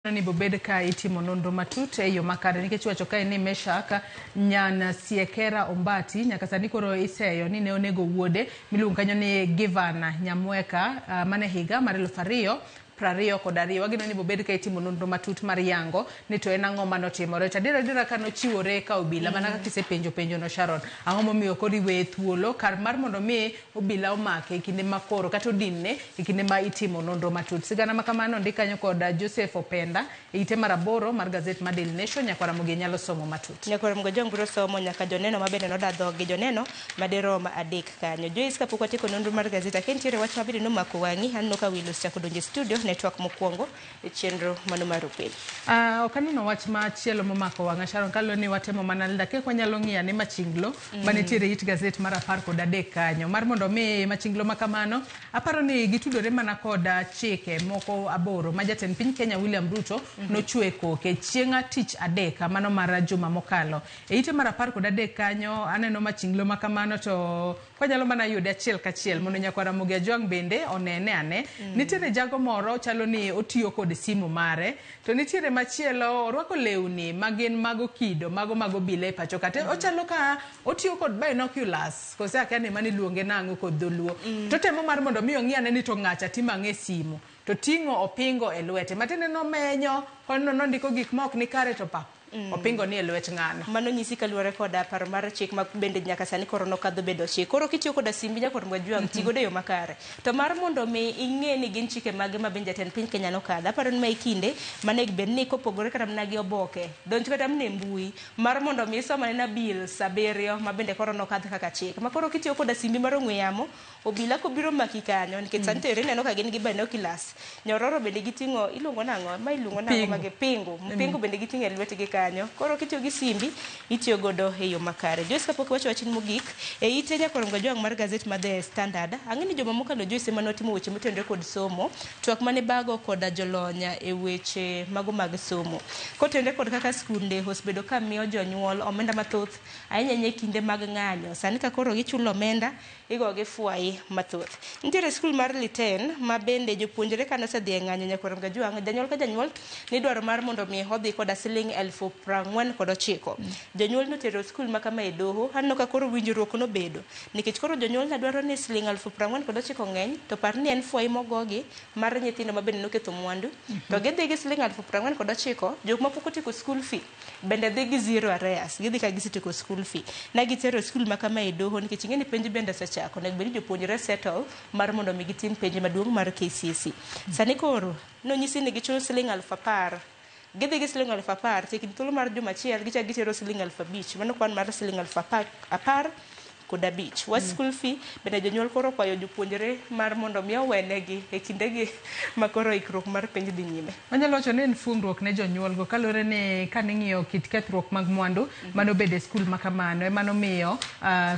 Ni bobed ka itimo nonro matut e yo makare nikech iwacho kae ni Meshak Nyan Siekera Ombati nyaka sani koro iseyo ni ne onego wuode miluongo kanyo ni Givan Nyamweka mane higa mar 2022. Wageno ni bobed ka itimo nonro matut mar yango ni to en ang'o manotimore. To adiera adiera ka nochiwore ka obila mana kaka isepenjo penjo no Sharon, ang'o momiyo koro iweye thuolo kar mar mondo mi obila omake e kinde ma koro kata odinne e kinde ma itimo nonro matut. Sigana ma kamano ondik kanyo kod Joseph Openda e ite mar 8 mar gazet mar Daily Nation. Nyakwar Ramogi nyalo somo matut. Nyakwar Ramogi Ojwang biro somo nyaka joneno ma bende noda dhoggi, joneno madirom 3 kanyo. Joyce, kapok watieko nonro mar gazet, akia nitiere wach ma bende nomako wang'i, aneno ka welo osechako donjo e studio ne twak mokwongo e chenro mano mar opil. Ok aneno wach machielo momako wang'a Sharon, kaluwore ni watemo mana dakika wanyalo ng'iyo ane machinglo manitiere it gazet mar 13 kanyo mar mondo mi machinglo ma kamano aparo ni gitudore mana kod chike moko 8 ma jatend piny Kenya William Ruto nochwe koke chieng' tich adek mano mar juma mokalo. E ite mar 13 kanyo aneno machinglo ma kamano to kwanyalo mana yude achiel kachiel mondo nyakwar Ramogi Ajwang' bende onene ane. Nitiere jago moro chalo ni otiyo kod simu mare to nitiere machielo orwako lewni magin mago kido mago mag obila e pacho ka. Ochalo ka otiyo kod binoculars kose akia ni mano iluonge nang'o kod dholuo. To temo mar mondo mi ong'i ane ni to ng'acha timo ang'o e simu to ting'o opingo e lwete matiende nomenyo koneno nondiko gik ma ok ni kare to pap. Opingo ni e lwet ng'ano. Mano nyisi kaluwore koda paro mar chik ma bende nyaka sani koro nokadho bedo chik. Koro kitiyo koda simbi nyakwar Mwajwang', ti godo e yo makare. To mar mondo mi ing'e ni gin chike mage ma bende jatend piny Kenya nokadho, aparo ni ma e kinde manego bed ni kopogore kata mana gi oboke, donj kata mana e mbui mar mondo mi isom anena bills 7 ma bende koro nokadh kaka chik. Ma koro kitiyo koda simbi mar ong'we yamo, obila kobiro maki kanyo nikech sani to ere ineno ka gin gi binoculars. Nyororo bende giting'o, iluongo nang'o? Ma iluongo nang'o magi? Pingu. Pingu bende giting'o e lwetgi kanyo. Koro kitiyo gi simbi, itiyo godo e yo makare. Joyce, kapok iwacho wachni mogik, e ite nyakwar Mwajwang' mar gazet mar The Standard, ang'e ni joma mokalo Joyce ema notimo weche motenore kod somo, twak mane bago koda jolony e weche mago mag somo. Kotenore kod kaka skunde osebedo ka miyo jonyuol omenda mathoth, ahinya ahinya e kinde mag ng'anyo. Sani ka koro gichulo omenda, igogi fwai mathoth. Nitiere skul mar Liten ma bende jopuonjre kane osedhi e ng'anyo nyakwar Mwajwang', janyuol ka janyuol nidwaro mar mondo mi odhi koda siling 49,000. Jonyuol notero skul ma kama e doho, aneno ka koro winjruok nobedo. Nikech koro jonyuol ne dwaro ni siling 49,000 ng'eny, to par ni en fwai mogogi mar nyithindo ma bende noketho mwandu. To gidhi gi siling 49,000, jok ma pok otieko school fee bende dhi gi 0 arrears, gidhi ka gisetieko school fee. Ne gitero skul ma kama e doho nikech ing'e ni penj bende osechako, onego bed ni jopuonjre settle mar mondo mi gitim penj maduong' mar KCSE. Sani koro nonyisi ni gichul siling 10,000. Gidhi gi siling 10,000, to e kind thuolo mar juma achiel gichak gitero siling 5,000. Mano kwan mar siling 15,500. Wach school fee bende jonyuol koro okwayo jopuonjre mar mondo mi owenegi e kindegi ma koro ikruok mar penj dhi nyime. Wanyalo wacho ni en fuongruok ne jonyuolgo kaluwore ni kane ing'iyo kit kethruok mag mwandu manobedo e skul ma kamano ema nomiyo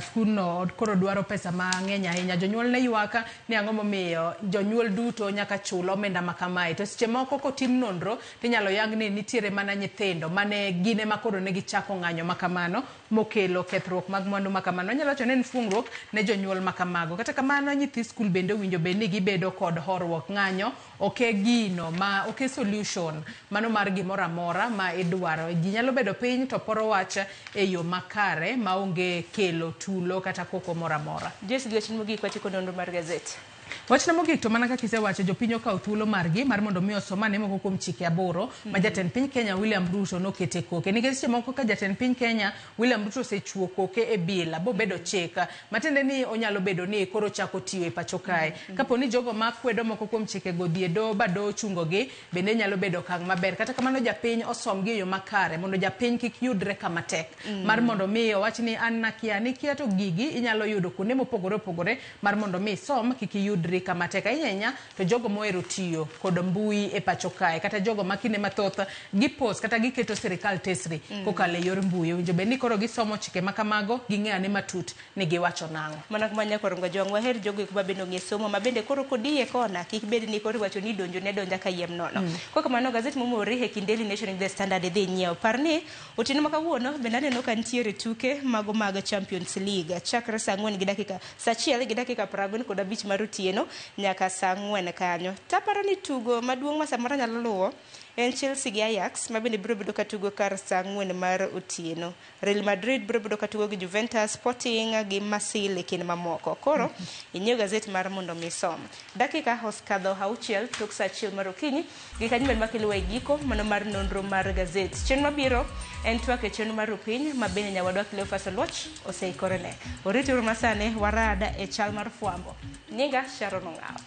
skulno koro dwaro pesa mang'eny ahinya. Jonyuol ne ywak ni ang'o momiyo jonyuol duto nyaka chul omenda ma kamae. To seche moko kotim nonro tinyalo yang ni nitiere mana nyithindo mane gin ema koro ne gichako ng'anyo ma kamano mokelo kethruok mag mwandu ma kamano. Wanyalo wacho ni en fuongruok ne jonyuol ma kamago. Kata kamano nyithi skul bende owinjo bed ni gibedo kod horuok. Ng'anyo ok e gino ma ok e solution mano mar gimoro amora ma idwaro. Ji nyalo bedo piny to poro wach e yo makare maonge kelo tulo kata koko moro amora. Joyce, gi wachni mogik watieko nonro mar gazet. Wachna mogik to mana kaka isewacho, jopiny okawo thuolo margi mar mondo mi osom ane moko kuom chike 8 ma jatend piny Kenya William Ruto nokete koke. Nikech seche moko ka jatend piny Kenya William Ruto osechuo koke e bila bobedo chik, matiende ni onyalo bedo ni koro chako tiyo e pacho kae. Kapo ni jogo ma kwedo moko kuom chikego dhi e doho ba doho ochungogi, bende nyalo bedo okang' maber. Kata kamano japiny osom gi e yo makare mondo japiny kik yudre kama tek. Mar mondo mi owach ni an nakia, nikia to gigi inyalo yudo kuonde mopogore opogore mar mondo mi isom kik iyudri kama tek. Ahinya ahinya to jogo mohero tiyo kod mbui e pacho kae kata jogo ma kinde mathoth gipost kata giketo sirikal tesri kokalo e yor mbui. Owinjo bed ni koro gisomo chike ma kamago ging'e ane matut ni giwacho nang'o. Mana kuma nyakwar Mwajwang', waher jogo eko ma bende ong'e somo ma bende koro kodiye kona kik bed ni koro iwacho ni donjo ne donja kayiem nono. Kok kamano gazet momori e kind Daily Nation gi The Standard idhi nyiew. Par ni otieno ma kawuono bende aneno ka nitiere tuke mago mag Champions League chakre saa ang'wen gi dakika saa achiel gi dakika 45 mar otieno nyaka saa 4 kanyo. Taparo ni tugo maduong' ma samoro nyalo luwo En Chelsea gi Ajax ma bende biro bedo katugo kar saa 4 mar otieno. Real Madrid biro bedo katugo gi Juventus, Sporting gi Marseille e kind mamoko. Koro inyiew gazet mar mondo mi isom. Dakika osekadho 6 tok saa 1 mar okinyi gi kanyo bende makelowa e giko mano mar nonro mar gazet. Chenro mabiro en twak e chenro mar Rupiny ma bende nyawadwa Cleophas Oluoch oseikorene. Orituru masani warada e chal mar fwambo. Nyinga Sharon Ong'awo.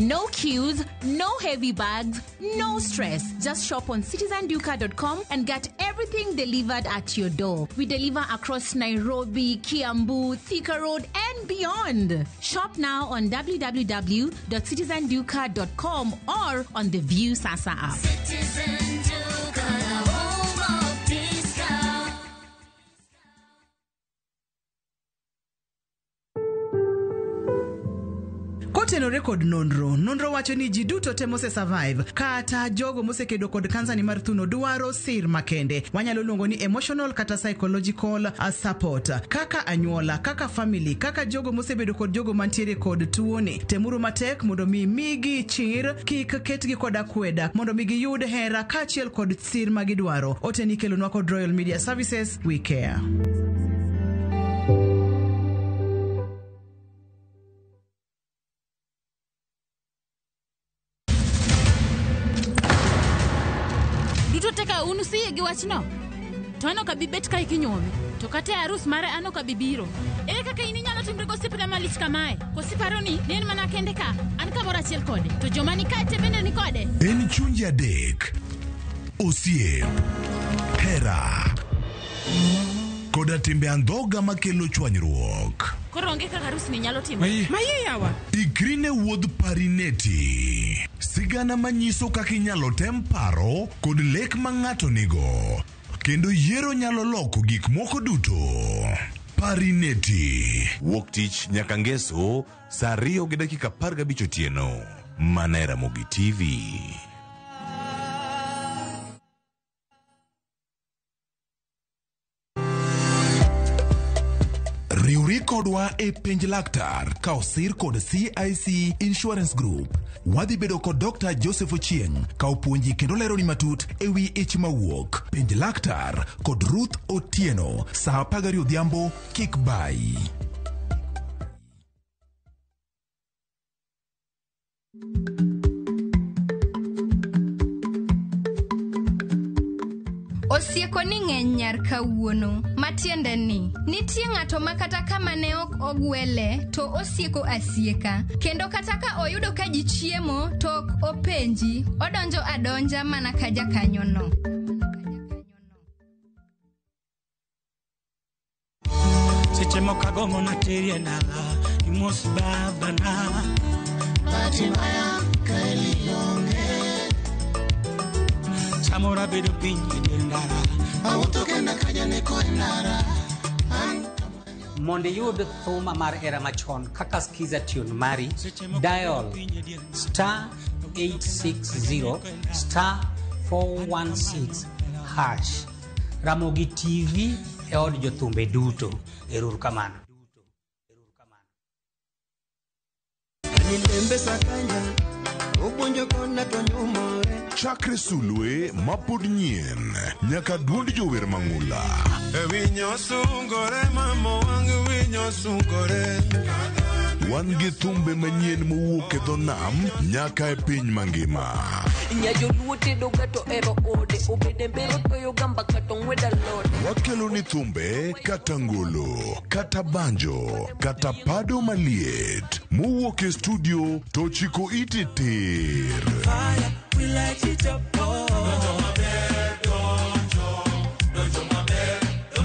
No queues, no heavy bags, no stress. Just shop on citizenduka.com and get everything delivered at your door. We deliver across Nairobi, Kiambu, Thika Road, and beyond. Shop now on www.citizenduka.com or on the View Sasa app. Citizen Duka, the home of discount. Kotenore kod nonro, nonro wacho ni ji duto te mose survive kata jogo mosekedo kod kansa ni mar thuno dwaro sir makende. Wanyalo luongo ni emotional kata psychological support. Kaka anyuola, kaka family, kaka jogo mosebedo kod jogo mantiere kod tuoni. Temuru matek mondo mi migi chir, kik ketgi kod akweda, mondo mi giyud hera kaachiel kod sir magidwaro. Ote ni kelonwa kod Royal Media Services, we care. Duto te ka un usiyie gi wachno? To an ok abi bet kae kinyuome. To kata e arus mare an ok abi biro. Ere kaka in inyalo timri gosiepna malich kamae? Koso iparo ni ne en mana kende ka? An kamoro achiel kode. To joma ni kae te bende ni kode. En chunje adek, osiep, hera, koda timbe andhoga makelo chwanyruok. Koro onge kaka arus ni nyalo timore. Mayie yawa. Ikri ne wuodh Parineti. Sigana manyiso kaka inyalo tem paro kod lek ma ng'ato nigo. Kendo yiero nyalo loko gik moko duto. Parineti. Wuok tich nyaka ngeso saa 2:15 otieno. Mana e Ramogi TV. Riwri kodwa e penj laktar ka osir kod CIC Insurance Group. Wadhi bedo kod Dr. Joseph Ochieng ka opuonji kendo leroni matut e wi ich mawuok. Penj laktar kod Ruth Otieno saa 12 odhiambo kik bayi. Osieko ni ng'eny nyar kawuono, matiende ni nitie ng'ato ma kata kama ne ok ogwele to osieko asieka, kendo kata ka oyudo ka ji chiemo to ok openji, odonjo adonja mana ka jakanyono. Seche moko agombo nateri e dala, imos babana. Bahati mbaya kaeli onge. Samoro abedo piny e dier ndara. Awuotho kenda ka janeko e ndara. Mondo iyud thuma mar era machon kaka Skiza tune mari, dial star 860 star 416 hash. Ramogi TV e od jothumbe duto. Ero uru kamano. Chakre sulwe mapod nyien nyaka duond jower mang'ula. Winyo sungore mama wang' winyo sungore. Wan gi thumbe manyien mowuok e dho nam nyaka e piny mangima. Nyajoluo tedo ga to ero ode obede mbero toyo gamba kata ong'wed alode. Wakelo ni thumbe kata ngolo, kata banjo, kata pado maliet mowuok e studio to chiko ite tir. Fire, we light it up, oh.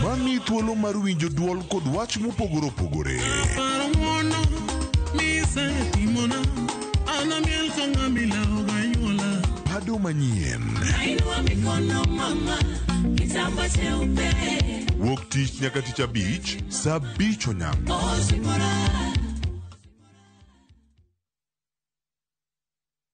Mami thuolo mar winjo duol kod wach mopogore opogore. Paro ng'uono misetimona, an amiel ka ng'ama ilawo ganyuola. Biro manyien. Nainua mikono mama, kitamba cheupe. Wuok tich nyaka tich abich, saa abich onyango.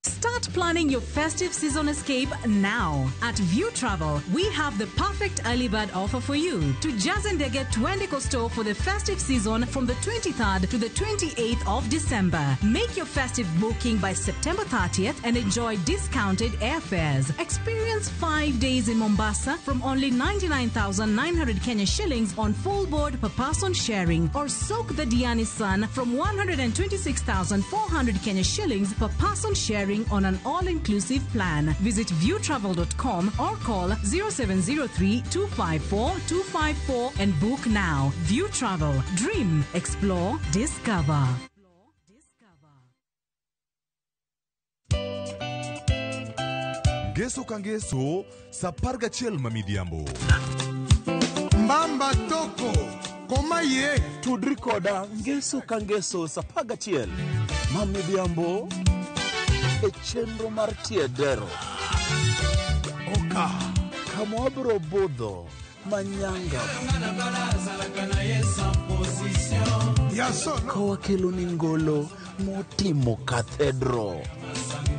Start planning your festive season escape now. At View Travel, we have the perfect early bird offer for you. To Jazendege Twende Costo for the festive season from the 23rd to the 28th of December. Make your festive booking by September 30th and enjoy discounted airfares. Experience 5 days in Mombasa from only 99,900 Kenya shillings on full board per person sharing, or soak the Diani sun from 126,400 Kenya shillings per person sharing on an all-inclusive plan. Visit viewtravel.com or call 0703 254 254 and book now. View Travel. Dream, explore, discover. Ngeso ka ngeso, saa 11 ma midhiambo. Mbamba toko koma ye. Tudri koda ngeso ka ngeso saa 11 ma midhiambo e chenro mar Tiedero. Oka. Kama wabiro budho manyanga. Ka wakelo ni ngolo motimo cathedral.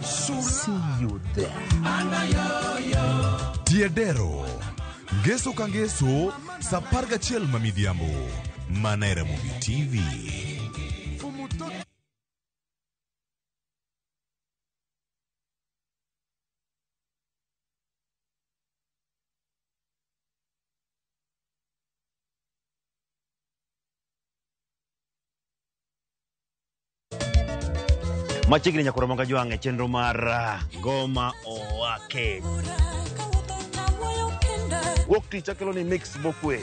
See you there. Tiedero. Ngeso ka ngeso, saa 11 ma midhiambo. Mana e Ramogi TV. Machiegni nyakoro Mangajwang' e chenro mar Ngoma Owake. Wuok tich akelo ni mix mokwe.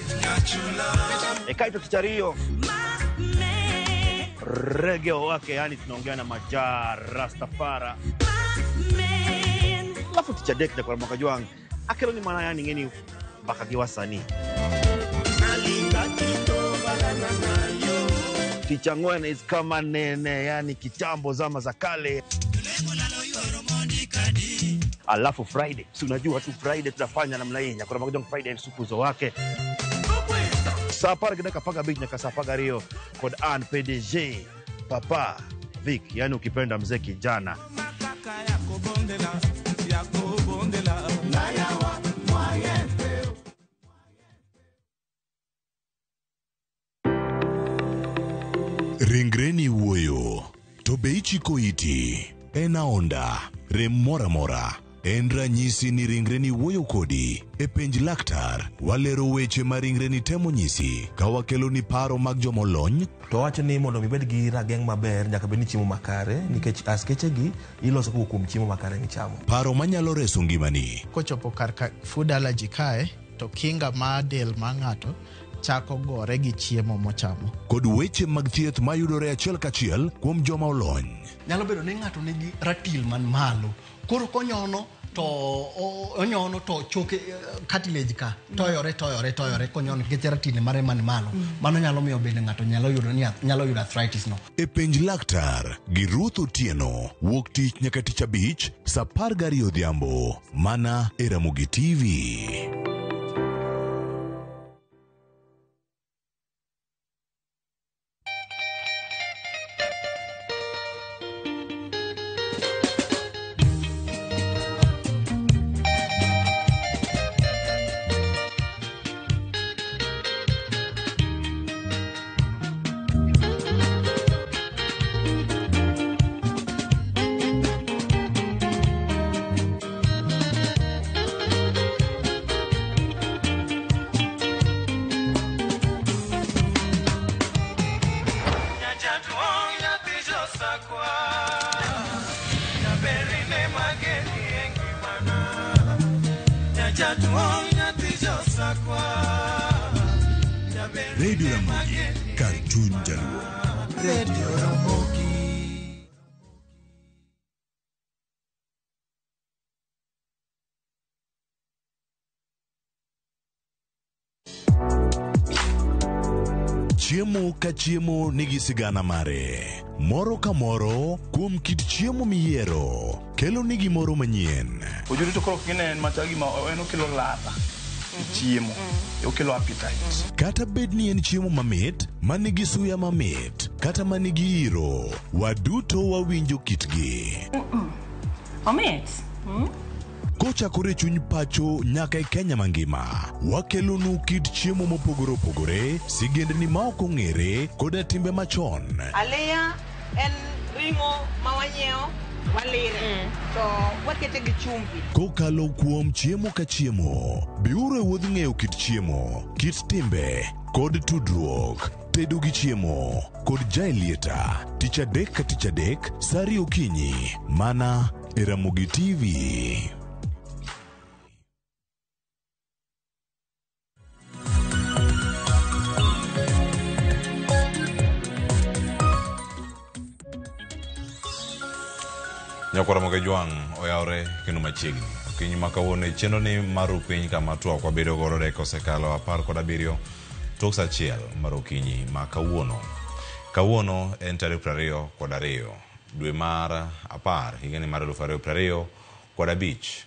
E kaito tich ariyo Reggae Owake, yani tunaongea na Majaa Rastafara. Alafu tich adek nyakoro Mangajwang' akelo ni mana yani ng'eni mbaka gi wasanii. Tich ang'wen is kama nene, yani kitambo zama za kale. Alafu Friday, si unajua tu Friday tunafanya namna hii. Nyakoro Mangajwang' Friday ni supu zo wake. Saa 10:15 nyaka saa 12 kod an PDG Papa Vic, yani ukipenda mzee kijana. Ringreni wuoyo, to be ichiko iti? En aonda, rem moro amora. En ranyisi ni ringreni wuoyo kodi. E penj laktar, walero weche ma ringreni temo nyisi ka wakelo ni paro mag jomolony. To wacho ni mondo ibed gi rageng' maber nyaka bed ni chiemo makare, nikech askeche gi iloso kowuok kuom chiemo makare michamo. Paro manyalo reso ngimani. Kochopo kar ka food allergy kae, to kinga mar del mar ng'ato chako gore gi chiemo mochamo. Kod weche mag thieth mayudore achiel kachiel kuom joma olony. Nyalo bedo ni ng'ato nigi ratil man malo, koro konyono to onyono to choke cartilage ka toyore konyono nikech ratil mare man malo. Mano nyalo miyo bende ng'ato nyalo yudo arthritis no. E penj laktar gi Ruth Otieno, wuok tich nyaka tich abich saa 12 odhiambo, mana e Ramogi TV. Radio Ramogi, kar chuny Jaluo. Radio Ramogi. Chiemo ka chiemo nigi sigana mare. Moro ka moro kuom kit chiemo miyiero kelo ni gimoro manyien. Ojuri to koro kinen machal gima en okelo ladha e chiemo, okelo appetite. Kata bed ni en chiemo mamit, manigi suya mamit, kata manigi iro, waduto wawinjo kitgi. Omit. Kochakore chuny pacho nyaka e Kenya mangima, wakelonu kit chiemo mopogore opogore, sigendni ma ok ong'ere, koda timbe machon. Aliya en ring'o ma wanyiewo walire to wakete gi chumbi. Kokalo kuom chiemo ka chiemo, biuru e wuodh ng'eyo kit chiemo, kit timbe, kod tudruok. Tedo gi chiemo kod Jaelieta, tich adek ka tich adek, sa ariyo okinyi, mana e Ramogi TV. Nyakwara Moge Jwang' oyawre kendo machiegni. Okinyi ma kawuono e chenro ni mar piny kama twak wabedo godo dakika osekalo 17 tok sa achiel mar okinyi ma kawuono. Kawuono en tarik 22 dwe mar 10 higani mar 2025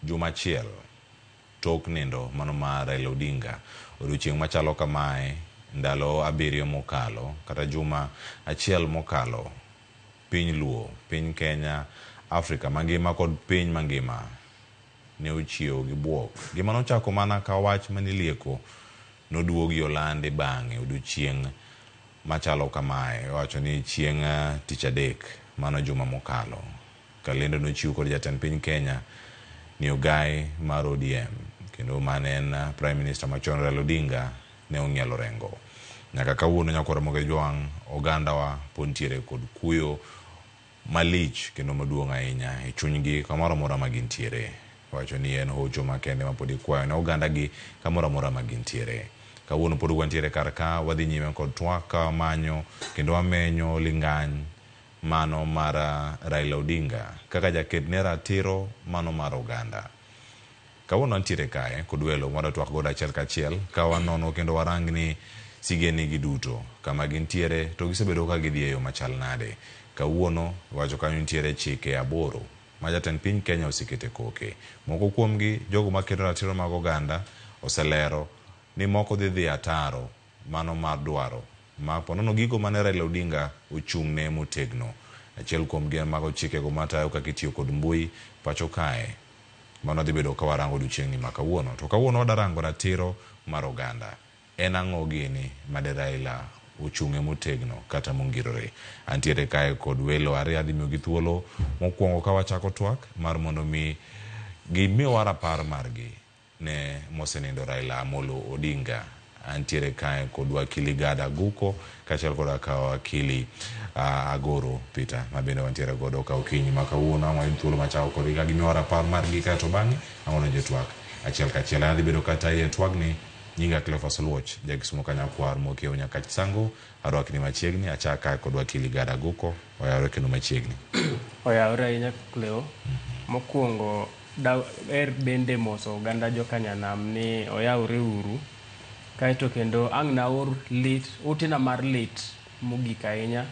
juma achiel tok nindo mano mar Raila Odinga. Odiochieng' machalo kamae ndalo 7 mokalo kata juma achiel mokalo piny Luo, piny Kenya, Afrika mangima kod piny mangima ne ochiewo gi buok. Gima nochako mana ka wach manilieko noduogi olandi bang'e odiochieng' machalo kamae. Owacho ni chieng' tich adek mano juma mokalo. Kalendo nochiw kod jatend piny Kenya ni ogai mar ODM kendo mane en Prime Minister machon Raila Odinga ne ong'ielo rengo. Nyaka kawuono nyakwar Ramogi Jwang' ogandawa pod nitiere kod kuyo malich kendo maduong' ahinya e chunygi kamoro amora ma gintiere. Wacho ni en hocho makende ma pod ikwayo ne ogandagi kamoro amora ma gintiere. Kawuono pod wantiere kar ka wadhi nyime kod twak ka wamanyo kendo wamenyo ling'any mano mar Raila Odinga kaka jaket ne ratiro mano mar oganda. Kawuono wantiere kae kod welo mwadwa twak godo achiel kachiel ka wanono kendo warang ni sigendni gi duto kama gintiere to gisebedo ka gidhi e yo machal nade. Kawuono wacho kanyo nitiere chike 8 ma jatend piny Kenya osekete koke. Moko kuomgi jogo maketo ratiro mag oganda oselero ni moko dhi ataro mano mar dwaro ma ponono gigo mane Raila Odinga ochung'ne motegno. Achiel kuomgi en mago chikego matayo kaka itiyo kod mbui pacho kae. Mano dhi bedo ka warango odiochieng'ni ma kawuono. To kawuono wadarango ratiro mar oganda. En ang'o gini made Raila ochung'e motegno kata mongirore. Antiere kae kod welo ariyo adhi miyogi thuolo mokwongo ka wachako twak mar mondo mi gimiwa rapar margi ne mosenindo Raila Amolo Odinga. Antiere kae kod wakili Gada Guko kaachiel koda ka wakili Agoro Peter ma bende wantiere godo ka okinyi ma kawuono. Ang' wayud thuolo machako kodgi ka gimiwa rapar margi kaeto bang'e ang' wadonjo e twak achiel kachiel. An adhi bedo kata e twagni. Nyinga Cleophas Oluoch, jakisumo kanyakwar mokiewo Nyakach Sango, arwakni machiegni, achak kae kod wakili Gada Guko, oyawre kendo machiegni. Oyawre ahinya Cleo. Mokwongo daher bende moso oganda jokanyanam ni oyawre uru. Kaeto kendo ang' naor lit, utena mar lit mogik ahinya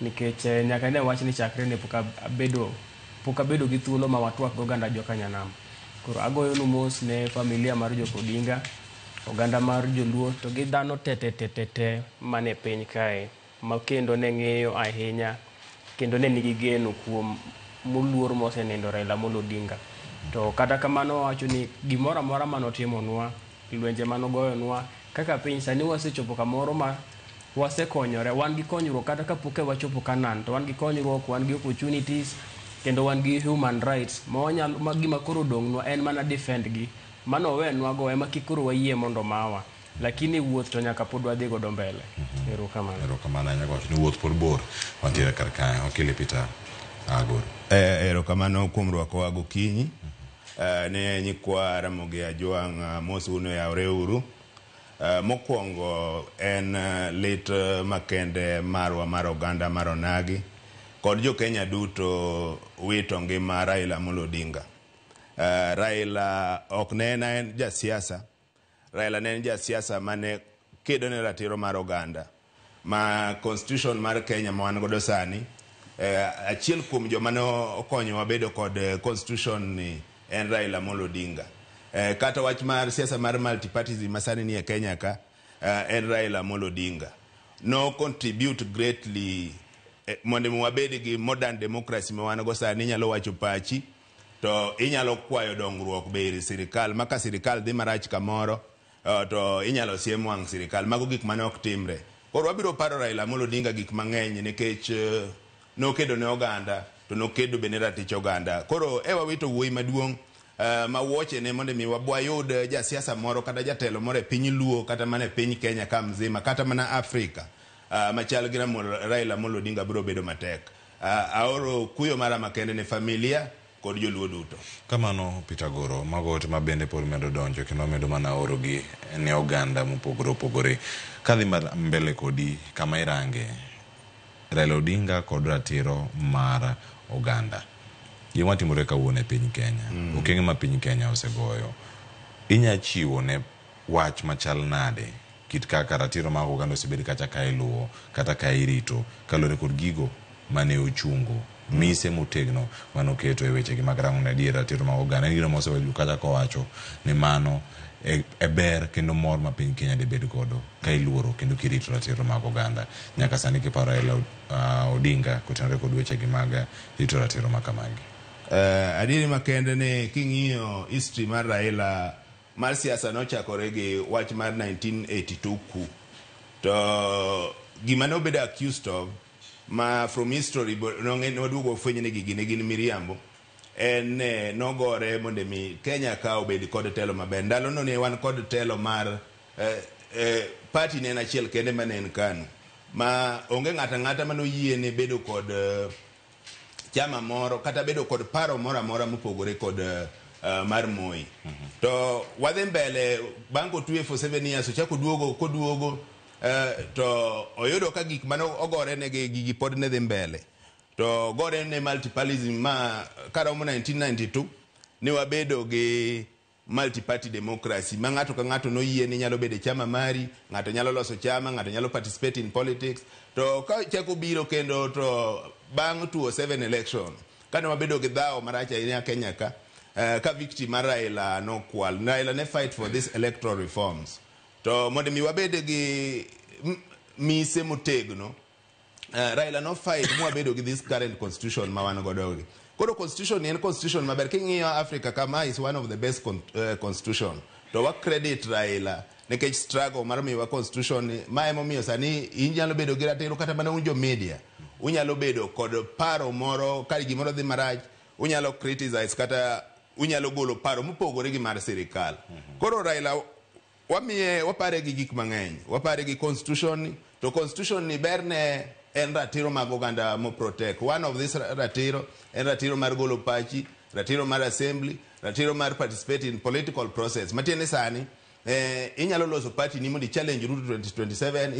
nikech nyaka ne wach ni chakre ne pok abedo gi thuolo ma watwak gi oganda jokanyanam. Koro agoyonu mos ne familia mar Jok Odinga, oganda mar joluo to gi dhano te mane piny kae ma kendo ne ng'eyo ahinya kendo ne nigi geno kuom moluor mosenindo Raila Amolo Odinga. To kata kamano wacho ni gimoro amora manotimonwa, lwenje manogoyonwa kaka piny sani wasechopo kamoro ma wasekonyore, wan gi konyruok kata kapok wachopo Canaan to wan gi konyruok, wan gi opportunities kendo wan gi human rights ma gima koro odong'nwa en mana defend gi. Mano owenwa go ema kik koro wayie mondo mawa, lakini wuoth to nyaka pod wadhi godo mbele. Erokamano. Erokamano ahinya kowacho ni wuoth pod bor. Wantiere kar kae. Wakili Peter Agoro. Erokamano kuom rwakowa gokinyi. Ne nyikwa Ramogi Ajwang' mos uno yawre uru. Mokwongo en lit makende marwa mar oganda mar Onagi kod jo Kenya duto wito ngima Raila Amolo Odinga. Raila ok ne en jasiasa. Raila ne en jasiasa mane kedo ne ratiro mar oganda. Ma constitution mar Kenya ma wan godo sani, achiel kuom joma ne okonyowa bedo kod constitution ni en Raila Amolo Odinga. Kata wach mar siasa mar multipartyism ma sani nie Kenya ka, en Raila Amolo Odinga. No contribute greatly mondo mi wabed gi modern democracy ma wan go sani. Inyalo wacho pachi to inyalo kwayo dongruok be ir sirikal, ma ka sirikal dhi marach kamoro to inyalo siem wang' sirikal. Mago gik mane ok timre. Koro wabiro paro Raila Amolo Odinga gik mang'eny nikech nokedo ne oganda to nokedo be ne ratich oganda. Koro e wawito wuoyi maduong' ma wuoche ne mondo mi wayud jasiasa moro kata jatelo moro e piny Luo kata mana e piny Kenya ka mzima kata mana Afrika machal gi Raila Amolo Odinga biro bedo matek. Aoro kuyo mara makende ne familia kod joluo duto. Kamano Peter Goro, mago ote ma bende pod medo donjo kendo medo mana orogi ne oganda mopogore opogore. Kadhi mbele kodi kama irange Raila Odinga kod ratiro mar oganda. Gima timore kawuono e piny Kenya, okenge ma piny Kenya osegoyo, inya chiwo ne wach machal nade kit kaka ratiro mag oganda osebed kacha ka iluwo kata ka irito kaluwore kod gigo mane ochungo mise motegno manoketo e wechegi mag rango ne adier ratiro mag oganda. En gino mosebedo kacha kowacho ni mano e ber kendo mor ma piny Kenya dibed godo ka iluoro kendo kirito ratiro mag oganda. Nyaka sani kiparo Raila Odinga kotenore kod wechegi mag rito ratiro ma kamagi. Adieri makende ni king'iyo history mar Raila mar siasa, nochakore gi wach mar 1982 coup. To gima ne obedo accused of ma from history nwaduogo wafwenyo ni gigi ne gin miriambo, en ne nogore mondo mi Kenya ka obed kod telo maber. Ndalono ne wan kod telo mar party ne en achiel kende mane en KANU, ma onge ng'ato ang'ata manoyiene bedo kod chama moro kata bedo kod paro moro amora mopogore kod mar Moi. To wadhi mbele bang' kotwe for 7 years, ochako duogo koduogo to oyudo ka gik mane ogore ne gi gigi pod ne dhi mbele. To gore ne multipartyism ma karomo 1992 ne wabedo gi multi-party democracy ma ng'ato ka ng'ato noyie ni nyalo bedo e chama mari, ng'ato nyalo loso chama, ng'ato nyalo participate in politics. To ka chako biro kendo to bang' 2007 election, kane wabedo gi dhawo marach ahinya Kenya ka, ka victory mar Raila nokwal. Raila ne fight for this electoral reforms. To mondo mi wabed gi mise motegno, Raila no fight mwabedo gi this current constitution ma wan godo gi. Koro constitution ni en constitution maber. King'iyo Africa kama is one of the best constitution. To wa credit Raila nikech struggle mar miyowa constitution ni, ma emomiyo sani inyalo bedo gi ratiro kata mana un jo media. Unyalo bedo kod paro moro ka gimoro dhi marach, unyalo criticize kata unyalo golo paro mopogore gi mar sirikal. Koro Raila wamiye wapare gi gik mang'eny, wapare gi constitution ni, to constitution ni berne en ratiro mag oganda mo protect. One of this ratiro en ratiro mar golo pachi, ratiro mar assembly, ratiro mar participate in political process. Matiende sani inyalo loso party ni mondo i challenge Ruto 2027,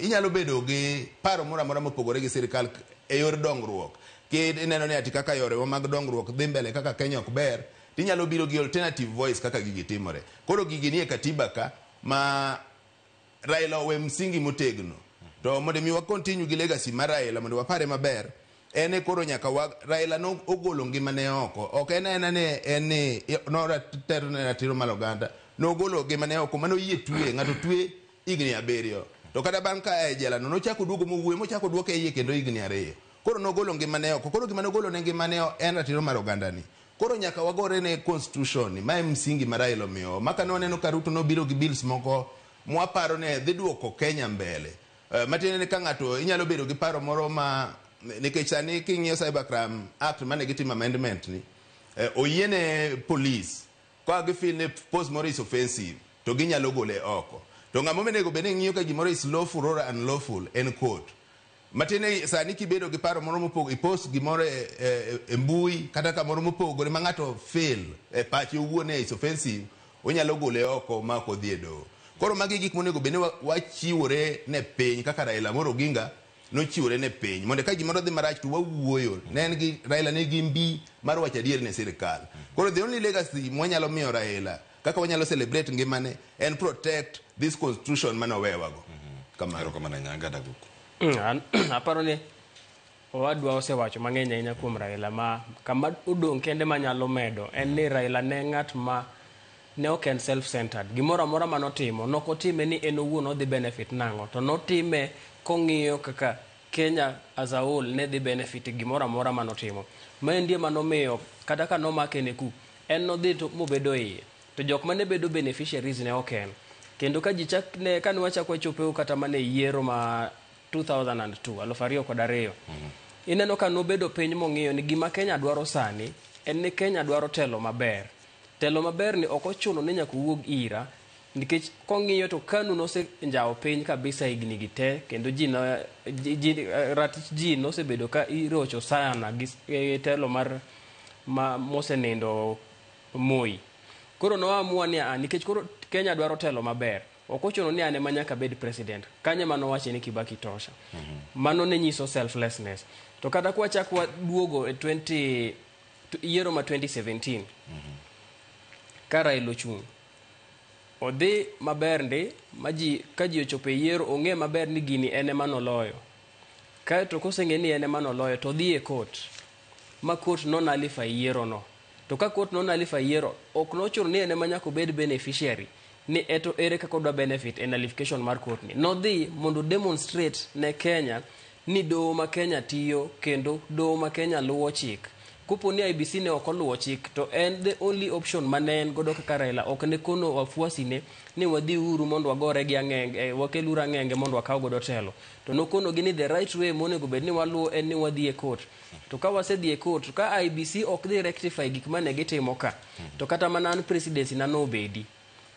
inyalo bedo gi paro moro amora mopogore gi sirikal e yor dongruok. Ki ineno ni ati kaka yorewa mag dongruok dhi mbele kaka Kenya ok ber, tinyalo biro gi alternative voice kaka gigi timore. Koro gigi nie katiba ka ma Raila owe msingi motegno. To mondo mi wa continue gi legacy mar Raila mondo wapare maber, en e koro nyaka wa Raila no ogolo ngimane oko. Ok en aena ne en ni noratero ne ratiro mar oganda. Nogolo ngimane oko mano yie twe, ng'ato twe higni 7. To kata bang' ka e jela no nochako duogo mowuoyo mochako duoke iye kendo higni 2. Koro nogolo ngimane oko. Koro gima nogolo ne ngimane en ratiro mar oganda ni. Koro nyaka wagore ne constitution ni, ma e msingi ma Raila omiyowa. Maka ne waneno ka Ruto nobiro gi bills moko mwaparo ne dhi duoko Kenya mbele. Matiende ni ka ng'ato inyalo bedo gi paro moro ma nikech sani king'iyo Cybercrime Act mane gitimo amendment ni, oyiene police ka gifeel ni post moro is offensive to ginyalo gole oko. To ng'ama onego bed ni ng'iyo ka gimoro is lawful or unlawful en court. Matiende sani kibedo gi paro moro mopogore, ipost gimoro e mbui kata kamoro mopogore ma ng'ato feel e pache owuon is offensive, onyalo gole oko ma ok odhi e doho. Koro magi gik monego bed ni wachiwore ne piny kaka Raila Amolo Odinga nochiwore ne piny mondo ka gimoro dhi marach to wawuoyo. Ne en gi Raila nigi mbi mar wacho adier ne sirikal. Koro the only legacy mwanyalo miyo Raila Kaka wanyalo celebrate ngimane en protect this constitution mane owewago. Kamano. Erokamano ahinya Gadaguku. Aparo ni owadwa osewacho mang'eny ahinya kuom Raila ma kama odong' kende manyalo medo en ni Raila ne ng'at ma ne ok en self-centered. Gimoro amora manotimo, nokotime ni en owuon odhi benefit nang'o, to notime kong'iyo kaka Kenya as a whole ne dhi benefit gimoro amora manotimo. Maendi ema nomiyo kata ka nomake ne ku, en nodhi to mobedo iye. To jok mane bedo beneficiaries ne ok en. Kendo ka ji chak ne kane wachak wachopo kata mana e yiero ma 2002, 2002, ineno ka nobedo piny mong'iyo ni gima Kenya dwaro sani en ni Kenya dwaro telo maber. Telo maber ni ok ochuno ni nyaka owuog ira, nikech kong'iyo to KANU nosenjawo piny kabisa higni gi te, kendo ji no, ji, ji, ratich ji nosebedo ka irocho sana gi telo mar ma mosenindo Moi. Koro noamua ni a nikech koro Kenya dwaro telo maber, ok ochuno ni an ema nyaka abed president. Kanyo ema nowache ni Kibaki tosha. Mano ne nyiso selflessness. To kata kwachak waduogo e 20 yiero ma 2017, ka Raila ochung', odhi maber ndi, ma ji, ka ji ochopo e yiero ong'e maber ni gini en ema noloyo. Kaeto koseng'e ni en ema noloyo, to odhi e court, ma court no nullify yiero no. To ka court no nullify yiero, ok nochuno ni en ema nyaka obed beneficiary, ni eto ere kaka odwa benefit e nullification mar court ni. Nodhi mondo demonstrate ne Kenya ni doho ma Kenya tiyo kendo doho ma Kenya luwo chik. Kopo ni IEBC ne ok oluwo chik, to en the only option mane en godo kaka Raila ok ne kono wafuasi ne ni wadhi uru mondo wagore gi ang'enge, wakel uru ang'enge mondo wakaw godo telo. To nokono gi ni the right way monego bed ni waluwo en ni wadhi e court. To ka wasedhi e court, ka IEBC ok dhi rectify gik mane gitimo ka, to kata mana an presidency na nobedi.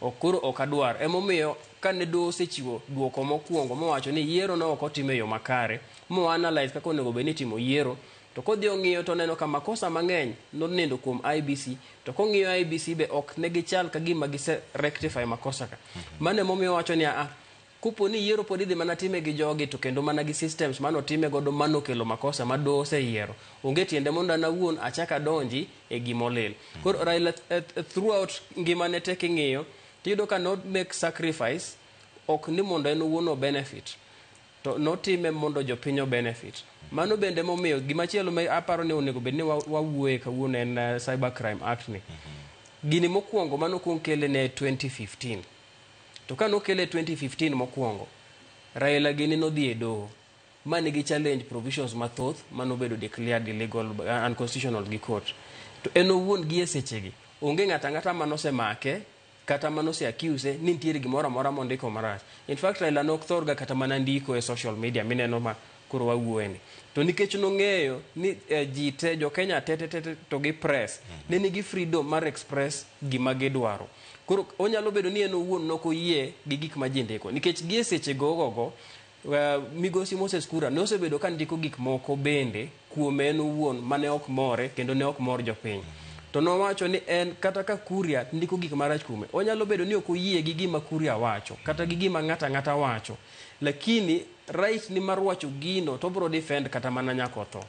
Ok koro ok adwar. Emomiyo kane doho osechiwo duoko mokwongo mowacho ni yiero ne ok otim e yo makare, mo analyze kaka onego bed ni itimo yiero, to kodhi ong'iyo to oneno ka makosa mang'eny nonindo kuom IEBC, to kong'iyo IEBC be ok ne gichal ka gima gise rectify makosa ka. Mano emomiyo owacho ni a kopo ni yiero pod idhi mana time gi jogi to kendo mana gi systems manotime godo manokelo makosa ma doho oseyiero, onge tiende mondo an awuon achak adonji e gimolil. Koro Raila throughout ngimane te king'iyo tiyudo ka no make sacrifice ok ni mondo en owuon o benefit, to notime mondo jopiny o benefit. Mano bende momiyo gimachielo ma aparo ni onego bed ni wawuoye kawuono en Cybercrime Act ni. Gini mokwongo manokwong kele ne 2015. To ka nokele 2015 mokwongo, Raila gini nodhi e doho ma nigi challenge provisions mathoth manobedo declared illegal, unconstitutional gi court. To en owuon gi e sechegi, onge ng'ato ang'ata manosemake kata manose accuse ni nitiere gimoro amora mondiko marach. In fact, Raila nok thor ga kata mana ndiko e social media mineno ma koro wawuoye ni. To nikech nong'eyo ni ji te, jo Kenya te te te te to gi press, ne nigi freedom mar express gima gidwaro. Koro onyalo bedo ni en owuon nok oyie gi gik ma ji ndiko. Nikech gi e seche gogogo, migosi Moses Kuria ne osebedo ka ndiko gik moko bende kuome en owuon mane ok more kendo ne ok mor jopiny. To nowacho ni en kata ka Kuria ndiko gik marach kuome, onyalo bedo ni ok oyie gi gima Kuria wacho kata gi gima ng'ato ang'ata wacho. Lakini right ni mar wacho gino to obiro defend kata mana nyaka otho.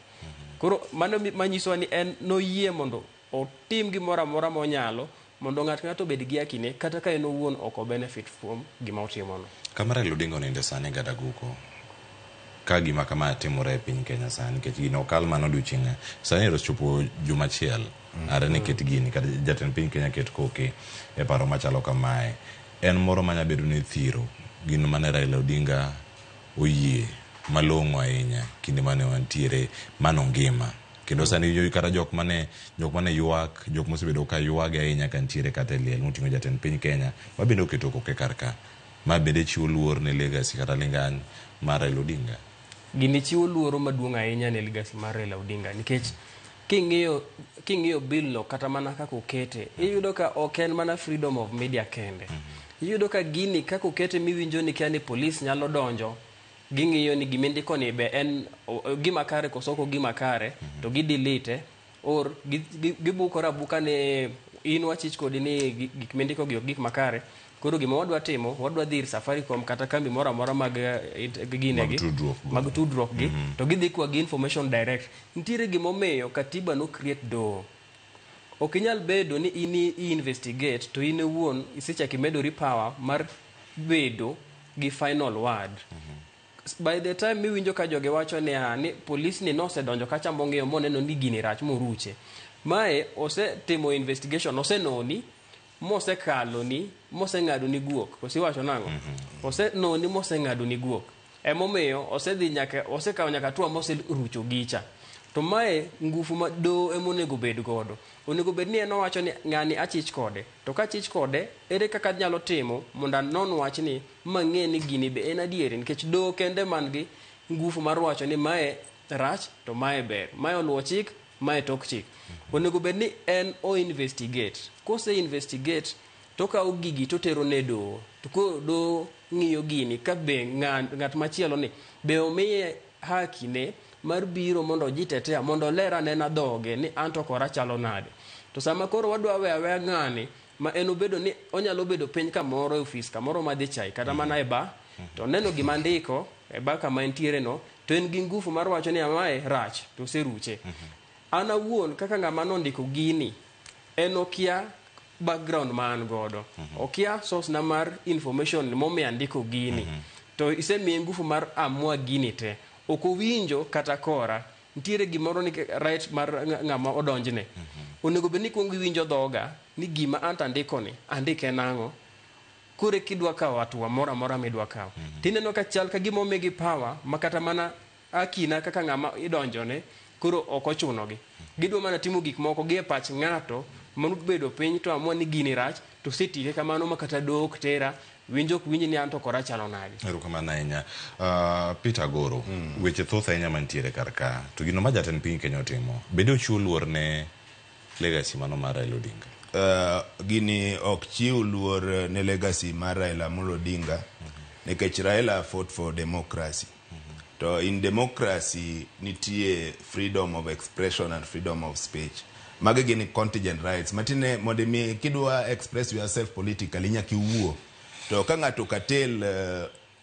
Koro mano manyisowa ni en noyie mondo otim gimoro amora monyalo mondo ng'at ng'ato obed gi haki ne kata ka en owuon ok o benefit from gima otimono. Kama Raila Odinga oninde sani Gadaguko, ka gima kama timore e piny Kenya sani, nikech gino okal mana odiochieng' sani ero osechopo juma achiel are ne ket gini kata jatend piny Kenya ket koke e paro machalo kamae, en moro manya bedo ni thiro gino mane Raila Odinga oyie malong'o ahinya kinde mane wantiere mano ngima. Kendo sani kata jok mane ywak, jok mosebedo ka ywage ahinya ka nitiere kata e liel moting'o jatend piny Kenya ma bende oketo koke kar ka, ma bende chiwo luor ne legacy kata lingany mar Raila Odinga. Gini chiwo luoro maduong' ahinya ne legacy mar Raila Odinga nikech king'iyo bill no kata mana kaka okete, iyudo ka ok en mana freedom of media kende. Iyudo ka gini kaka okete miwinjo ni kia ni police nyalo donjo, ging'iyo ni gimindiko ni be en gima kare koso ok gima kare, to gidelete or gibukore abuka ni in wachich kodi ni gik mindiko gi ok gik makare. Koro gima wadwa timo, wadwa dhi ir Safaricom kata kambi moro amora mag ginegi, mag tudruok gi, to gidhi kwa gi information direct. Nitiere gimomiyo katiba no create doho. Ok inyal bedo ni in i investigate to in iwuon isechako imedori power mar bedo gi final word. By the time miwinjo ka jogi wacho ni ah, ni polis ni nosedonjo kacha mong'iyo moneno ni gini rach moruche. Mae osetimo investigation, osenoni mosekaloni moseng'adoni guok. Koso iwacho nang'o? Osenoni moseng'adoni guok. Emomiyo osedhi nyaka osekawo nyaka hatua moserucho gicha. To mae ngufu ma doho emonego bed godo. Onego bed ni en owacho ni ng'ani achich kode. To kachich kode, ere kaka anyalo timo mondo anon wachni mang'e ni gini be en adieri nikech doho kende man gi ngufu mar wacho ni mae rach to mae ber. Mae oluwo chik, mae tok chik. Onego bed ni en o investigate. Kose investigate to okawo gigi totero ne doho. To koro doho ng'iyo gini ka be ng'at machielo ni be omiye haki ne mar biro mondo ojitetea mondo oler anena dhoge ni anto kora chalo nade. To sama koro wadwa weyo aweya ng'ani ma en obedo ni onyalo bedo piny kamoro e ofis kamoro madhi chai kata mana e bar to oneno gima andiko e bar kama entiere no to en gi ngufu mar wacho ni mae rach to oseruche. An awuon kaka ng'ama nondiko gini en okia background ma an godo. Okia source na mar information momiyo andiko gini. To isemiye ngufu mar amua gini te. Ok owinjo kata kora. Nitiere gimoro ni right mar ng'ama odonjne. Onego bed ni ikuongo iwinjo dhoga ni gima anto andiko ni andike nang'o. Koro kidwa kawo hatua moro amora midwa kawo. Tineno ka chal ka gima omigi power ma kata mana akina kaka ng'ama idonjone koro ok ochunogi. Gidwa mana timo gik moko gi e pach ng'ato manobedo piny to amua ni gini rach to osetike kamano ma kata doho ok tera winjo ok winj ni anto kora chalo nade. Erokamano ahinya. Peter Agoro, weche thoth ahinya mantiere kar ka. To gino ma jatend piny Kenya otimo, bende ochiwo luor ne legacy mano mar Raila Odinga? Gini ok chiw luor ne legacy mar Raila Amolo Odinga nikech Raila fought for democracy. To in democracy nitie freedom of expression and freedom of speech. Magi gin contingent rights. Matine mondo mi kidwa express yourself politically nyaka iwuo. To ka ng'ato katel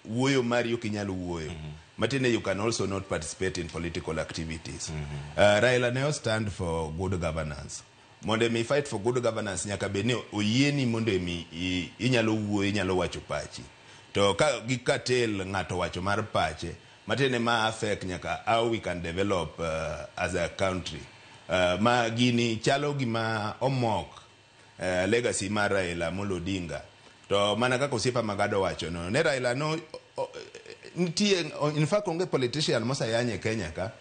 wuoyo mari ok inyal wuoyo. Matine you can also not participate in political activities. Raila ne stand for good governance. Mondo mi fight for good governance nyaka bed ni oyieni mondo mi inyalo wuoyo, inyalo wacho pachi. To ka gi katel ng'ato wacho mar pache, matiende ma affect nyaka how we can develop as a country. Ma gini chalo gima omok legacy mar Raila Amolo Odinga. To mana kaka osiepa Magado wacho no, ne Raila no nitie in fact onge politician moseyany e Kenya ka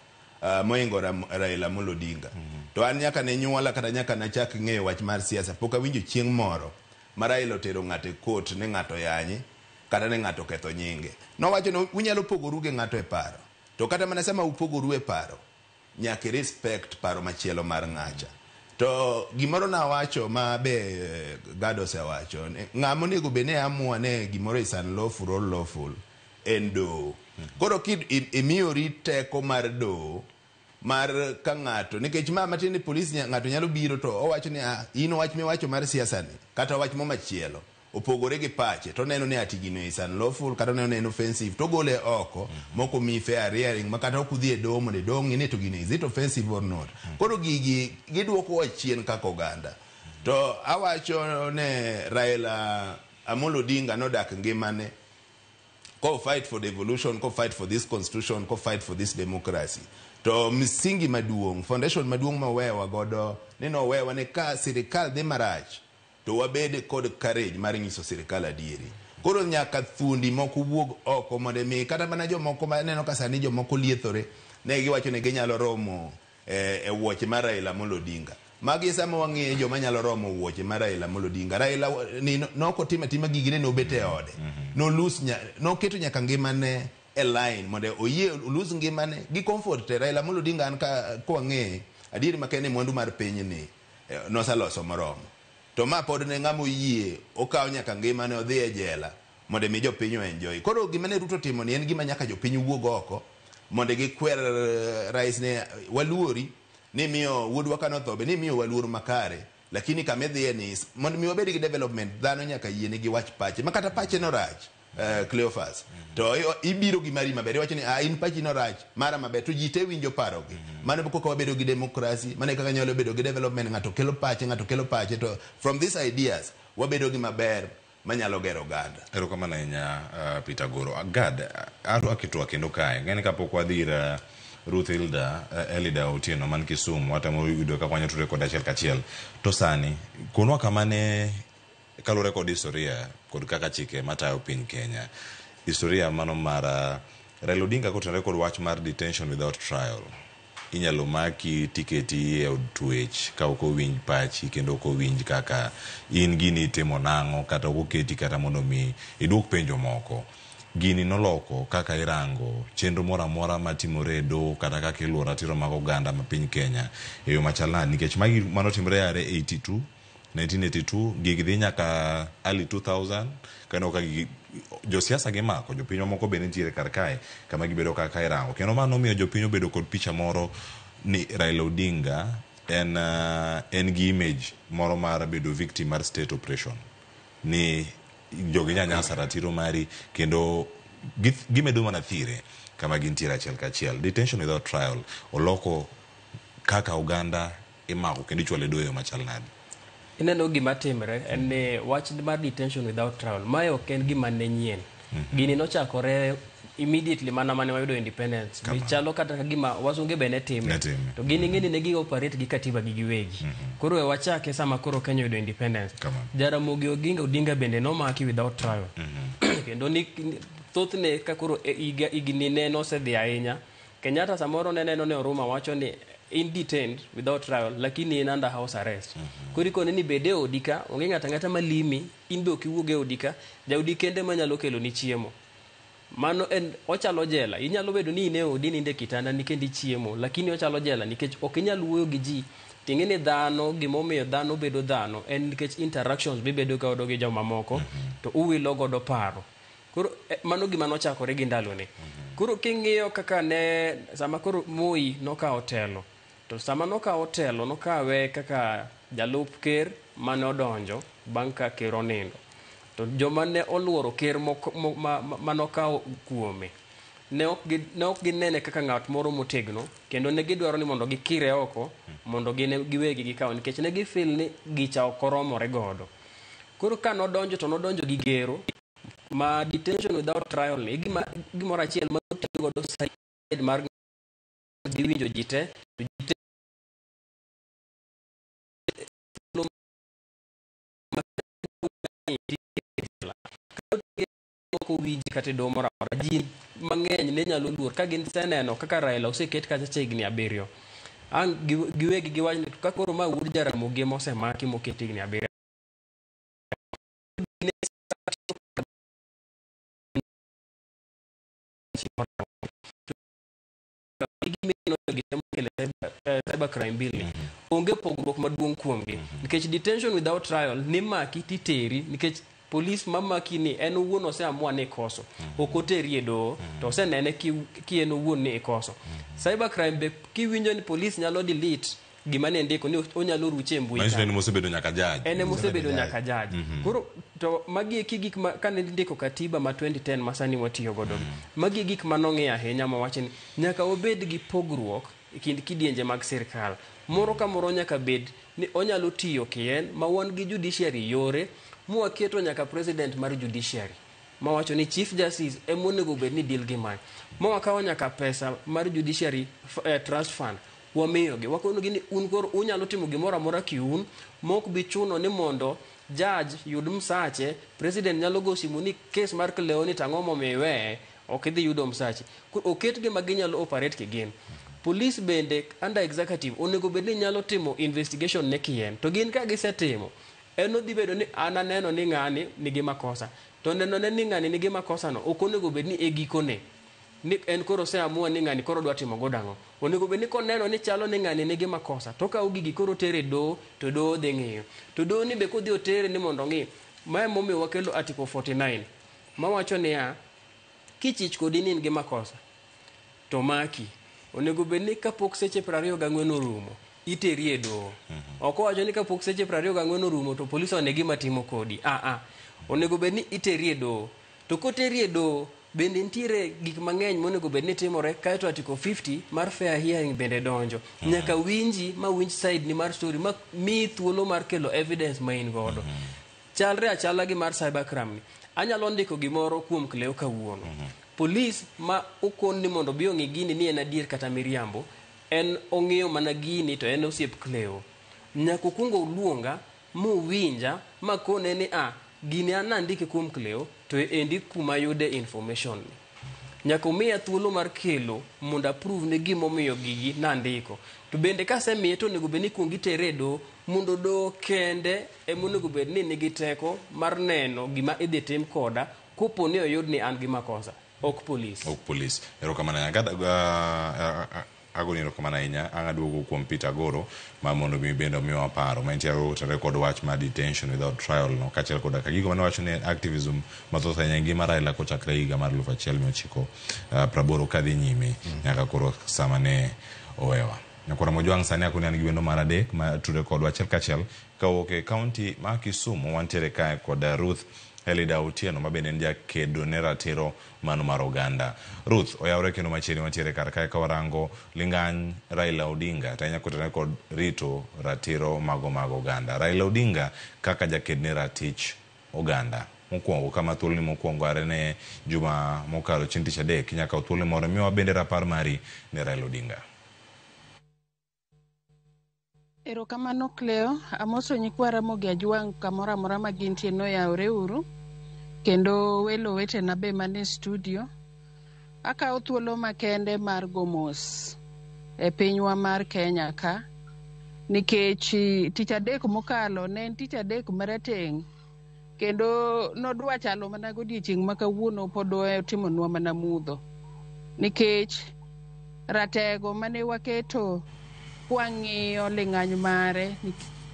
moingo Raila Amolo Odinga. To an nyaka ne nyuola kata nyaka nachak ng'eyo wach mar siasa pok awinjo chieng' moro ma Raila otero ng'ato e court ni ng'ato yanye kata ni ng'ato oketho nyinge. Nowacho ni unyalo pogoru gi ng'ato e paro. To kata mana sama upogoru e paro, nyaka respect paro machielo mar ng'acha. To gimoro nawacho ma be Gado osewacho, ng'ama onego bed ni amua ne gimoro is unlawful or lawful en doho. Koro imiyori teko mar doho mar ka ng'ato nikech ma matiende ni polis ng'ato nyalo biro to owacho ni in wach miwacho mar siasa ni kata wach mo machielo opogore gi pache to oneno ni ati gino is unlawful kata oneno ni en offensive to ogole oko mok omiyi fair hearing ma kata ok udhi e doho mondo doho ong'i ni to gino is it offensive or not. Koro gigi giduokowa chien kaka oganda. To awacho ne Raila Amolo Odinga nodak ngimane ko fight for devolution, ko fight for this constitution, ko fight for this democracy. To msingi maduong', foundation maduong' mowewa godo ni nowewa ni ka sirikal dhi marach to wabed kod courage mar nyiso sirikal adieri. Koro nyaka thuondi moko wuog oko mondo mi kata mana jomoko ma aneno ka sani jomoko liethore ne giwacho ni ginyalo romo e wuoche mar Raila Amolo Odinga. Magi sama wang'iyo joma nyalo romo wuoche mar Raila Amolo Odinga. Raila ni nokotimo atima gigi ne nobet e ode. Noketo nyaka ngimane e line mondo oyie olus ngimane gi comfort te. Raila Amolo Odinga an ka kwang'eye adieri makende mwandu mar piny ni noseloso moromo. To ma pod ne ng'ama oyie okawo nyaka ngimane odhi e jela mondo mi jopiny o enjoy. Koro gima ne Ruto timo ni en gima nyaka jopiny wuog oko mondo gikwer rais ne waluori ni miyo wuodwa kanotho be ni miyo waluor makare lakini kama idhiye ni mondo mi wabed gi development dhano nyaka yie ni giwach pache ma kata pache no rach. Cleophas to ibiro gi mari maber iwacho ni ah, in pachi no rach mara maber to ji te winjo parogi. Mano e kaka wabedo gi democracy, mano e kaka nyalo bedo gi development, ng'ato kelo pache, ng'ato kelo pache to from these ideas wabedo gi maber manyalo gero oganda. Erokamano ahinya Peter Goro. Gad, arwaki twak kendo kae. Ng'eni kapok wadhi ir Ruth Hilda, Elida Otieno man Kisumu, watemo yudo kaka wanyalo tudore kode achiel kachiel. To sani, konwa kama ne kaluwore kod historia kod kaka chike matayo piny Kenya. Historia mano mar Raila Odinga kotenore kod wach mar detention without trial. Inyalo maki tiketi e od twech ka ok owinj pachi kendo ok owinj kaka in gini itimo nang'o kata ok oketi kata mondo mi iduok penjo moko. Gini noloko kaka irango chenro moro amora matimore e doho kata kaka iluwo ratiro mag oganda ma piny Kenya e yo machal nade nikech magi manotimore are 82 1982 gigi dhi nyaka early 2000 kaneno ka gigi josiasa gimako jopiny mamoko be nitiere kar kae kama gibedo kaka irango kendo ma nomiyo jopiny obedo kod picha moro ni Raila Odinga en en gi image moro mar bedo victim mar state operation ni jogi nyanyasa ratiro mari kendo gimedo mana thire kama gintiere achiel kachiel. Detention without trial oloko kaka oganda imako kendo ichwalo e doho e yo machal nade? Ineno gima timre en ni wach mar detention without trial mae ok en gima ne nyien. Gini nochakore immediately mana mane wayudo independence. Be chalo kata ka gima wasunge be ne time. Ne time. To gin ing'e ni ne gi operate gi katiba gi giwegi. Koro we wachake sama koro Kenya oyudo independence. Jaramogi Oginga Odinga bende nomaki without trial. Kendo ni thothne ka koro e higa higni ne nosedhi ahinya. Kenyatta samoro ne neno ni Oruma wacho ni in detained without trial lakini in under house arrest. Koro ikone ni bed e odi ka, onge ng'ato ang'ata malimi, in be ok iwuog e odi ka, jaodi kende manyalo keloni chiemo. Mano en ochalo jela. Inyalo bedo ni in e odi nindo e kitanda ni kendo ichiemo, lakini ochalo jela nikech ok inyal wuoyo gi ji. Ting'e ni dhano, gimomiyo dhano bedo dhano en nikech interactions mibedo godo gi jomamoko to uwilo godo paro. Koro mano gima nochakore gi ndalone. Koro king'iyo kaka ne sama koro Moi nokawo telo, to sama nokawo telo nokawe kaka jalup ker mane odonjo bang' ka ker onindo. To joma ne oluoro ker manokawo kuome ne ok ginene kaka ng'at moro motegno kendo ne gidwaro ni mondo gikire oko mondo gin giwegi gikaw nikech ne gifeel ni gicha ok oromore godo. Koro ka nodonjo to nodonjo gi gero ma detention without trial ni gima gimoro achiel ma otiyo godo side mar dhi winjo ji te to ji te ok owinji kata e doho moro amora ji mang'eny ne nyalo luor ka giseneno kaka Raila oseket kacha cha higni 7 ang' giwegi giwach ni ka koro ma wuod Jaramogi ema osemaki moket higni 7 cyber crime bill ni onge pogruok maduong' kuomgi nikech detention without trial ni maki titeri nikech polis mamaki ni en owuon oseamua ni ikoso ok oteri e doho to osenene ki en owuon ni ikoso. Cyber crime be kiwinjo ni polis nyalo delete gima ne ndiko ni onyalo ruche e mbui Manyiso ni en mosebedo nyaka judge. En ema osebedo nyaka judge. Koro to magi eki gik ma kane ndiko katiba ma 2010 ma sani watiyo godo. Magi e gik ma nong'i ahinya mawacho ni nyaka wabed gi pogruok e kind kidienje mag sirkal. Moro ka moro nyaka bed ni onyalo tiyo kien ma wan gi judiciary yore mwaketo nyaka president mar judiciary mawacho ni chief justice ema onego bed ni deal gi mae. Ma wakawo nyaka pesa mar judiciary trust fund wamiyogi. Wakonogi ni un koro unyalo timo gimoro amora kiun mok bi chuno ni mondo judge yud msache, president nyalo go simu ni case mar Cleo ni tang'o momiyo iweye, ok idhi yudo msache. Koro oketgi ma ginyalo operate kigin. Police bende under executive onego bed ni nyalo timo investigation ne kien. To gin ka gisetimo, en odhi bedo ni an aneno ni ng'ani nigi makosa. To neno ne ni ng'ani nigi makosa no ok onego bed ni e gikone. Ni en koro oseamua ni ng'ani koro dwa timo godo ang'o. Onego bed ni koneno ni chalo ni ng'ani nigi makosa, to okawo gigi koro otere e doho, to doho dhi ng'iyo. To doho ni be kodhi otere ni mondo ong'i. Mae momiyo wakelo Article 49 mawacho niya, kichich kodi ni in gi makosa, to maki. Onego bed ni kapok seche 24 orumo, iteri e doho. Ok owacho ni kapok seche 24 orumo to polis one gima timo kodi. Onego bed ni iteri e doho. To koteri e doho bende nitiere gik mang'eny monego bed ni timore kaeto article 50 mar fair hearing bende donjo. Nyaka winji ma winj side ni mar story ma miyi thuolo mar kelo evidence ma in godo. Chalre achala gi mar cybercrime ni. Anyalo ndiko gimoro kuom Cleo kawuono. Polis ma okon ni mondo obi ong'i gini ni en adier kata miriambo, en ong'iyo mana gini to en osiep Cleo. Nyaka okuongo oluonga mowinja makone ni a gini an nandike kuom Cleo to endi kuma yude information ni. Nyaka omiya thuolo mar kelo mondo approve ne gimomiyo gigi nandiko. To bende kasemiye to onego bed ni ikuongo itere e doho mondo doho kende ema onego bed ni nigi teko mar neno gima idhi tim koda kopo ni oyud ni an gi makosa, ok polis. Ok polis. Erokamano ahinya. Agoni erokamano ahinya. Ang' aduogo kuom Peter Agoro ma mondo mi bende omiwa paro ma entie otenore kod wach mar detention without trial no kaachiel koda ka gigo mane wacho ni activism mathoth ahinya e ngima Raila kochakre higa mar 1980 kadhi nyime nyaka koro sama ne owewa. Nyakwara Mojwang' sani akoni an gi wendo mar adek ma tudre kodwa achiel kachiel kawuok e kaunti ma Kisumu. Wantiere kae kod Ruth Elida Otieno ma bende en jakedo ne ratiro mano mar oganda. Ruth, oyawre kendo machiegni wantiere kar kae ka warango lingany Raila Odinga to ahinya kotenore kod rito ratiro mago mag oganda. Raila Odinga kaka jaked ne ratich oganda. Mokwongo kama thuoloni mokwongo are ne juma mokalo chieng' tich adek inyalo kawo thuolo moro miwa bende rapar mari ne Raila Odinga. Erokamano Cleo, amoso nyikwa Ramogi Ajwang' kamoro amora ma gintie noyawre uru, kendo welo wetena be mane studio. Akawo thuolo makende mar go mos e pinywa mar Kenya ka, nikech tich adek mokalo ne en tich adek marateng' kendo nodwa chalo mana godiechieng' ma kawuono pod otimonwa mana mudho. Nikech ratego mane waketo kwang'iyo ling'any mare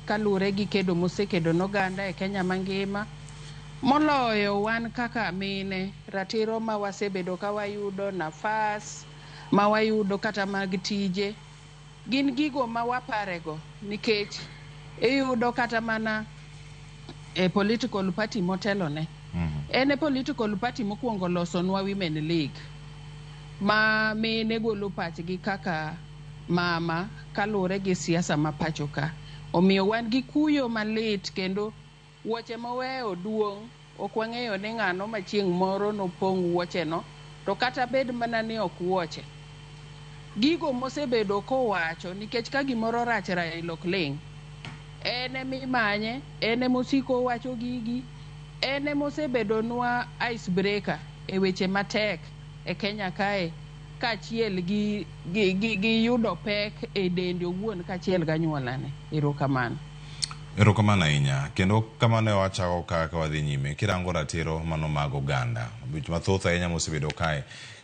kaluwore gi kedo mosekedo noganda e Kenya mangima, moloyo wan kaka mine, ratiro ma wasebedo ka wayudo, nafas ma wayudo kata mag tije, gin gigo ma waparego nikech iyudo kata mana e political party motelone. En e political party mokwongo losonwa Women League ma mine golo pachgi kaka mama kaluwore gi siasa ma pacho ka. Omiyo wan gi kuyo malit kendo wuoche moweyo duong' ok wang'eyo ni ng'ano ma chieng' moro nopong' wuocheno to kata bed mana ni ok wuoche. Gigo mosebedo kowacho nikech ka gimoro rach Raila ok ling'. En emimanye, en emosiko owacho gigi, en emosebedonwa ice breaker e weche matek e Kenya kae kaachiel gi yudo pek e dende owuon kaachiel gi anyuolane. Erokamano. Erokamano ahinya. Kendo kamano e wachako kaka wadhi nyime. Kirango ratiro mano mag oganda. Weche mathoth ahinya mosebedo kae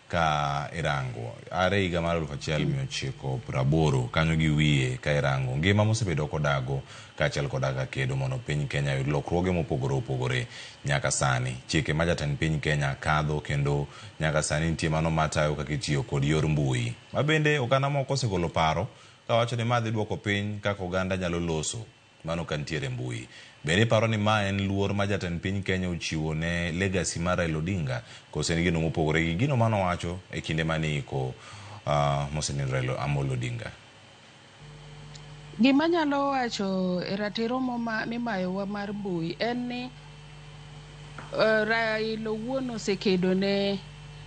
ka irango. Are higa mar 1980 kanyo gi wiye ka irango. Ngima mosebedo kodago kaachiel koda ka kedo mondo piny Kenya oyud lokruoge mopogore opogore nyaka sani. Chike ma jatend piny Kenya kadho kendo nyaka sani nitie mano matayo kaka itiyo kod yor mbui. Ma bende oganda moko osegolo paro kawacho ni ma dhi duoko piny kaka oganda nyalo loso mano ka nitiere mbui. Bende iparo ni ma en luor ma jatend piny Kenya ochiwo ne legacy mar Raila Odinga koso en gino mopogore gi gino manowacho e kinde mane iko mosenindo Raila Amolo Odinga? Gima anyalo wacho e ratiro mimayowa mar mbui en ni Raila owuon osekedo ne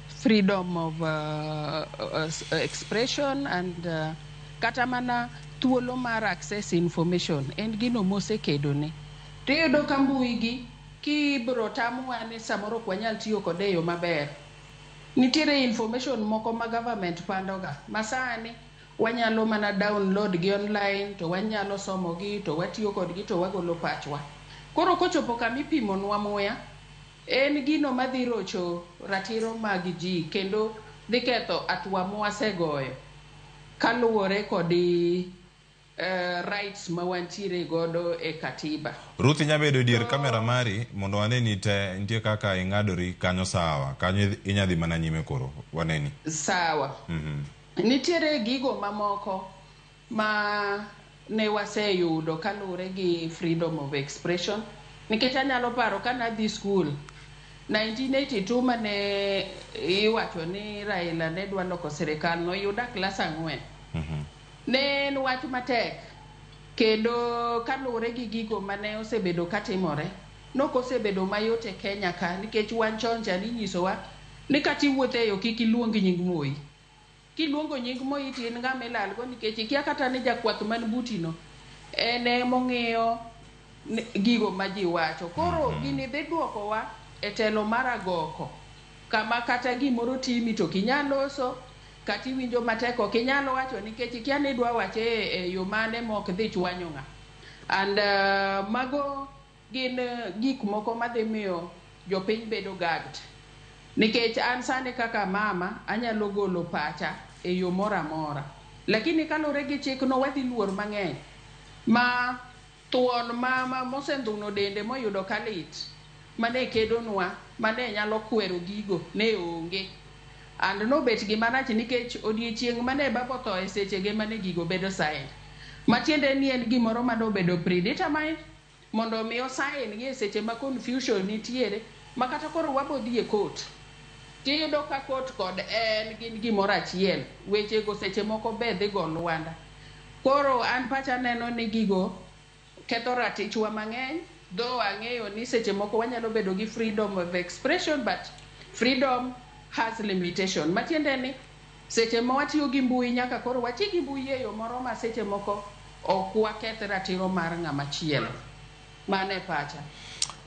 freedom of expression and kata mana thuolo mar access information en gino mosekedone. Tiyudo ka mbui gi kibro tamwa ni samoro ok wanyal tiyo kode e yo maber. Nitiere information moko ma government pandoga ma sani wanyalo mana download gi online to wanyalo somogi to watiyo kodgi to wagolo pachwa. Koro kochopo kama ipimonwa muya, en gino madhi rocho ratiro mag ji kendo dhi ketho hatua mwasegoyo kaluwore kod rights ma wantiere godo e katiba. Ruth inya bedo e dier kamera mari mondo waneni te nitie kaka ing'adori kanyo sawa kanyo inya dhi mana nyime koro waneni. Sawa. Nitiere gigo mamoko ma ne waseyudo kaluwore gi freedom of expression nikech anyalo paro ka nadhi skul 1982 mane iwacho ni Raila ne dwa loko sirikal noyuda klas 4. Ne en wach matek kendo kaluwore gi gigo mane osebedo katimore, nokosebedo mayot e Kenya ka nikech wan chon cha ninyisowa ni kata iwuotho e yo kik iluong nying Moi. Kiluongo nying Moi to in ng'ama ilalgo nikech ikia kata ni jakwath man buti no en emong'iyo gigo ma ji wacho. Koro gini dhi duokowa e telo mar agoko kama kata gimoro timi to ok inyal loso, kata iwinjo matek ok inyal wacho nikech ikia ni idwa wache e yo mane ma ok dhi chwanyo ng'a. And mago gin gik moko madhi miyo jopiny bedo gagged. Nikech an sani kaka mama anyalo golo pacha e yo moro amora. Lakini kaluwore gi chik no wadhi luor mang'eny ma thuon ma mosendhuno dende moyudo kalit mane kedonwa mane nyalo kwero gigo ne onge. And nobet gima rach nikech odiechieng' mane baba otho e sechege mane gigo bedo signed. Matiende ni en gimoro manobedo predetermined mondo mi osign gi e seche ma confusion nitiere ma kata koro wabodhi e court. Tiyudo ka court kod en gin gimoro achiel. Wechego seche moko be dhi go lwanda. Koro an pacha neno ni gigo ketho ratichwa mang'eny, though ang'eyo ni seche moko wanyalo bedo gi freedom of expression, but freedom has limitation. Matiende ni seche ma watiyo gi mbui nyaka koro wati gi mbui e yo moro ma seche moko ok waketh ratiro mar ng'ama chielo. Mano e pacha.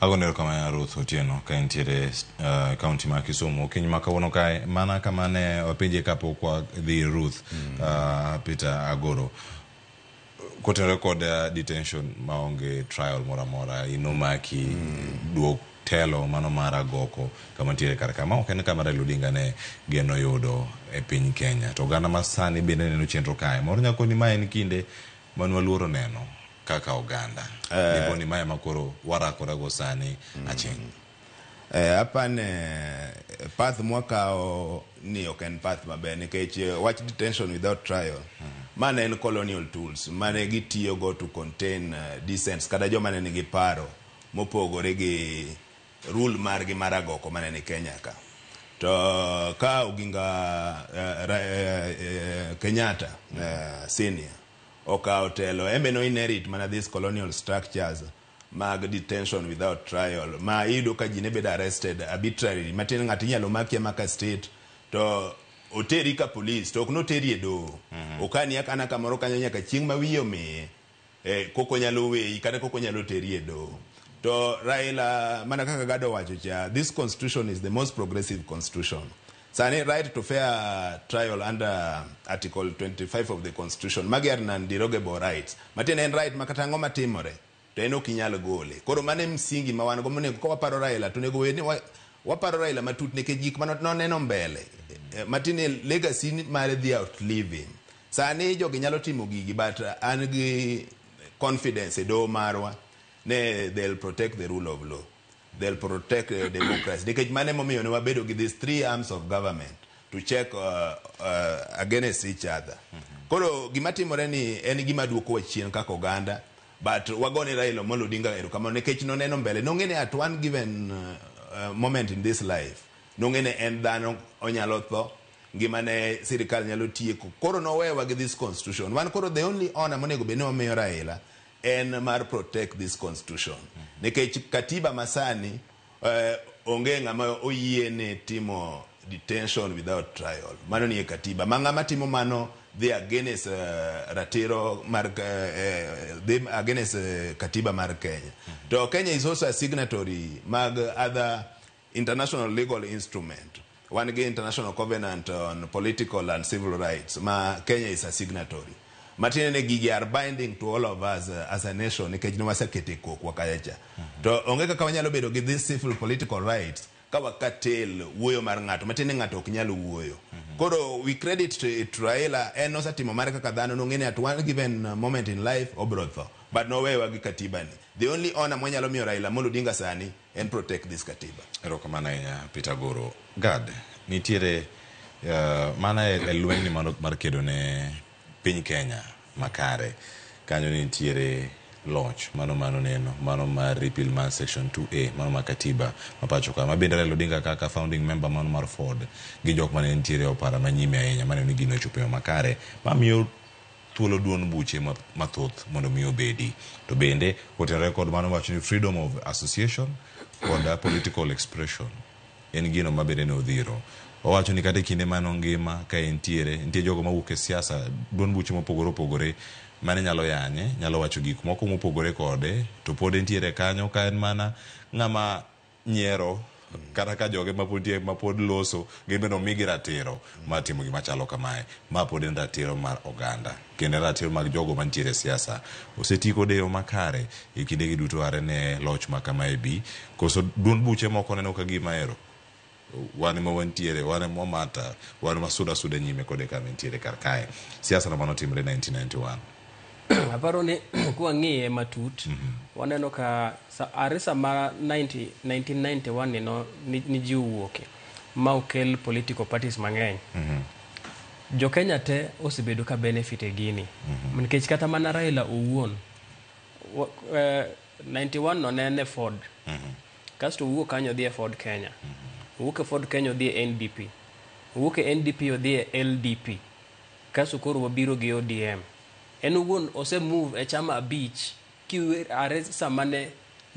Agone erokamano Ruth Otieno ka intiere kaunti ma Kisumu. Okinyi ma kawuono kae mana kama ne wapenje kapok wadhi Ruth Peter Agoro. Kotenore kod detention maonge trial moro amora inomaki duok telo mano mar agoko kama ntiere kar ka ma ok en kama Raila Odinga ne geno yudo e piny Kenya. To oganda ma sani bende neno chenro kae. Moro nyako ni ma en kinde mane waluoro neno kaka oganda. Dipo ni mae ma koro warakore go sani aching'. Apane path mwakawo ni ok en path maber nikech wach detention without trial mane en colonial tools mane gitiyogo to contain dissents kata joma ne nigi paro mopogore gi rule margi mar agoko mane ni Kenya ka. To ka Oginga Kenyatta senior okawo telo, en be no inherit mana these colonial structures mag detention without trial ma iyudo ka ji ne bedo arrested arbitrarily matin ng'ato inyalo maki amaka state to oteri ka police to ok noteri e doho. Okani akana kamoro kanyo nyaka chieng' ma wiye omiye koko nyalo weyi kata koko nyalo teri e doho. To Raila mana kaka Gado wacho cha, this constitution is the most progressive constitution. Sani right to fair trial under article 25 of the constitution magi are non-derogable rights. Matiende en right ma kata ang'o matimore to en ok inyal gole. Koro mano e msingi ma wan go monego ka waparo Raila to onego wed ni waparo Raila matut nikech gik mane noneno mbele. Matiende legacy mare dhi outlive him. Sani jogi nyalo timo gigi but an gi confidence e doho marwa ne they'll protect the rule of law. They'll protect democracy. Nikech mano emomiyo ne wabedo gi these three arms of government to check against each other. Koro gima timore ni en gima duokowa chien kaka oganda but wagone Raila Amolo Odinga erokamano nikech noneno mbele. Nong'e ni at one given moment in this life, nong'e ni en dhano onyalo tho, ngimane sirikal nyalo tieko. Koro nowewa gi this constitution. Wan koro the only honor monego bed ni wamiyo Raila en mar protect this constitution. Nikech katiba masani onge ng'ama oyiene timo detention without trial. Mano nie katiba. Ma ng'ama timo mano dhi against ratiro mar dhi against katiba mar Kenya. To Kenya is also a signatory mag other international legal instrument. Wan gi International Covenant on Political and Civil Rights ma Kenya is a signatory. Matiende ni gigi are binding to all of us as a nation nikech ne wasekete kokwa kacha cha. To onge kaka wanyalo bedo gi these civil political rights ka wakatel wuoyo mar ng'ato. Matiende ni ng'ato ok nyal wuoyo. Koro we credit to Raila en osetimo mare kaka dhano nong'e ni at one given moment in life obro tho. But nowewa gi katiba ni. The only honor mwanyalo miyo Raila Amolo Odinga sani en protect this katiba. Erokamano ahinya Peter Goro. Gad, nitiere mana e lweny mar kedo ne piny Kenya makare. Kanyo nitiere loch mano mano neno mano mar repeal mar section 2A mano mar katiba ma pacho ka ma bende Raila Odinga kaka founding member mano mar Ford gi jok mane nitiere e opara manyime ahinya mane ni gino ochopo e yo makare mamiyo thuolo duond buche mathoth mondo mi obedi. To bende kotenore kod mano wacho ni freedom of association kod political expression en gino ma bende ne odhiro. Owacho ni kata e kinde mane ongima ka entiere, nitie jogo mawuok e siasa, duond buche mopogore opogore mane nyalo yanye, nyalo wacho gik moko mopogore kode, to pod entiere kanyo ka en mana ng'ama nyiero kata ka joge mapod nitie mapod loso gin bende omigi ratiro mar timo gima chalo kamae. Ma pod en ratiro mar oganda kendo en ratiro mag jogo mantiere e siasa. Oseti kode e yo makare e kindegi duto are ne loch ma kamae bi. Koso duond buche moko neno ka gima ero wan ema wantiere, wan ema wamata, wan ema suda suda nyime kode kama entiere kar kae. Siasa no manotimre 1991. Aparo ni kwang'iye matut waneno ka are sama 90, 1991 ni, no, ni ji owuoke ma okel political parties mang'eny. Jo Kenya te osebedo ka benefit e gini. Nikech kata mana Raila owuon 91 no ne en e Ford. Kasto owuok kanyo odhi e Ford Kenya. Owuok e Ford Kenya odhi e NDP. Owuok e NDP odhi e LDP. Kasto koro wabiro gi ODM. En owuon ose move e chama abich kiwe are sama ne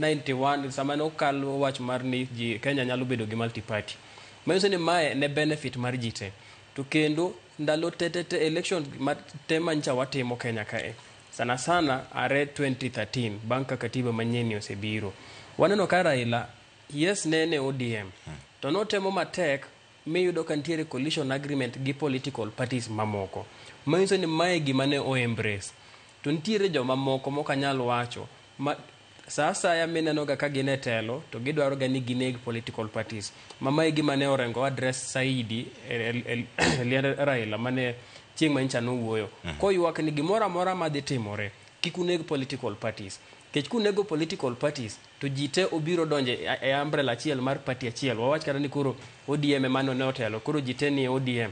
91 sama ne okal wach mar ni ji Kenya nyalo bedo gi multi party. Manyiso ni mae ne benefit mar ji te. To kendo ndalo te te te election ma te mancha watimo Kenya kae. Sana sana are 2013 bang' ka katiba manyien ni osebiro. Waneno ka Raila yes ne en e ODM to notemo matek miyudo ka nitiere coalition agreement gi political parties mamoko. Manyiso ni mae gima ne o embrace. To nitiere joma moko mok anyal wacho ma sa asaya mineno ga ka gin e telo to gidwaro ga ni gineg political parties. Ma mae gima ne Orengo address saidi e liend Raila mane chieng' manyicha nowuoyo. Koywak ni gimoro amora madhi timore kik uneg political parties. Nikech kunego political parties to ji te obiro donjo e umbrella achiel mar party achiel. Wawach kata ni koro ODM ema ne otelo, koro ji te ni ODM.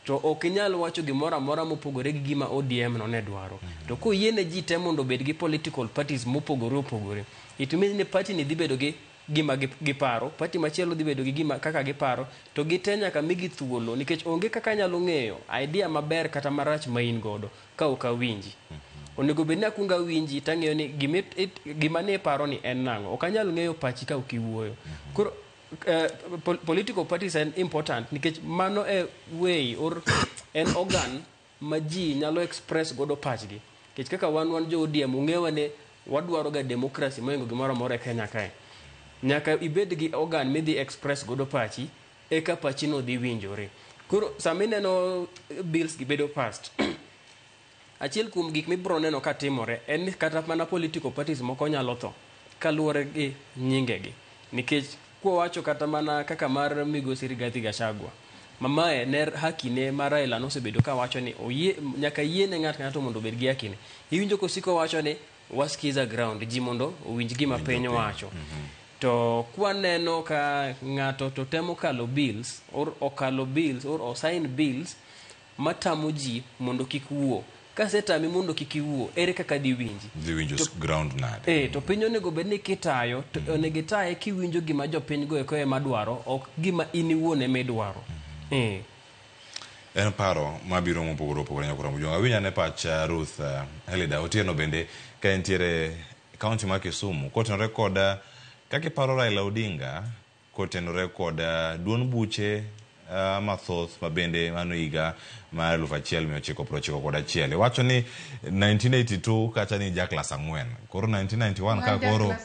To ok inyal wacho gimoro amora mopogore gi gima ODM no ne dwaro. To koyiene ji te mondo obed gi political parties mopogore opogore, it means ni party ni dhi bedo gi gima giparo, party machielo dhi bedo gi gima kaka giparo, to gite nyaka migi thuolo nikech onge kaka anyalo ng'eyo idea maber kata marach ma in godo ka ok awinji. Onego bed ni akuongo awinji tang'eyo ni gima ne iparo ni en nang'o. Ok anyal ng'eyo pachi ka ok iwuoyo. Koro political parties en important nikech mano e way or en organ ma ji nyalo express godo pachgi. Nikech kaka wan jo ODM ung'ewa ni wadwaro ga democracy mohingo gimoro amora e Kenya kae. Nyaka ibed gi organ midhi express godo pachi eka pachi no dhi winjore. Koro sama ineno bills gi bedo passed, achiel kuom gik mibiro neno ka timore en ni kata mana political parties moko nyalo tho kaluwore gi nyingegi. Nikech kwawacho kata mana kaka mar migosi Rigathi Gachagua, mamae ne haki ne ma Raila nosebedo ka wacho ni oyie, nyaka yiene ng'ato ng'ato mondo obed gi haki ne. Iwinjo kosiko wacho ni wasikiza ground, ji mondo owinj gima piny wacho. To kwaneno ka ng'ato to temo kalo bills or okalo bills or osign bills matamo ji mondo kik wuo. Kasetami mondo kik iwuo, ere kaka diwinji? Dhi winjo ground nade? To piny onego bed ni kitayo, to onego itaye kiwinjo gima jopiny go eko ema dwaro, ok gima in iwuon ema idwaro. En paro mabiro mopogore opogore nyakora Mujong. Awinjo ane pach Ruth Helida Otieno bende ka entiere kaunti ma Kisumu kotenore kod kaka iparo Raila Odinga kotenore kod duond buche mathoth ma bende mano higa mar 1991. Iwacho ni 1982 kacha ni ja klas 4. Koro 1991 ka koro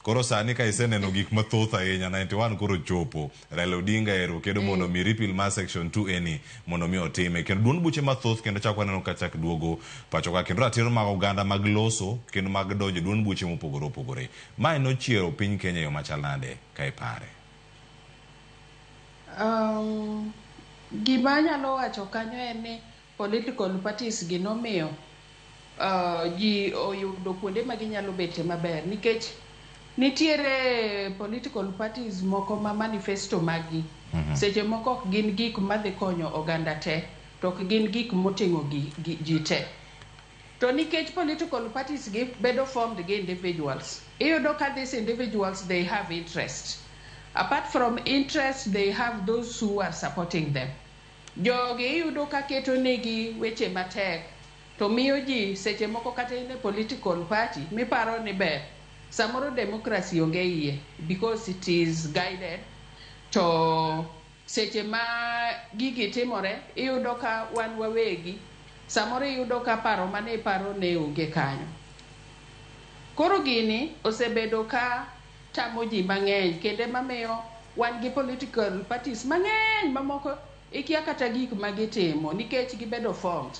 koro sani ka iseneno gik mathoth ahinya 91 koro chopo Raila Odinga ero kedo mondo mi repeal mar section 2A ni mondo mi otime kendo duond buche mathoth kendo chak waneno ka chak duogo pacho ka kendo ratiro mag oganda mag loso kendo mag donjo duond buche mopogore opogore. Mae nochiero piny Kenya e yo machal nade ka ipare? Gima anyalo wacho kanyo en ni political parties gi nomiyo ji oyudo kuonde ma ginyalo bete maber nikech nitiere political parties moko ma manifesto maggi seche moko ok gin gik madhi konyo oganda te to ok gin gik moting'o ji te. To nikech political parties gi bedo formed gi individuals, iyudo ka these individuals they have interest. Apart from interest, they have those who are supporting them. Jogi iyudo ka keto negi weche matek to miyo ji seche moko kata in e political party miparo ni ber samoro democracy onge iye because it is guided to seche ma gigi timore iyudo ka wan wawegi samoro iyudo ka paro mane iparo ne onge kanyo. Koro gini osebedo ka tamo ji mang'eny kendo mamiyo wan gi political parties mang'eny mamoko ikia kata gik ma gitimo nikech gibedo formed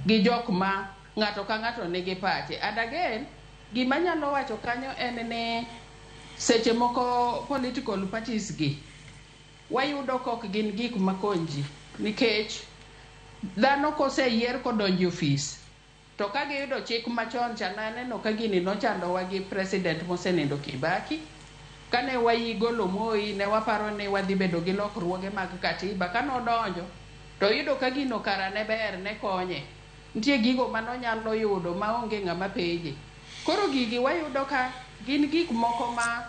gi jok ma ng'ato ka ng'ato nigi pache. And again, gima anyalo wacho kanyo en ni seche moko political parties gi wayudo kok gin gik makony ji nikech dhano koseyier kodonjo e ofis to ka giyudo chik machon cha naneno ka gini nochandowa gi president mosenindo Kibaki kane waigolo Moi ne waparo ni wadhi bedo gi lokruoge mag katiba kanodonjo to iyudo ka gino kara ne ber ne konye nitie gigo manonyalo yudo maonge ng'ama penje koro gigi wayudo ka gin gik moko ma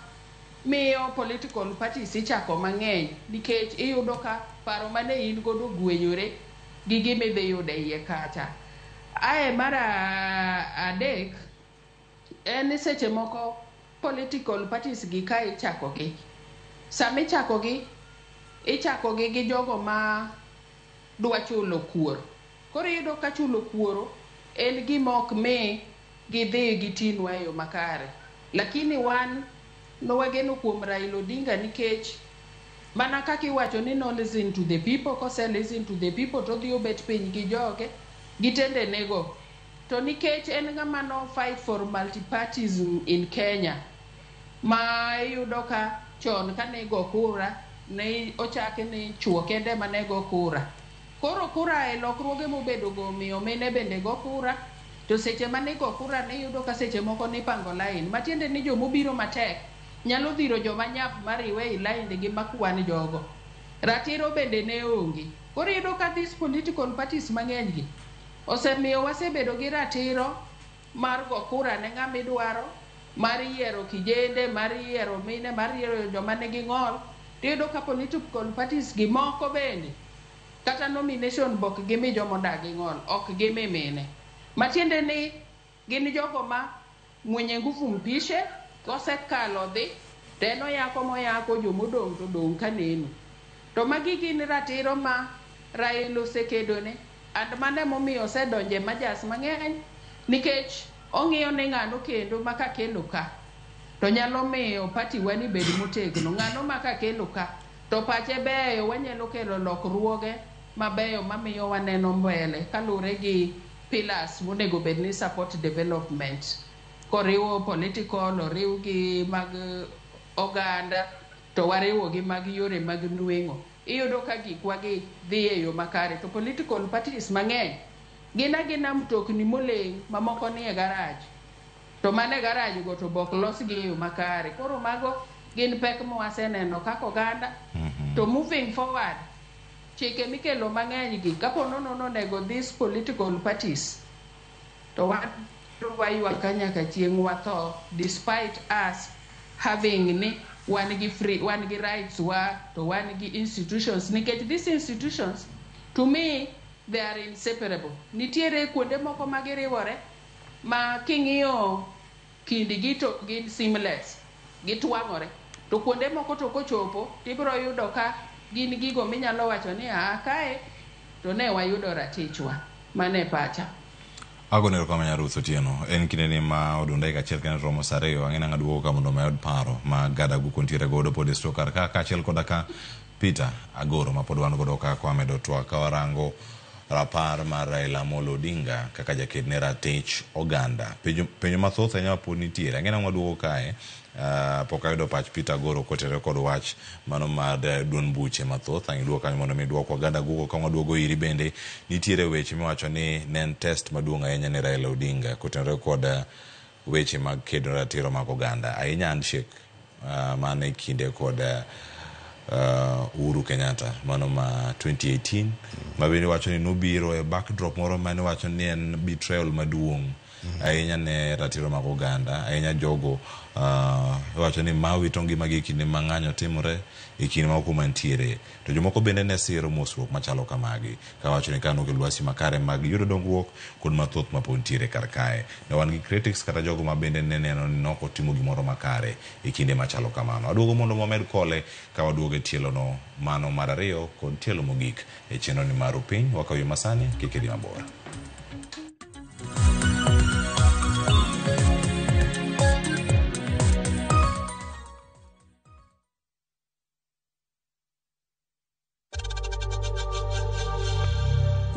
miyo political parties ichako mang'eny nikech iyudo ka paro mane in godo gwenyore gi gima idhi yudo e iye kacha. Ae mar adek en ni seche moko political parties gi ka ichakogi sama ichakogi ichakogi gi jogo ma dwa chulo kuor. Koro iyudo ka chulo kuoro en gima ok mi gidhi gitinwa e yo makare. Lakini wan nowageno kuom Raila Odinga nikech mana kaka iwacho ni no listen to the people, kose listen to the people to odhi obet piny gi joge gi tendenego. To nikech en ng'ama no fight for multipartyism in Kenya ma iyudo ka chon kane igo kura ne ochak ni chuo kende ema ne go kura. Koro kura e lokruoge mobedo go omiyo mine bende go kura to seche mane igo kura niyudo ka seche moko nipango line matiende ni jomobiro matek nyalo dhiro joma nyap mariwe ei line gi makwan jogo. Ratiro bende ne onge. Koro iyudo ka these political parties mang'eny gi osemiyo wasebedo gi ratiro mar go kura ne ng'ama idwaro, mar yiero kijende, mar yiero mine, mar yiero joma nigi ng'ol. Tiyudo ka political parties gi moko bende kata nomination be ok gimi jomodak gi ng'ol, ok gimi mine. Matiende ni gin jogo ma mwenye nguvu mpishe, kosekalo dhi to en oyako moyako jomodong' to dong' ka neno. To magi gin ratiro ma Raila osekedone and mano emomiyo osedonje majas mang'eny nikech ong'iyo ni ng'ano kendo ma kakelo ka to nyalo miyo party wa ni bed motegno. Ng'ano ma kakelo ka to pache beyo wanyalo kelo lokruoge mabeyo mamiyo waneno mbele kaluwore gi pillars monego bed ni support development koriwo political oriw gi mag oganda to wariwo gi mag yore mag nweng'o. Iyudo ka gikwa gi dhi e yo makare to political parties mang'eny gin agina mtokni moleng' mamoko nie garage to mane garage go to bok losgi e yo makare. Koro mago gin pek mwaseneno kaka oganda to moving forward chike mikelo mang'eny gi kapo nono onego these political parties to waywak ka nyaka chieng' watho despite us having ni wan gi free wan gi rights wa to wan gi institutions nikech these institutions to me they are inseparable. Nitiere kuonde moko ma giriwore ma king'iyo kindgi to gin seamless, gitwang'ore. To kuonde moko to kochopo tibiro yudo ka gin gigo minyalo wacho ni aa kae to ne wayudo ratichwa. Mano e pacha. Agone erokamano Ruth Otieno. En kinde ni ma odong' dakika achiel kende romo sa ariyo. Ang'e nang'a duogo ka mondo mayud paro ma Gada Guko nitiere godo pod e sto kar ka kaachiel koda ka Peter Agoro ma pod wan godo ka kwamedo twak ka warango rapar mar Raila Amolo Odinga kaka jaked ne ratich oganda. Penjo mathoth ahinya ma pod nitiere. Ang'e nang'o waduogo kae pok ayudo pach Peter Agoro kotenore kod wach mano mar duond buche mathoth. Ang' iduogo kanyo mondo mi iduokwa. Gada Guko ka waduogo iri bende nitiere weche miwacho ni ne en test maduong' ahinya ne Raila Odinga kotenore kod weche mag kedo ne ratiro mag oganda. Ahinya handshake mane kinde kod Uhuru Kenyatta mano ma 2018 ma bende wacho ni nobiro e backdrop moro mane wacho ni en betrayal maduong' ahinya ne ratiro mag oganda ahinya jogo iwacho ni ma wito ngimagi e kinde ma ng'anyo timore e kinde ma kuma ntiere to jomoko bende ne siro mosruok machalo kamagi kawacho ni kano lwasi makare mag yudo dongruok kod mathoth mapod ntiere kar kae ne wan gi critics kata jogo ma bende ne neno ni nok otimo gimoro makare e kinde machalo kamano aduogo mondo wamed kole ka waduogo e tielo no mano mar ariyo kod tielo mogik e chenro ni mar piny wakaw yo masani kik idhi mabor.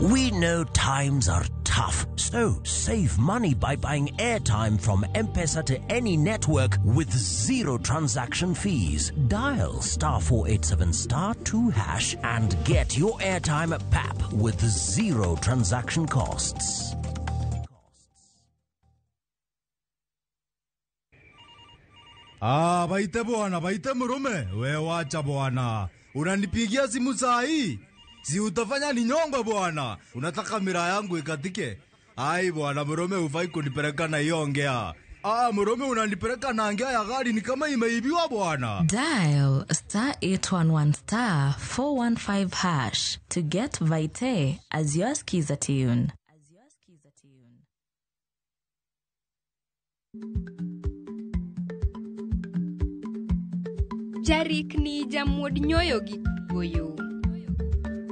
We know times are tough, so save money by buying airtime from M-Pesa to any network with zero transaction fees. Dial star 487 star 2 hash and get your airtime at PAP with zero transaction costs. Ah, baite bwana, baite murume. We wacha bwana. Unanipigia simu saa hii? Si utafanya ninyongwe bwana. Unataka mira yangu ikatike? Ai bwana, murume hufai kunipeleka na hiyo ongea. Ah, murume unanipeleka na ngea ya gari ni kama imeibiwa bwana. Dial star 811 star 415 hash to get Vite as your skiza tune. Jarikni jamuod nyoyo gi kuoyo.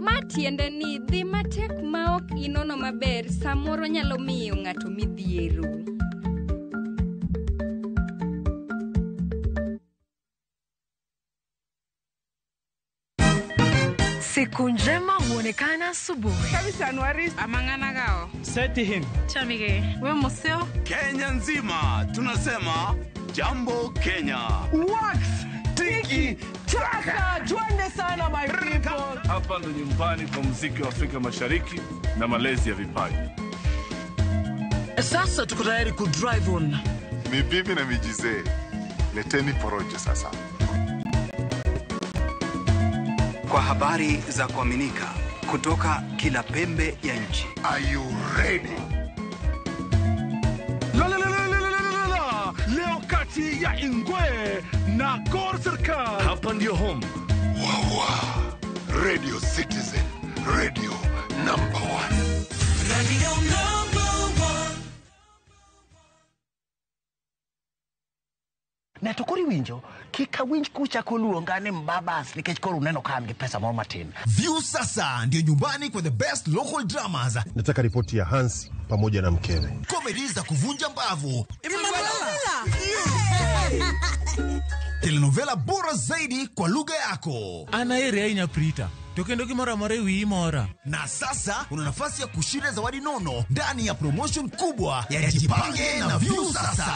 Ma tiende ni dhi matek ma ok inono maber samoro nyalo miyo ng'ato midhiero. Siku njema huonekana asubuhi. Kabisa Anuari amangana gao. Seti him. Chamige, we museo. Kenya nzima tunasema jambo Kenya. Wax tiki taka, twende sana my people. Hapa ndo nyumbani kwa muziki wa Afrika Mashariki na malezi ya vipaji. Sasa tuko tayari ku drive on. Ni bibi na mijizee. Leteni porojo sasa. Kwa habari za kuaminika kutoka kila pembe ya nchi. Are you ready? La la la la la la la. Leo kati ya Ingwe na Gor Serikal. Hapa ndio home. Wawa. Radio Citizen, radio number 1. Radio number 1. Ne to koro iwinjo kik awinj kuchako luonga ni mbabas nikech koro uneno ka an gi pesa moro matin. View sasa ndio nyumbani kwa the best local dramas. Nataka ripoti ya Hansi pamoja na mkewe. Comedy za kuvunja mbavu. Telenovela bora zaidi kwa lugha yako. Anaere aina Prita. To kendo gimoro amora e wiyi mora. Na sasa una nafasi ya kushinda zawadi nono ndani ya promotion kubwa ya Jipange na View Sasa.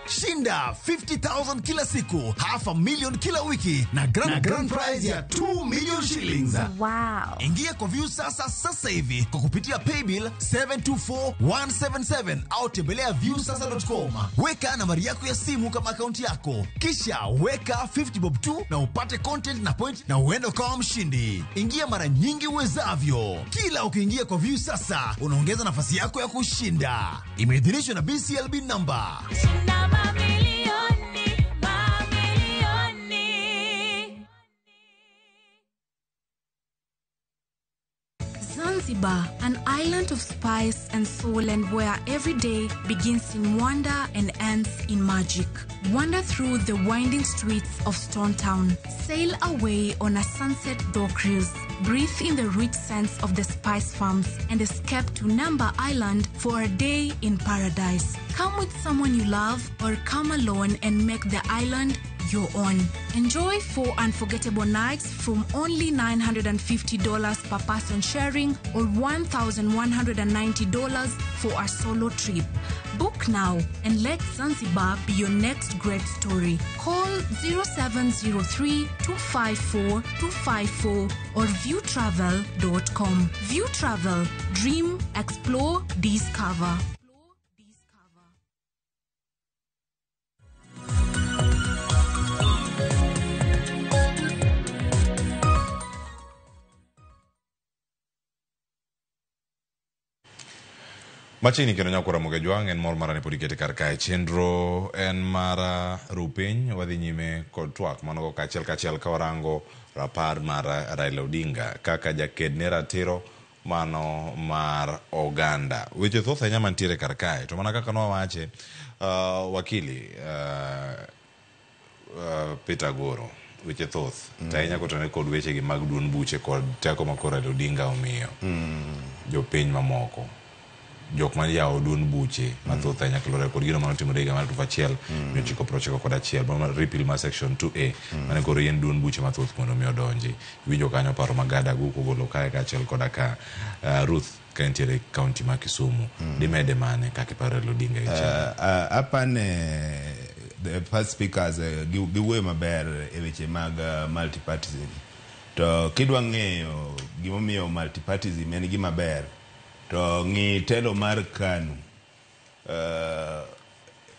Shinda 50,000 kila siku, 500,000 kila wiki na grand prize ya 2 million shillings. Wow. Ingia kwa View Sasa sasa hivi kwa kupitia paybill 724177 au tembelea viewsasa.com. Weka nambari yako ya simu kama akaunti yako. Kisha weka 50 bob 2 na upate content na point na uende ukawa mshindi. Ingia mara nyingi uwezavyo. Kila ukiingia kwa View Sasa unaongeza nafasi yako ya kushinda. Imeidhinishwa na BCLB number. Shinda mamilioni, mamilioni. Zanzibar, an island of spice and soul, and where every day begins in wonder and ends in magic. Wander through the winding streets of Stone Town. Sail away on a sunset dhow cruise. Breathe in the rich scents of the spice farms and escape to Namba Island for a day in paradise. Come with someone you love or come alone and make the island your own. Enjoy 4 unforgettable nights from only $950 per person sharing or $1,190 for a solo trip. Book now and let Zanzibar be your next great story. Call 0703 254 254 or viewtravel.com. View Travel. Dream, explore, discover. Machiegni kendo nyakwara Ramogi Ajwang' en mor mara ni pod ikete kar kae. Chenro en mar rupiny, wadhi nyime kod twak manogo kaachiel kachiel ka warango rapar mar Raila Odinga kaka jaked ne ratiro mano mar oganda. Weche thoth ahinya mantiere kar kae, to mana kaka nwawache, wakili Peter Agoro, weche thoth to ahinya kotenore kod wechegi mag duond buche kod teko ma koro Raila Odinga omiyo jopiny mamoko jok ma yawo duond buche mathoth ahinya kaluwore kod gino manotimore higa mar 1991 mar repeal mar section 2A mane koro yien duond buche mathoth mondo mi odonji. Iwinjo kanyo paro ma Gada Aguko ogolo kae kaachiel koda ka Ruth ka entiere e kaunti ma Kisumu. Dimede mane kaka iparo Raila Odinga e chenro? Apane the first speakers giwuoyo maber e weche mag multipartyism. To kidwa ng'eyo gimomiyo multipartyism en gima ber, to ng'i telo mar KANU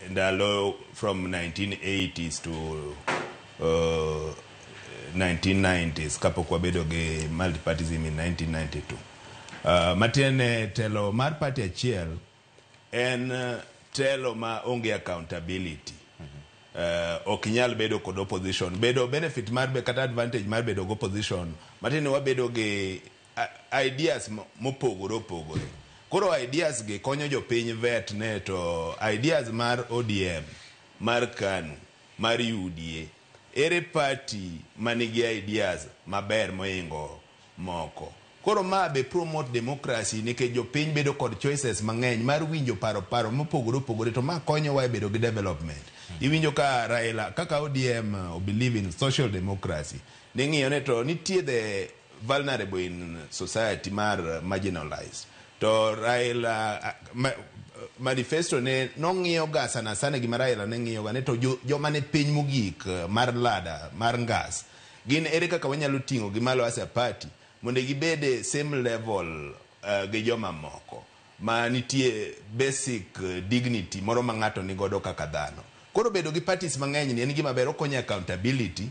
ndalo from 1980s to 1990s kapok wabedo gi multipartyism in 1992. Matiende telo mar party achiel en telo ma onge accountability. Ok inyal bedo kod opposition. Bedo benefit mar be kata advantage mar bedo gi opposition, matiende wabedo gi ideas mopogore opogore. Koro ideas gi konyo jopiny vet ne to ideas mar ODM, mar KANU, mar UDA, ere party manigi ideas maber moingo moko. Koro ma be promote democracy nikech jopiny bedo kod choices mang'eny mar winjo paro mopogore opogore, to ma konyowa e bedo gi development. Iwinjo ka Raila kaka ODM believe in social democracy. Ning'iyo ne to nitie the vulnerable in society mar marginalized. To Raila manifesto ne nong'iyo ga sana sana gima Raila ne ng'iyo ga ne to joma ne piny mogik mar ladder mar ngas gin ere kaka wanyalo ting'o gi malo as a party mondo gibed e same level gi joma moko ma nitie basic dignity moro ma ng'ato nigodo kaka dhano. Koro bedo gi parties mang'eny ni en gima ber, okonyo accountability.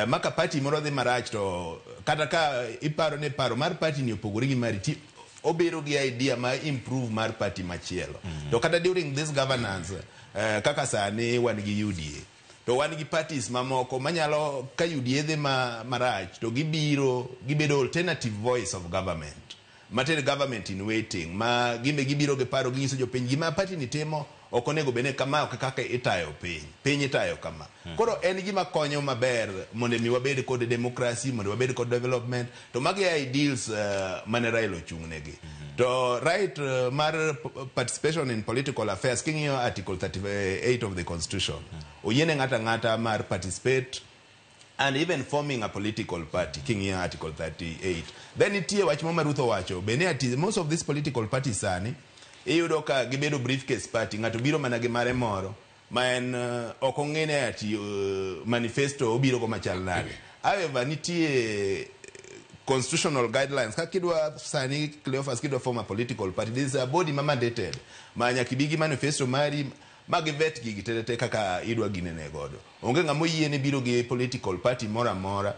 Maka party moro dhi marach to kata ka iparo ni paro mar party ni opogore gi mari, obiro gi idea ma improve mar party machielo. To kata during this governance, kaka sani wan gi UDA, to wan gi parties mamoko manyalo ka UDA dhi marach to gibiro gibedo alternative voice of government. Matiende government in waiting, ma gimbe gibiro gi paro ginyiso jopiny gima party ni timo ok onego bed ni kama ok kaka itayo piny, piny itayo kama. Koro en gima konyo maber mondo mi wabed kod democracy, mondo wabed kod development, to magi e ideals mane Raila ochung' negi. To right mar participation in political affairs, king'iyo article 38 of the constitution, oyiene ng'ato ang'ata mar participate and even forming a political party, king'iyo article 38. Then nitie wach moro ma Ruth owacho, bende ati most of these political parties sani iyudo ka gibedo briefcase party, ng'ato biro mana gi mare moro ma en ok ong'e ni ati manifesto obiro go machal nade. However, nitie constitutional guidelines kaka kidwa sani Cleophas kidwa form a political party, there is a body ma mandated ma nyaka ibi gi manifesto mari ma givet gigi te te kaka idwa ginene godo. Onge ng'ama oyiene biro gi political party moro amora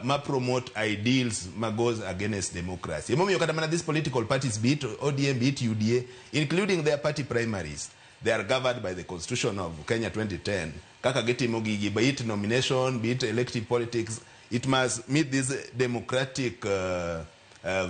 ma promote ideals ma goes against democracy. Emomiyo kata mana these political parties, be it ODM, be it UDA, including their party primaries, they are governed by the Constitution of Kenya 2010. Kaka gitimo gigi, be it nomination, be it elective politics, it must meet these democratic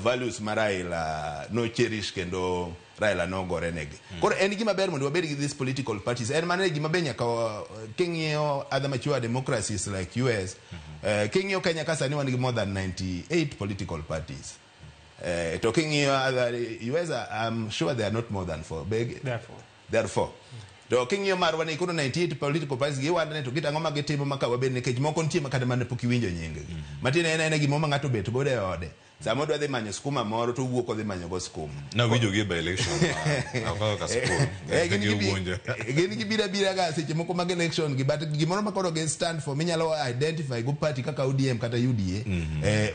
values ma Raila no cherish kendo Raila nogore negi. Koro en gima ber mondo wabed gi these political parties. En mana gima be nyaka king'iyo other mature democracies like US, king'iyo Kenya ka sani wan gi more than 98 political parties. To king'iyo other US, I'm sure they are not more than 4. Therefore. Therefore. To king'iyo marwa ni koro 98 political parties giwandre to gitang'o ma gitimo ma ka wabed nikech moko nitie ma kata mana pok iwinjo nying gi. Matiende en gimoro ma ng'ato obet godo e ode. Sama odwa dhi manyo skuma moro to owuok odhi manyo go skuma. Nawinjo gi by election ma ka school. Gin gibiro abira ga seche moko mag election gi, but gimoro ma koro gi stand for minyalo identify go party kaka ODM kata UDA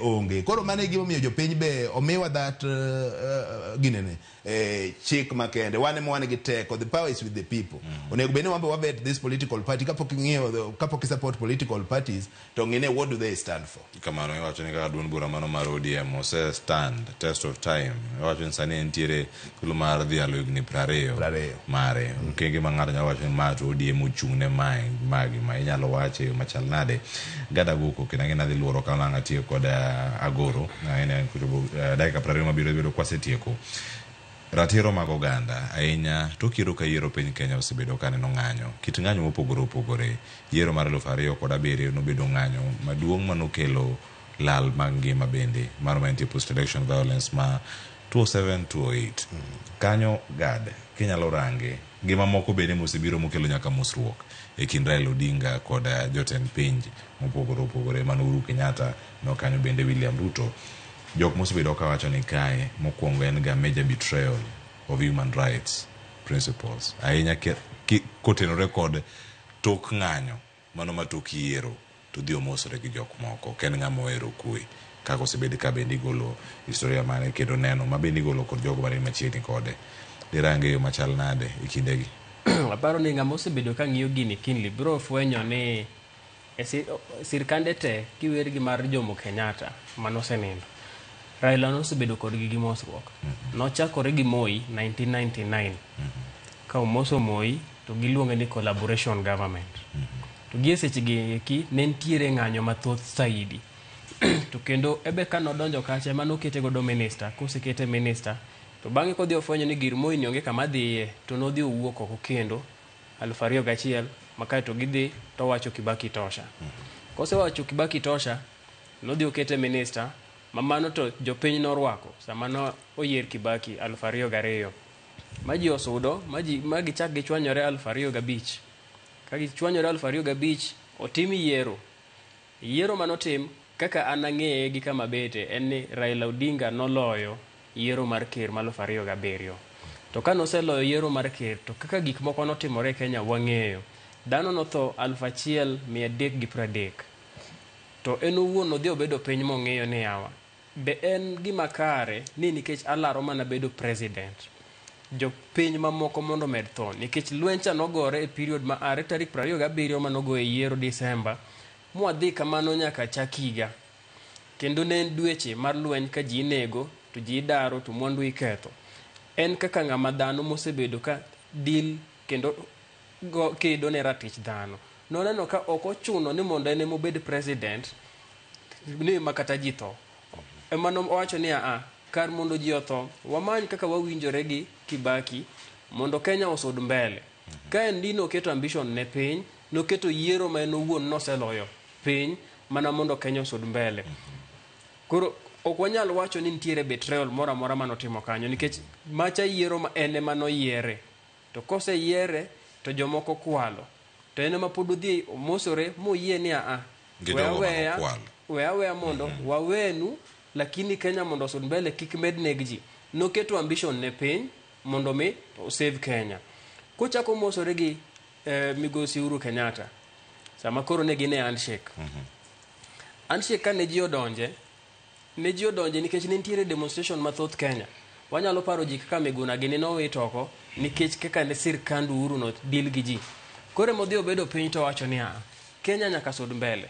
onge. Koro mano e gimomiyo jopiny be omiwa that ginene chik makende. Wan ema wan gi teko, the power is with the people. Onego bed ni wan be wabet this political party kapok ing'iyo, kapok i support political parties to ng'ine what do they stand for. Kamano iwacho ni kaka duond bura mano mar ODM ose stand test of time. Wacho ni sani entiere thuolo mar dhialo higni 20 mare. Okenge ma ng'ato nyalo wacho ni ma to ODM ochung' ne mae magi ma inyalo wache e yo machal nade. Gada Guko kendo ang'e ni adhi luoro ka ang' atiyo kod Agoro. Ang'e ni kochopo dakika 20 mabiro dhi bedo kwasetieko. Ratiro mag oganda ahinya tok yiero ka yiero piny Kenya osebedo ka neno ng'anyo. Kit ng'anyo mopogore opogore. Yiero mar 2007 nobedo ng'anyo maduong' manokelo lal mag ngima bende mano ma nitie post election violence ma 2007 2008. Kanyo Gad kinyalo range ngima moko bende mosebiro mokelo nyaka mosruok e kind Raila Odinga kod jotend pinje mopogore opogore mano Uhuru Kenyatta no kanyo bende William Ruto. Jok mosebedo kawacho ni kae mokwongo en ga major betrayal of human rights principles ahinya kotenore kod tok ng'anyo mano ma tok yiero to dhi omosore gi jok moko ok en ng'ama ohero kwe kaka osebed ka bende igolo historia mare kendo neno ma bende igolo kod jogo mane machiegni kode dirange yo machal nade e kindegi. Aparo ni ng'ama osebedo ka ng'iyo gini keenly biro fwenyo ni e sirkande te kiwer gi mar Jomo Kenyatta manosenindo, Raila nosebedo kodgi gi mosruok. Nochakore gi Moi 1999. Ka omoso Moi to giluonge ni collaboration government. To gi e sechegi eki ne nitiere ng'anyo mathoth saidi. To kendo ebe ka nodonjo kacha ema nokete godo minister, kosekete minister to bang'e kodhi ofwenyo ni gir Moi ni onge kama dhiye to nodhi owuok oko kendo 2001 ma kaeto gidhi towacho Kibaki tosha. Kosewacho Kibaki tosha, nodhi okete minister ma mano to jopiny norwako sama no oyier Kibaki 2002. Ma ji osudo, ma gichak gichwanyore 2005. Ka gichwanyore 2005, otim yiero. Yiero manotim kaka an ang'eye gi kama bete en ni Raila Odinga noloyo yiero mar ker ma 2007. To ka noseloyo yiero mar ker to kaka gik moko notimore e Kenya wang'eyo. Dhano notho 1330. To en owuon nodhi obedo piny mong'eyo ni yawa. Be en gima kare ni nikech alaro mana bedo president, jopiny mamoko mondo omed tho nikech lweny cha nogore e period ma are tarik 27 manogo e yiero Disemba mwadhi kamano nyaka chak higa. Kendo ne en dweche mar lweny ka ji inego to ji idaro to mwandu iketho. En kaka ng'ama dhano mosebedo ka deal kendo kedo ne ratich dhano. Noneno ka ok ochuno ni mondo en ema obed president ni ma kata ji tho. Ema nowacho ni aa, kar mondo ji otho, wamany kaka wawinjore gi Kibaki mondo Kenya osud mbele. Ka en ni noketo ambition ne piny, noketo yiero ma en owuon noseloyo piny mana mondo Kenya osud mbele. Koro ok wanyal wacho ni nitiere betrayal moro amora manotimo kanyo nikech macha yiero ma en ema noyiere. To koseyiere to jomoko kwalo. To en ema pod odhi omosore moyie ni aa, we aweya mondo wawenu, lakini Kenya mondo osud mbele kik med neg ji. Noketo ambition ne piny mondo mi osave Kenya. Kochako mosore gi migosi Uhuru Kenyatta, sama koro ne gin e handshake. Handshake ka ne ji odonje nikech ne nitiere demonstration mathoth Kenya. Wanyalo paro ji kaka Miguna gini nowit oko nikech kaka ne sirkand Uhuru no deal gi ji. Koro modhi obedo piny to wacho ni aa, Kenya nyaka sud mbele.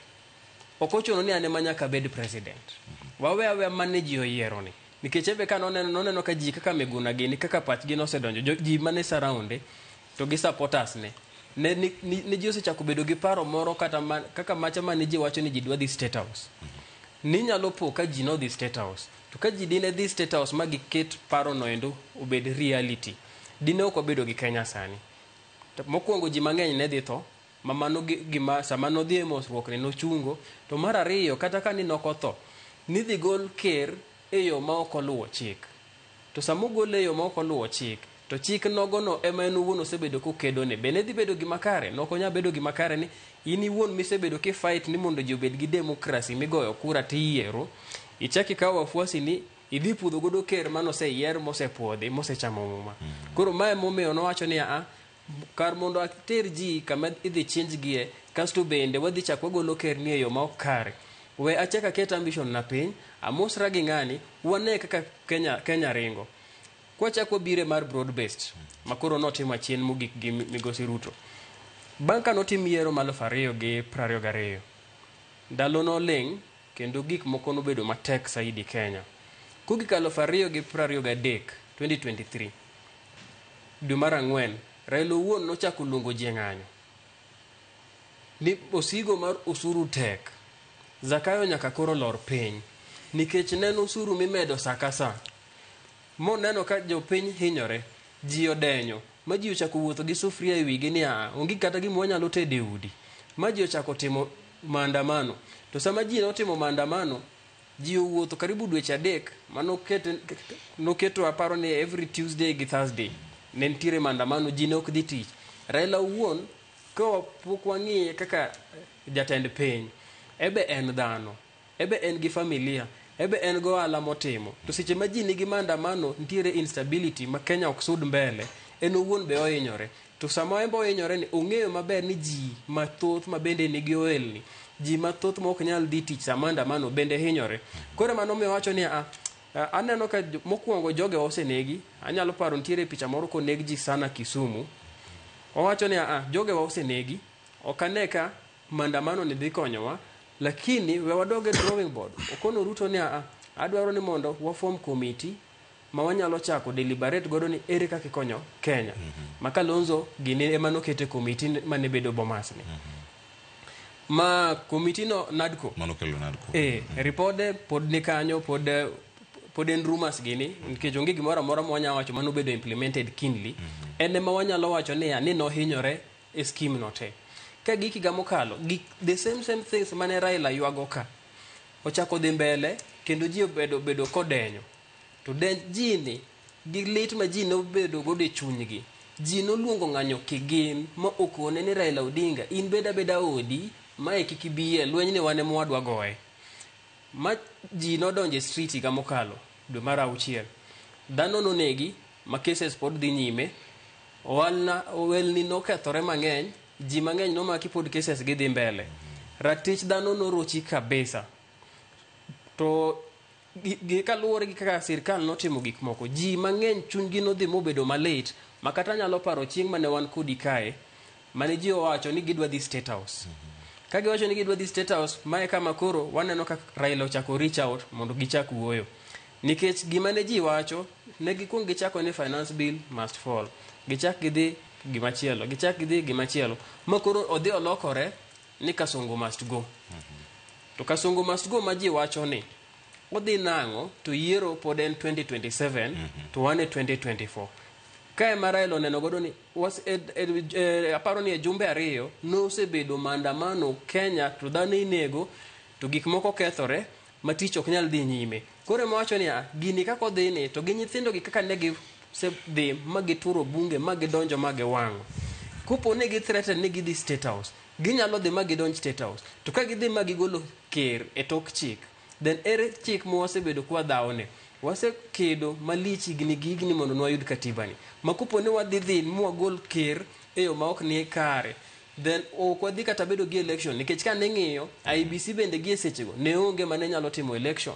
Ok ochuno ni an ema nyaka bed president. Wawe aweya mane ji oyiero ni. Nikech ebe ka noneno ka ji kaka Miguna gini kaka pachgi nosedonjo, ji mane surround to gi supporters ne. Ne ji osechako bedo gi paro moro kata kaka macha mane ji wacho ni ji dwa dhi State House. Ni nyalo po ka ji nodhi State House. To ka ji dine dhi State House ma giket paro noendo obed reality, dine ok wabedo gi Kenya sani. To mokwongo ji mang'eny ne dhi tho, ma mano gima sama nodhi e mosruok ne nochungo. To mar ariyo, kata ka ni nokotho, nidhi gol ker e yo ma ok oluwo chik. To sama ogole e yo ma ok oluwo chik, to chik nogono ema en owuon osebedo kokedone. Be ne dhi bedo gima kare? Nok onyal bedo gima kare ni in iwuon misebedo kifight ni mondo ji obed gi demokrasi migoyo kura tiyiero, ichak ikawo wafuasi ni idhi pudho godo ker manoseyier mosepuodhi mosechamo muma. Koro mae momiyo nowacho ni aa, kar mondo ater ji kama idhi change gie, kasto bende wadhi chak wagolo ker ni e yo ma ok kare. We achak aket ambition na piny, amosra gi ng'ani, wane kaka Kenya ringo. Kwachak wabire mar broad based, ma koro notimo achien mogik gi migosi Ruto. Bang' ka notim yiero mar 2022, ndalo noling' kendo gik moko nobedo matek saidi Kenya. Kogik 2023, 2023, dwe mar ang'wen, Raila owuon nochako luongo ji e ng'anyo. Ni osigo mar osuru tek. Zakayo nyaka koro lor piny. Nikech ne en osuru mimedo sa ka sa. Moneno ka jopiny hinyore, ji odenyo, ma ji ochako wuotho gi sufria e wigi ni aa, onge kata gima wanyalo tedo e udi. Ma ji ochako timo maandamano. To sama ji notimo maandamano, ji owuotho karibu dweche 3 manoketo aparo ni every Tuesday gi Thursday ne nitiere maandamano, ji ne ok dhi tich. Raila owuon, ka pok wang'iye kaka jatend piny, ebe en dhano, ebe en gi familia, ebe en go ohala motimo. To seche ma ji nigi maandamano, nitiere instability ma Kenya ok sud mbele, en owuon be ohinyore. To sama en be ohinyore ni, ong'eyo maber ni ji mathoth ma bende nigi ohelni, ji mathoth ma ok nyal dhi tich sama maandamano bende hinyore. Koro mano omiyo wacho ni aneno ka mokwongo joge osenegi, anyalo paro nitiere picha moro koneg ji sana Kisumu. Owacho ni jogewa osenegi, ok ane ka maandamano ni dhi konyowa, lakini we wadog e drawing board. Okono Ruto ni adwaro ni mondo waform committee ma wanyalo chako deliberate godo ni ere kaka ikonyo Kenya. Ma Kalonzo gini ema nokete committee mane bedo Bomas ni. Ma committee no NADCO. Mano kelo NADCO. Ripode pod ni kanyo, pod en rumors gini, nikech onge gimoro amora ma wanyalo wacho mano bedo implemented keenly. En ema wanyalo wacho ni ni nohinyore e scheme no te. Ka gik higa mokalo, the same things mane Raila ywago ka, ochako dhi mbele, kendo ji obedo bedo kodenyo. To ji ni, gi lit ma ji nobedo godo e chunygi, ji noluongo ng'anyo kigin ma okone ni Raila Odinga, in beda beda odi, mae kik ibiye, lweny ni wan ema wadwa goye. Ma ji nodonjo e street higa mokalo, dwe mar 6. Dhano nonegi, ma cases pod dhi nyime, ohelni nokethore mang'eny, ji mang'eny nomaki pod cases gidhi mbele. Ratich dhano norochi kabisa. To gi kaluwore gi kaka sirkal notimo gik moko, ji mang'eny chunygi nodhi mobedo malit, ma kata anyalo paro chieng' mane wan kodi kae, mane ji owacho ni gidwa dhi State House. Ka giwacho ni gidwa dhi State House, mae kama koro waneno ka Raila ochako reach out mondo gichak wuoyo. Nikech gima ne ji wacho, ne gikuong gichako ni finance bill must fall. Gichak gidhi gimachielo, gichak gidhi gimachielo. Ma koro odhi olokore ni Kasongo must go. To Kasongo must go ma ji wacho ni, odhi nang'o to yiero pod en 2027 to wan e 2024. Kae ema Raila oneno godo ni aparo ni e jumbe 2 nosebedo maandamano Kenya to dhano inego to gik moko kethore ma tich ok nyal dhi nyime. Koro ema wacho ni gini kaka odhi ni to gi nyithindo gi kaka ne gisedhi ma gituro bunge ma gidonjo ma giwang'o. Kopo ni gi threaten ni gidhi State House, ginyalo dhi ma gidonj State House. To ka gidhi ma gigolo ker e tok chik, then ere chik ma wasebedo kwa dhawone? Wasekedo malich higni gi higni mondo nwayud katiba ni. Ma kopo ni wadhi dhi mwagol ker e yo ma ok ni kare, then ok wadhi kata bedo gi election, nikech ka ne ng'iyo IEBC bende gi e sechego ne onge mane nyalo timo election.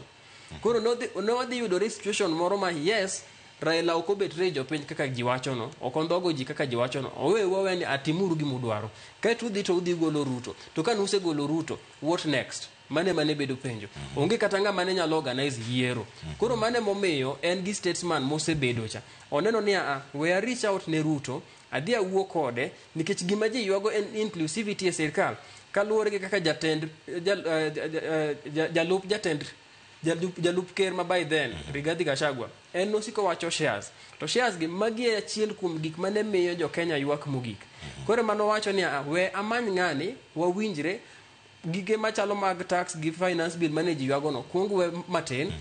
Koro ne wadhi yudore situation moro ma yes, Raila ok obet jopiny kaka ji wachono, ok ondhogo ji kaka ji wachono, owewu aweya ni atimuru gimudwaro. Kaeto udhi to udhi golo Ruto. To ka nusegolo Ruto, what next? Mane mane bedo penjo. Onge kata ng'ama ne nyalo organize yiero. Koro mane momiyo en gi statesman mosebedo cha. Oneno ni we a reach out ne Ruto, adhi awuo kode, nikech gima ji ywago en inclusivity e sirkal. Kaluwore gi kaka jalup jatend jalup ker ma by then, Rigathi Gachagua, en nosiko wacho shares. To shares gi magi e achiel kuom gik mane miyo jo Kenya ywak mogik. Koro mano wacho ni we amany ng'ani, wawinjre, gige machalo mag tax gi finance bill mane ji ywago no, kuong we matin,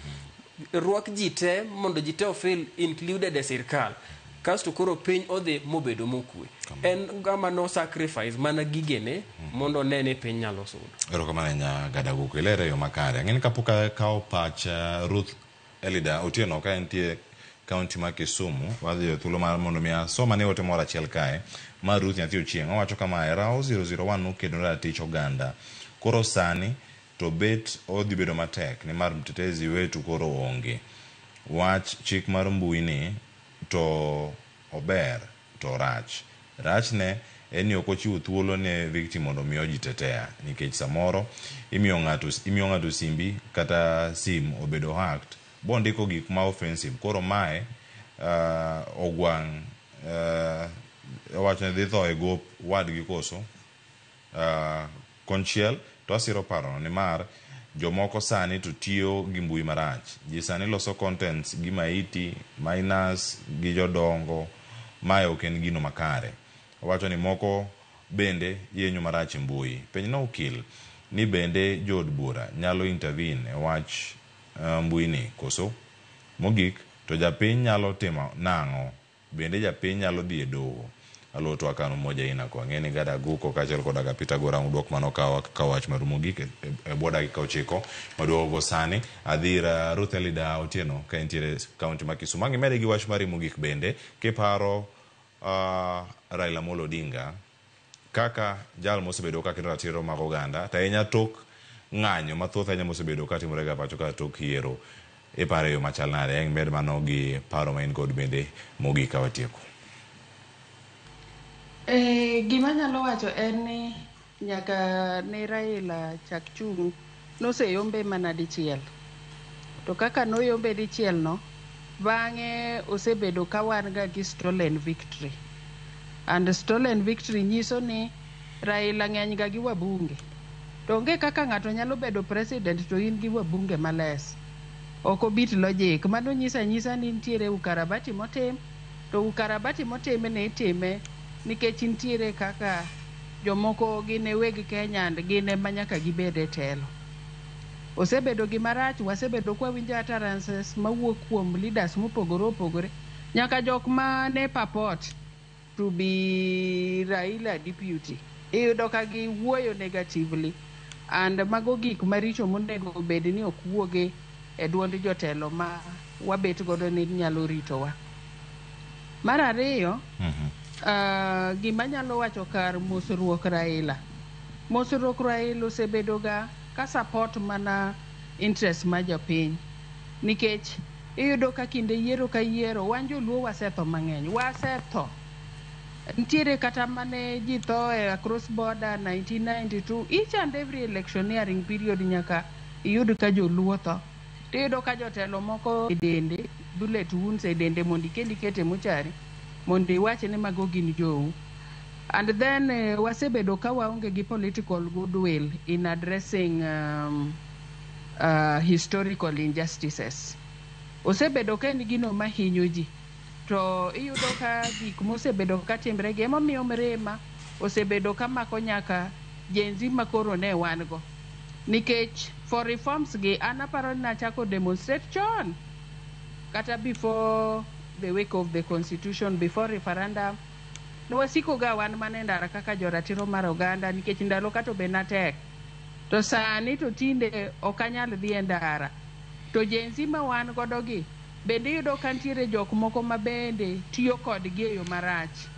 rwak ji te mondo ji te ofeel included e sirkal. Kasto koro piny odhi mobedo mokwe. En ng'ama no sacrifice mana gigene mondo one ni piny nyalo sudo. Erokamano ahinya Gadaguku, ilere e yo makare. Ang'e ni kapok akawo pach Ruth Elida Otieno ka entie kaunti ma Kisumu, wadhi e thuolo mar mondo mi asom ane ote moro achiel kae mar Ruth Nyathi Ochieng'. Owacho kamae, Rao 001 nokedo ne ratich oganda. Koro sani to bet odhi bedo matek nimar mtetezi wetu koro onge. Wach chik mar mbui ni to ober to rach. Rachne en ni ok ochiwo thuolo ne victim mondo mi ojitetea nikech samoro imiyo ng'ato simbi kata sim obedo hacked Bondiko gik ma offensive. Koro mae Ogwang' owacho ni dhi tho e gop wadgi koso. Konchiel to asiro parono nimar jomoko sani to tiyo gi mbui marach. Ji sani loso contents gi maiti, minus gi jodongo. Mae ok en gino makare. Owacho ni moko bende yenyo marach e mbui. Penjna okil ni bende jood bura nyalo intervene e wach mbui ni koso? Mogik to japiny nyalo timo nang'o? Bende japiny nyalo dhi e doho? Aluo twak an Umoja Ina ko ang'e ni Gada Aguko kaachiel koda ka Peter Gora ang' uduok mano ka wach maru mogik e bwo dakika 9 maduogo go sani. Adhi ir Ruth Elida Otieno ka entiere kaunti ma Kisumu. Ang' imede gi wach mari mogik bende kiparo Raila Amolo Odinga kaka jal mosebedo ka kedo ratiro mag oganda to ahinya tok ng'anyo mathoth ahinya mosebedo ka timore ga pacho ka tok yiero iparo e yo machal nade? Ang' imed mano gi paro ma in kod bende mogik ka watieko. Gima anyalo wacho en ni nyaka ne Raila chak chung' noseyombe mana dichiel. To kaka noyombe dichiel no, bang'e osebedo ka wan ga gi stolen victory. And stolen victory nyiso ni Raila ng'eny ga gi wabunge. To onge kaka ng'ato nyalo bedo president to in gi wabunge males. Ok obit logic. Mano nyiso anyisa ni nitiere ukarabati motim, to ukarabati motim ni itime nikech nitiere kaka jomoko gin e weg Kenya and gin ema nyaka gibed e telo. Osebedo gima rach, wasebedo kwawinjo utterances mawuok kuom leaders mopogore opogore, nyaka jok mane purport to be Raila deputy. Iyudo ka giwuoyo negatively and mago gik maricho monego bed ni ok wuoge e duond jotelo ma wabet godo ni nyalo ritowa. Mar ariyo, gima anyalo wacho kar mosruok Raila. Mosruok Raila osebedo ga ka support mana interest mar jopiny. Nikech iyudo ka kinde yiero ka yiero, wan joluo wasetho mang'eny. Wasetho. Nitiere kata mane ji tho e across border 1992. Each and every electioneering period nyaka iyud ka joluo tho. Tiyudo ka jotelo moko e dende, bullet wounds e dende mondo ikel iket e mochari mondo iwach ni mago gin jou. And then wasebedo ka waonge gi political goodwill in addressing historical injustices. Osebedo ka en gino mahinyo ji. To iyudo ka gik mosebedo ka timre gi emomiyo mirima osebedo ka mako nyaka Gen Z makoro ne wan go. Nikech for reforms gi an aparo ni nachako demonstrate chon kata before the wake of the constitution, before referendum. Nwasiko ga wan mana e ndara kaka joratiro mar oganda nikech ndalo ka to be natek. To sani to tinde ok anyal dhi e ndara. To Gen Z ma wan godo gi bende iyudo ka nitiere jok moko ma bende tiyo kodgi e yo marach.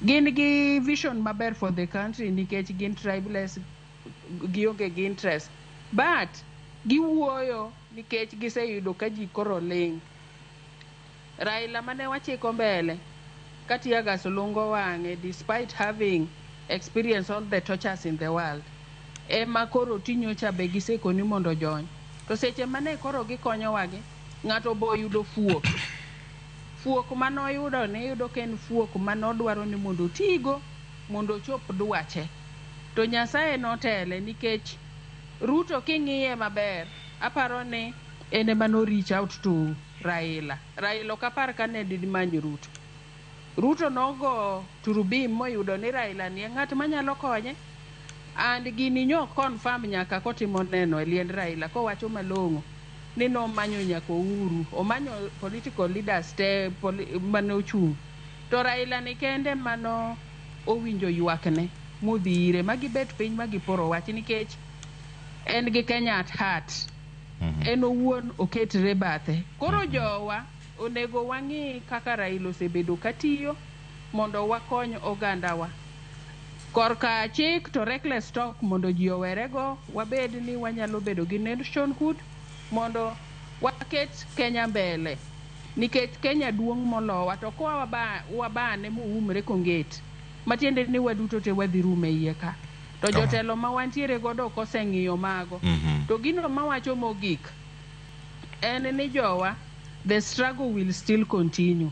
Gin gi vision maber for the country nikech gin tribeless, gionge gi interest. But giwuoyo nikech giseyudo ka ji koro ling'. Raila mane wachiko mbele ka tear gas lungo wang'e despite having experienced all the tortures in the world, ema koro tinyocha be gisekoni mondo ojony. To seche mane koro gikonyowa gi, ng'ato bo yudo fuok. Fuok manoyudo ni iyudo ka en fuok manodwaro ni mondo otigo mondo ochop dwache. To Nyasaye notele nikech Ruto king'iye maber, aparo ni en ema no reach out to Raila. Raila ok apar ka ne dimany Ruto. Ruto nogo turubim moyudo ni Raila ni e ng'at manyalo konye. And gini nyo confirm nyaka kotimo neno e liend Raila kowacho malong'o ni nomanyo nyaka Uhuru, omanyo political leaders te mane ochung'. To Raila ni kende mano owinjo ywakne modhi ire ma gibet piny ma giporo wach nikech en gi Kenya at heart. En owuon oketre bathe. Koro jowa onego wang'i kaka Raila osebedo katiyo mondo wakony ogandawa. Korka chik to reckless talk mondo ji owerego, wabed ni wanyalo bedo gi nationhood mondo waket Kenya mbele. Nikech Kenya duong' molowa to kwa wabane moumre konget, matiende ni waduto te wadhi rumo e iye ka. To jotelo ma wantiere godo ok oseng'iyo mago. To gino mawacho mogik En ni jowa, the struggle will still continue.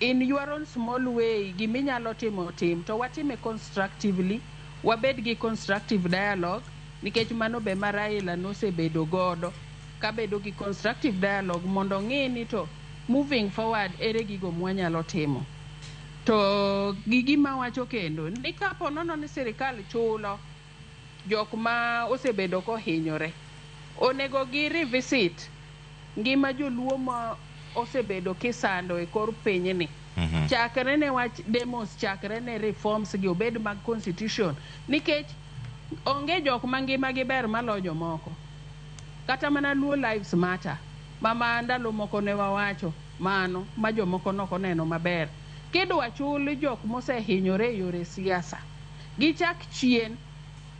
In your own small way, giminyalo timo tim, to watime constructively, wabed gi constructive dialogue, nikech mano be ma Raila nosebedo godo, kabedo gi constructive dialogue mondo ong'i ni to moving forward ere gigo mwanyalo timo. To gi gima wacho kendo, ni kapo nono ni sirikal chulo jok ma osebedo kohinyore, onego gi revisit ngima joluo ma osebedo kisando e kor pinyni. Chakre ne wach demos, chakre ne reforms gi obed mag constitution, nikech onge jok ma ngimagi ber maloyo jomoko. Kata mana Luo Lives Matter, mama ndalo moko ne wawacho mano ma jomoko nokoneno maber. Kidwa chul jok mosehinyore e yore siasa, gichak chien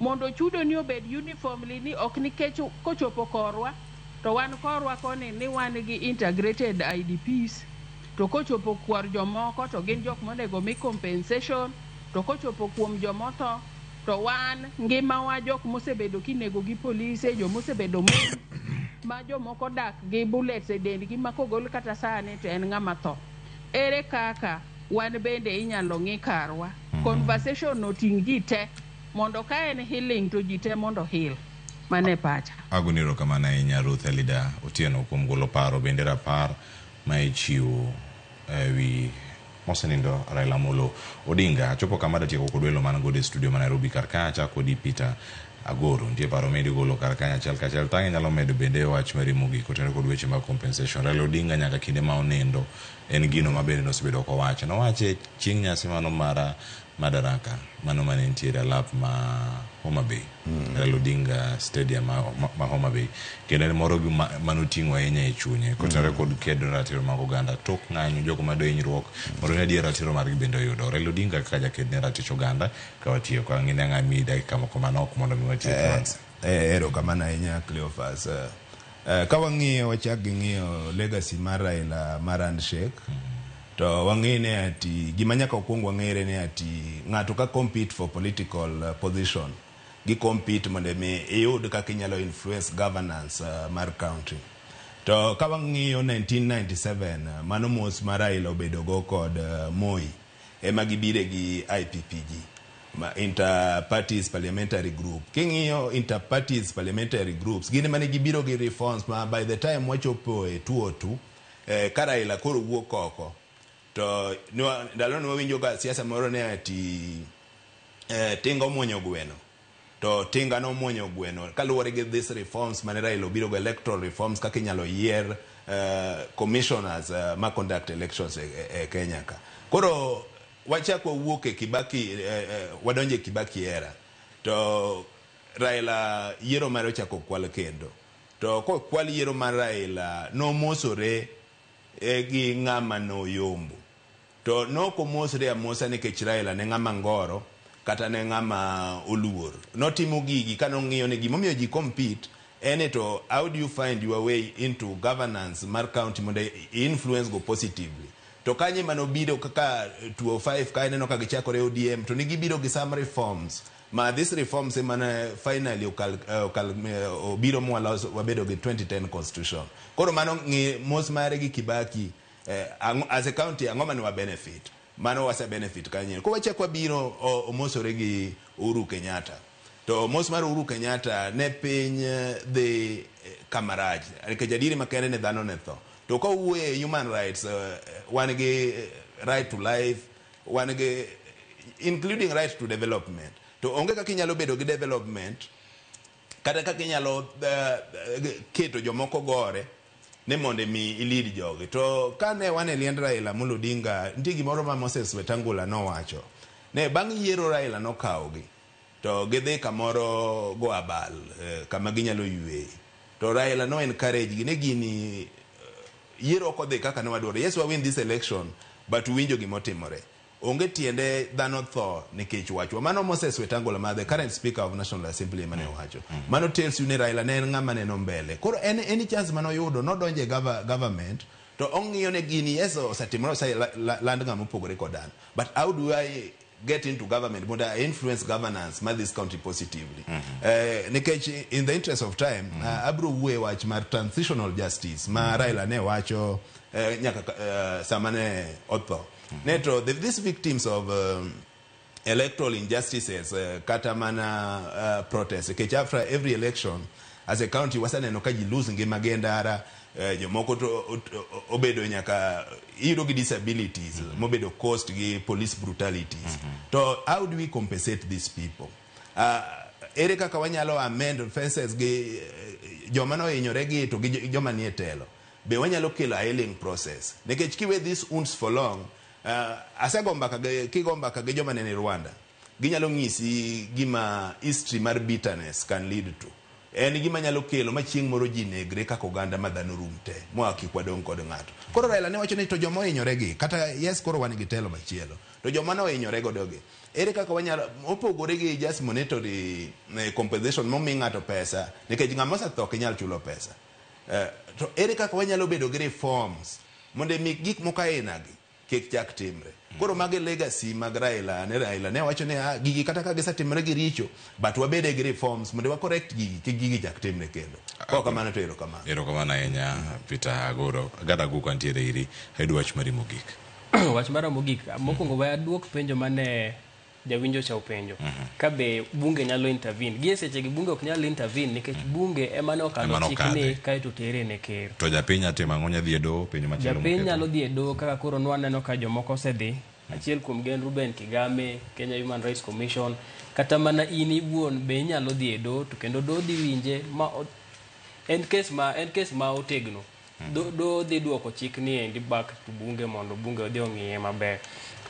mondo chudo ni obed uniformly, ni ok nikech kochopo korwa to wan korwa koni ni wan gi integrated IDPs, to kochopo kuor jomoko to gin jok monego mi compensation, to kochopo kuom jomotho to wan ngimawa jok mosebedo kinego gi polise, jomosebedo mon ma jomoko dak gi bullets e dendgi ma kogol kata sani to en ng'ama tho. Ere kaka wan bende inyalo ng'i karwa? Conversation oting' ji te mondo ka en healing to ji te mondo heal. Mano e pacha. Agoni erokamano ahinya Ruth Elida Otieno kuom golo paro bende rapar ma ichiwo ewi mosenindo Raila Amolo Odinga. Achopo kama datieko kod welo man godo e studio ma Nairobi kar ka, achako kodi Peter Agoro. Nitie paro medi golo kar kanyo achiel kachiel. Tang' inyalo medo bende wach mari mogik kotenore kod weche mag compensation. Raila Odinga nyaka kinde ma onindo en gino ma bende nosebedo kowacho. Nowache chieng' nyasi mano mara Madaraka, mano mane nitiere alap ma Homa Bay. Raila Odinga Stadium ma Homa Bay. Kendo en moro gi manoting'o ahinya e chunye kotenore kod kedo ratiro mag oganda tok ng'anyo jogo mayudo hinyruok mondo ne adier ratiro margi bende oyudo. Raila Odinga kaka jaked ne ratich oganda ka watieko ang'e ni ang'a miyi dakika moko manok mondo mi watiek Francis. Erokamano ahinya Cleophas. Ka wang'iyo wachak gi ng'iyo legacy mar Raila mar handshake, to wang'e ni ati gima nyaka wakwong wang'ere ni ati ng'ato ka compete for political position, gi compete mondo mi iyud kaka inyalo influence governance mar county. To ka wang'iyo 1997, mano mos ma Raila obedo go kod Moi, ema gibire gi IPPG, ma Inter-Parties Parliamentary Group. King'iyo Inter-Parties Parliamentary Groups, gin ema ne gibiro gi reforms ma by the time wachopo e 2002, ka Raila koro wuok oko, to ndalo ne wawinjo ga siasa moro ne ati tinga omuonyo gweno. To tinga nomuonyo gweno kaluwore gi these reforms mane Raila obiro go, electoral reforms kaka inyalo yier commissioners ma conduct elections e Kenya ka. Koro wachak wawuok e Kibaki, wadonjo e Kibaki era, to Raila yiero mare ochako kwal kendo. To kokwal yiero mar Raila, nomosore gi ng'ama noyombo. To nok omosre amosa nikech Raila ne ng'ama ngoro kata ne ng'ama oluor. Notimo gigi ka nong'iyo ni gimomiyo ji compete en to how do you find your way into governance mar county mondo influence go positively. To kanye manobiro kaka 205 ka ineno ka gichakore ODM to negibiro gi some reforms ma these reforms ema ne finally okal obiro mwaloso wabedo gi 2010 constitution. Koro mano ng'i mos mare gi Kibaki, as a county ang'o mane wa benefit? Mano wase benefit kanyo. Ko wachak wabiro omosore gi Uhuru Kenyatta. To mos mar Uhuru Kenyatta ne piny dhi kamarach. Nikech adieri makende ne dhano ne tho. To ka wuoye e human rights, wan gi right to life, wan gi including right to development. To onge kaka inyalo bedo gi development kata kaka inyalo keto jomoko gore ni mondo mi ilid jogi. To kane wan e liend Raila Amolo Odinga, nitie gimoro ma Moses Wetangula nowacho. Ne bang' yiero Raila nokawogi to gidhi kamoro go abal, kama ginyalo yweye. To Raila no encourage gi ne gini, yiero ok odhi kaka ne wadwaro. Yes, we win this election, but winjo gimotimore. Onge tiende dhano tho nikech wachwa. Mano Moses Wetangula ma the current speaker of National Assembly ema ne owacho. Mano tells you ni Raila ne en ng'ama neno mbele. Koro en any chance manoyudo nodonje e government to ong'iyo ne gini, yes, osetimore, oseland ng'ama opogore kod an. But how do I get into government mondo I influence governance mar this country positively. Nikech in the interest of time, abro wuoye wach mar transitional justice ma Raila ne wacho nyaka sama ne otho. Ne to these victims of electoral injustices, kata mana protest, nikech after every election as a county waseneno ka ji lose ngima gi e ndara, jomoko to obedo nyaka iyudo gi disabilities mobedo caused gi police brutalities. To how do we compensate these people? Ere kaka wanyalo amend offenses gi joma nohinyore gi to gi joma nie telo? Be wanyalo kelo a healing process? Nikech kiwe these wounds for long, asego mbaka gi, kigo mbaka gi joma ne ni Rwanda, ginyalo ng'isi gima history mar bitterness can lead to. En gima nyalo kelo ma chieng' moro ji negre kaka oganda ma dhano rum te moa kik wadong' kod ng'ato. Koro Raila ne wacho ni to joma ohinyore gi, kata yes, koro wan gi telo machielo, to joma nohinyore godo gi, ere kaka wanyalo mopogore gi just monetary compensation momi ng'ato pesa, nikech ng'ama osetho ok inyal chulo pesa. To ere kaka wanyalo bedo gi reforms mondo mi gik moko aina gi kik chak timre? Koro magi legacy mag Raila. Ne Raila ne wacho ni, ah, gigi kata ka gisetimore gi richo, but wabede gi reforms mondo wa correct gigi kik gigi chak timre kendo. Kok kamano to erokamano. Erokamano ahinya, Peter Agoro. Gada Aguko antiere iri, ayudo wach mari mogik. Wach mara mogik, mokwongo we aduok penjo mane jawinjo cha openjo ka be bunge nyalo intervene. Gie sechegi bunge ok nyal intervene nikech bunge ema ne okalo Ema chik nokadhe. ni kaeto tere ne ker. To japiny atimo ang'o? Nyadhi e doho? Penjo machielo Japiny moketo. nyalo dhi e doho, kaka koro nwaneno ka jomoko osedhi. Achiel kuom gi en Ruben Kigame, Kenya Human Rights Commission, kata mana in iwuon be inyalo dhi e doho, to kendo doho dhi winje ma en case ma otegno. Doho dhi duoko chik ni endi back to bunge mondo bunge odhi ong'iye maber.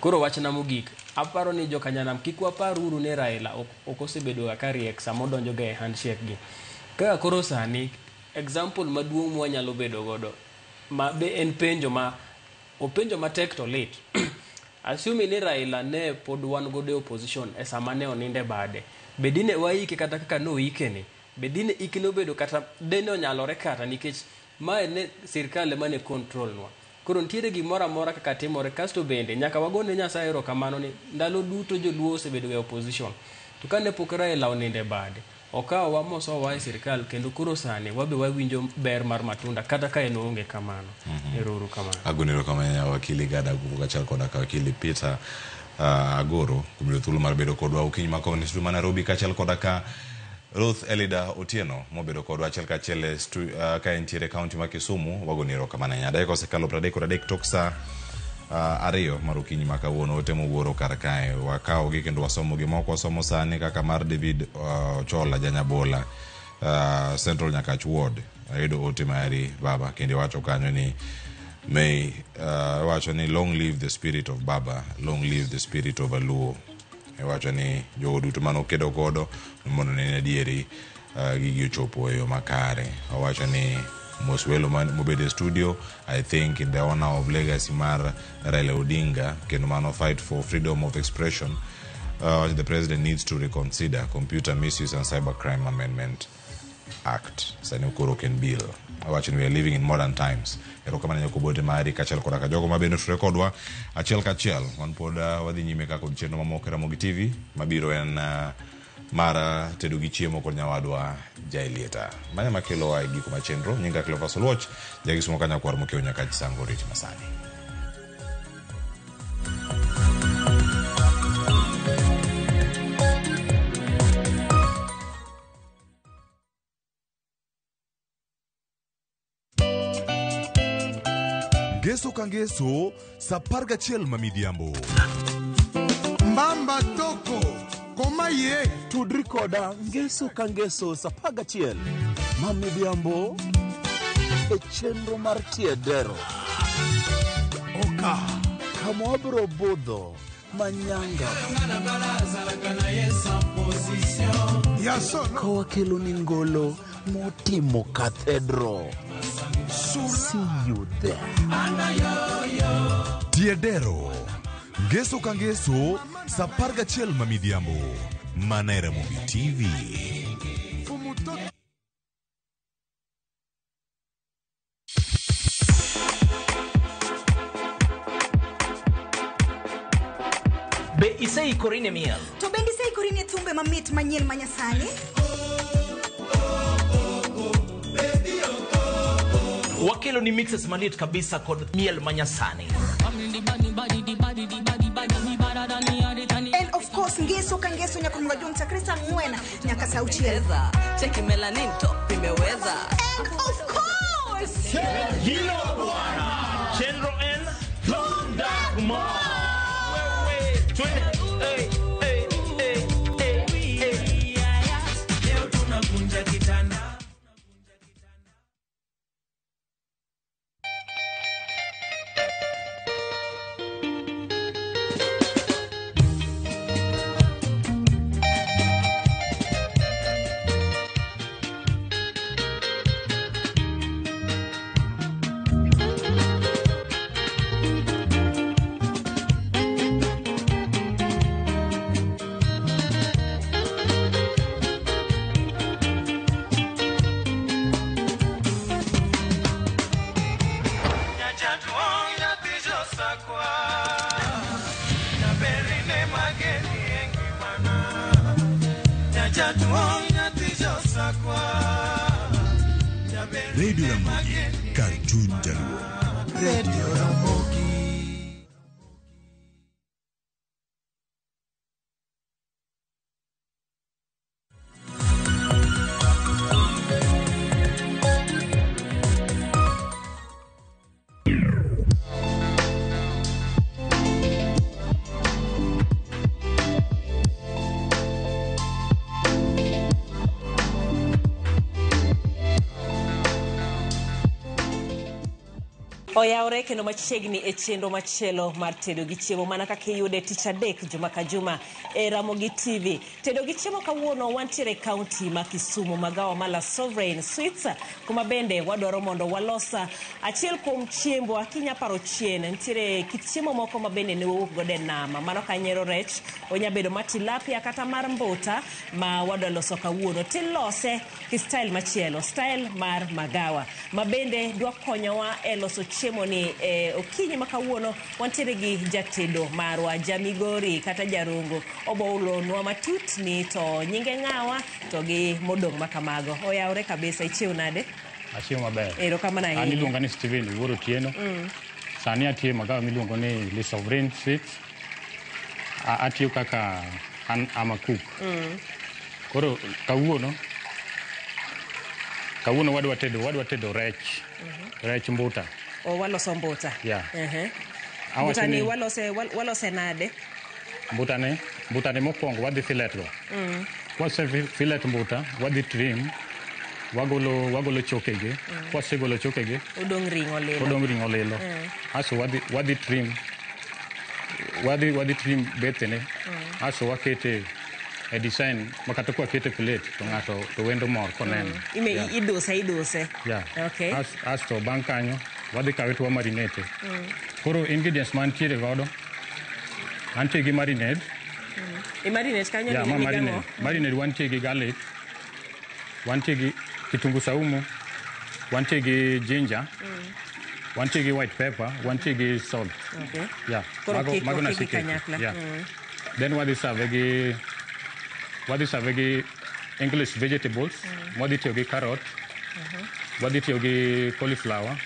Koro wachna mogik, aparo ni jokanyanam kik wapar uru ni Raila ok osebedo ga ka riek sama odonjo ga e handshake gi. Kaka koro sani, example maduong' mwanyalo bedo godo ma be en penjo ma openjo matek to lit. Assuming ni Raila ne pod wan godo e opposition e sama ne oninde bade, be dine waike kata kaka noike ni? Be dine ikne obedo kata dine onyalore kata nikech mae ne sirkal ema ne control nwa. Koro nitiere gimoro amora kaka timore. Kasto bende nyaka wagone Nyasaye erokamano ni ndalo duto joluo osebedo e opposition. To kane pok Raila oninde bade, okawowa mosowa e sirkal, kendo koro sani wabe wawinjo ber mar matunda kata ka en oonge kamano. Ero uru kamano. Agoni erokamano ahinya, wakili Gada Aguko kaachiel koda ka wakili Peter Agoro, kuom yudo thuolo mar bedo kodwa okinyi ma kawuono e studio ma Nairobi, kaachiel koda ka Ruth Elida Otieno mobedo kodwa achiel kachiel e ka entiere e kaunti ma Kisumu. Wagoni erokamano ahinya. Dakika osekalo 33 tok sa 2 mar okinyi ma kawuono. Ote mowuoro kar kae wakawogi kendo wasomogi. Moko wasomo sani kaka mar David Ochola Janyabola, Central Nyakach Ward. Ayudo ote mari baba, kendo iwacho kanyo ni may iwacho ni long live the spirit of Baba, long live the spirit of Aluo. Iwacho ni jogo duto mane okedo godo mondo ne adieri gigi ochopo e yo makare. Owacho ni mos welo mobedo e studio. I think in the honor of legacy mar Raila Odinga kendo mano fight for freedom of expression, the president needs to reconsider Computer Misuse and Cybercrime Amendment Act. Sani koro ok en bill. Awacho ni we are living in modern times. Erokamano nyakobote mari kaachiel koda ka jogo mabende otudore kodwa achiel kachiel. Wan pod wadhi nyime ka kod chenro mamoko e Ramogi TV. Mabiro en mar tedo gi chiemo kod nyawadwa Jaelieta. Mano ema kelowa e giko mar chenro. Nyinga Cleophas Oluoch, jakisumo ka nyakwar mokiewo nyaka Chisango rit masani. Ngeso ka ngeso sa 11 ma midhiambo. Mbamba toko koma ye. Tudri koda ngeso ka ngeso sa 11 ma midhiambo e chenro mar Tiedero. Oka. Kama wabiro budho manyanga Ya solo. ka wakelo ni ngolo motimo cathedral. See you there. Tiedero. Ngeso ka ngeso sa 11 ma midhiambo. Mana e Ramogi TV. Fumutoto. Be Iseikori ne miel? To bende iseikori ne thumbe mamit manyien manyasani? Wakelo ni mixes maliet kabisa kod miel manyasani. And of course, ngeso ka ngeso nyaka mga chakre saa 4 nyaka saa 6. Cheki melanin top imeweza. And of course, Hilo bwana. Chenro N Thundagma. Wewe twende. Hey, hey, hey, hey, hey. Leo tunavunja kitanda. Radio Ramogi, kar chuny Jaluo. Radio Ramogi. Oyawre kendo machiegni e chenro machielo mar tedo gi chiemo mana kaka iyude tich adek juma ka juma e Ramogi TV. Tedo gi chiemo kawuono wantiere e kaunti ma Kisumu, magawa ma La Sovereign Sweets, kuma bende wadwaro mondo walosa achiel kuom chiembwa. Kinya paro chien, nitiere kit chiemo moko ma bende ne wawuok godo e nama. Mano ka nyiero rech, onya bedo mar tilapia kata mar mbuta ma wadwa loso kawuono. Tilose ki style machielo, style mar magawa ma bende dwa konyowa e loso chiemo ni okinyi ma kawuono. Wantiere gi jatedo marwa, Jamigori kata Jarungu, oboulonwa matut ni to nyinge ng'awa to gi modong' makamago. Oyawre kabisa, ichiew nade? Achiew maber. Erokamano ahinya. An iluonga ni Steven Wuor Otieno. Sani atiyo e magawa miluongo ni Le Sovereign Sweets. Atiyo kaka an ama cook. Koro kawuono wadwa tedo rech. Rech mbuta. O waloso mbuta. Yeah. Mbuta ni walose nade? Mbuta ni mokwongo wadhi fillet go. Kwase fillet mbuta, wadhi trim, wagolo chokegi. Kwasegolo chokegi, odong' ring'o lilo. Odong' ring'o lilo. Aso wadhi trim. Wadhi trim bethene. Aso wakete e design makata kwa kete plate to ng'ato to wendo mor koneno. Iduse. Yeah. Okay. Asto bang' kanyo wadhi kawe to wamarinate. Koro ingredients mantiere godo, antie gi marinade. I marinate kanyo? Yeah, ma marinade. Marinade wantie gi garlic, wantie gi kitungu saumu, wantie gi ginger, wantie gi white pepper, wantie gi salt. Okay. Yeah. Koro mago na kanyakla. Yeah. Then wadhi serve gi English vegetables, wadhi tiyo gi carrot, wadhi tiyo gi cauliflower,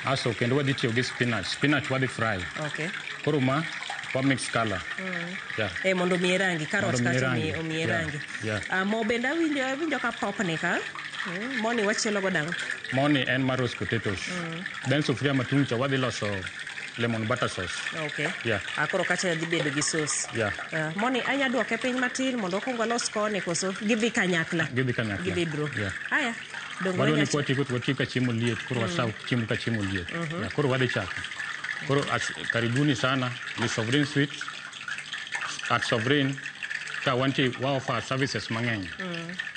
aso kendo wadhi tiyo gi spinach. Spinach wadhi fry. Okay. Koro ma wa mix color. Yeah. Mondo miye rangi, carrot kacha omiye rangi. Yeah. Mo bende awinjo ka popni ka. Moni wachielo go dang'? Moni en mar roast potatoes. Then sufuria matung' cha wadhi loso lemon butter sauce. Okay. Yeah. Koro kacha dhi bedo gi sauce. Yeah. Moni anya duoke piny matin mondo okuong walos koni koso gidhi kanyakla. Gidhi kanyakla. Gidhi bro. Yeah. Aya. Wadwa ni kwatieko to watiek ka chiemo liet, koro wasaw chiemo ka chiemo liet. Yeah, koro wadhi chako. Koro karibuni sana Le Sovereign Sweets at Sovereign ka wantie wa offer services mang'eny.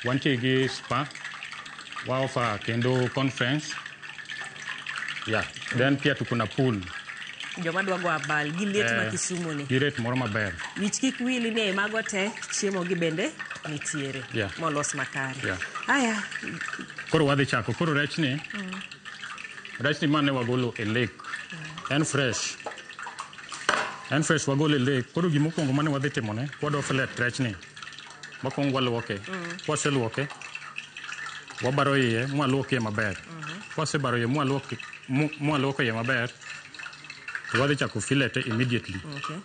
Wantie gi spa, wa offer kendo conference. Yeah. Then pia tuko na pool. Joma dwa go abal gi liet ma Kisumu ni. Gi rate moro maber. Wich kik wili ni mago te chiemo gi bende nitiere. Yeah. Molos makare. Yeah. Aya. Koro wadhi chako. Koro rech ni. Rech ni mane wagolo e lake. En fresh. En fresh wagole lake. Koro gimokwongo mane wadhi timone, wadwa fillet rech ni. Mokwongo waluoke. Kwaseluoke, wabaro iye mwaluok iye maber. Kwasebaro iye mwaluoko iye maber, to wadhi chako fillet immediately. Okay.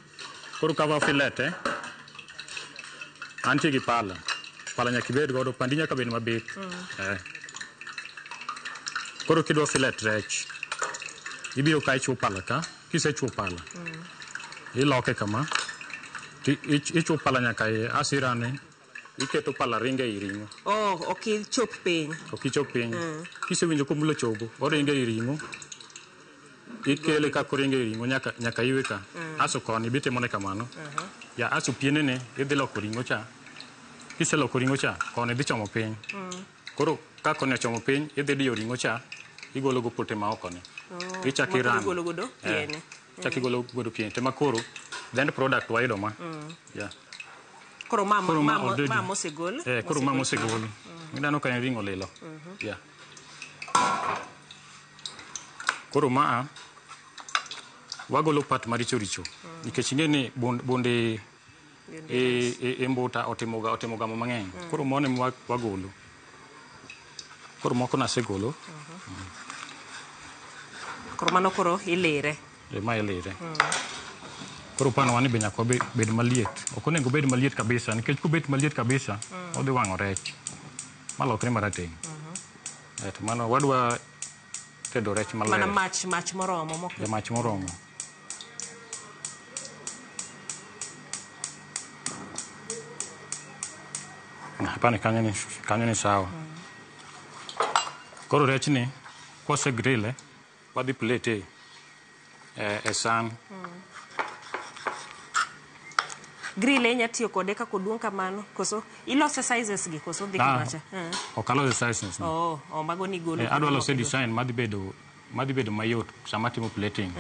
Koro ka wa fillet, antie gi pala. Pala nyaka ibed godo, pandi nyaka bed mabith. Eh. Koro kidwa fillet rech, ibiro ka ichuo pala ka, kisechuo pala, iloke kama, to ichuo pala nyaka iye, aso irane, iketo pala ringo ei ring'o. Oh, ok ichop piny. Ok ichop piny. Kisewinjo komulo chogo, oringo ei ring'o, ikele kaka oringo ei ring'o nyaka iwe ka. Aso koni be itimone kamano. Ya aso pienene, idhi loko ring'o cha. Kiseloko ring'o cha, koni dhi chomo piny. Koro ka koni ochomo piny, idhi diyo ring'o cha, igolo go pote ma oko ni. Oh, Ichako ma koro irano. igolo godo piene. Ichako igolo godo piene. Tema koro, the end product wayudo ma. Yeah. Koro ma Koro ma already. ma mosegol. Eh, koro ma mosegol. Ineno ka en ring'o lilo. Yeah. Koro ma wagolo part maricho richo. Nikech ing'e ni bunde e mbuta otimo gamo mang'eny. Koro mano ema wagolo. Koro moko nasegolo. Koro mano koro ilire. E, ma ilire. Koro pan wani be nyaka bed maliet. Ok onego obed maliet kabisa, nikech kobet maliet kabisa, odhi wang'o rech. Malokre marateng'. Eh, to mano wadwa tedo rech maler. Mana mach moromo mok. Ja mach moromo. Hapana, kanyo ni sawa. Koro rech ni kwase grille, wadhi plate e san. Grill inya tiyo kode kaka oduong' kamano koso ilose sizes gi koso dhi kamacha? Ok alose sizes. Oh, mago ni golo. Adwa lose design madhi bedo mayot sama atimo plating.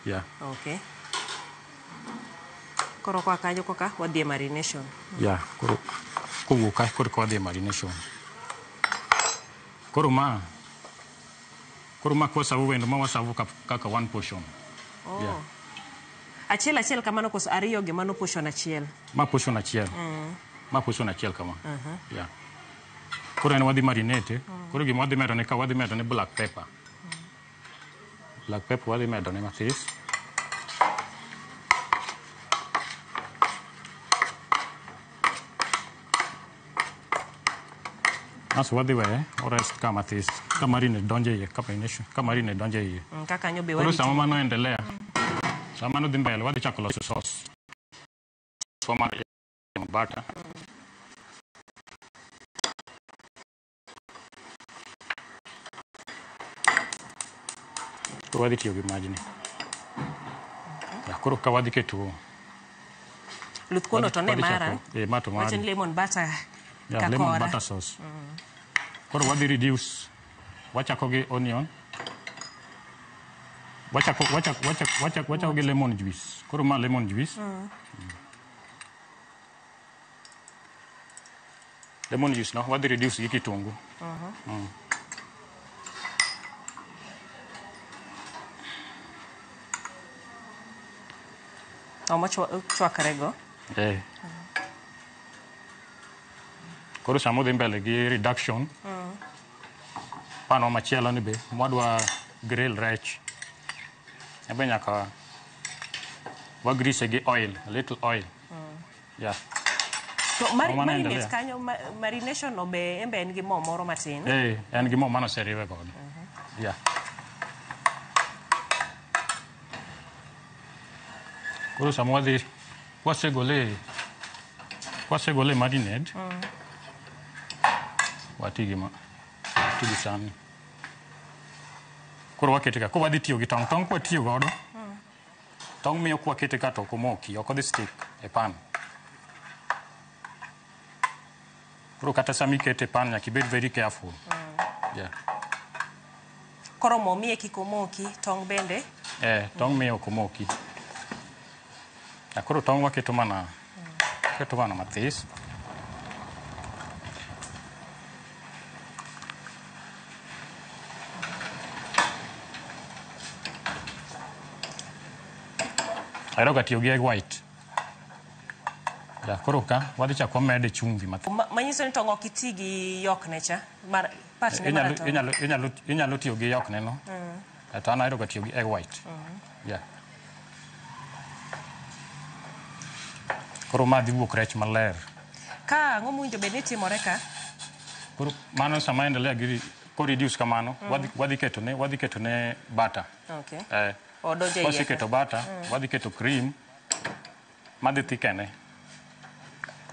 Yeah. Okay. Koro kwa kanyo koka wadhi e marination. Yeah, koro kowuok ka koro wadhi e marination. Koro ma kwasavu wendo ma wasavu kaka one portion. Oh. Yeah. Achiel achiel kamano koso ariyo gi mano portion achiel. Ma portion achiel. Ma portion achiel kama. Yeah. Koro en wadhi marinate. Koro gima wadhi medo ne ka wadhi medo ne black pepper. Black pepper wadhi medo ne mathis. Aso wadhi weye, orest ka mathis. Ka marinate donjo iye, ka marination, ka marinate donjo iye. Kaka nyo be Koro warito. sama mano endelea, sama mano dhi mbele, wadhi chako loso sauce. Sauce mar butter. Koro wadhi tiyo gi majni. Koro ka wadhi keto Luth kuono to ne mara. Ma to mari. Wacho ni lemon butter. Yeah, lemon butter sauce. Koro wadhi reduce. Wachako gi onion. Wachako gi lemon juice. Koro ma lemon juice. Lemon juice no, wadhi reduce gi kitungu. Omo chwakrego. Eh. Koro sama odhi mbele gi reduction, pano machielo ni be, mwadwa grill rech. Ebe nyaka wa grease gi oil, a little oil. Yeah. To Mano marinate endelea. kanyo, marination no be embe en gi mo moro matin. Eh, en gi mo mano oseriwe godo. Yeah. Koro sama wadhi kwasegole marinade, wati gi ma, wati gi san. Koro wakete ka, koro wadhi tiyo gi tong', tong' kwatiyo godo, tong' miyo kwakete ka to ok omoki, ok odhi stick e pan. Koro kata sama ikete e pan nyaka ibed very careful. Yeah. Koro mo miye kik omoki, tong' bende. Eh, tong' miyo ok omoki. Koro tong' waketo mana, keto mana mathis. Ahero ga tiyo gi egg white. Ya, koro ka wadhi chak wamede chumvi mathin. Manyiso ni tong' ok iti gi yokne cha mar part ne mar Inyalo, tong'. inyalo tiyo gi yokne no. To an ahero ga tiyo gi egg white. Yeah. Koro ma dhi wuok rech maler. Ka ang'o mowinjo bed ni timore ka? Koro mano sama endelea gi ko reduce kamano, wadhi keto ne butter. Odonjo e iye ka. Waseketo butter, wadhi keto cream madhi thikene.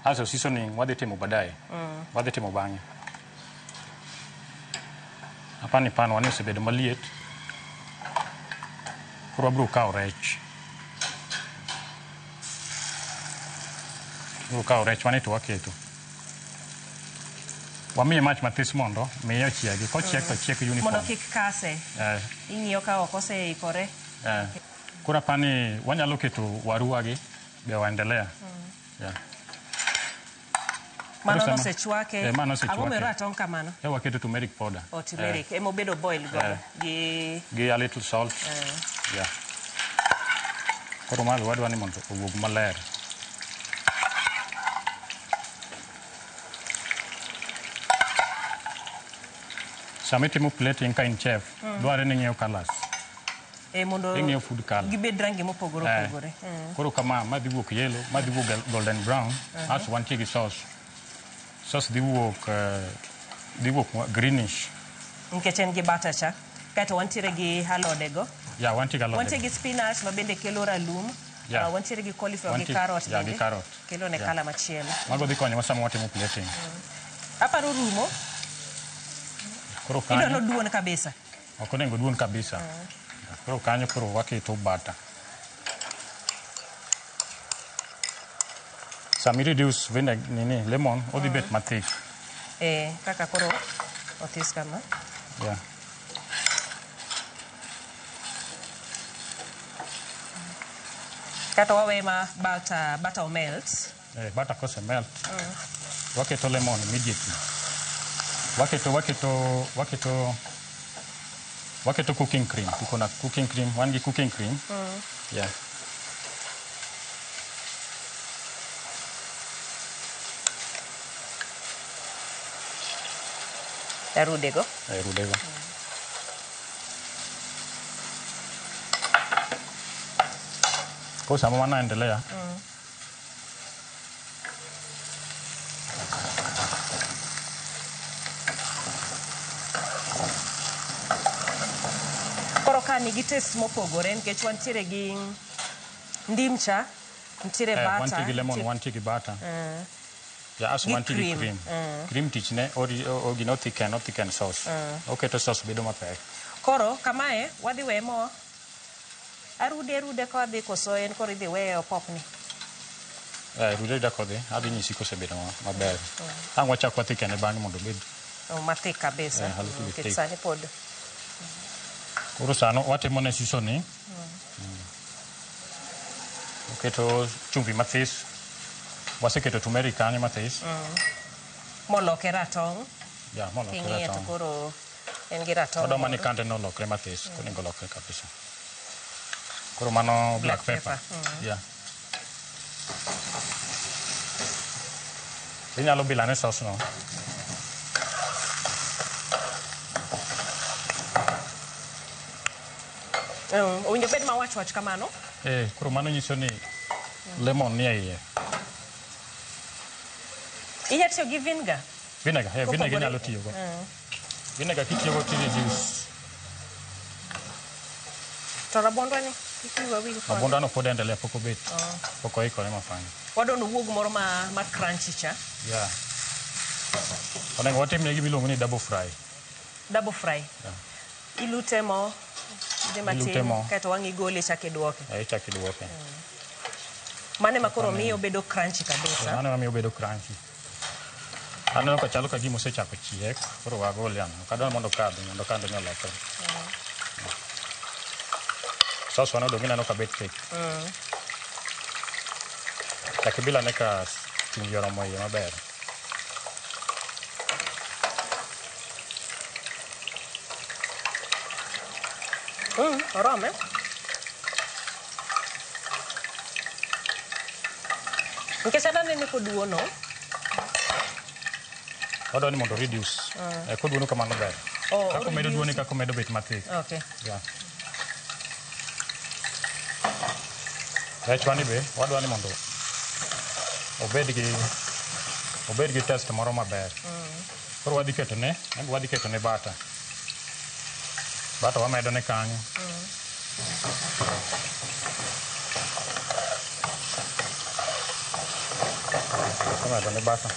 Aso seasoning wadhi timo baadaye. Wadhi timo bang'e. Apani pan wani osebedo maliet. Koro wabiro kawo rech. Wabiro kawo rech wani to waketo. Wamiye mach mathis mondo miye ochiegi. Kochiek to chiek uniform. Mondo kik kase. Ing'iyo ka ok oseikore. Koro apani wanyalo keto waruwa gi be waendelea. Yeah. Mano Koro nosechwake. Eh, mano Ang'o osechwake. miyo ratong' kamano? Waketo turmeric powder. O turmeric. Ema obedo boil godo. Gi Gi a little salt. Yeah. Koro ma be wadwa ni mondo owuog maler. Sama itimo plating ka in chef, dwarore ni ing'iyo colors. Mondo Ing'iyo food color. gibed rangi mopogore opogore. Koro kama, ma dhi wuok yellow, ma dhi wuok golden brown, asto wantie gi sauce. Sauce dhi wuok greenish. Nikech en gi butter cha. Kaeto wantiere gi alode go. Yeah, wantie gi alode. Wantie gi spinach ma bende kelo ralum. Wantiere gi cauliflower gi carrot Yeah, bende. gi carrot. Kelo ne colour machielo. Mago dhi konyowa sama watimo plating. Aparo rumo. Koro Idwa kanyo, noduon kabisa. Ok onego duon kabisa. Koro kanyo koro waketo butter. Sama i reduce vinegar, nini, lemon, odhi bet mathik. Kaka koro othis kama. Yeah. Kato wawe ma butter melt. Butter kose melt, waketo lemon immediately. Waketo cooking cream. Tuko na cooking cream, wan gi cooking cream. Yeah. Arudego. Rudego. Koro sama mano endelea, Koro ka nigi taste mopogore nikech wantiere gi ndim cha, nitiere butter. Wantie gi lemon, wantie gi butter. Ja, aso Gi wantie gi cream. Cream. Cream tichne gino thicken sauce. Oketo sauce bedo mapek. Koro kamae wadhi weye mo arude arude kodhi koso en koro idhi weye opopni. Rude rude kodhi, adhi nyisi kosebedo maber. Ang' wachak wathikene bang'e mondo obed Oh, mathik kabisa. A little bit Nikech thick. sani pod Koro sano watimo ne seasoning. Oketo chumvi mathis. Waseketo turmeric kanyo mathis. Moloke ratong'. Ya, molokre King'iye to ratong'. koro en gi ratong' Odoma ni moro. kande nolokre mathis, onego olokre kabisa. Koro mano black Black pepper. pepper. Yeah. Inyalo bilane sauce no. Owinjo bed mawach wach kamano. Koro mano nyiso ni lemon nie iye. Inya tiyo gi vinegar. Vinegar, vinegar Kopogore- inyalo tiyogo. Vinegar kitiyogo to reduce. To rabuondwa ni kik wiwa wil kode. Rabuondwa no pod endelea, pok obet. Pok oikore mafany. Wadwa nowuog moro ma crunchy cha. Yeah. Onego watimne gima iluongo ni double fry. Double fry. Ilute mo dhi matin Ilute mo. kaeto wang' igole ichak iduoke. Ichak iduoke. Mano ema koro miyo obedo crunchy kabisa. Mano ema miyo obedo crunchy. Aneno ka chalo ka gima osechako chiek, koro wagole ano. Ok adwar mondo okadhi, mondo kande ni olokre. Sauce wane odong' ineno ka bet thick. Chak ibilane ka chumbi oromo iye maber. Orome. Nikech an anene koduono. Wadwa ni mondo reduce. Eh, koduono kamano ber. Oh, Kaka omedo reduce. duone kaka omedo bet mathik. Okay. Yeah. Rechwa ni be wadwa ni mondo obed gi taste moro maber. Koro wadhi ketone, en be wadhi ketone butter. Butter wamedo ne kanyo. Wamedo ne butter.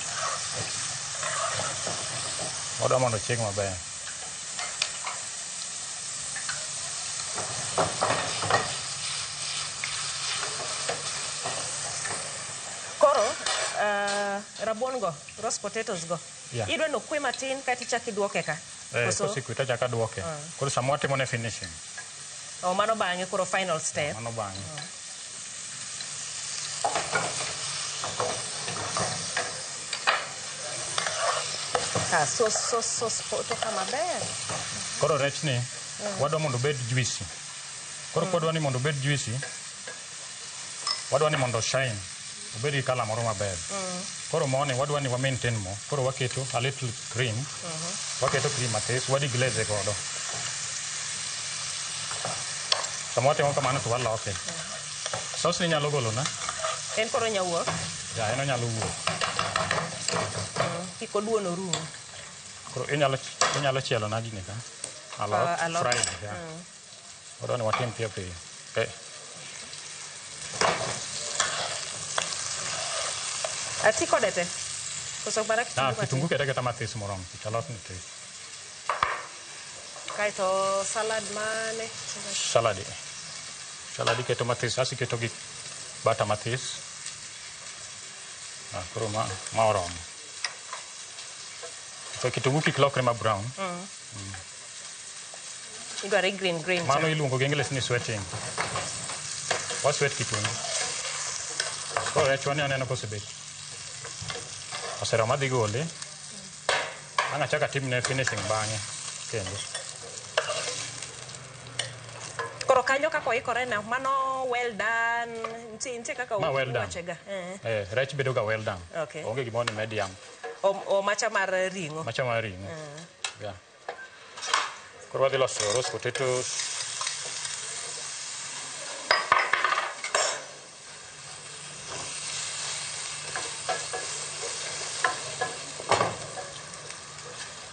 Wadwa mondo ochieg maber. Koro rabuon go, roast potatoes go. Yeah. Idwa ni okwe matin kaeto ichak iduoke ka. Eh, Koso? kosekwe to achako aduoke. Koro sama watimo ne finishing, Oh, mano bang'e koro final step. Mano bang'e. Ah, sauce poto ka maber. Koro rech ni wadwa mondo obed juicy. Koro kwadwa ni mondo obed juicy, wadwa ni mondo shine, obed gi colour moro maber. Koro moni wadwa ni wa maintain mo. Koro waketo a little cream, waketo cream matis, wadi glaze godo. Sama watimo kamano to waloke. Sauce ni nyalo golo na? En koro nya wuok. Ya, en onyalo wuok. Kik oduono rum. Koro inyalo chielo na gini ka. Alot, Alot. fried, yeah. Wadwa ni watim piyo piyo. Eh, Ati kode te? Koso mana kitungu ah, matin? kitungu kete aketa matis moromo, nikech alot ni tis. Kaeto salad mane? Salad. Salad iketo matis, asto iketo gi butter matis. Ah, koro ma oromo. To kitungu kik lokre ma brown. Idware green green. Mano iluongo gi English ni sweating. Wa sweat kitungu. Koro rechwa ni aneno kosebet. Oseromo adhi gole. Ang' achak atimne finishing bang'e kendo. Koro kanyo kaka oikore na, mano well done. Nitie kaka Ma well done. uwachega. Eh. Eh, rech bedo ga well done. Okay. Onge gimoro ni medium. O macha mar ring'o. Macha mar ring'o. Yeah. Koro wadhi loso roast potatoes.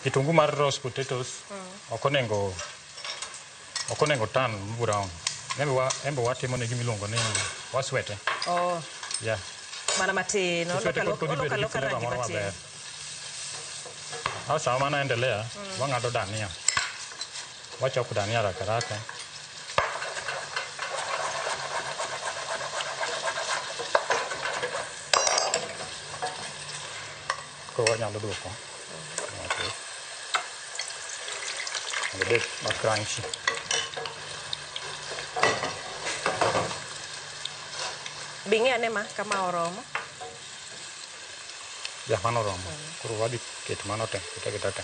Kitungu mar roast potatoes ok onego turn brown. Embe watimo ne gima iluongo ni waswete. Oh, Yeah. mana matin. Kiswete Oloko kodhi bedo gi aloka flavor rangi moro matin. maber. Au sama mano endelea, wang'ado dania. Wachoko dania haraka haraka. Koro wanyalo duoko. Okay. Mondo obed ma crunchy. Bi ng'i ane ma kama oromo. Ya, mano oromo. Koro wadhi keto mano te, kete aketa te.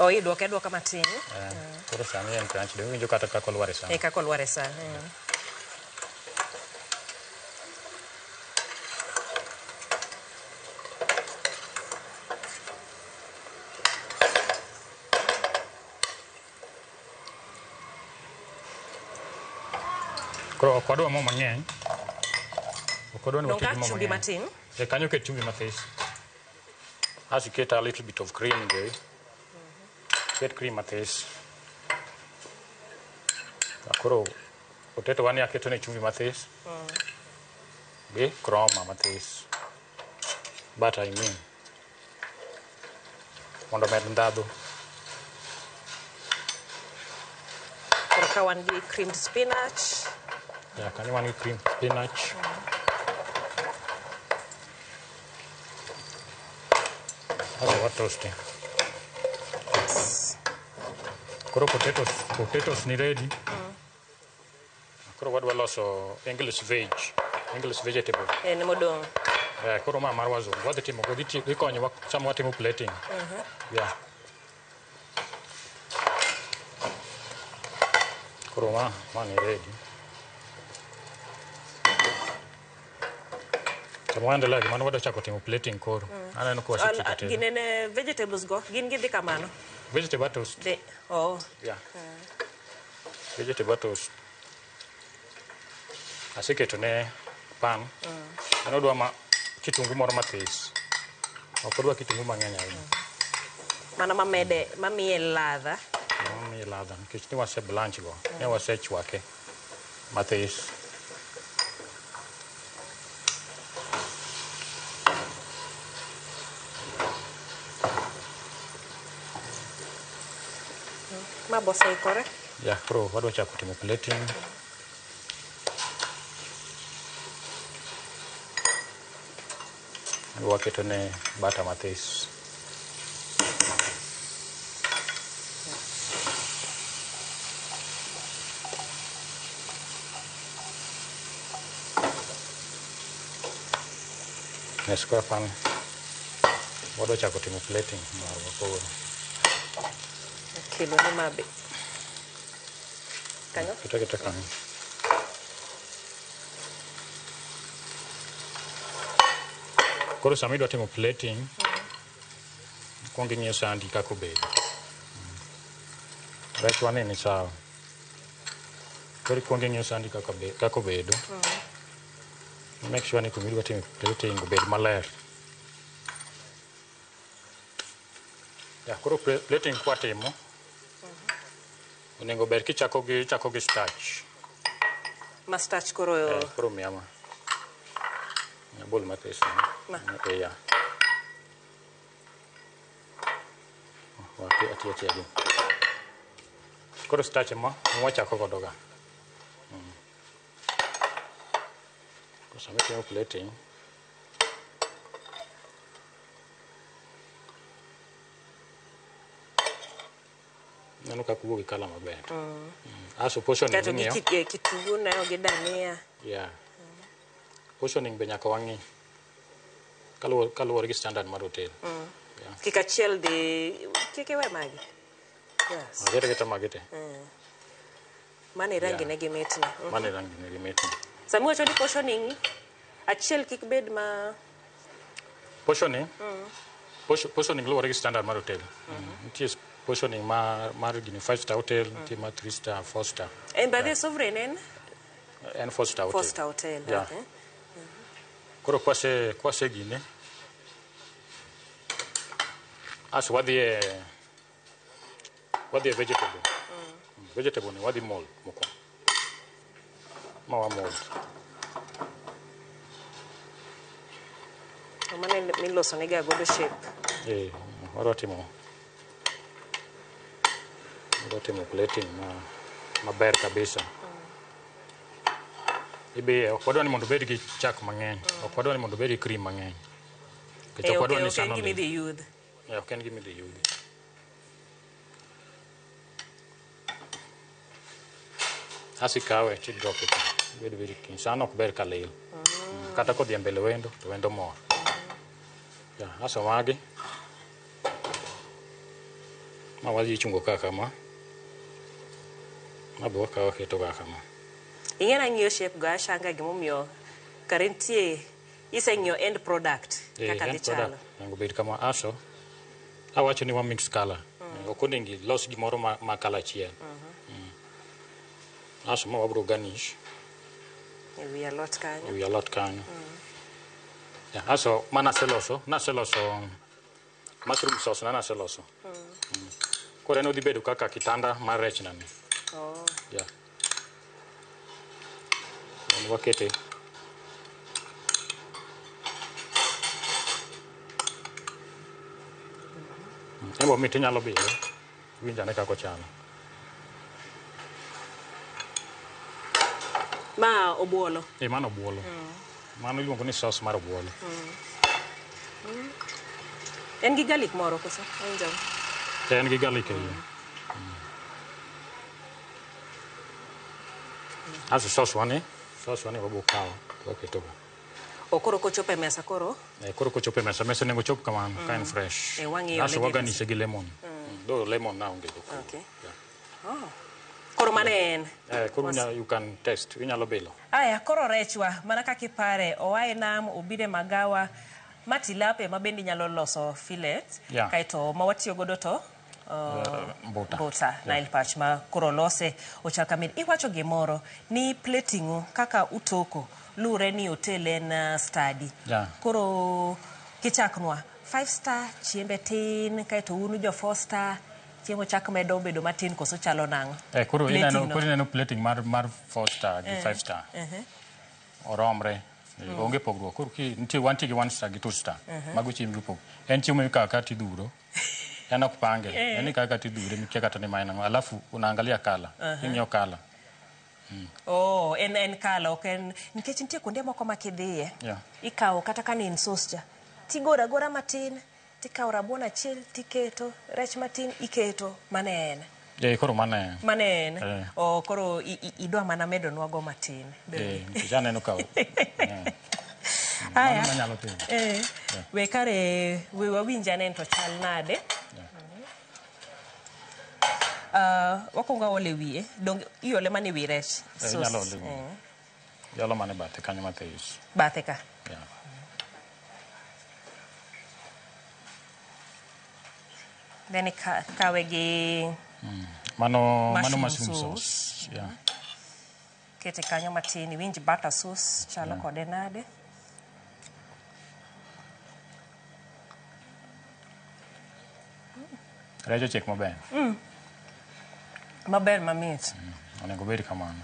O iduoke aduoka matin. Eh, koro sani en crunchy. Dong iwinjo kata kaka olwar e san. E kaka olwar e san. Koro ok wadwa mo mang'eny. Ok wadwa ni Dong wati ka gi mo chumbi mang'eny. matin. E kanyo ket chumbi mathis. Asto iket a little bit of cream be. Ket cream mathis. Koro potato wani aketo ne chumbi mathis. Gi croma mathis. Butter I mean. Mondo omed ndhadhu. Koro ka wan gi creamed spinach. Ya, kanyo wan gi cream spinach. Asto watoste. Koro potatoes ni ready. Koro wadwa loso English veg, English vegetable. En modong'. Eh, koro ma mar wazungu. Wadhi timo dhi konyowa sama watimo plating. Yeah. Koro ma mani ready. Sama waendelea gi mano wadwa chako timo plating koro. Aneno ka wasetieko tedo. Ginene vegetables go gin gidhi kamano. Vegetable toast. De, oh. Yeah. Vegetable toast. Aseketo ne pan. An odwa ma kitungu moro mathis. Ok odwa kitungu mang'eny ahinya. Mano mamede mamiye ladha. Mamiye ladha nikech ne wase blanch go. Ne wasechwake mathis. Ma boseikore. Yeah, koro wadwa chako timo plating. Waketo ne butter mathis. Ne square pan wadwa chako timo plating marwa koro. Kelo ne mabe. Kanyo? Kete kete kanyo. Koro sama idwa timo plating, kuong ing'iyo sandi kaka obedo. Rech wani ni sawa. Koro ikuong ing'iyo sandi kaka obedo. Make sure ni kuma idwa timo plating obed maler. Ya, koro plating kwatimo, onego ber kichako gi ichako gi starch. Ma starch koro Koro miya ma. Abol mathis. Ma. Ya. Wati atiyo atiyo gi. Koro starch ma wachako godo ga. Koro sama itimo plating, neno kaka wuok gi colour maber. Aso portioning Kato gi ing'iyo. Kitungu nayo gi dania. Yeah. Portioning be nyaka wang'i. Kaluwore gi standard mar hotel. Yeah. Kik achiel dhi kik iwe magi. Yes. Magete kata magete. Mano e rangi Yeah. ne gi mitne. Mano e rangi ne gi mitne. Sama iwacho ni portioning, achiel kik bed ma Portioning, portioning luwore gi standard mar hotel. Nitie portioning mar gini 5 star hotel, nitie mar 3 star, 4 star. En by the Sovereign en En 4 star hotel. 4 star hotel. Yeah. Okay. Koro kwase gine. Aso wadhi e vegetable. Vegetable ni wadhi mold mokwongo. Ma wa mold. Mano miloso nega godo shape. Wadwa timo plating maber kabisa. Ibiye, ok wadwa ni mondo obed gi chak mang'eny. Ok wadwa ni mondo obed gi cream mang'eny. Nikech ok wadwa ni Ok en san gima olil. idhi yudh. Ok en gima idhi yudhi. Aso ikawe tidrope piny. Ibed very keen. San ok ber ka lil. Kata kodhi e mbele wendo, to wendo mor. Yeah, aso magi. Ma wadhi chungo ka kama. Ma be wakawo waketo ka kama. Ing'e nang'iyo shape go ashanga gimomiyo kare nitie iseng'iyo end product kaka dhi End chalo. product onego bed kama. Aso awacho ni wa mix color. Ok onego ilos gimoro ma color achiel. Aso ma wabro garnish E wi alot kanyo. e wi alot kanyo. Yeah, aso ma naseloso mushroom sauce na naseloso. Koro en odhi bedo kaka kitanda mar rech nani. Oh. Yeah. En wakete. En bo mit inyalo bile. Winj ane kaka ochalo. Ma obuolo. Mano obuolo. Mano iluongo ni sauce mar obuolo. En gi garlic moro koso? Awinjo. En gi garlic e iye. Aso sauce wani wabiro kawo to waketo go. O koro kochopo e mesa koro? Koro kochopo e mesa, mesa onego chop kamano ka en fresh. Wang'iyo Aso ne gi waganise gi lemon. Though lemon na onge go. Okay. Yeah. Oh. Koro mano en. Koro you can test, inyalo bilo. Aya, koro rechwa, mana kaka ipare, oa e nam, obiro e magawa, ma tilapia ma bende inyalo loso fillet, kaeto ma watiyo godo to mbuta. Mbuta, Nile perch ma koro lose ochal kamano. Iwacho gimoro ni plating kaka utoko luwre ni hotel en study. Koro kichaknwa 5 star chiembe tin, kaeto un jo 4 star chiemo chak medo bedo matin koso chalo nang'o? Koro ineno plating mar 4 star gi 5 star. Oromre. Onge pogruok. Koro nitie wantie gi 1 star gi 2 star. Mago chiemb gi pog. En chiemo mikawo kata idhuro. En ok pange. En ikawe kata idhure mikia kata ni ma en ang'o. Alafu unaangalia kala. Ing'iyo kala. Oh, en kala ok en nikech nitie kuonde moko ma kidhiye. Ikawo kata ka ni en sauce cha. Tigoro agora matin, tikawo rabuon achiel tiketo, rech matin iketo, mano en. Koro mano en. Mano en. Oh, koro idwa mana medonwa go matin. Nikech aneno ka Aya. Mano manyalo timo. We kare we wawinj ane to chal nade. Wakwongo aole wiye. Dong iole mana e wi rech. Inyalo ole wiye. Iolo mana e bathe kanyo mathis. Bathe ka. Then ikawe gi mano mushroom sauce. Kete kanyo matin, iwinj butter sauce chalo kode nade. Rech ochiek maber. Maber mamit. Onego bed kamano.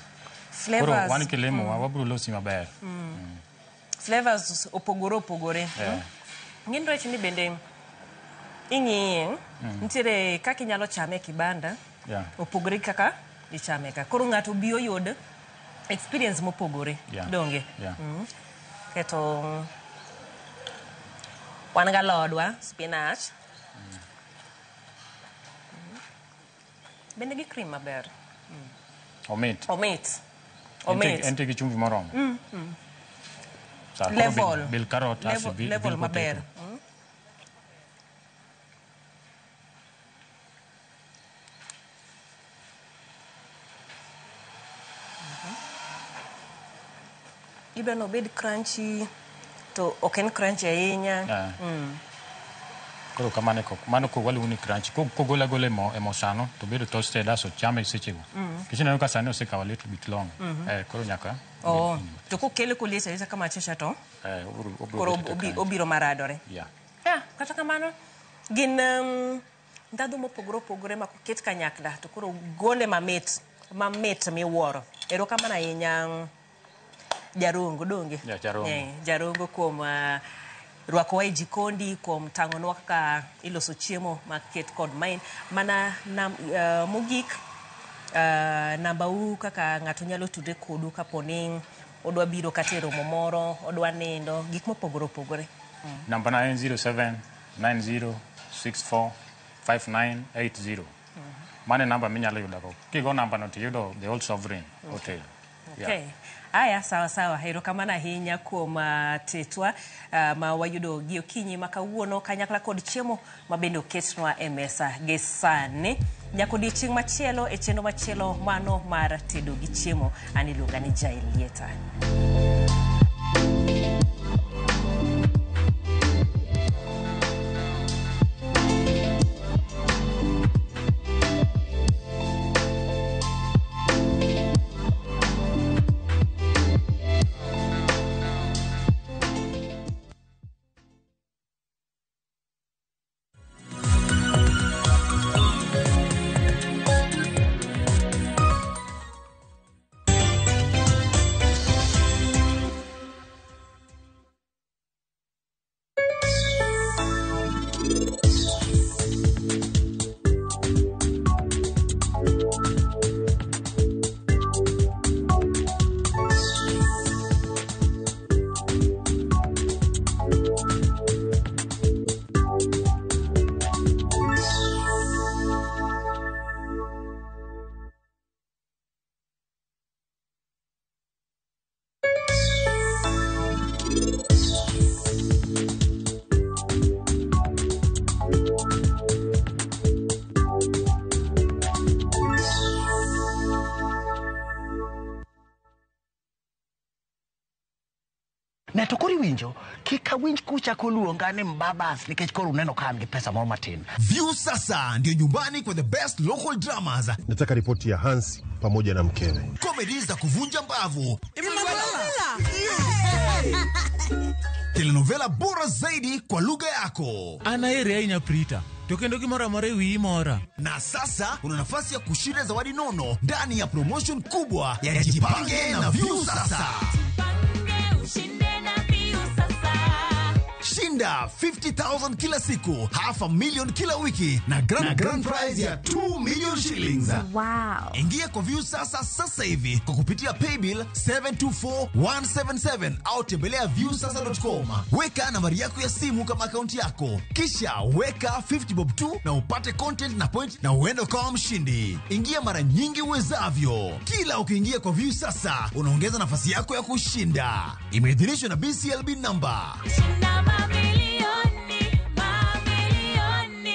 Flavors. Koro wan kilimo wabiro losi maber. Flavors opogore opogore. Ng'in rech ni bende ing'iye, nitiere kaka inyalo chame e kibanda, opogore kaka ichame ka. Koro ng'ato bi oyud experience mopogore. Donge? Keto wan gi alodwa, spinach. Bende gi cream maber. Omit. Omit. Omit. Entie gi chumvi moromo. Level. Bil carrot, level maber. Idwa ni obed crunchy, to ok en crunchy ahinya. Koro kamano mano ko waluongo ni crunchy. Kogole agola e mo sano to bedo toasted aso chame sechego. Nikech ineno ka sani osekawo a little bit long. Koro nyaka. To kokele koliet alita kama chacha to koro obiro maradore. Kata kamano gin ndhadhu mopogore opogore ma koket kanyakla to koro gole mamit mamit miwuoro. Erokamano ahinya Jarongo, donge? Jarongo. Jarongo kuom rwakowa e jikondi, kuom tang'onwa kaka iloso chiemo maket kod main. Mana mogik, namba u kaka ng'ato nyalo tudre kodu kapo ni odwa biro kata e romo moro, odwa nindo, gik mopogore opogore. Namba na en 0790645980. Mano e namba minyalo yudago. Kigo namba no tiyudo The Old Sovereign Hotel. Okay. Aya, sawa sawa. Erokamano ahinya kuom tetwa ma wayudo gi okinyi ma kawuono kanyakla kod chiemo ma bende oketnwa e mesa gi sani. Nyaka odiechieng' machielo e chenro machielo mano mar tedo gi chiemo. An iluonga ni Jael Lieta. Ne to koro iwinjo, kik awinj kuchako luonga ni mbabas nikech koro uneno ka an gi pesa moro matin. View sasa ndio nyumbani kwa the best local dramas, Nataka ripoti ya Hansi pamoja na mkewe. Comedy za kuvunja mbavu, telenovela bora zaidi kwa lugha yako. An aheri ahinya Prita, to kendo gimoro amora e wiyi mora. Na sasa una nafasi ya kushinda zawadi nono ndani ya promotion kubwa ya Jipange na View Sasa. Ushinde na View Sasa. Shinda 50,000 kila siku, half a million kila wiki na grand prize ya 2 million shillings. Wow. Ingia kwa View Sasa sasa hivi kwa kupitia paybill 724177 au tembelea viewsasa.com. Weka nambari yako ya simu kama akaunti yako, kisha weka 50 bob tu na upate content na point na uende ukawa mshindi. Ingia mara nyingi uwezavyo. Kila ukiingia kwa View Sasa unaongeza nafasi yako ya kushinda. Imeidhinishwa na BCLB number. Shinda mamilioni, mamilioni.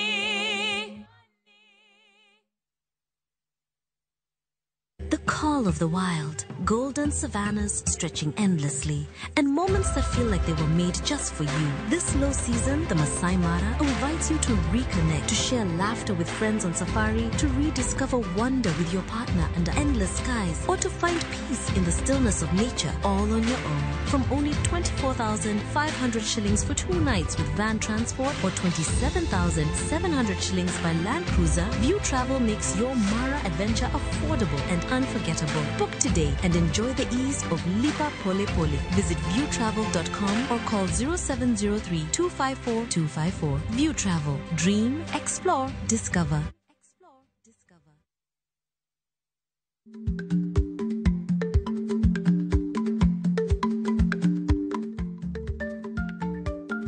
The call of the wild, golden savannas stretching endlessly, and moments that feel like they were made just for you. This low season, the Masai Mara invites you to reconnect, to share laughter with friends on safari, to rediscover wonder with your partner under endless skies, or to find peace in the stillness of nature all on your own. From only 24,500 shillings for 2 nights with van transport or 27,700 shillings by Land Cruiser, View Travel makes your Mara adventure affordable and unforgettable. Book today and enjoy the ease of Lipa Pole Pole. Visit viewtravel.com or call 0703 254 254. View Travel. Dream, explore, discover.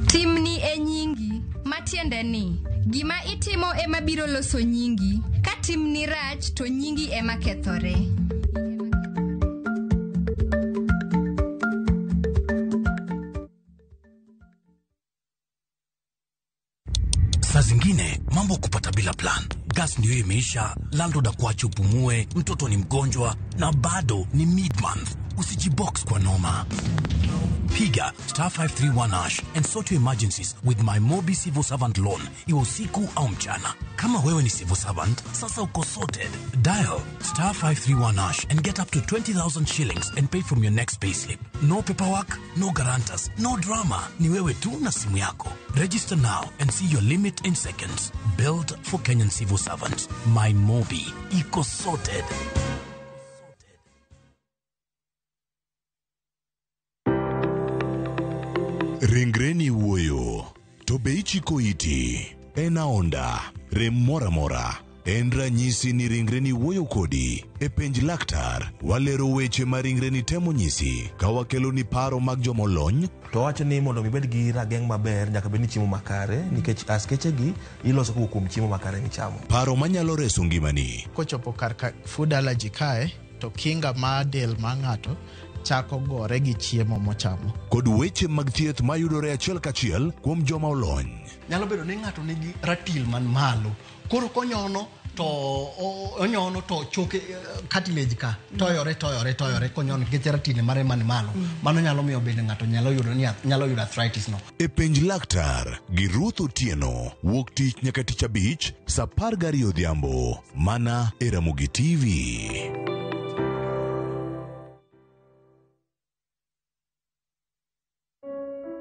Timni e nyingi, matiende ni gima itimo ema biro loso nyingi. Ka timni rach to nyingi ema kethore. Saa zingine mambo kupata bila plan. Gas ndio imeisha, landlord akuache upumue, mtoto ni mgonjwa na bado ni mid-month. Usijibox kwa noma. Piga star 531 hash and sort your emergencies with my Mobi Civil Servant Loan, iwe usiku au mchana. Kama wewe ni civil servant, sasa uko sorted. Dial star 531 hash and get up to 20,000 shillings and pay from your next payslip. No paperwork, no guarantors, no drama. Ni wewe tu na simu yako. Register now and see your limit in seconds. Built for Kenyan civil servants. My Mobi. Iko sorted. Ringreni wuoyo, to be ichiko iti? En aonda, rem moro amora. En ranyisi ni ringreni wuoyo kodi. E penj laktar, walero weche ma ringreni temo nyisi ka wakeloni paro mag jomolony. To wacho ni mondo mi ibed gi rageng' maber nyaka bed ni chiemo makare nikech askeche gi iloso kowuok kuom chiemo makare michamo. Paro manyalo reso ngimani. Kochopo kar ka food allergy kae to kinga mar del mar ng'ato chako gore gi chiemo mochamo. Kod weche mag thieth mayudore achiel kachiel kuom joma olony. Nyalo bedo ni ng'ato nigi ratil man malo, koro konyono to onyono to choke cartilage ka toyore toyore toyore konyono nikech ratil mare man malo. Mano nyalo miyo bende ng'ato nyalo yudo ni nyalo yudo arthritis no. E penj laktar gi Ruth Otieno wuok tich nyaka tich abich saa 12 odhiambo mana e Ramogi TV.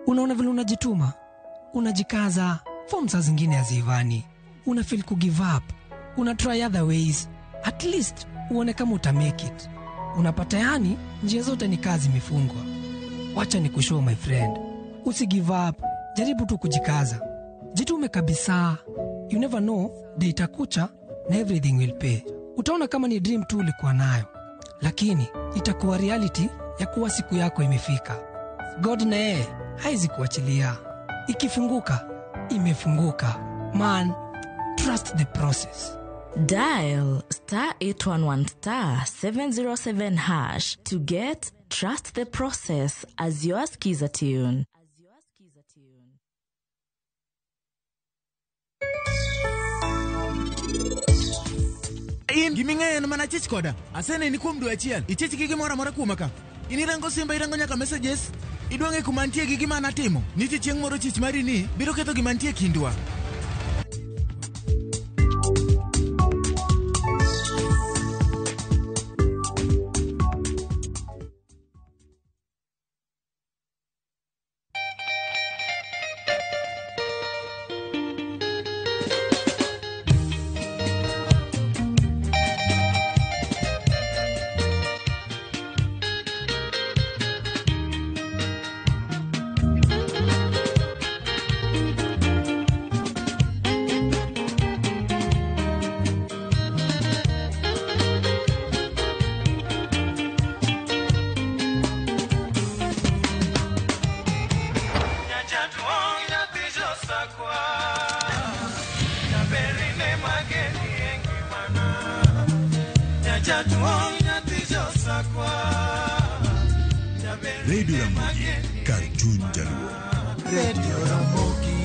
Unaona vile unajituma, unajikaza, form saa zingine haziivani, una feel ku give up, una try other ways, at least uone kama uta make it. Unapata yani njia zote ni kazi imefungwa. Wacha ni kushow my friend, usi give up, jaribu tu kujikaza, jitume kabisa. You never know, day itakucha na everything will pay. Utaona kama ni dream tu ulikuwa nayo, lakini itakuwa reality ya kuwa siku yako imefika. God na yeye haizi kuachilia. Ikifunguka, imefunguka. Man, trust the process. Dial star 811 star 707 hash to get Trust the Process as your skiza tune. In giming'eyo en mana chich koda. Aseneni kuom dwe achiel. Ichich gi gimoro amora kuoma ka. In irango simba irango nyaka messages. Idwa ng'e kuma antie gi gima natimo? Nitie chieng' moro chich mari ni biro ketho gima nitie e kindwa. Radio Ramogi, kar chuny jaluo. Radio Ramogi.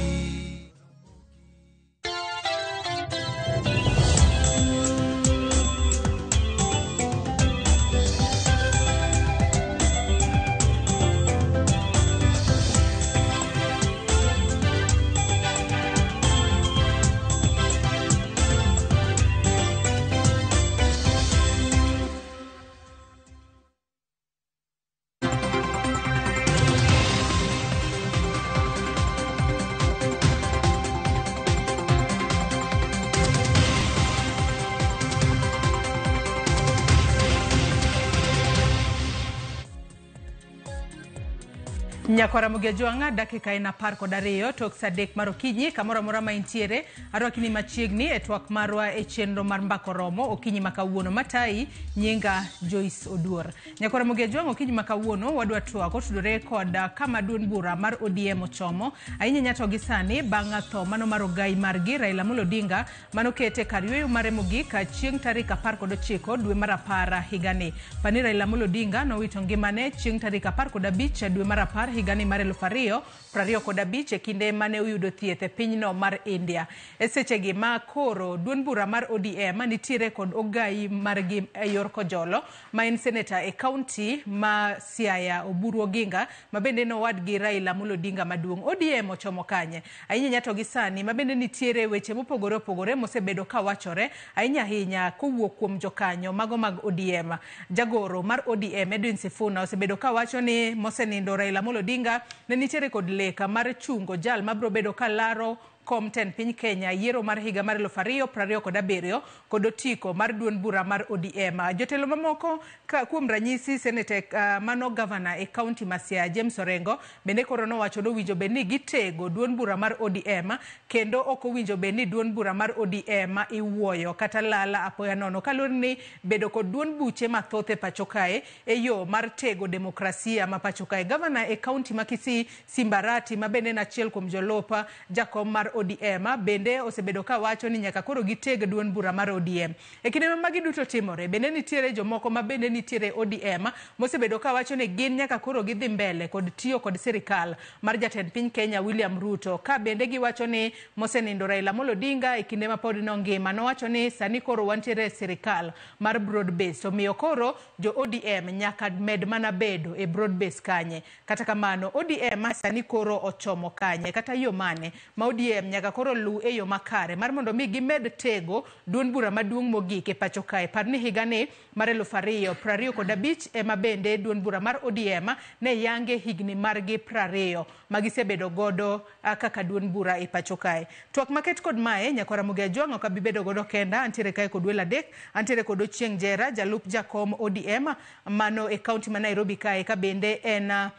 Nyakwara Ramogi Ajwang'a dakika en 12 tok sa 3 mar okinyi kamoro amora ma intiere arwakini machiegni e twak marwa e chenro mar Mbaka Oromo okinyi ma kawuono matayi nyinga Joyce Oduor. Nyakwara Ramogi Ajwang'a okinyi ma kawuono wadwa twak otudore kod kama duond bura mar ODM ochomo ahinya ahinya to gi sani bang' tho mano mar ogai margi Raila Amolo Odinga manokete kar yueyo mare mogik chieng' tarik 19 dwe mar 10 higani. Pani Raila Amolo Odinga nowito ngimane chieng' tarik 15 dwe mar 10 higani mar 2025 e kinde mane oyudo thieth e pinyno mar India. E sechegi ma koro duond bura mar ODM nitiere kod ogai margi e yor kojolo ma en seneta e kaunti ma Siaya Oburu Oginga ma bende nowadgi Raila Amolo Odinga maduong'. ODM ochomo kanye? Ahinya ahinya to gi sani ma bende nitiere weche mopogore opogore mosebedo kawachore ahinya ahinya kowuok kuom jokanyo mago mag ODM. Jagoro mar ODM Edwin Sifuna osebedo kawacho ni mosenindo Raila Amolo Odinga ne nitiere kod lek mar chungo jal mabiro bedo kalaro kom tend piny Kenya yiero mar higa mar 2027 kod otiko mar duond bura mar ODM. Jotelo mamoko ka kuom ranyisi seneta mano gavana e kaunti ma Siaya James Orengo bende koro nowacho ni owinjo bed ni gitego duond bura mar ODM kendo ok owinjo bed ni duond bura mar ODM iwuoyo kata lala apoya nono kaluwore ni bedo kod duond buche mathoth e pacho kae e yo mar tego demokrasia ma pacho kae. Gavana e kaunti ma Kisii Simbarati ma bende en achiel kuom jolup jakom mar ODM bende osebedo kawacho ni nyaka koro giteg duond bura mar ODM. E kinde ma magi duto timore, bende nitiere jomoko ma bende nitiere ODM mosebedo kawacho ni gin nyaka koro gidhi mbele kod tiyo kod sirikal mar jatend piny Kenya William Ruto. Ka bende giwacho ni mosenindo Raila Amolo Odinga e kinde ma pod nongima nowacho ni sani koro wantiere e sirikal mar broad base, omiyo koro jo ODM nyaka med mana bedo e broad base kanye. Kata kamano ODM sani koro ochomo kanye kata yo mane ma ODM nyaka koro lu e yo makare mar mondo mi gimed tego duond bura maduong' mogik e pacho kae. Par ni higani mar 2025 ema bende duond bura mar ODM ne yange higni margi 20 magisebedo godo kaka duond bura e pacho kae. Twak maket kod mae nyakwara Ramogi Ajwang' ok abi bedo godo kenda, antiere kae kod welo adek, antiere kod Ochieng' Jera jalup jakom ODM mano e kaunti ma Nairobi kae ka bende en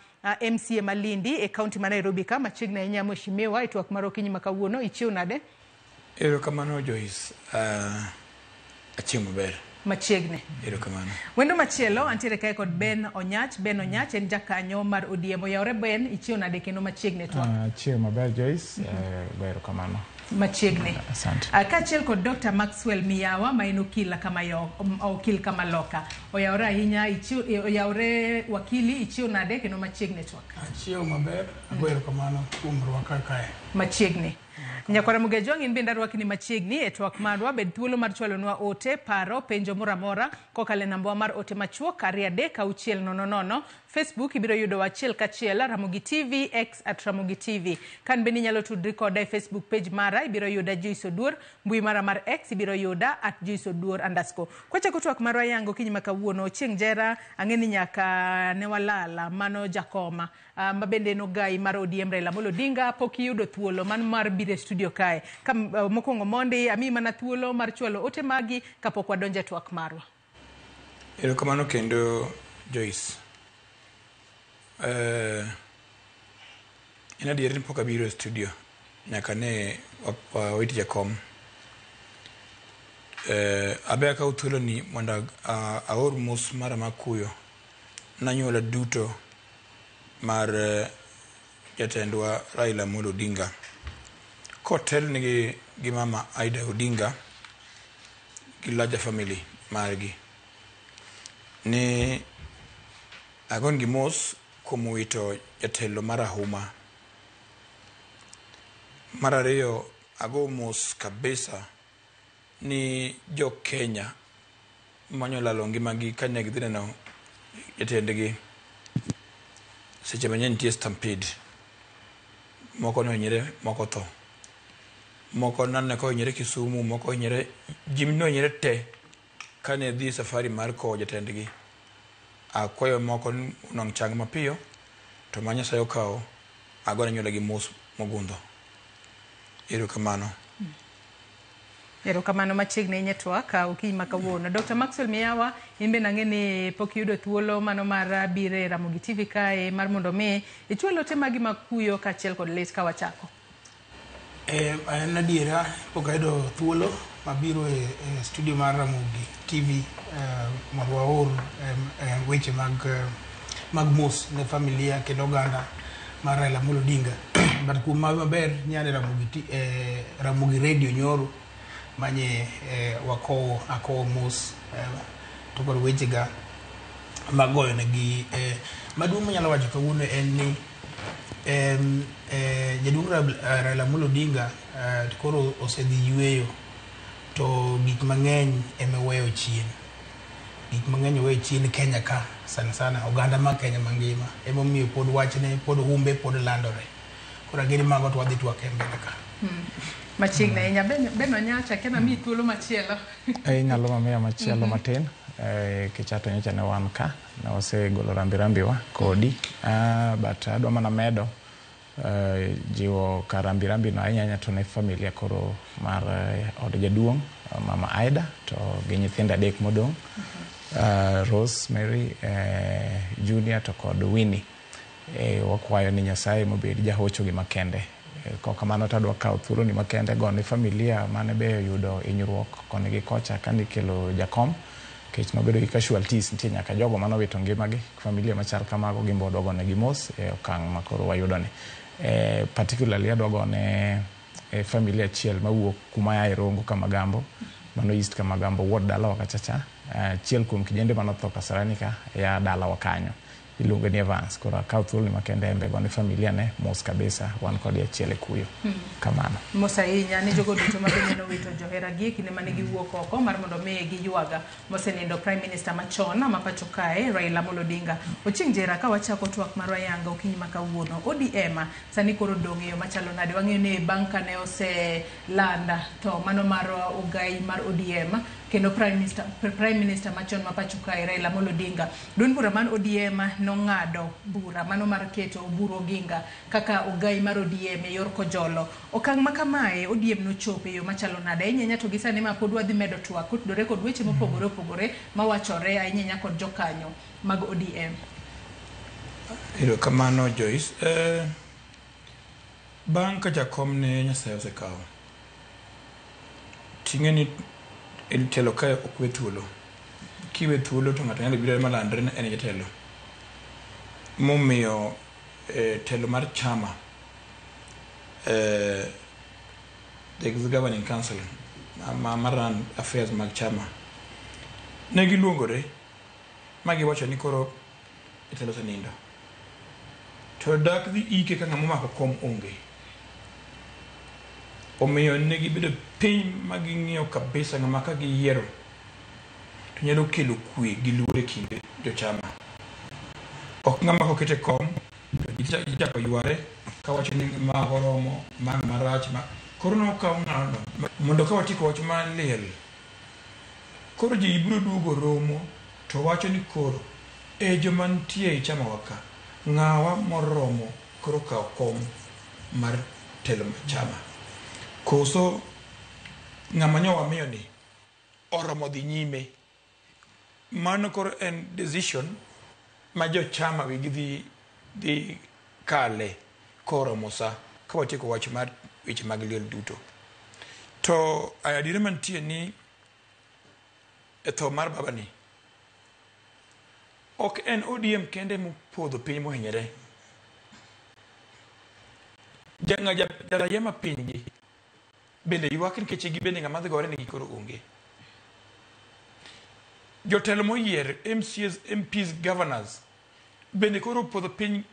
MCA Malindi e kaunti ma Nairobi ka machiegni ahinya mheshimiwa e twak mar okinyi ma kawuono. Ichiew nade? Erokamano Joyce, achiew maber. Machiegni. Erokamano. Wendo machielo antiere kae kod Ben Onyach. Ben Onyach en jakanyo mar ODM. Oyawore Ben, ichiew nade kendo machiegni e twak? Achiew maber Joyce, erokamano. Machiegni. Asante. Kaachiel kod Dr. Maxwell Miyawa ma en okil okil Kamaloka. Oyawore ahinya, oyawore wakili, ichiew nade kendo machiegni e twak? Achiew maber, ago erokamano kuom rwaka kae. Machiegni. Nyakwara Mugejwang' in bende arwaki ni machiegni e twak marwa. Bed thuolo mar chwalonwa ote, paro, penjo moro amora kokalo e nambawa mar ote machuok 23600. Facebook ibiro yudowa achiel kachiel Ramogi TV, X at Ramogi TV. Kan bende inyalo tudri koda e Facebook page mara, ibiro yuda Joyce Oduor, mbui mara mar X ibiro yuda at Joyce Oduor underscore. Kwachako twak marwa yango okinyi ma kawuono, Ochieng' Njera, ang'e ni nyaka ne walala, mano jakoma ma bende en ogai mar ODM Raila Amolo Odinga, pok iyudo thuolo man mar biro e studio kae. Ka mokwongo mondi, amiyi mana thuolo mar chwalo ote magi kapok wadonjo e twak marwa. Erokamano kendo Joyce. En adier ni pok abiro e studio nyaka ne wawit jakom. Abe akaw thuolo ni mondo aor mos mara mar kuyo ne anyuola duto mar jatendwa Raila Amolo Odinga kotelnigi gi mama Aida Odinga gi larger family margi ni agonegi mos kuom wito jatelo marahuma. Mar ariyo, ago mos kabisa ni jo Kenya manyolalo ngimagi kane gidhi neno jatendgi seche ma ne nitie stampede. Moko nohinyre, moko tho. Moko naneno ka ohinyre Kisumu, moko ohinyre, ji nohinyre te kane dhi safari mar kowo jatendgi. Akwayo moko ni onwang' chang mapiyo, to ma Nyasaye okawo, agone anyuola gi mos mogundho. Erokamano. Erokamano machiegni ahinya e twak okinyi ma kawuono. Dr. Maxwell Miyawa, in bende ang'e ni pok iyudo thuolo mano mar biro e Ramogi TV kae mar mondo mi ichwal ote magi mag kuyo kaachiel kod lit ka wachako. En adiera pok ayudo thuolo mabiro e studio mar Ramogi TV mondo waor weche mag mos ne familia kendo oganda mar Raila Amolo Odinga. But kuom mawi maber nyane Ramogi Radio nyoro manye wakowo akowo mos to kod wechega magoyo negi maduong' manyalo wacho kawuono en ni jaduong' Raila Amolo Odinga koro osedhi yueyo to gik mang'eny ema oweyo chien. Gik mang'eny oweyo chien Kenya ka sana sana oganda mar Kenya mangima emomiyo pod wachne pod humbe pod landore. Koro ageno mago to wadhi twak e mbele ka. Machiegni ahinya. Ben Onyacha, kena miyi thuolo machielo. Inyalo mamiya machielo matin kicha to nyocha ne wan ka ne wasegolo rambi rambiwa kodi but adwa mana medo jiwo ka rambi rambi no ahinya ahinya to ne familia koro mar od jaduong' mama Aida to gi nyithindo adek modong' Rose Mary, Junior to kod Winnie. Wakwayo ni Nyasaye mobed jahocho gi makende. Kok kamano to adwa kawo thuolo ni makende go ne familia mane be oyudo hinyruok koni gi kocha kane ikelo jakom nikech nobedo gi casualties nitie nyaka jogo manowito ngimagi familia machal kamago gin be wadwa gonegi mos e okang' ma koro wayudo ni. Particularly adwa gone familia achiel mawuok kuma aye Rongo Kamagambo, mano East Kamagambo wuod dalawa kacha cha. Achiel kuom kijende manotho Kasarani ka ya dalawa kanyo iluongo ni Evans. Koro akaw thuolo ni makende en be gone familia ne mos kabisa wan kode achiel e kuyo. Kamano. Mos ahinya ne jogo duto ma bende nowito joheragi e kinde mane giwuok oko mar mondo mi giywaga mosenindo Prime Minister machon ma pacho kae Raila Amolo Odinga. Ochieng' Njera ka wachako twak marwa yanga okinyi ma kawuono. ODM sani koro dong' e yo machalo nade? Wang'eyo ni bang' kane oselanda to mano mar ogai mar ODM kendo Prime Minister machon ma pacho kae Raila Amolo Odinga. Duond bura mar ODM nong'ado bura mano mar keto Oburu Oginga kaka ogai mar ODM e yor kojolo. Okang' ma kamae ODM nochopo e yo machalo nade? Ahinya ahinya to gi sani ma pod wadhi medo twak kotudore kod weche mopogore opogore mawachore ahinya ahinya kod jokanyo mag ODM. Erokamano Joyce. Bang' ka jakom ne Nyasaye osekawo, ting'e ni e telo kae ok we thuolo. Kiwe thuolo to ng'ato nyalo biro malandre ni en jatelo. Momiyo telo mar chama the governing council ma run affairs mag chama ne giluongore ma giwacho ni koro jatelo osenindo. To dak dhi ike ka ng'ama omako kom onge. Omiyo ne gibedo piny ma ging'iyo kabisa ng'ama ka giyiero to nyalo kelo kwe gi luor e kind jochama. Ok ng'ama koket e kom to ji chako yware kawacho ni ma ok oromo, ma ng'ama rach, ma koro nokaw ng'ano mondo ka watieko wach mar liel koro ji biro duogo romo to wacho ni koro e joma nitie e chamawa ka ng'awa moromo koro kawo kom mar telo mar chama koso ng'ama nyo wamiyo ni oromo dhi nyime. Mano koro en decision ma jochama wigi dhi kale koromo sa ka watieko wach mar weche mag liel duto. To adiera mantie ni e tho mar babani ok en ODM kende mopodho piny mohinyore. Jaraia ma pinygi bende ywak nikech gibende ng'ama dhi gore negi koro onge. Jotelo moyier MCAs, MPs, governors bende koro opodho piny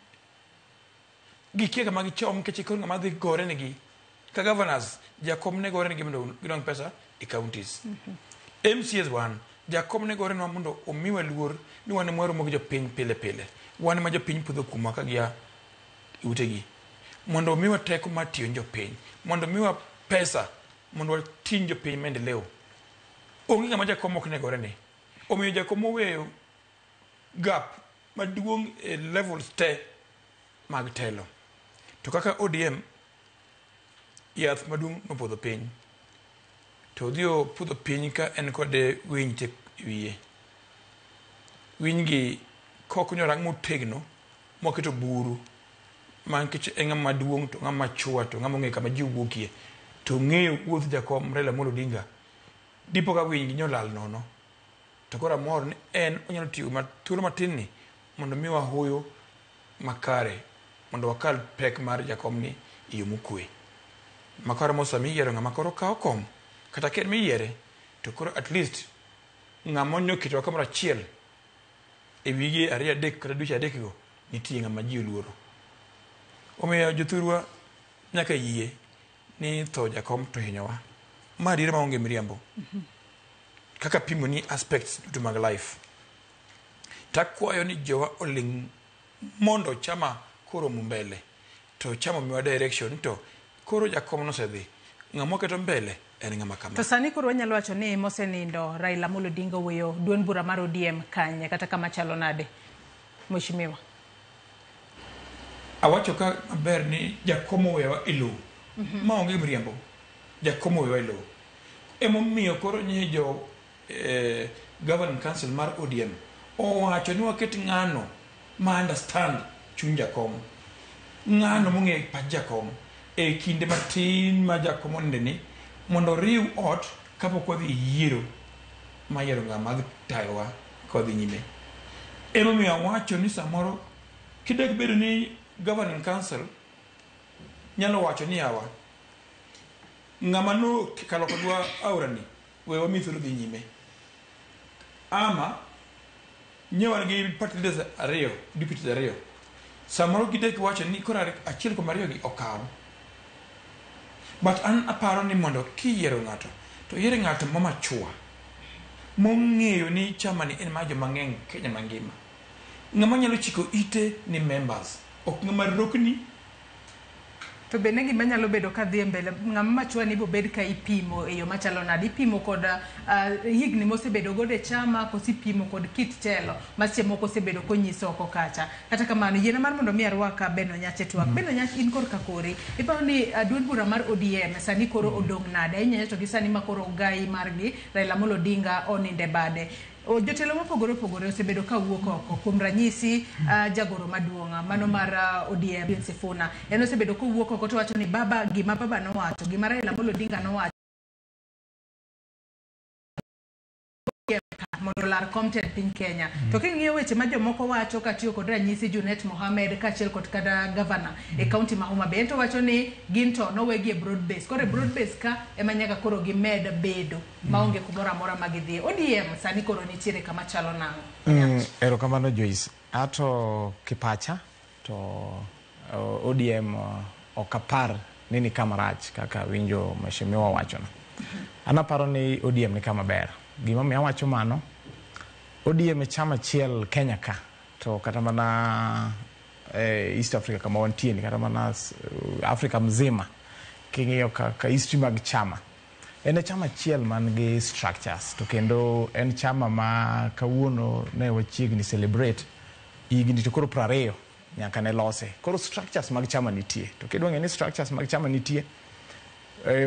gikia kama gichom nikech koro ng'ama dhi gore negi ka governors jakom ne gore negi mondo gidong pesa e counties. MCAs wan jakom ne gore nwa mondo omiwa luor ni wan ema waromo gi jopiny pile pile. Wan ema jopiny podho kuomwa ka gia e utegi. Mondo omiwa teko mar tiyo ne jopiny. Mondo omiwa pesa mondo wating jopiny maendeleo. Onge ng'ama jakom ok ne gore ne. Omiyo jakom oweyo gap maduong' e levels te mag telo. To kaka ODM yath maduong' nopodho piny. To odhi opodho piny ka en kod winy te e wiye. Winy gi kok nyorang motegno moketo buru ma nikech en ng'ama duong' to ng'ama chua to ng'ama ong'eyo kama ji wuokie to ong'eyo wuodh jakom Raila Amolo Odinga dipo ka winy gi nyolal nono. To koro amor ni en onyalo tiyo thuolo matin ni mondo miwa hoyo makare mondo wakal pek mar jakom ni e yo mokwe. Makoro mo sama iyiero ng'ama koro kawo kom kata ka en miyiere to koro at least ng'ama noketowa kamoro achiel e wige ariyo adek kata dweche adek go nitie ng'ama ji oluoro. Omiyo jothurwa nyaka yie ni tho jakom to hinyowa. Ma adiera maonge miriambo. Kaka pimo ni aspects duto mag life. Takwayo ni jowa oling' mondo chama koro mbele to chama miwa direction to koro jakom nosedhi. Ng'ama waketo mbele en ng'ama kama. To sani koro wanyalo wacho ni mosenindo Raila Amolo Odinga oweyo duond bura mar ODM kanye kata kama chalo nade? Mheshimiwa. Awacho ka maber ni jakom oweyowa e lowo. Ma onge miriambo. Jakom oweyowa e lowo. Emomiyo koro nye jo governing council mar ODM owacho ni waket ng'ano ma understand chuny jakom. Ng'ano mong'eyo pach jakom e kinde matin ma jakom oninde ni mondo oriw ot kapok wadhi e yiero mar yiero ng'ama dhi tayowa ka wadhi nyime. Emomiyo awacho ni samoro kidek bedo ni governing council nyalo wacho ni yawa ng'ama no kalo kodwa aora ni we wami thuolo dhi nyime. Ama nye wan gi party leaders ariyo, deputies ariyo. Samoro gidek wacho ni koro achiel kuom ariyo gi okaw. But an aparo ni mondo kiyiero ng'ato to yier ng'ato ma machua mong'eyo ni chama ni en mar joma ng'eny Kenya mangima. Ng'ama nyalo chiko ite ni members, ok ng'ama rokni. To bende gima nyalo bedo ka dhi e mbele, ng'ama machua ni bobed ka ipimo e yo machalo nade? Ipimo kod higni mosebedo godo e chama koso ipimo kod kit telo ma seche moko osebedo konyiso oko kacha. Kata kamano, yiena mar mondo mi arwak Ben Onyach e twak. Ben Onyach in korka kori, iparo ni duond bura mar ODM sani koro odong' nade? Ahinya to gi sani ma koro ogai margi Raila Amolo Odinga oninde bade. Jotelo mopogore opogore osebedo ka wuok oko. Kuom ranyisi, jagoro maduong' mano mar ODM Edwin Sifuna, en osebedo kowuok oko to wacho ni baba gima baba nowacho, gima Raila Amolo Odinga nowacho mondo olar kom tend piny Kenya. To king'iyo weche ma jomoko wacho katiyo kod ranyisi Junet Mohamed kaachiel kod kata gavana e kaunti ma Homa Bay, en to wacho ni gin to nowegi e broad base. Koro e broad base ka ema nyaka koro gimed bedo maonge kumoro amora ma gidhiye. ODM sani koro nitiere kama chalo nang'o? Erokamano Joyce. Ato kipacha to ODM ok apar ni kama rach kaka winjo mheshimiwa wachono. An aparo ni ODM ni kama ber. Gimomiyo awacho mano, ODM e chama achiel Kenya ka, to kata mana East Africa kama wantie ni, kata mana Afrika mzima, king'iyo kaka history mag chama, en e chama achiel man gi structures, to kendo en chama ma kawuono ne wachiegni celebrate higni to koro 20 nyaka ne lose. Koro structures mag chama nitie. To kidwa ng'e ni structures mag chama nitie,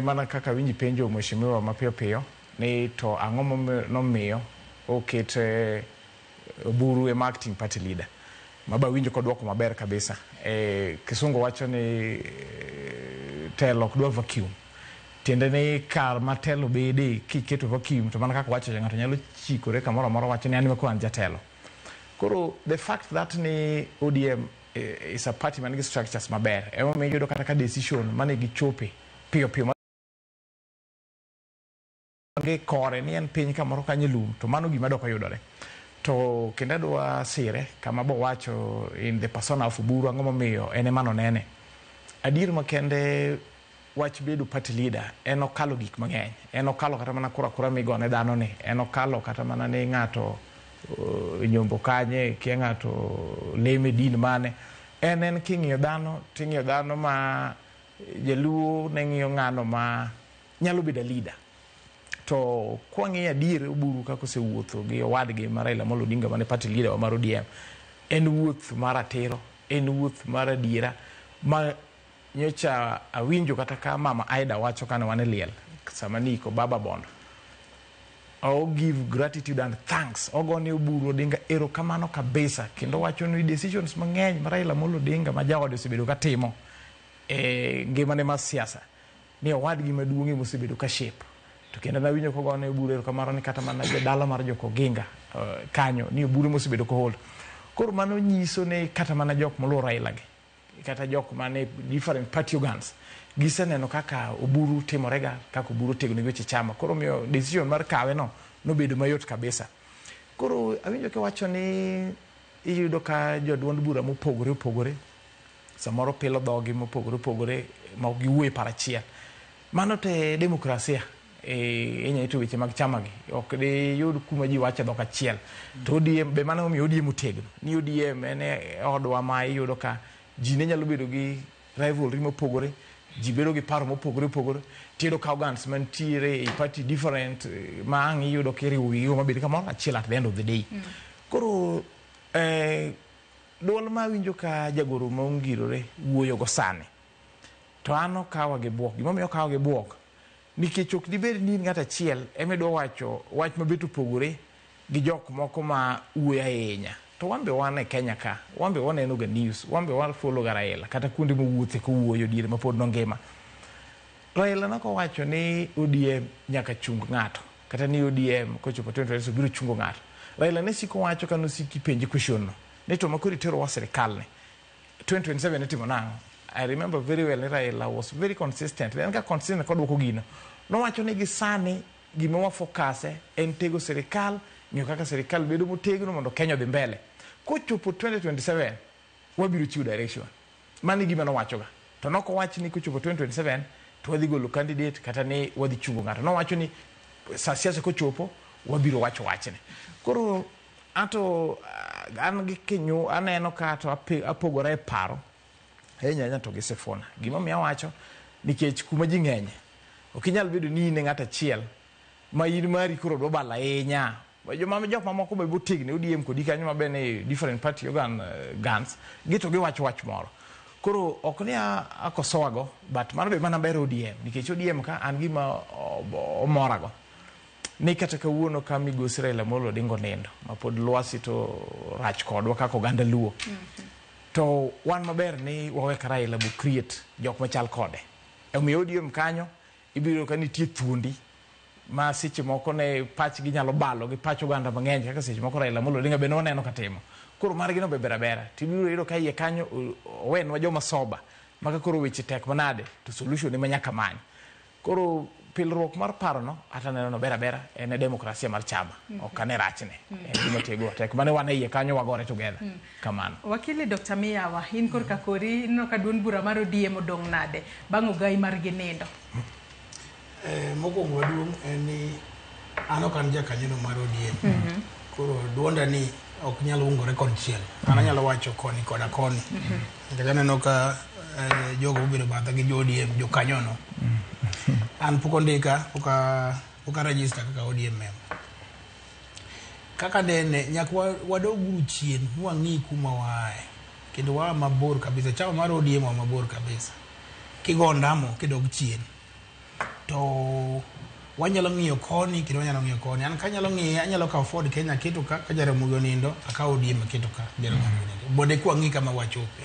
mana kaka winji penjo mheshimiwa mapiyo piyo ni to ang'o nomiyo oket Oburu e acting party leader, maba winjo kodwoko maber kabisa. Kisungu wacho ni telo ok dwa vacuum. Tiende ni kar ma telo bede kiketo vacuum to mana kaka wacho cha, ng'ato nyalo chikore kamoro amora wacho ni an ema koro an jatelo. Koro the fact that ni ODM is a party man gi structures maber emomiyo iyudo kata ka decision mane gichope piyo piyo gi kore ni en piny kamoro kanyo e lum, to mano gima dok oyudore. To kendo adwa sire kama bowacho in the persona of Oburu, ang'o momiyo en ema nonene. Adier makende wach bedo party leader en okalo gik mang'eny. En okalo kata mana kura kura migone dhano ni. En okalo kata mana ni ng'ato nyombo kanye, kia ng'ato leme din mane. En king'iyo dhano, ting'iyo dhano ma jaluo ne ng'iyo ng'ano ma nyalo bedo leader. To kwang'iyo adier Oburu kaka osewuotho gi owadgi ma Raila Amolo Odinga mane party leader wa mar ODM, en wuoth mar ratiro, en wuoth mar adiera ma nyocha awinjo kata ka mama Aida wacho kane wan e liel sama niiko Baba Bondo. I give gratitude and thanks. Ogone Oburu Odinga erokamano kabisa, kendo wacho ni decisions mang'eny ma Raila Amolo Odinga ma jaode osebedo ka timo e ngimane mar siasa ni owadgi maduong' ema osebedo ka shape. To kendo nawinjo kogone Oburu erokamano ni kata mana jodala mar Jokoginga kanyo ni Oburu ema osebedo kohold. Koro mano nyiso ni kata mana jok moluwo Raila gi, kata jok mane different party organs, giseneno kaka Oburu timorega, kaka Oburu otegno gi weche chama. Koro miyo decision mar kawe no nobedo mayot kabisa. Koro awinjo kiwacho ni iyudo ka joduond bura mopogore opogore samoro pilo dhogi mopogore opogore ma ok giwuoyo e paro achiel. Mano te demokrasia inya ito weche mag chama gi ok diyud kuma ji wacho dhok achiel. To ODM be mano omiyo ODM otegno. Ni ODM en e odwa ma iyudo ka ji ne nyalo bedo gi rivalry mopogore, ji bedo gi paro mopogore opogore, tiyudo ka organs mantiere e party different ma ang' iyudo kiriwo wigi mabed kamoro achiel at the end of the day. Koro duol ma awinjo ka jagoro ma ongirore wuoyo go sani, to an okawa gi buok. Gimomiyo okawa gi buok, nikech ok dibed ni in ng'at achiel ema idwa wacho wach mabet opogore gi jok moko ma wuoyo ahinya. To wan be wan e Kenya ka, wan be waneno ga news, wan be wafollow ga Raila kata kuonde mowuothe kowuoyo diere ma pod nongima. Raila nokowacho ni ODM nyaka chung ng'ato, kata ni ODM kochopo 2027 biro chungo ng'ato. Raila ne siko wacho ka nosiki penje question no, ni to makoro iterowa sirikal ni 2027 itimo nang'o? I remember very well ni Raila was very consistent. En ka consistent kodwoko gino. Nowacho ni gi sani gima wa focus en tego sirikal, ng'iyo kaka sirikal bedo motegno mondo Kenya odhi mbele. Kochopo 2027 wabiro chiwo direction. Mano e gima nowachoga. To nokowach ni kochopo 2027 to wadhi golo candidate kata ni wadhi chungo ng'ato. Nowacho ni sa siasa kochopo wabiro wacho wachne. Koro anto an gi kinyu aneno ka to apogora e paro ahinya ahinya to gi Sifuna. Gimomiyo awacho nikech kuma ji ng'enye ok inyal bedo ni in e ng'at achiel ma in mari koro dwa balo ahinya. Joma jok mamoko be botegno ODM kodi kanyo ma be ni different party organ guns gi to giwacho wach moro. Koro ok ni akosoa go, but mano be mana ber ODM nikech ODM ka an gima omorago ni kata kawuono ka migosi Raila Amolo Odinga onindo ma pod lwasi to rach kodwa kaka oganda Luo, to wan maber ni wawe ka Raila bo create jok machal kode. Omiyo ODM kanyo ibiro ka nitie thuondi ma seche moko ne pachgi nyalo balo gi pach oganda mang'eny kaka seche moko Raila Amolo Odinga bende waneno katimo. Koro margi no be ber abera. Tibiro yudo ka iye kanyo owenwa joma soba ma ka koro weche tek manade to solution ema nyaka many. Koro Pilruok mar parono ata aneno nober abera en e demokrasia mar chama. Ok ane rachne. En gima tego tek. Mane wan e iye kanyo wagore together. Kamano. Wakili Dr. Miyawa, in korka kori ineno ka duond bura mar ODM odong' nade bang' ogai margi nindo? Mokwongo maduong' en ni an ok an jakanyono mar ODM. Koro duonda ni ok nyal ungore konchiel. An anyalo wacho koni koda koni. Nikech aneno ka jogo mobedo batha gi jo ODM jokanyono. An pok ondika, pok a register kaka ODM member. Kaka nene, nyaka wadog uru chien mwang'i kuma waaye. Kendo waa mabor kabisa. Chama mar ODM waa mabor kabisa. Kigo ondamo kidog chien. To wanyalo ng'iyo koni kendo wanyalo ng'iyo koni. An kanyalo ng'iye, anyalo kawo Ford Kenya aketo ka, ka Jaramogi onindo, akawo ODM aketo ka, Jaramogi onindo. Mondo eka wang'i kama wachope.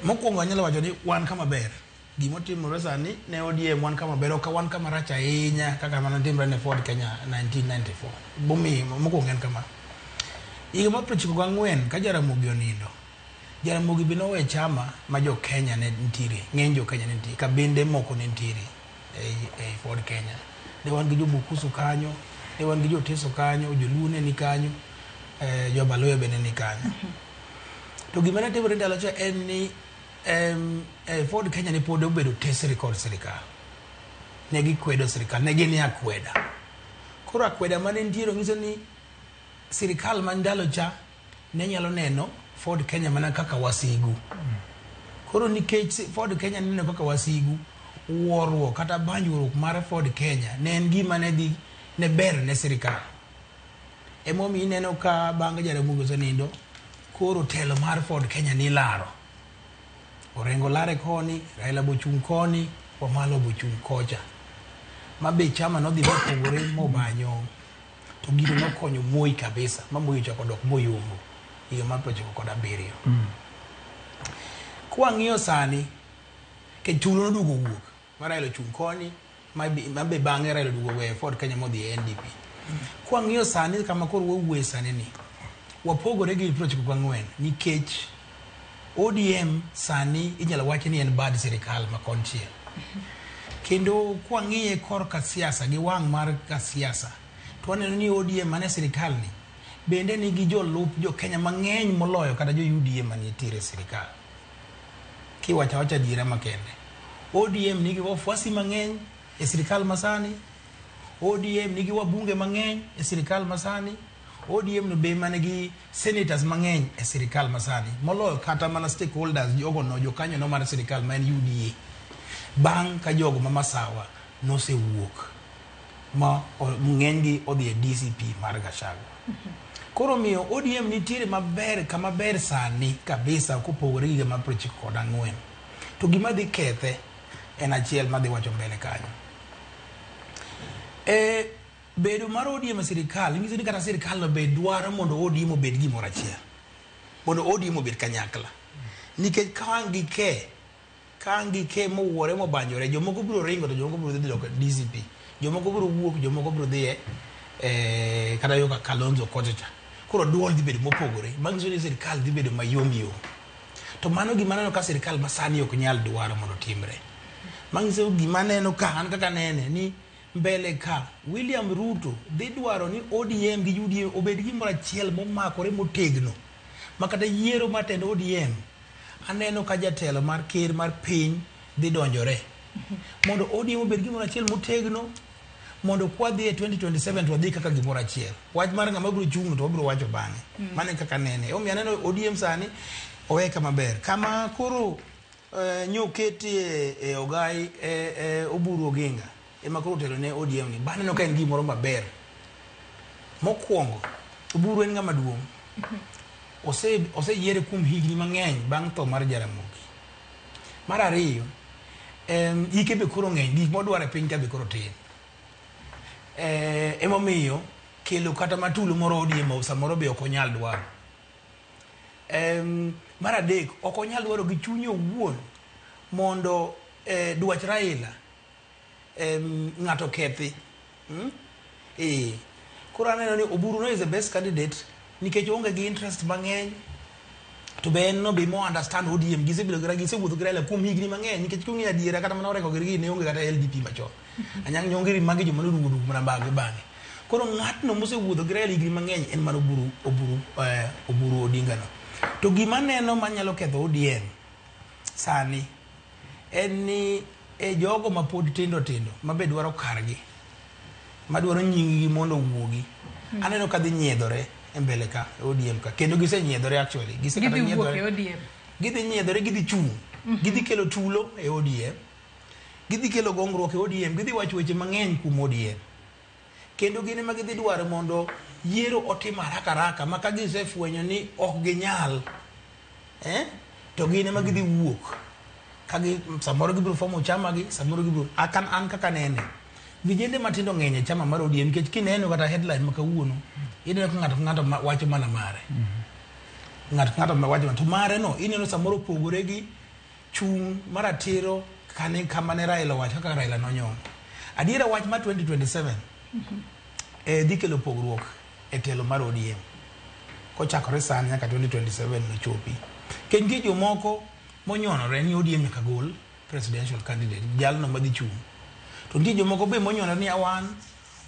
Mokwongo anyalo wacho ni wan kama ber. Gimotimore sani ne ODM wan kama ber, ok wan kama rach ahinya kaka mane timre ne Ford Kenya 1994. Momiyo mokwongo en kama. Higa mar 94 ka Jaramogi onindo, Jaramogi be nowe chama ma jo Kenya ne nitiere, ng'eny jo Kenya ne nitie, kabinde moko ne nitiere ei Ford Kenya. Ne wan gi jo Bukusu kanyo, ne wan gi jo Teso kanyo, Joluo ne ni kanyo, jo Abaluhya be ne ni kanyo. To gima ne timore ndalo cha en ni Ford Kenya ne pod obedo tesre kod sirikal. Ne gikwedo sirikal, ne gin e akweda. Koro akweda mane nitiere nyiso ni sirikal ma ndalo cha ne nyalo neno Ford Kenya mana kaka wasigu. Koro nikech Ford Kenya ne neno kaka wasigu, wuoruok kata banjruok mar Ford Kenya ne en gima ne dhi ne ber ne sirikal. Emomiyo ineno ka bang' Jaramogi osenindo, koro telo mar Ford Kenya nilaro. Orengo lare koni, Raila bochung' koni, Wamalo bochung' kocha. Ma be chama nodhi mopogore mobanyo. To gino nokonyo Moi kabisa, ma Moi ochako dok moyombo higa mar 97. Kwang'iyo sani, ke tulo noduogo wuok, ma Raila ochung' koni, ma be bang'e Raila oduogo weyo Ford Kenya modhi e NDP. Kwang'iyo sani kama koro wawuoye sani ni, wapogore gi 94 nikech ODM sani inyalo wach ni en bad sirikal ma konchiel. Kendo kwang'iye korka siasa gi wang' mar ka siasa, to waneno ni ODM mane sirikal ni bende nigi jolup jo Kenya mang'eny moloyo kata jo UDA manitiere e sirikal. Kiwacho awacha adiera makende. ODM nigi wafuasi mang'eny e sirikal masani, ODM nigi wabunge mang'eny e sirikal masani, ODM no be manigi senators mang'eny e sirikal masani, moloyo kata mana stakeholders jogo no jokanyo no mar sirikal ma en UDA. Bang' ka jogo ma Masawa nosewuok ma ng'enygi odhi e DCP mar Gachagua. Koro miyo ODM nitiere maber kama ber sani kabisa kopogore gi higa mar 94. To gima dhi kethe en achiel madhi wacho mbele kanyo. Bedo mar ODM e sirikal nyiso ni kata sirikal no be dwaro mondo ODM obed gimoro achiel. Mondo ODM obed kanyakla. Nikech ka ang' gike, ka ang' gike mowuore mobanjore, jomoko biro ringo to jomoko biro dhi dok DCP. Jomoko biro wuok, jomoko biro dhi e kata yo ka Kalonzo kocha cha. Koro duol dhi bedo mopogore, manyiso ni sirikal dhi bedo mayom yom. To mano gima aneno ka sirikal masani ok nyal dwaro mondo timre. Manyiso gima aneno ka an kaka nene ni mbele ka William Ruto dhi dwaro ni ODM gi UDA obed gimoro achiel momakore motegno. Ma kata yiero mar tend ODM aneno ka jatelo mar ker mar piny dhi donjore. Mondo ODM obed gimoro achiel motegno, mondo kwadhi e 2027 to wadhi kaka gimoro achiel. Wach mar ng'ama biro chung' to wabiro wacho bang'e. Mano e kaka nene. Omiyo aneno ODM sani owe kama ber. Kama koro nyoketie e ogai Oburu Oginga ema koro otelo ne ODM ni. Baneno ka en gimoro maber. Mokwongo, Oburu en ng'ama duong'. Oseyiere kuom higni mang'eny bang' tho mar Jaramogi. Mar ariyo, hike be koro ng'eny, gik modwaro e piny ka be koro tin. Emomiyo kelo kata matulo moro ODM samoro be ok onyal dwaro. Mar adek, ok onyal dwaro gi chunye owuon mondo dwach Raila ng'ato kethi. Koro aneno ni Oburu no is the best candidate nikech oonge gi interest mang'eny. To be en no be mo understand ODM gisebedo gi gisewuotho gi Raila kuom higni mang'eny nikech king'iyo adiera kata mana oreko gi ne onge kata LDP machon. Anyang' Nyong'o iri magi joma noduogo duogo mana bang'e bang'e. Koro ng'atno mosewuotho gi Raila higni mang'eny en mana Oburu Oburu Oburu Odinga no. To gima neno manyalo ketho ODM sani en ni e jogo mapod tindo tindo mabe dwaro kargi madwaro nying gi mondo owuogi aneno ka dhi nyiedhore e mbele ka e ODM ka kendo gisenyiedhore actually gisekata Gidhi wuok e nyiedhore ODM. gidhi nyiedhore gidhi chung' gidhi kelo tulo e ODM gidhi kelo gongruok e ODM gidhi wacho weche mang'eny kuom ODM kendo gin ema gidhi dwaro mondo yiero otim haraka haraka ma ka gisefwenyo ni ok ginyal to gin ema gidhi wuok kagi samoro gibiro fomo chama gi samoro gibiro akan an kaka nene vijende matindo ng'eny e chama mar ODM nikech kineno kata headline ma kawuono ineno ka ng'ato ka ng'ato wacho mana mare ng'ato ka ng'ato ma wacho mana to mare no ineno samoro opogore gi chung' maratiro kane kama ne Raila owacho kaka Raila nonyono adiera wach mar 2027 dhi kelo pogruok e telo mar ODM kochakore sani nyaka 2027 nochopi kendo nitie jomoko monyonore ni ODM nyaka gol presidential candidate jalno madhi chung' to nitie jomoko be monyonore ni wan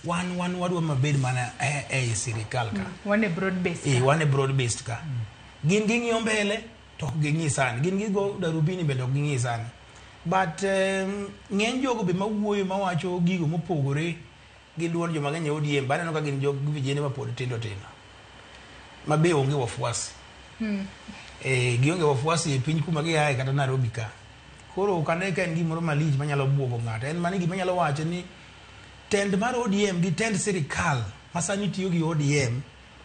wan wan wadwa mabed mana e, e sirikal ka Wan e broad base. Wan e broad based ka gin ging'iyo mbele to ok ging'i sani gin gigo darubini bende ok ging'i sani but ng'eny jogo be mawuoyo mawacho gigo mopogore gi duond joma ng'eny e ODM be aneno ka gin jog vijende mapod tindo tindo ma be onge wafuasi gionge wafuasi e piny kuma giaye kata Nairobi ka koro ok ane ka en gimoro malich manyalo buogo ng'ato en mana gima anyalo wacho ni tend mar ODM gi tend sirikal ma sani tiyo gi ODM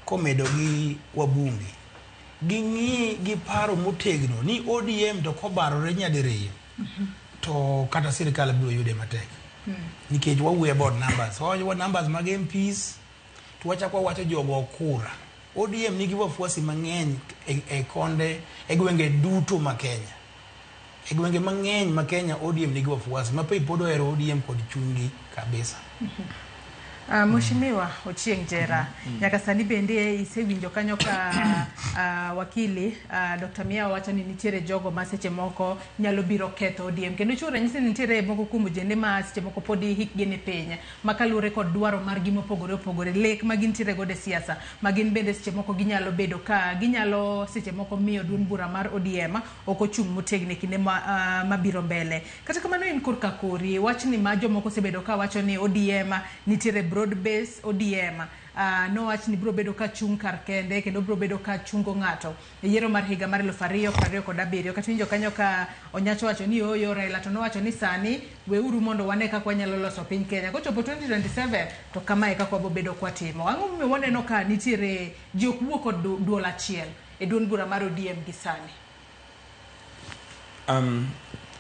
komedo gi wabunge ging'i gi paro motegno ni ODM to kobarore nyadiriyo to kata sirikal biro yude matek nikech wawuoyo about numbers wawacho wa numbers mag MPs to wachako wawacho jogo kura ODM nigi wafuasi mang'eny e konde e gwenge duto ma Kenya e gwenge mang'eny ma Kenya ODM nigi wafuasi ma pe pod ohero ODM kod chunygi kabisa. Mheshimiwa Ochieng' Jera, nyaka sani bende isewinjo kanyo ka wakili Dr. Miawa wacho ni nitiere jogo ma seche moko nyalo biro ketho ODM kendo chiwo ranyisi ni nitiere moko kuom ojende ma seche moko pod hikgi ni piny ma kaluwore kod dwaro margi mopogore opogore lek ma gintiere godo e siasa ma gin bende seche moko ginyalo bedo ka ginyalo seche moko miyo duond bura mar ODM ok ochung' motegno e kinde mabiro mbele. Kata kamano in korka kori wachni ma jomoko osebedo ka wacho ni ODM nitiere broad base ODM nowach ni biro bedo ka chung' kar kende kendo biro bedo ka chungo ng'ato e yiero mar higa mar 2027. Kata winjo kanyo ka Onyacho wacho ni ooyo Raila to nowacho ni sani weuru mondo wane kaka wanyalo loso piny Kenya. Kochopo 2027 to kamae kaka wabo bedo kwatimo. Ang'o momiyo waneno ka nitiere ji ok wuo kod duol achiel e duond bura mar ODM gi sani?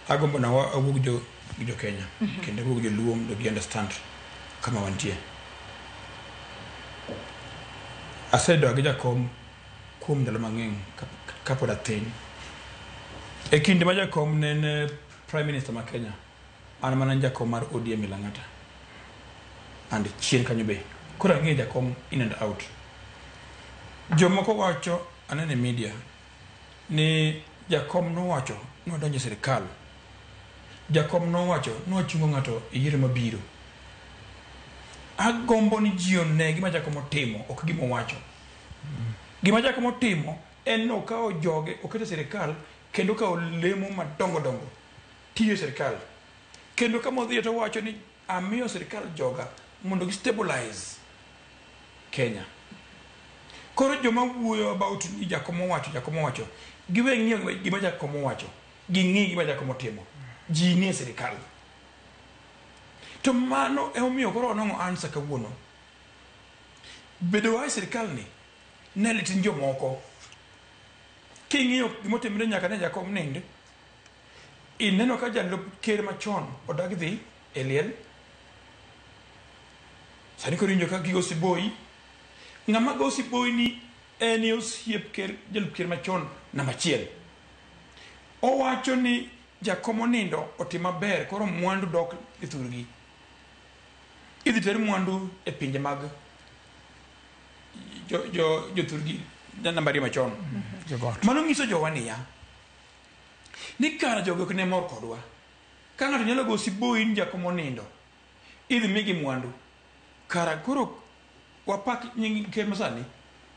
Agombo na awuog jo gi jo Kenya kendo awuog jo Luo mondo gi understand kama wantie. Asedak gi jakom kuom ndalo mang'eny kapod athin. E kinde ma jakom ne en Prime Minister ma Kenya, an mana jakom mar ODM e Lang'ata. And chien kanyo be. Koro ang'eyo jakom in and out. Jomoko wacho, aneno e media, ni jakom nowacho ni wadonjo e sirikal. Jakom nowacho ni wachungo ng'ato e yiero mabiro. Agombo ni ji one gima jakom otimo, ok gima owacho. Gima jakom otimo en ni okawo joge oketo e sirikal kendo okawo lemo madongo dongo tiyo e sirikal. Kendo kama odhiye to owacho ni amiyo sirikal joga mondo gi stabilize Kenya. Koro joma wuoyo about ni jakom owacho, giwe ng'iyo gima jakom owacho, ging'i gima jakom otimo. Ji nie sirikal. To mano emomiyo koro wanwang'o answer kawuono. Bedo wa e sirikal ni ne lit ni jomoko. King'iyo gimotimre nyaka ne jakom nind, ineno ka jalup ker machon odag dhi e liel. Sani koro iwinjo ka gigo siboi. Ng'ama go siboi ni en e osiep ker jalup ker machon namba achiel. Owacho ni jakom onindo otim maber koro mwandu dok e thurgi. Idhi ter mwandu e pinje mag jothurgi namba ariyo machon. Mano nyiso jowa niya, ni kara jogi ok ne mor kodwa. Ka ng'ato nyalo go siboi ni jakom onindo, idhi migi mwandu. Kara koro wapak nying ker masani,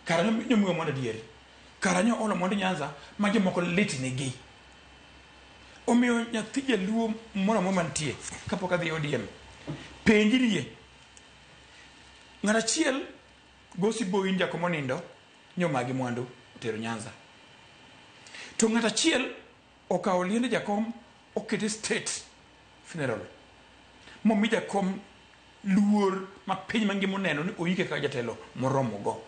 kara nyomiwa mwandu adier. Kara nyo olo mwandu Nyanza ma jomoko lit nigi. Omiyo nyathi jaluo moro amora mantie kapok adhi ODM, penjrie. Ng'at achiel go siboi ni jakom onindo, nyomagi mwandu otero Nyanza. To ng'at achiel okawo liende jakom okete state funeral momi jakom luor ma piny mangima oneno ni oike kaka jatelo moromo go.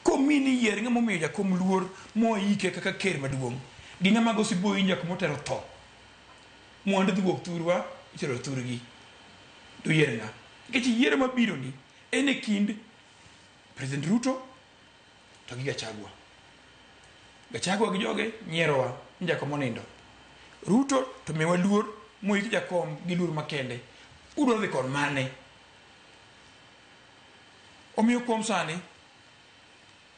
Komi ni yier ng'ama omiyo jakom luor moike kaka ker maduong' gi ng'ama go siboi ni jakom otero tho. Mwandu dhi wuok thurwa itero thurgi. To yier ng'a? Nikech yiero mabiro ni en e kind President Ruto to gi Gachagua. Gachagua gi joge nyierowa ni jakom onindo. Ruto to miwa luor moik jakom gi luor makende. Udwaro dhi kod mane? Omiyo kuom sani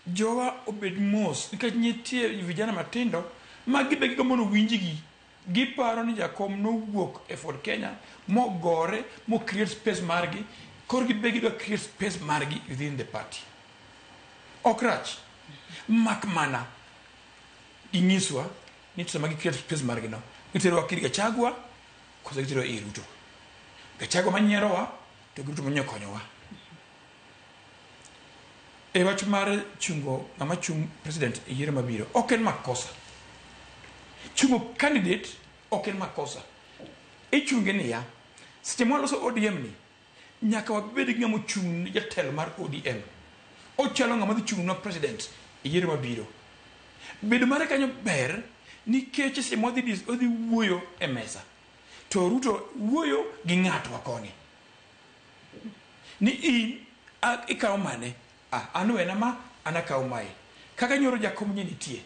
jowa obed mos nikech nitie vijana matindo ma gibe gigombo ni owinjgi. Giparo ni jakom nowuok e Ford Kenya mogore mo create space margi koro gibe gidwa create space margi within the party. Ok rach. Mak mana ginyiswa ni to sama gi create space margi no giterowa kir Gachagua koso giterowa ir Ruto. Gachagua manyierowa to gi Ruto manyo konyowa. E wach mar chungo ng'ama chung president e yiero mabiro ok en makosa. Chungo candidate ok en makosa. Ichunge niya, seche mwaloso ODM ni, nyaka wabed gi ng'ama ochung' ne jatelo mar ODM. Ochalo ng'ama dhi chung' nwa president e yiero mabiro. Bedo mare kanyo ber nikech seche mwadhi odhi wuoyo e mesa to Ruto wuoyo gi ng'atwa koni. Ni in ikawo mane? An wena ma, an akawo mae. Kaka nyoro jakom nye nitie.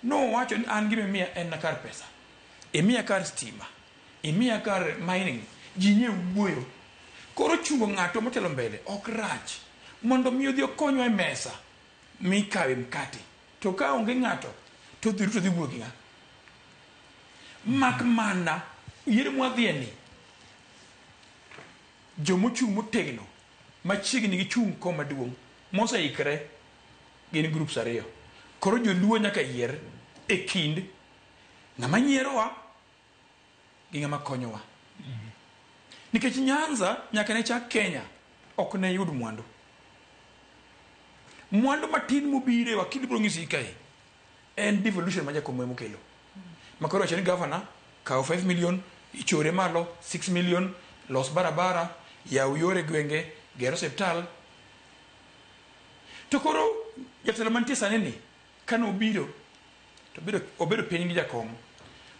Nowacho ni an gima imiya en na kar pesa. Imiya kar stima. Imiya kar mining. Ji nye wuoyo. Koro chungo ng'ato motelo mbele ok rach. Mondo mi odhi okonywa e mesa mikawe mkate. To ka onge ng'ato to dhi Ruto dhi wuoyo gi ng'a? Mak mana yiero mwadhiye ni jomochung' motegno machiegni gi chung' kom maduong' moseikre gin groups ariyo. Koro joluo nyaka yier e kind ng'ama nyierowa gi ng'ama konyowa. Nikech Nyanza nyaka ne chak Kenya ok ne yud mwandu. Mwandu matin mobire wakili biro nyisi kae en devolution ma jakom ema okelo. Ma koro wacho ni governor kaw 5 million ichore malo 6 million los barabara yaw yore gwenge ger osiptal. To koro jatelo mantie sani ni kane obiro to obedo piny gi jakom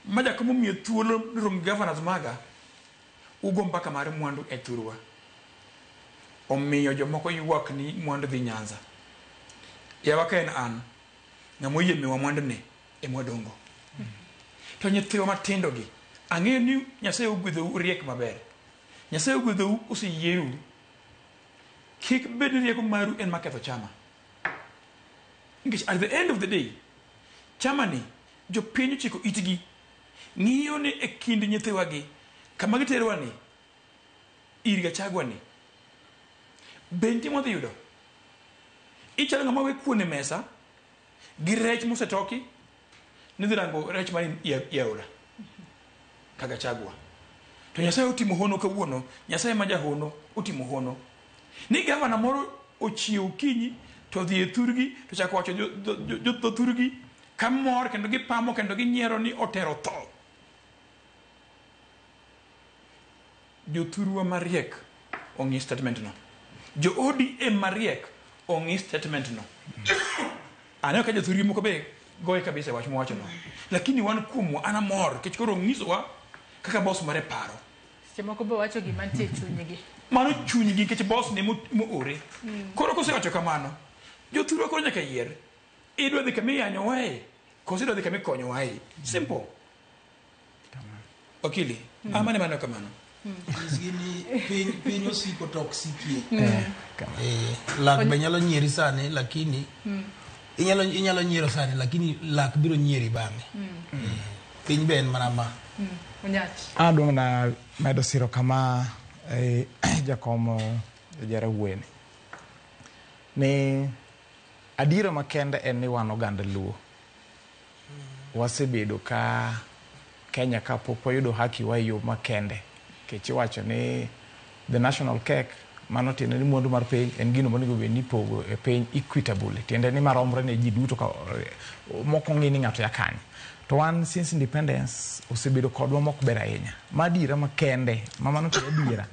ma jakom omiyo thuolo ni rom gi governors maga ugo mbaka mar mwandu e thurwa. Omiyo jomoko ywak ni mwandu dhi Nyanza. Yawa ka en an, ng'ama oyie miwa mwandu ni ema wadong'go. To nyithiwa matindo gi, ang'eyo ni Nyasaye ogwedhou riek maber. Nyasaye ogwedhou oseyierou. Kik bed ni rieko maru en maketho chama. Nikech at the end of the day, chama ni jopiny ochiko itgi ng'iyo ni e kind nyithiwa gi kama giterowa ni ir Gachagua ni be nitie mwadhi yudo? Ichalo ng'ama we kuon e mesa gi rech mosetoki nidhi rango rech man i aora ka Gachagua. To Nyasaye otimo hono kawuono, Nyasaye ma jahono otimo hono. Ni gavana moro ochiew okinyi to odhi e thurgi to chako wacho jo thurgi kamor kendo gipamo kendo ginyiero ni otero tho. Jothurwa mariek ong'i statement no. Jo ODM mariek ong'i statement no. Aneno ka jothurgi moko be goye kabisa e wach mowacho no. Lakini wan kuomwa an amor nikech koro onyisowa kaka boss mare paro. Seche moko be wacho gima nitie e chunygi. Mano chunygi nikech boss ne moore. Koro kosewacho kamano, jothurwa koro nyaka yier. Idwa dhi kama iyanyowae koso idwa dhi kama ikonyowae. Simple. Wakili, amane mano kamano. Nyisgi ni piny osiko to ok sikie. Lak be nyalo nyieri sani lakini Inyalo nyiero sani lakini lak biro nyieri bang'e. Piny be en mana ma. Onyach. Adwa mana medo siro kama jakom Jara wuoyeni. Ni adiera makende en ni wan oganda Luo. Wasebedo ka Kenya kapok wayudo haki wa e yo makende. Nikech iwacho ni the national cake mano tiende ni mwandu mar piny en gino monego bed ni ipogo e piny equitably. Tiende ni maromre ne ji duto ka mok ong'i ni ng'ato ya kanye. To wan since independence osebedo kodwa mok ber ahinya. Ma adiera makende, ma mano to adiera.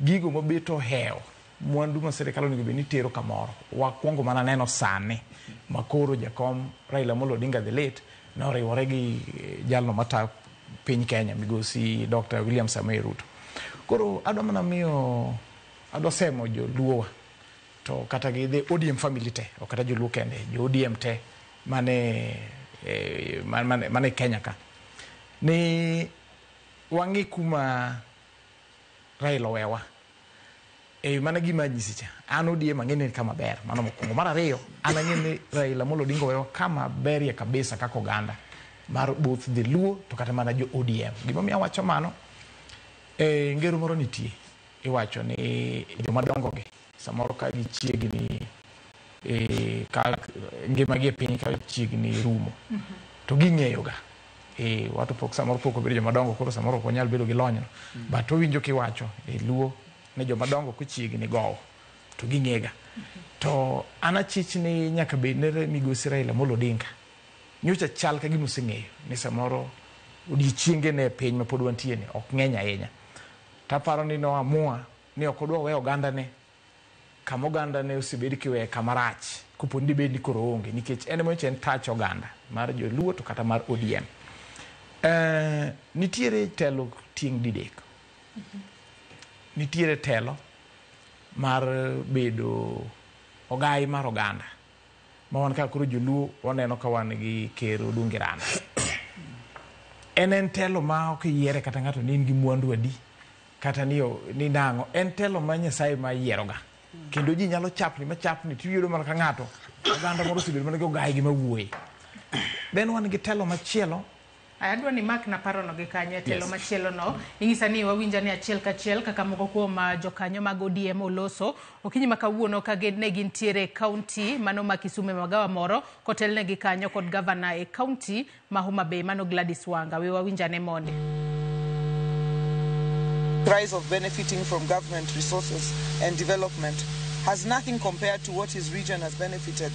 Gigo mabet ohewo mwandu ma sirikal onego bed ni tero kamoro. Wakwongo mana neno sani makoro jakom Raila Amolo Odinga the late noriwore gi jalno matayo piny Kenya migosi Dr. William Samoei Ruto. Koro adwa mana miyo adwa semo joluowa to kata gi the ODM family te ok kata joluo kende jo ODM te mane Kenya ka ni wang'i kuma Raila owewa. Mana gima anyisi cha an ODM ang'e ni kama ber mano mokwongo. Mar ariyo an ang'e ni Raila Amolo Odinga owewa kama berie kabisa kaka oganda mar both the Luo to kata mana jo ODM. Gimomiyo awacho mano ngero moro nitie iwacho ni joma dongo gi samoro ka gichiegni ka ngimagi e piny ka chiegni rumo to ging'eyo ga watu pok samoro pok obedo joma dongo koro samoro ok wanyal bedo gi lonyno but owinjo kiwacho e Luo ni joma dongo kochiegni gowo to ging'ega. To an achich ni nyaka bed ni migosi Raila Amolo Odinga nyocha chal ka gima oseng'eyo ni samoro odiochienge ne e piny ma pod wantie ni ok ng'eny ahinya. Taparo ni noamua ni ok odwa weyo ogandane kama ogandane osebed kiweye kama rach kopo ni dibed ni koro onge nikech en emocha en tach oganda mar joluo to kata mar ODM. Nitiere telo tieng' didek. Nitiere telo mar bedo ogai mar oganda ma wan ka koro joluo waneno ka wan gi ker Odungi Randa. En telo ma ok yiere kata ng'ato ni in gi mwandu adi kata ni nang'o. En telo ma Nyasaye ma yieroga. Kendo ji nyalo chapni ma chapni tiyudo mana ka ng'ato oganda moro osebedo mana gi ogai gi mawuoye. Then wan gi telo machielo. Adwa ni mak na parono gi kanyo e telo machielo no. Inyisa ni wawinja ni achiel kachiel kaka moko kuom jokanyo mag ODM oloso okinyi ma kawuono ka ne gintiere e kaunti mano ma Kisumu e magawa moro kotelnegi kanyo kod gavana e kaunti ma Homa Bay mano Gladys Wanga. We wawinjane monde. Rise of benefiting from government resources and development has nothing compared to what his region has benefited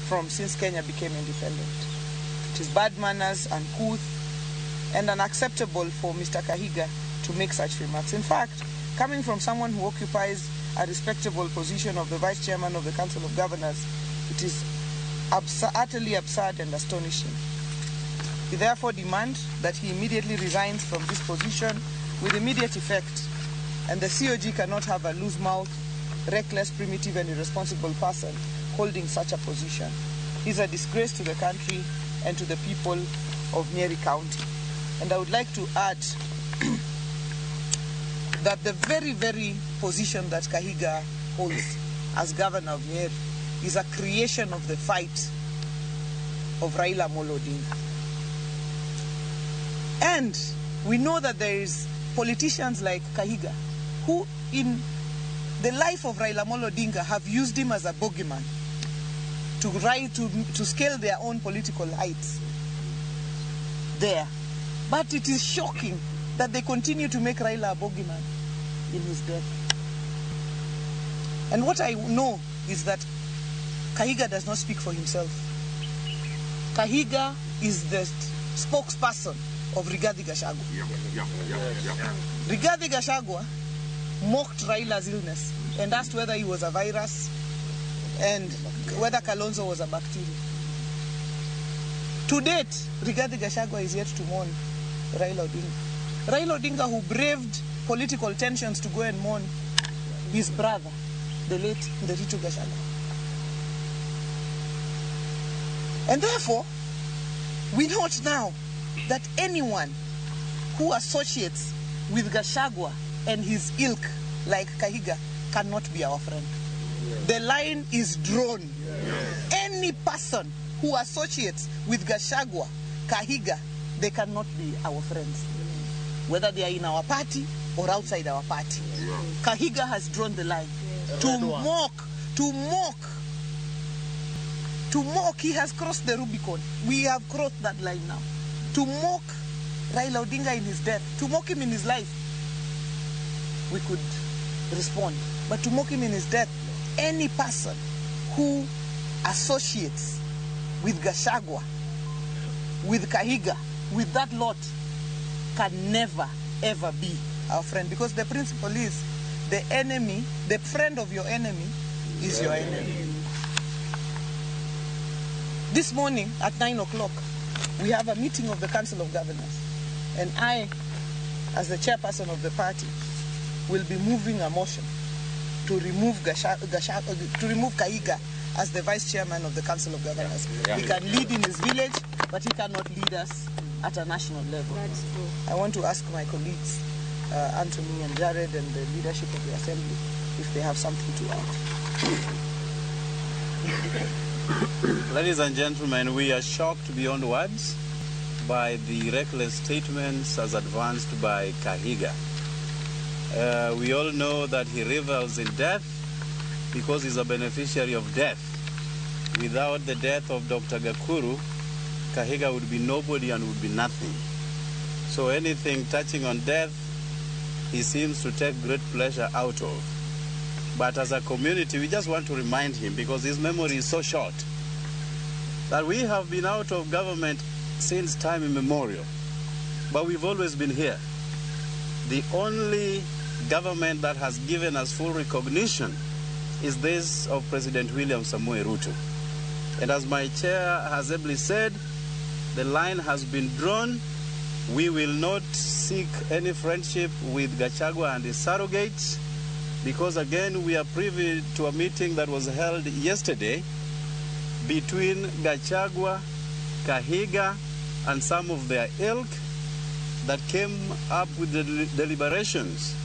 from since Kenya became independent. It is bad manners, uncouth, and unacceptable for Mr. Kahiga to make such remarks. In fact, coming from someone who occupies a respectable position of the Vice Chairman of the Council of Governors, it is utterly absurd and astonishing. We therefore demand that he immediately resigns from this position with immediate effect, and the COG cannot have a loose-mouthed, reckless, primitive, and irresponsible person holding such a position. He's a disgrace to the country and to the people of Nyeri County. And I would like to add that the very, very position that Kahiga holds as governor of Nyeri is a creation of the fight of Raila Amolo Odinga. And we know that there is politicians like Kahiga who in the life of Raila Amolo Odinga have used him as a bogeyman to to scale their own political heights there. But it is shocking that they continue to make Raila a bogeyman in his death. And what I know is that Kahiga does not speak for himself. Kahiga is the spokesperson of Rigathi Gachagua. Rigathi Gachagua mocked Raila's illness and asked whether he was a virus and whether Kalonzo was a bacteria. To date, Rigathi Gachagua is yet to mourn Raila Odinga. Raila Odinga, who braved political tensions to go and mourn his brother, the late Nderitu Gachagua. And therefore, we note now that anyone who associates with Gachagua and his ilk, like Kahiga, cannot be our friend. The line is drawn. Any person who associates with Gachagua, Kahiga, they cannot be our friends, whether they are in our party or outside our party. Kahiga has drawn the line. To mock, he has crossed the Rubicon. We have crossed that line now. To mock Raila Odinga in his death, to mock him in his life, we could respond. But to mock him in his death, any person who associates with Gachagua, with Kahiga, with that lot, can never, ever be our friend. Because the principle is, the enemy, the friend of your enemy is your enemy. This morning at 9 o'clock, we have a meeting of the Council of Governors. And I, as the chairperson of the party, will be moving a motion to remove Kahiga as the vice chairman of the Council of Governors. Yeah. He can lead in his village, but he cannot lead us at a national level. That's true. I want to ask my colleagues, Anthony and Jared and the leadership of the assembly, if they have something to add. Ladies and gentlemen, we are shocked beyond words by the reckless statements as advanced by Kahiga. We all know that he revels in death because he's a beneficiary of death. Without the death of Dr. Gakuru, Kahiga would be nobody and would be nothing. So anything touching on death, he seems to take great pleasure out of. But as a community, we just want to remind him, because his memory is so short, that we have been out of government since time immemorial, but we've always been here. The only government that has given us full recognition is this of President William Samoei Ruto. And as my chair has ably said, the line has been drawn. We will not seek any friendship with Gachagua and his surrogates, because again we are privy to a meeting that was held yesterday between Gachagua, Kahiga, and some of their ilk that came up with the deliberations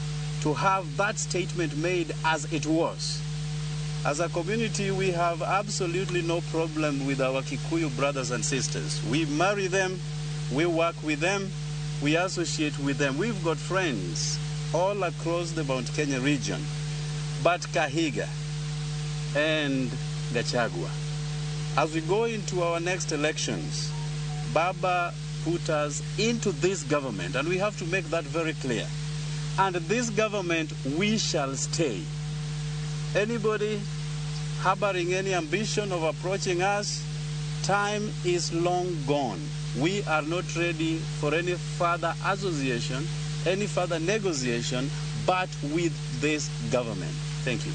to have that statement made as it was. As a community, we have absolutely no problem with our Kikuyu brothers and sisters. We marry them, we work with them, we associate with them. We've got friends all across the Mount Kenya region. But Kahiga and Gachagua, as we go into our next elections, Baba put us into this government, and we have to make that very clear. And this government, we shall stay. Anybody harboring any ambition of approaching us, time is long gone. We are not ready for any further association, any further negotiation, but with this government. Thank you.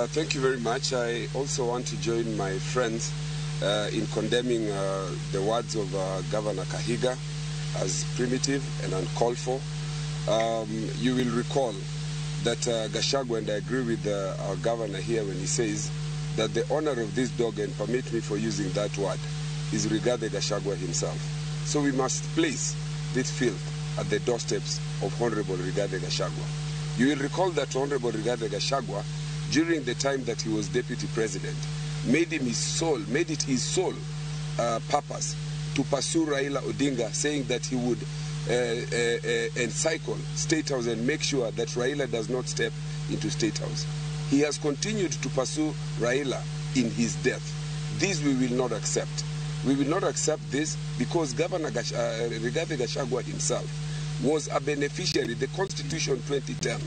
Thank you very much. I also want to join my friends in condemning the words of Governor Kahiga as primitive and uncalled for. You will recall that Gachagua, and I agree with our governor here when he says that the owner of this dog, and permit me for using that word, is Rigathi Gachagua himself. So we must place this filth at the doorsteps of Honorable Rigathi Gachagua. You will recall that Honorable Rigathi Gachagua, during the time that he was deputy president, made it his sole purpose to pursue Raila Odinga, saying that he would encircle State House and make sure that Raila does not step into State House. He has continued to pursue Raila in his death. This we will not accept. We will not accept this because Governor Rigathi Gachagua himself was a beneficiary. The Constitution 2010,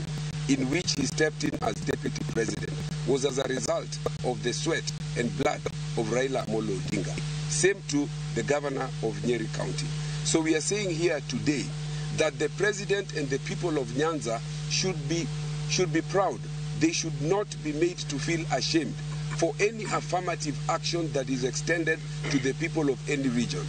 in which he stepped in as deputy president, was as a result of the sweat and blood of Raila Amolo Odinga. Same to the governor of Nyeri County. So we are saying here today that the president and the people of Nyanza should be proud. They should not be made to feel ashamed for any affirmative action that is extended to the people of any region.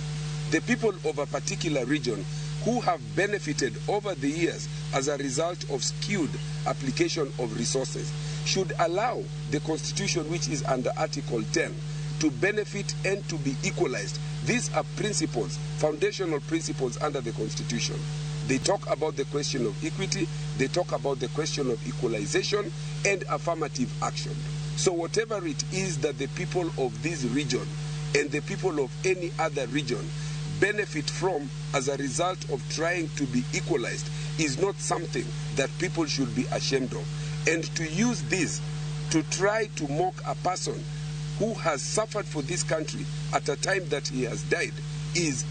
The people of a particular region who have benefited over the years as a result of skewed application of resources should allow the Constitution, which is under Article 10, to benefit and to be equalized. These are principles, foundational principles under the Constitution. They talk about the question of equity, they talk about the question of equalization and affirmative action. So whatever it is that the people of this region and the people of any other region benefit from as a result of trying to be equalized is not something that people should be ashamed of. And to use this to try to mock a person who has suffered for this country at a time that he has died is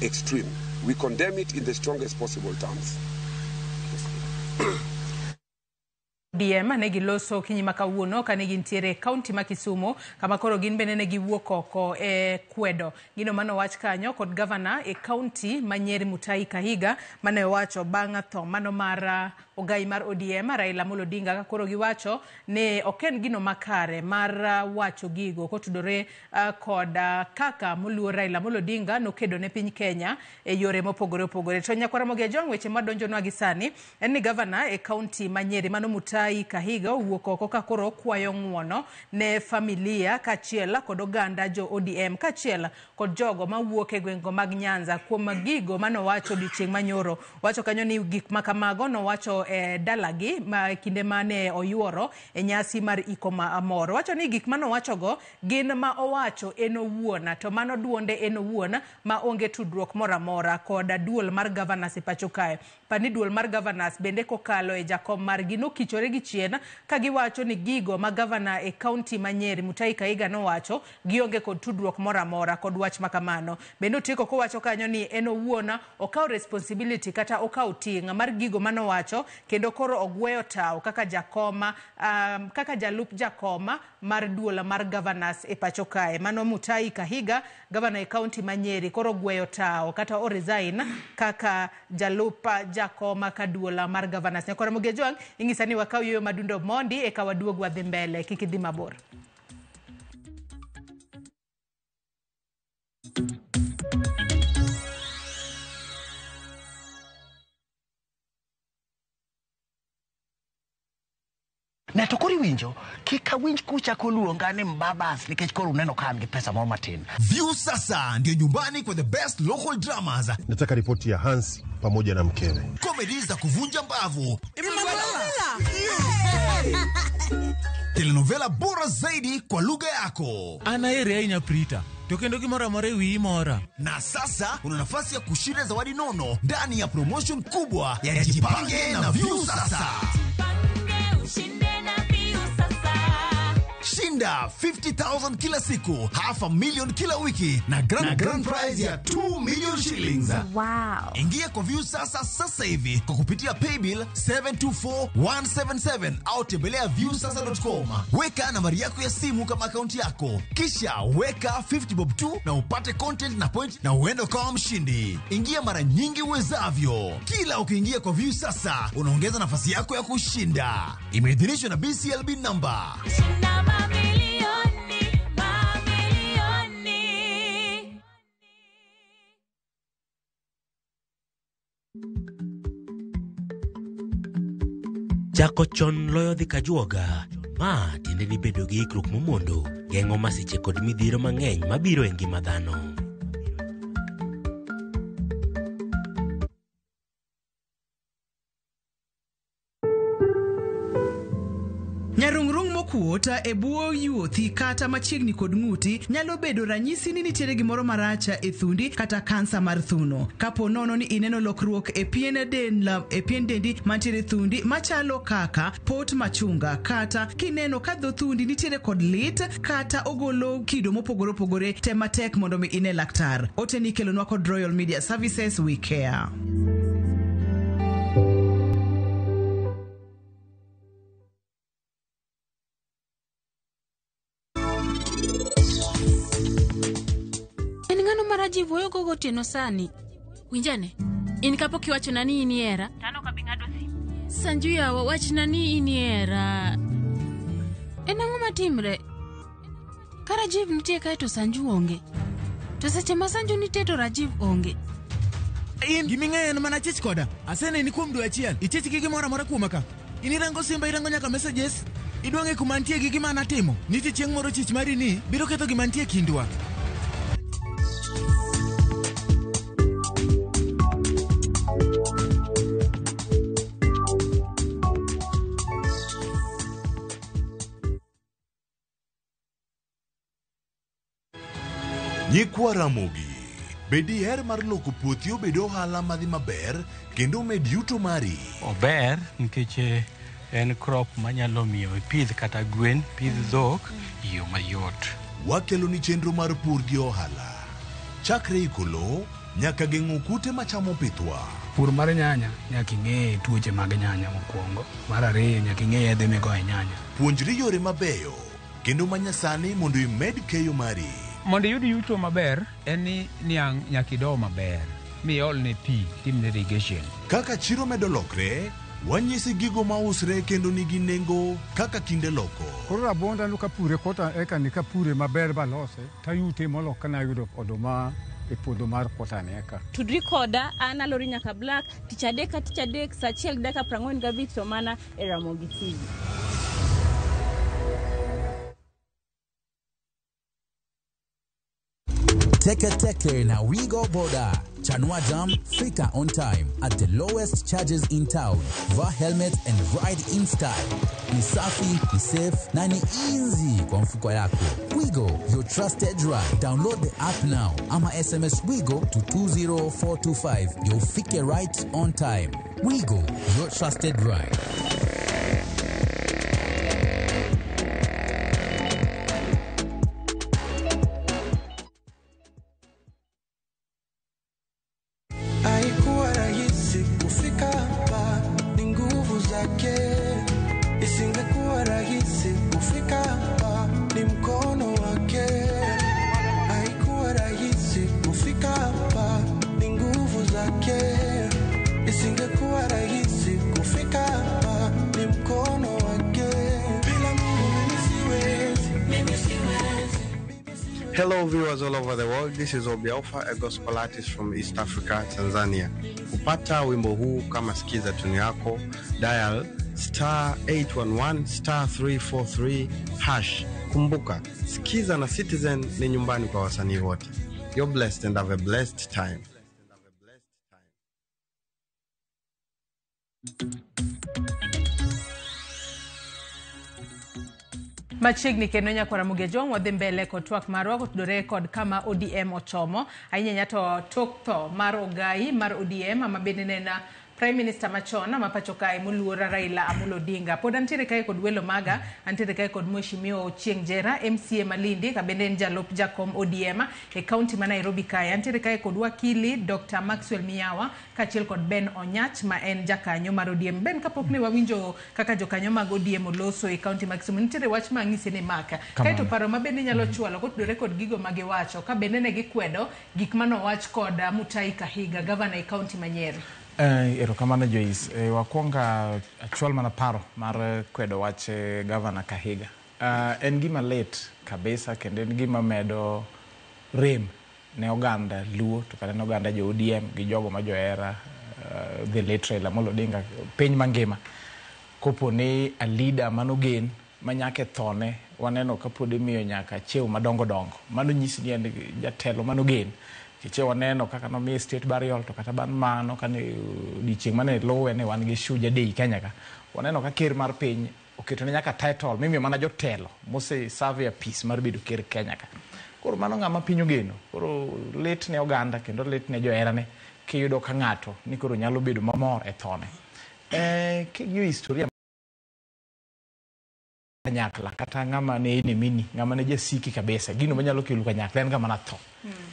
extreme. We condemn it in the strongest possible terms. ODM ne giloso okinyi ma kawuono kane gintiere e kaunti ma Kisumu kama koro gin bende ne giwuok oko e kwedo gino manowach kanyo kod gavana e kaunti ma Nyeri Mutahi Kahiga mane owacho bang' tho mano mar ogai mar ODM Raila Amolo Odinga ka koro giwacho ne ok en gino makare mar wacho gigo kotudore kod kaka moluor Raila Amolo Odinga nokedo ne piny Kenya e yore mopogore opogore. To nyakwara Ramogi Ajwang' weche madonjonwa gi sani en ni gavana e kaunti ma Nyeri mano Mutahi Kahiga owuok oko ka koro kwayo ng'uono ne familia kaachiel kod oganda jo ODM kaachiel kod jogo mawuok e gwenge mag Nyanza kuom gigo manowacho odiochieng' manyoro. Wacho kanyo ni gik makamago nowacho e dalagi ma kinde mane oyuoro e nyasi mar iko ma moro. Wacho ni gik manowachogo gin ma owacho en owuon to mano duonde en owuon ma onge tudruok moro amora kod duol mar governors e pacho kae. Pani duol mar governors bende kokalo e jakom margi nokichore gi chien ka giwacho ni gigo ma gavana e kaunti ma Nyeri Mutahi Kahiga nowacho gionge kod tudruok moro amora kod wach makamano. Bende otieko kowacho kanyo ni en owuon okawo responsibility kata okawo ting' mar gigo manowacho kendo koro ogweyo tawo kaka jakoma kaka jalup jakoma mar duol mar governors e pacho kae. Mano Mutahi Kahiga gavana e kaunti ma Nyeri koro ogweyo tawo kata o resign kaka jalup jakoma ka duol mar governors. Nyakwara Ramogi Ajwang' ing'isa ni wakaw yueyo madundo mondi eka waduog wadhi mbele, kik idhi mabor. Ne to koro iwinjo kik awinj kuchako luonga ni mbabas nikech koro uneno ka an gi pesa moro matin. View sasa ndio nyumbani kwa the best local dramas. Nataka ripoti ya Hansi pamoja na mkewe. Comedy za kuvunja mbavu. Telenovela bora zaidi kwa lugha yako. Anaere ahinya Prita. To kendo gimoro amora e wiyi mora. Na sasa una nafasi ya kushinda zawadi nono ndani ya promotion kubwa ya Jipange na View Sasa. Shinda 50,000 kila siku, 500,000 kila wiki na grand prize ya 2 million shillings. Wow. Ingia kwa View Sasa sasa hivi kwa kupitia paybill 724177 au tembelea viewsasa.com. Weka nambari yako ya simu kama akaunti yako, kisha weka 50 bob tu na upate content na point na uende ukawa mshindi. Ingia mara nyingi uwezavyo. Kila ukiingia kwa View Sasa unaongeza nafasi yako ya kushinda. Imeidhinishwa na BCLB number. Chako chon loyo dhi kajuoga. Ma tiende ni bedo gi ikruok momondo geng'o masiche kod midhiero mang'eny mabiro e ngima dhano. Nyarung'rung' mokuot e bwo yuothi kata machiegni kod ng'uti nyalo bedo ranyisi ni nitiere gimoro marach e thundi kata kansa mar thuno. Kapo nono ni ineno lokruok e pien dendi mantiere thundi machalo kaka pot machunga kata kineno ka dho thundi nitiere kod lit kata ogolo kido mopogore opogore, tem matek mondo mi ine laktar. Ote ni ikelonwa kod Royal Media Services, we care. Maraji wuoyo go gotieno sani. Winjane, in kapok iwachona ni in ihera. Tano ka bi ng'ado simu. Sanju yawa, wachna ni in ihera. En ang'o matimre? Ka Rajiv nitie kae to Sanju onge. To seche ma Sanju nitie to Rajiv onge. In giming'eyo en mana chich koda. Aseneni kuom dwe achiel. Ichich gi gimoro amora kuoma ka. In irango simba, irango nyaka messages. Idwang'e kuma nitie gi gima natimo. Nitie chieng' moro chich mari ni biro ketho gima nitie kindwa. Nyikwa Ramogi, be diher mar loko puothi obed ohala madhi maber kendo omed yuto mari? Ober nikech en crop manyalo miyo ipidh kata gwen, pidh dhok e yo mayot. Wakeloni chenro mar pur gi ohala. Chakre iko lowo nyaka geng'o kute machamo pithwa. Pur mar nyanya nyaka ing'e tuoche mag nyanya mokwongo. Mar ariyo nyaka ing'e yedhe migoyo e nyanya. Puonjri yore mabeyo kendo manyasani mondo imed keyo mari. Mondo iyud yuto maber en ni niang' nyaka ido maber miolne pi timne irrigation. Kaka chiro medo lokre, wanyisi gigo mausre kendo nigi nengo kaka kinde loko. Koro rabonda no kapure kota eka ni kapure maber balose tayute molo kana yudo oduma e puodho mar kota ni eka. Tudri koda an Alori Nyaka Black tich adek ka tich adek saa achiel gi dakika 45 to mana e Ramogi TV. Teke Teke na Wigo Boda. Chanua Jam, fika on time at the lowest charges in town. Vaa helmet and ride in style. Ni safi, ni safe na ni easy kwa mfuko yako. Wigo, your trusted ride. Download the app now ama SMS Wigo to 20425. You'll fike right on time. Wigo, your trusted ride. Haikuwa rahisi kufika hapa, ni nguvu zake. Isingekuwa rahisi kufika hapa, ni mkono wake. Haikuwa rahisi kufika hapa, ni nguvu zake. Isingekuwa rahisi kufika hapa, ni mkono wake. Bila Mungu mimi siwezi, mimi siwezi. Hello viewers all over the world, this is Obi Alpha, a gospel artist from East Africa, Tanzania. Kupata wimbo huu kama sikiza tuni yako, dial star 811 star 343 hash. Kumbuka, Sikiza na Citizen ni nyumbani kwa wasanii wote. You're blessed and have a blessed time. Machiegni kendo nyakwa Ramogi Ojwang' wadhi mbele kod twak marwa kotudore kod kama ODM ochomo ahinya to tok tho mar ogai mar ODM ama bende ne en Prime Minister machon ama pacho kae moluor Raila Amolo Odinga. Pod antiere kae kod welo maga, antiere kae kod Mheshimiwa Ochieng' Jera, MCA Malindi, ka bende en jalup jakom ODM e kaunti ma Nairobi kae. Antiere kae kod wakili Dr. Maxwell Miyawa kaachiel kod Ben Onyach ma en jakanyo mar ODM. Ben, kapok ne wawinjo kaka jokanyo mag ODM oloso e kaunti ma Kisumu, nitiere wach ma ang'isi ni maka. Kaeto paro ma bende nyalo chwalo kotudore kod gigo ma giwacho, ka bende ne gikwedo gik manowach kod Mutahi Kahiga, gavana e kaunti ma Nyeri. Erokamano Joyce. Wakwonga achwal mana paro mar kwedo wach gavana Kahiga. En gima lit kabisa kendo en gima medo rem ne oganda Luo to kata ne oganda jo ODM gi jogo ma johera the late Raila Amolo Odinga piny mangima. Kopo ni a leader manogen manyaka e thone waneno kapod imiyo nyaka cheo madongo dongo. Mano nyisi ni en jatelo manogen. Kiche waneno kaka nomiye state burial to kata bang' mano kane odiochieng' mane luwe ne wan gi Shujaa Day Kenya ka. Waneno ka ker mar piny oketone nyaka title mimiyo mana jotelo mose serve apis mar bedo ker Kenya ka. Koro mano ng'ama piny ogeno. Koro lit ne oganda kendo lit ne joherane kiyudo ka ng'ato ni koro nyalo bedo mamor e thone. King'iyo historia kanyakla kata ng'ama ne enemini, ng'ama ne jasiki kabisa, gino manyalo kelo kanyakla en ng'ama natho.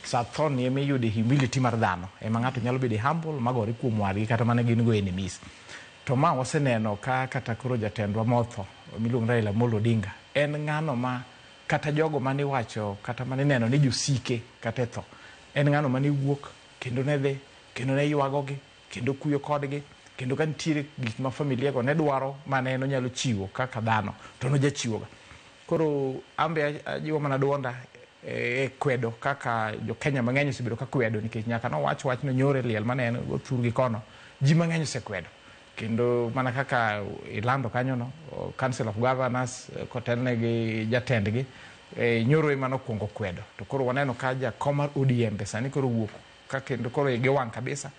Sa tho ni ema iyude humility mar dhano, ema ng'ato nyalo bedo humble magore kuom wadgi kata mana gin go enemies. To ma waseneno ka kata koro jatendwa motho miluongo ni Raila Amolo Odinga en ng'ano ma kata jogo mane iwacho kata mane ineno ni josike kata e tho, en ng'ano mane wuok kendo ne dhi kendo ne ywagogi kendo kuyo kodgi kendo ka nitiere gik ma familia go ne dwaro mane en onyalo chiwo kaka dhano to nojachiwoga. Koro ambe ajiwo mana duonda e kwedo kaka jo Kenya mang'eny osebedo ka kwedo nikech nyaka nowach wachno nyoro e liel mane en go thurgi kono, ji mang'eny osekwedo. Kendo mana kaka ilando kanyono, Council of Governors kotelne gi jatendgi nyoro ema nokwongo kwedo. To koro waneno ka jakom mar ODM be sani koro wuok ka kendo koro igi wang' kabisa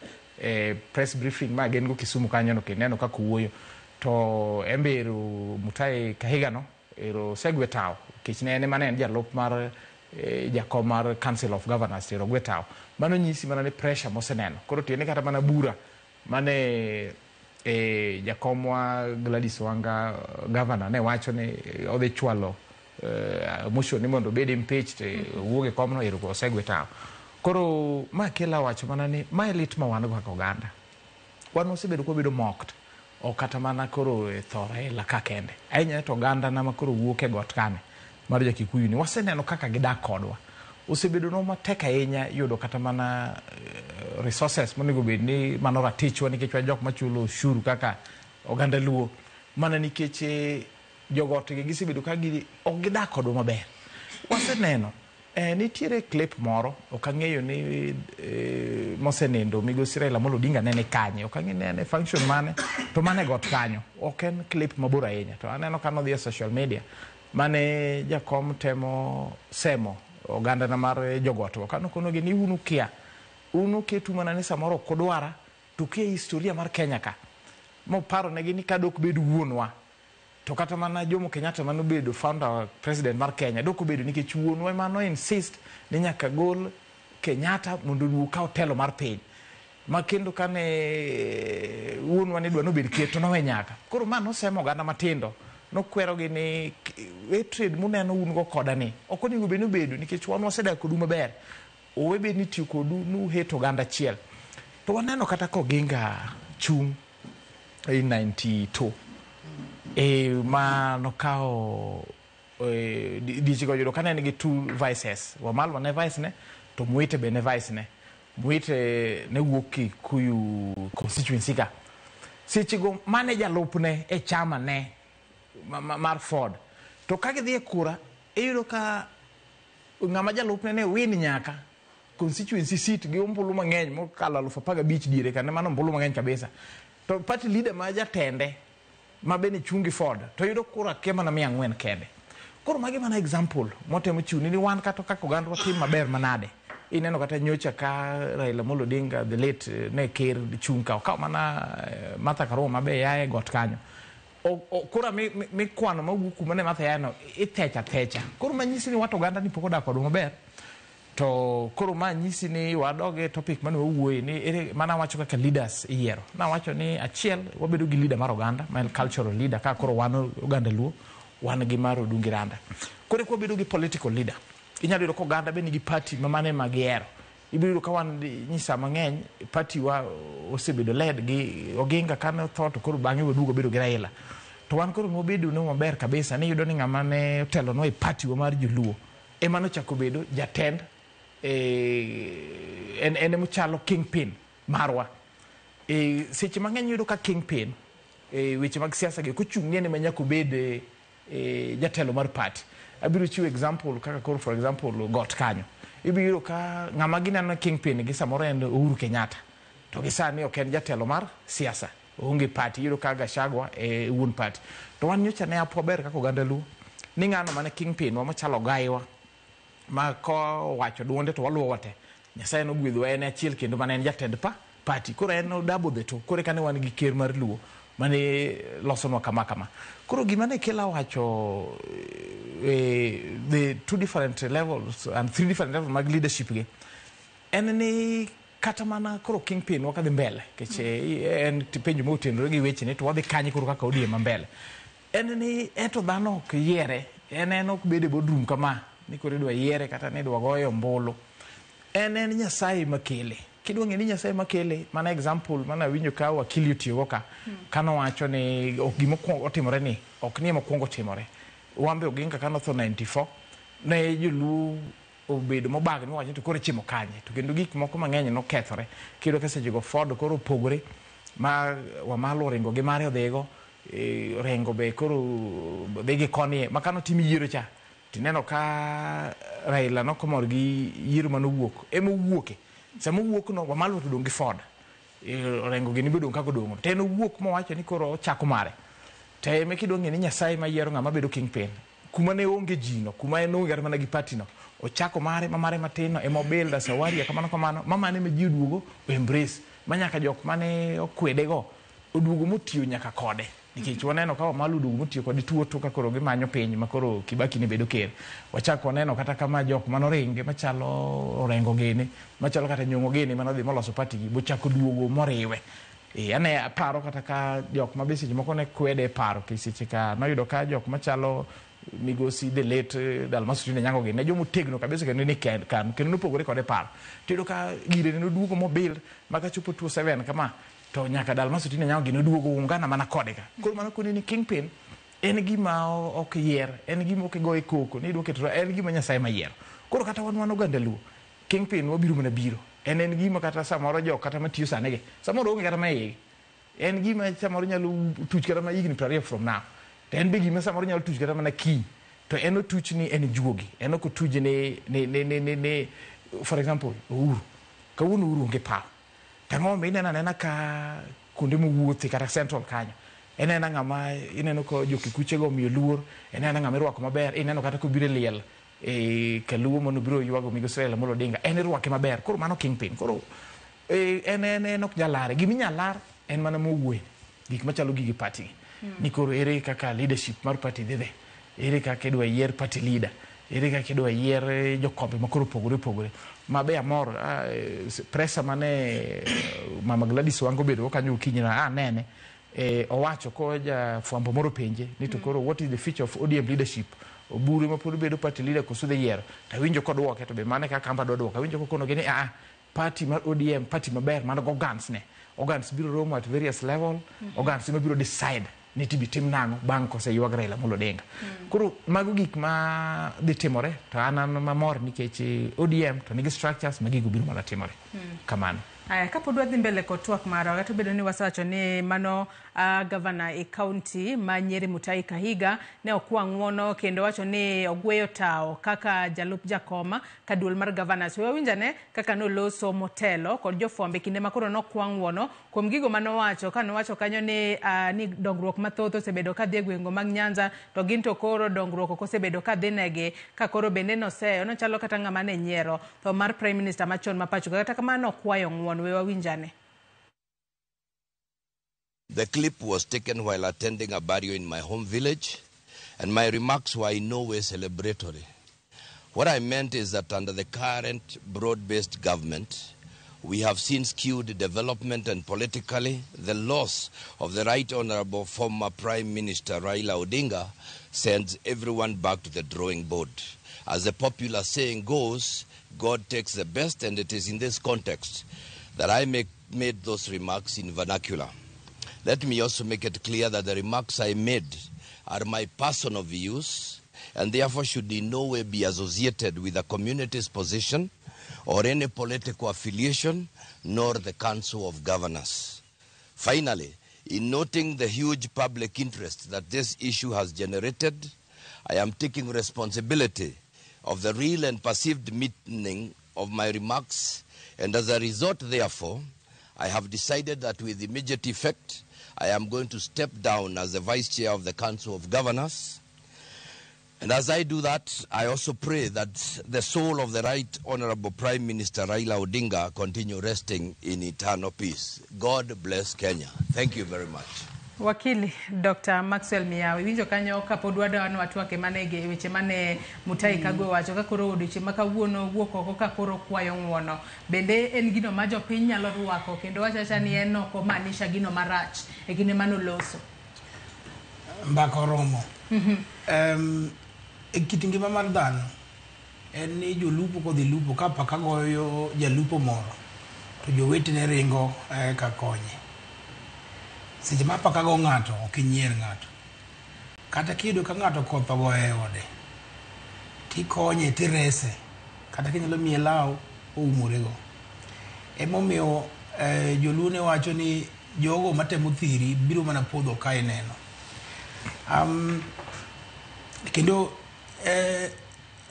press briefing ma gin go Kisumu kanyono kendo ineno kaka owuoyo. To embe ero Mutahi Kahiga no ero osegwe tawo nikech ne en ema ne en jalup mar jakom mar Council of Governors tero ogwe tao. Mano nyisi mana ni pressure moseneno. Koro tiende kata mana bura mane jakomwa Gladys Wanga governor ne wacho ni odhi chwalo motion ni mondo obed impeached, owuog e komno, ero osegwe tao. Koro ma kela wacho mana ni mae lit ma wan go kaka oganda. Wan wasebedo kwabedo mocked, ok kata mana koro e tho Raila ka kende. Ahinya to oganda na ma koro wuok e got kane mar jo Kikuyu ni waseneno kaka gidak kodwa. Osebedo no matek ahinya yudo kata mana resources monego bed ni mano ratichwa nikech wan jok machulo ushuru kaka oganda Luo. Mana nikech jogot gi gisebedo ka ok gidak kodwa maber. Waseneno nitiere clip moro, ok ang'eyo ni mosenindo migosi Raila Amolo Odinga nene kanye, ok ang'eyo ni en e function mane, to mane got kanyo. Ok en clip mabor ahinya, to aneno ka nodhi e social media mane jakom temo semo oganda na mar jogot go. Kano konogi ni un ukia, un uketu mana ni samoro ok udwara, to ukia historia mar Kenya ka. Moparo negi ni ka dok bed wuonwa, to kata mana Jomo Kenyatta mane obedo founder president mar Kenya dok obedo nikech wuonwa ema no insist ni nyaka gol Kenyatta mondo oduog kaw telo mar piny. Ma kendo kane wuonwa ne dwa nobed ker to nowe nyaka. Koro ma nosemo oganda matindo, nokwerogi ni hatred muneno un go koda ni ok onego bed ni obedo nikech wan wasedak kodu maber. Owe bed ni tiyo kodu nu hate oganda achiel. To waneno kata ka Oginga chung' in 92 ma nokawo dichego yudo ka ne en gi two vices. Wamalwa ne vice ne, to Mwite be ne vice ne. Mwite ne wuok Kikuyu constituency ka. Sechego mane jalupne e chama ne mar Ford. To ka gidhi e kura, iyudo ka ng'ama jalupne ne win nyaka constituency seat gi ombulu mang'eny mokalo 15,000 diere ka ne mano ombulu mang'eny kabisa. To party leader ma jatende ma bende chung' gi Ford to yudo kura kia mana 400 kende. Koro magi mana example motemo chiwo ni wan kata kaka oganda watim maber manade. Ineno kata nyocha ka Raila Amolo Odinga the late ne ker chung' ka okawo mana Martha Karua mabe yae got kanyo. Kura mikwano mawuok kuma ne Martha yae no ithecha thecha. Koro manyisi ni wat oganda ni pok odak kodwa maber. To koro ma nyisi ni wadog e topic mane wawuoye ni ere mana wacho kaka leaders iyiero. Nawacho ni achiel wabedo gi leader mar oganda ma en cultural leader ka koro wan oganda Luo wan gi mar Odungi Randa. Koro ka wabedo gi political leader, inyalo yudo ka oganda be nigi party ma mane ma gihero. Ibiro yudo ka wan nyisa mang'eny party wa osebedo led gi Oginga kane otho to koro bang'e waduogo bedo gi Raila. To wan koro mobedo no maber kabisa ni iyudo ni ng'ama ne otelonwa e party wa mar joluo ema nochako bedo jatend en emochalo kingpin marwa. Seche mang'eny iyudo ka kingpin weche mag siasa gi ok ochung' ni en ema nyaka obed jatelo mar party. Abiro chiwo example kaka koro for example got kanyo. Ibiro yudo ka ng'ama gineno kingpin gi samoro en Uhuru Kenyatta. To gi sani ok en jatelo mar siasa. Oonge party, iyudo ka Gachagua e wuon party. To wan nyocha ne apwa ber kaka oganda Luo ni ng'ano mane kingpin wa machalo gaiwa ma kowacho duonde to waluwo te. Nyasaye nogwedhowa en achiel kendo mane en jatend party. Koro en odabo the two. Koro eka ne wan gi ker mar Luo mane losonwa kama kama. Koro gima ne kela wacho the two different levels and three different levels mag leadership gi en ni kata mana koro kingpin wakadhi mbele nikech en penjo motenore gi weche ni to wadhi kanye koro kaka ODM ma mbele. En ni eto dhano ok yiere, en ok bed e boardroom kama ni koro idwa yiere kata ni idwa goye ombulu. En Nyasaye makele. Kidwa ng'e ni Nyasaye makele, mana example mana winjo ka wakili otiyogo ka, kanowacho ni ok gima otimore ni ok ni ema okuongo timore. Wambe Oginga kanotho 94 ne joluo obedo mobagni mowacho ni to koro ichimo kanye. To kendo gik moko mang'eny nokethore. Kiyudo ka sechego Ford koro opogore ma Wamalwa oringo gi mare odhigo, Orengo be koro dhi gi koni ma kanotim yiero cha tineno ka Raila nokomor gi yiero manowuok ema owuoke. Sama owuok no Wamalwa to odong' gi Ford. Orengo gini be odong' kaka odong'. To en owuok mowacho ni koro ochako mare. To ema kidwa ng'e ni Nyasaye ma yiero ng'ama bedo kingpin. Kuma ne onge ji no, kuma en onge kata mana gi party no. Ochako mare ma mare matin no ema obuild as a warrior kamano kamano. Ma mane ma ji oduogo o embrace. Ma nyaka jok mane okwede go oduogo motiyo nyaka kode. Nikech waneno ka Wamalu oduogo motiyo kod tuo to ka koro gimanyo piny ma koro Kibaki ne bedo ker. Wachako waneno kata kama jok manoringe machalo Orengo gini, machalo kata Nyong'o gini manodhi moloso party gi bochako duogo moriwe. Ane aparo kata ka jok ma be seche moko ne kwede e paro ke seche ka noyudo ka jok machalo migosi the late Dalmas Otieno Onyango gini ne jomotegno kabisa kendo ne kanu kendo nopogore kode paro. Tiyudo ka gire ne noduogo mobuild ma kachopo 2007 kama to nyaka Dalmas Otieno Onyango gini oduogo ungana mana kode ka. Koro mano koni ni kingpin en gima ok yier, en gima ok goye koko, ni idwa keto, en gima Nyasaye ma yiero. Koro kata wan oganda Luo, kingpin wabiro mana biro. En gima kata samoro jok kata matiyo sani gi, samoro onge kata ma iye. En gima samoro nyalo tuch kata ma higni 20 from now. To en be gima samoro nyalo tuch kata mana kiny. To en otuch ni en juogi. En ok otuj ni for example, Uhuru. Kawuono Uhuru onge power. Tang'o momiyo ineno anena ka kuonde mowuothe kata Central kanyo. Ineno ng'ama ineno ka jokikuchego omiyo luor, ineno ng'ama irwako maber, ineno kata kobiro e liel kaluo manobiro ywago migosi Raila Amolo Odinga, en irwake maber. Koro mano kingpin. Koro en ok nyal lare. Gima inyal lar en mana mowuoye. Gik machalo gige party gi. Ni koro ere kaka leadership mar party dhi dhi. Ere kaka idwa yier party leader. Ere kaka idwa yier jokombe ma koro opogore opogore. Ma be amor, presa mane Mama Gladys Wanga obedo go kanyo okinyi na anene. Owacho ko jafwambo moro penje ni to koro what is the future of ODM leadership? Oburu ma pod bedo party leader koso dhi yiero. To awinjo kodwoke to be mano e kaka amba dwa dwoko. Awinjo kokonogi ni party mar ODM party maber man go organs ne. Organs biro romo at various level. Organs ema biro decide ni tibi tim nang'o bang' koseywag Raila Amolo Odinga. Koro mago gik ma dhi timore to an mamor nikech ODM to nigi structures ma gigo biro mana timore. Kamano. Aya, kapod wadhi mbele kod twak marwa, kata obedo ni wasewacho ni mano gavana e kaunti ma Nyeri Mutahi Kahiga ne okwa ng'uono kendo wacho ni ogweyo tawo kaka jalup jakoma ka duol mar governors. We wawinj ane kaka noloso motelo kod jofwambo e kinde ma koro nokwa ng'uono kuom gigo manowacho ka nowacho kanyo ni dongruok mathoth osebedo kadhi e gwenge mag Nyanza to gin to koro dongruok ok osebedo kadhi negi ka koro bende noseyo nochalo kata ng'ama ne nyiero tho mar Prime Minister machon ma pacho ka. Kata kamano okwayo ng'uono. We wawinj ane. The clip was taken while attending a burial in my home village, and my remarks were in no way celebratory. What I meant is that under the current broad-based government, we have seen skewed development and politically, the loss of the Right Honorable former Prime Minister Raila Odinga sends everyone back to the drawing board. As the popular saying goes, God takes the best, and it is in this context that I made those remarks in vernacular. Let me also make it clear that the remarks I made are my personal views and therefore should in no way be associated with the community's position or any political affiliation, nor the Council of Governors. Finally, in noting the huge public interest that this issue has generated, I am taking responsibility of the real and perceived meaning of my remarks, and as a result, therefore, I have decided that with immediate effect, I am going to step down as the Vice Chair of the Council of Governors. And as I do that, I also pray that the soul of the Right Honorable Prime Minister Raila Odinga continue resting in eternal peace. God bless Kenya. Thank you very much. Wakili Dr. Maxwell Miyawi, winjo kanyo kapod wadwa ni watwake mane e weche mane Mutahi Kagwe wacho ka koro odiochieng' ma kawuono wuok oko ka koro kwayo ng'uono. Bende en gino ma jopiny nyalo rwako kendo wacho awacha ni en ok omaanisha gino marach e kinde manoloso. Mbaka oromo. E kit ngima mar dhano en ni jolupo kodhi lupo ka paka goyo jalupo moro to jowetene ringo ka konye. Seche ma paka go ng'ato ok inyier ng'ato. Kata kiyudo ka ng'ato koth ogoye e ode, tikonye tirese, kata kinyalo miye law oumorego. Emomiyo joluo ne wacho ni jogo matemo thiri biro mana podho ka ineno. Kendo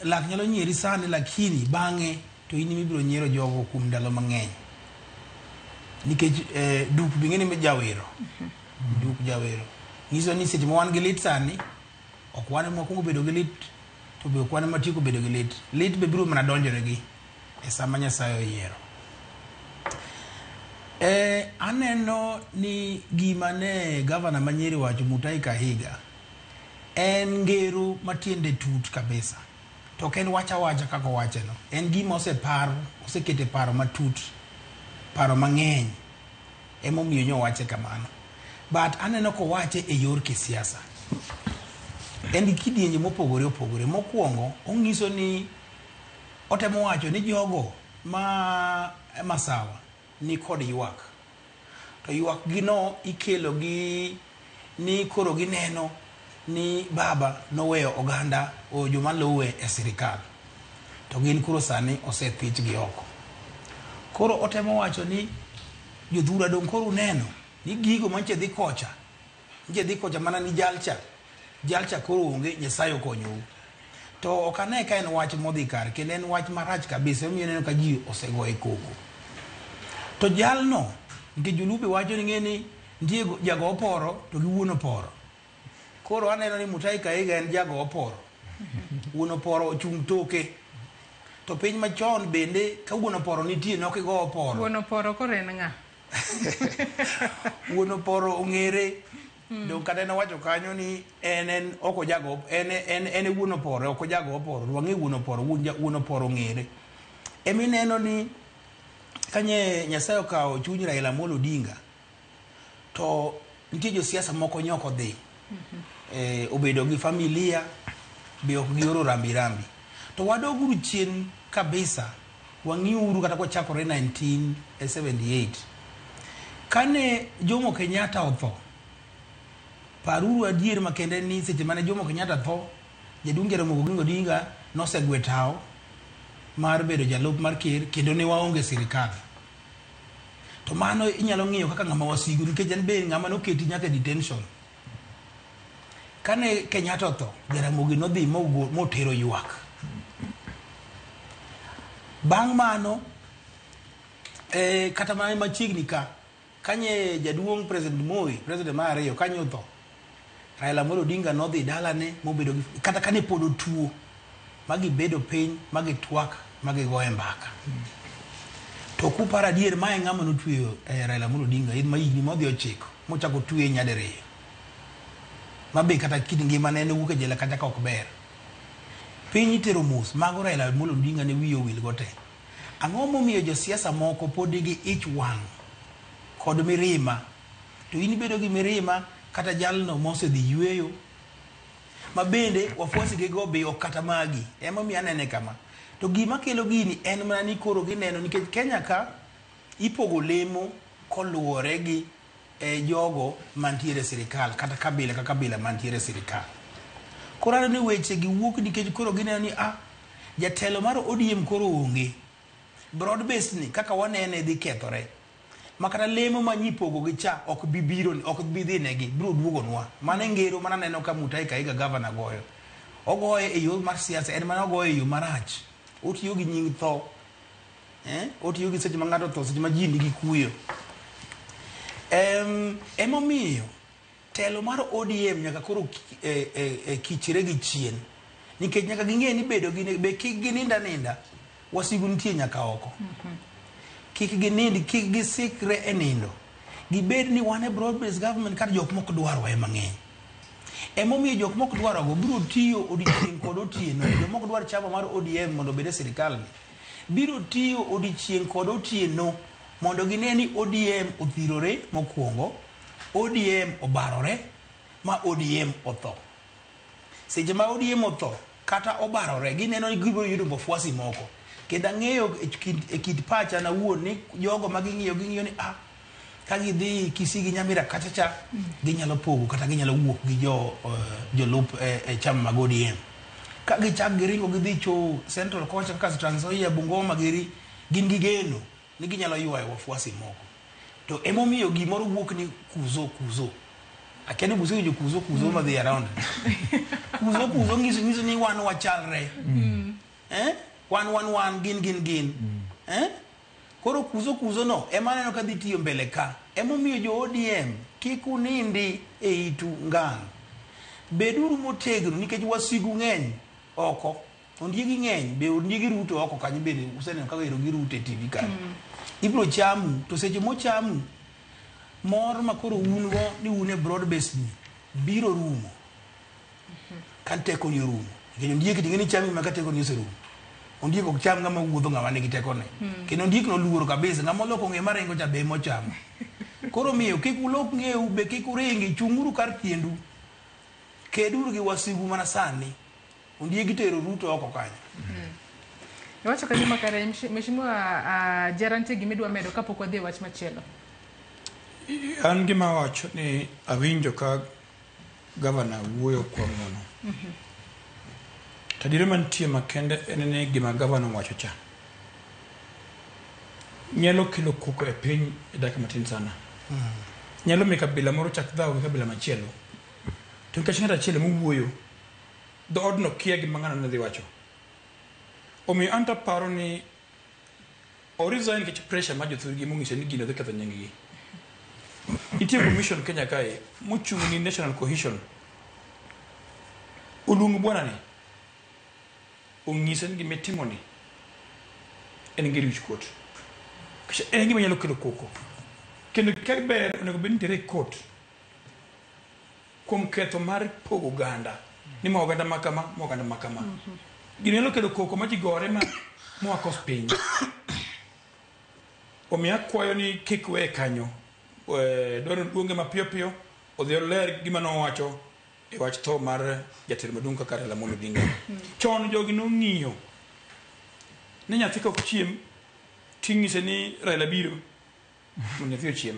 lak nyalo nyieri sani lakini bang'e to in ema ibiro nyiero jogo kuom ndalo mang'eny. Nikech duk be ing'e ni jawero. Duk jawero. Nyiso ni seche ma wan gi lit sani, ok wan ema wakuongo bedo gi lit, to be ok wan ema tieko bedo gi lit. Lit be biro mana donjonegi e sama Nyasaye oyiero. Aneno ni gima ne gavana ma Nyeri wacho Mutahi Kahiga en ngero matiende tut kabisa. To ok en wach awacha kaka owacheno. En gima osepar, osekete paro matut, paro mang'eny. Emomiyo nyowache kamano. But aneno kowache e yor kisiasa. En gi kidienje mopogore opogore. Mokwongo, ong'iso ni otemo wacho ni jogo ma Masawa ni kod ywak. To ywak gi no ikelo gi ni koro gineno ni baba noweyo oganda o joma luwe e sirikal. To gin koro sani osethich gi oko. Koro otemo wacho ni jothura dong' koro uneno ni gigo manche dhi kocha, nche dhi kocha mana ni jalcha, jalcha koro onge, Nyasaye okonyou. To ok ane ka en wach modhi kare, kendo en wach marach kabisa, emomiyo ineno ka ji osegoye koko. To jalno, nikech joluo be wacho ni ng'e ni nitie jago oporo to gi wuon oporo. Koro aneno ni Mutahi Kahiga en jago oporo. Wuon oporo ochung' toke. To piny machon bende ka wuon oporo nitie ne ok igo oporo. Wuon oporo koro en ng'a? Wuon oporo ong'ere. Dong kata en owacho kanyo ni en en ok ojago en en en e wuon oporo ok ojago oporo. Wang'e wuon oporo wuon oporo ong'ere. Emineno ni kanye Nyasaye okawo chuny Raila Amolo Odinga to nitie josiasa moko nyok odhi obedo gi familia be ok gioro rambi rambi. To wadoguru chien kabisa, wang'iuru kata kwachakore 1978. Kane Jomo Kenyatta otho, paruru adier makende ni seche mane Jomo Kenyatta tho, jaduong' Jaramogi Oginga Odinga nosegwe tawo mar bedo jalup mar ker kendo ne waonge sirikal. To mano inyalo ng'iyo kaka ng'ama wasigu nikech en be ng'ama noketi nyaka e detention. Kane Kenyatta otho, Jaramogi nodhi motero ywak. Bang' mano, kata mana machiegni ka, kanye jaduong' President Moi, President mar ariyo, kanye otho, Raila Amolo Odinga nodhi dalane mobedo gi, kata kane pod otuo, ma gibedo piny, ma gitwak, ma gigoye mbaka. To kuparo adier, mae ng'ama notweyo Raila Amolo Odinga, ma higni modhi 9, mochako tweye nyadiriyo. Ma be kata kit ngimane ne owuok e jela kata ka ok ber. Piny itero mos, mago Raila Amolo Odinga ne wiye owil go te. Ang'o momiyo josiasa moko pod nigi ich wang' kod mirima? To in ibedo gi mirima kata jalno mosedhi yueyo, ma bende wafuasi gi go be ok kata magi. Emomiyo anene kama. To gima kelo gini en mana ni koro gineno nikech Kenya ka ipogo lemo koluwore gi jogo mantiere e sirikal kata kabila ka kabila mantiere e sirikal. Koro aneno ni weche gi wuok nikech koro gineno ni jatelo mar ODM koro onge. Broad base ni kaka wanene dhi kethore. Ma kata lemo ma nyipogo gi cha ok bi biro, ok bi dhi negi, biro duogonwa. Mano e ngero mana neno ka Mutahi Kahiga gavana goyo. Ogoye e yor mar siasa, en mana ogoye e yo marach. Otiyo gi nying tho. Otiyo gi seche ma ng'ato otho, seche ma ji nigi kuyo. Emomiyo telo mar ODM nyaka koro kichre gi chien. Nikech nyaka ging'e ni bedo gi, be kik ginind aninda, wasigu nitie nyaka oko. Kik ginind, kik gisikre e nindo. Gibed ni wan e broad based government kata jok mok dwarwa ema ng'eny. Emomiyo jok mok dwarogo biro tiyo odiechieng' kod otieno. Jok mok dwar chama mar ODM mondo obed e sirikal ni. Biro tiyo odiechieng' kod otieno mondo gine ni ODM othirore mokwongo, ODM obarore, ma ODM otho. Seche ma ODM otho, kata obarore, gineno ni gibiro yudo wafuasi moko. Kendo ang'eyo e kit pacha na wuon ni jogo ma ging'iyo, ging'iyo ni, ka gidhi Kisii gi Nyamira kacha cha, ginyalo pogo kata ginyalo wuok gi jolup e chama mag ODM. Ka gichak giringo gidhi cho Central kocha kaka Trans Nzoia, Bungoma giri, gin gi geno ni ginyalo ywayo wafuasi moko. To emomiyo gimoro wuok ni kuzo kuzo. Akia ni busewinjo kuzo kuzo madhi around. Kuzo kuzo nyiso ni wan wachalre. Wan wan wan gin gin gin. Koro kuzo kuzo no ema aneno ka dhi tiyo mbele ka. Emomiyo jo ODM kik unindi e itu ngang'. Beduru motegno nikech wasigu ng'eny oko. Ondiegi ng'eny, be ondiegi ruto oko kanyo bende useneno kaka ero giruto e TV kanyo. Ibiro chamu, to seche mochamu, mor ma koro un go ni un e broad base ni biro rumo. Ka tekoni orumo. Nikech ondiek ting'e ni chami ma ka tekoni oserumo. Ondiek ok cham ng'ama wuotho ng'ama nigi tekone. Kendo ondiek noluoro kabisa, ng'ama oloko ng'e maringo cha be emochamo. Koro miyo kik ulok ng'eu be kik uringi, chung'uru kar tiendu. Keduru gi wasigu mana sani. Ondiegi tero Ruto oko kanyo. Iwacho kanyo makare, Mheshimiwa Jara, nitie gima idwa medo kapok wadhi e wach machielo? An gima awacho ni awinjo ka gavana wuoyo kuom ng'uono. To adiera mantie makende en ni gima gavana owacho cha nyalo kelo koko e piny e dakika matin sana. Nyalo miyo kabila moro chak dhawo gi kabila machielo. To nikech ng'ato achiel emowuoyo, dhoodno kia gima ng'ano ne dhi wacho. Omiyo an to aparo ni o resign nikech pressure mar jothurgi mong'ise ni gino dhi ketho nying gi. Nitie commission Kenya kae mochung' ni National Cohesion. Oluong bwana ni onyise ni gima itimo ni en gi wich kuot. Nikech en gima nyalo kelo koko. Kendo ka ber onego bed ni itere e court kuom ketho mar pogo oganda ni ma oganda ma kama, ma oganda ma kama. Gino nyalo kelo koko ma ji gore ma wakos piny. Omiyo akwayo ni kik weye kanyo. Dwaro ni luonge mapiyo piyo odhi oler gima nowacho e wach tho mar jatelo maduong' kaka Raila Amolo Odinga. Chon jogi nong'iyo ni nyathi ka ok chiem ting'ise ni Raila biro mondo nyathi ochiem.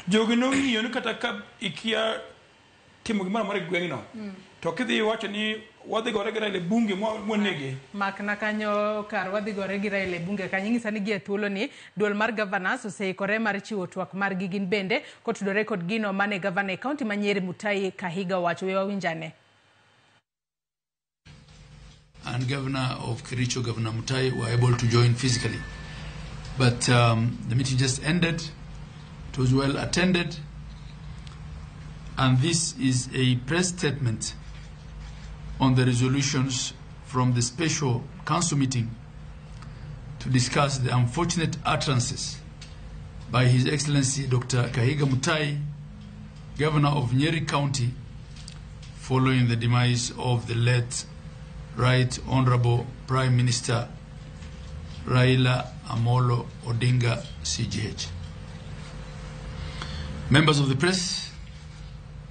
Jogi nong'iyo ni kata ka ikia timo gimoro amora e gweng'no to kidhi iwacho ni wadhi gore gi Raila e bunge mwanege. Makna kanyo kar wadhi gore gi Raila e bunge kanyo ing'isa ni gie thuolo ni duol mar governors oseikore mar chiwo twak margi gin bende kotudore kod gino mane gavana e kaunti ma Nyeri Mutahi Kahiga owacho. We wawinjane. And Governor of Kericho, Governor Mutahi, were able to join physically. But the meeting just ended. It was well attended. And this is a press statement on the resolutions from the special council meeting to discuss the unfortunate utterances by His Excellency Dr. Kahiga Mutahi, Governor of Nyeri County, following the demise of the late Right Honorable Prime Minister Raila Amolo Odinga, CGH. Members of the press,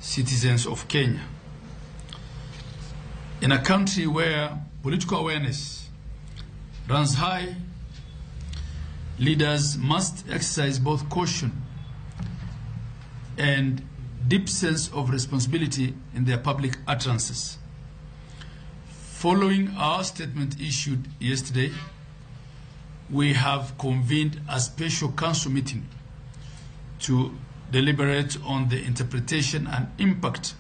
citizens of Kenya, in a country where political awareness runs high, leaders must exercise both caution and deep sense of responsibility in their public utterances. Following our statement issued yesterday, we have convened a special council meeting to deliberate on the interpretation and impact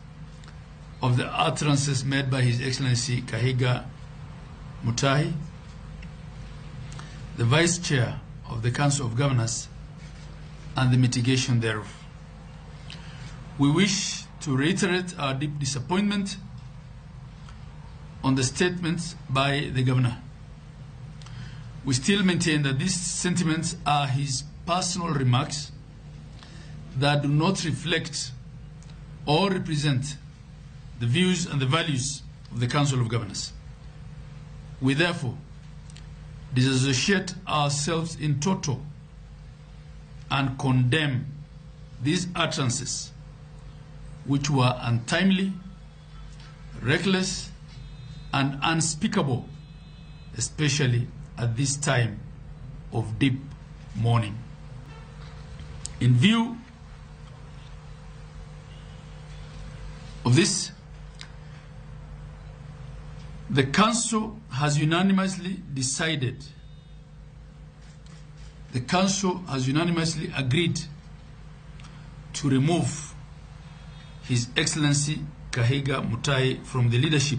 of the utterances made by His Excellency Kahiga Mutahi, the Vice Chair of the Council of Governors, and the mitigation thereof. We wish to reiterate our deep disappointment on the statements by the Governor. We still maintain that these sentiments are his personal remarks that do not reflect or represent the views and the values of the Council of Governors. We therefore disassociate ourselves in toto and condemn these utterances, which were untimely, reckless, and unspeakable, especially at this time of deep mourning. In view of this, the Council has unanimously decided, the Council has unanimously agreed to remove His Excellency Kahiga Mutahi from the leadership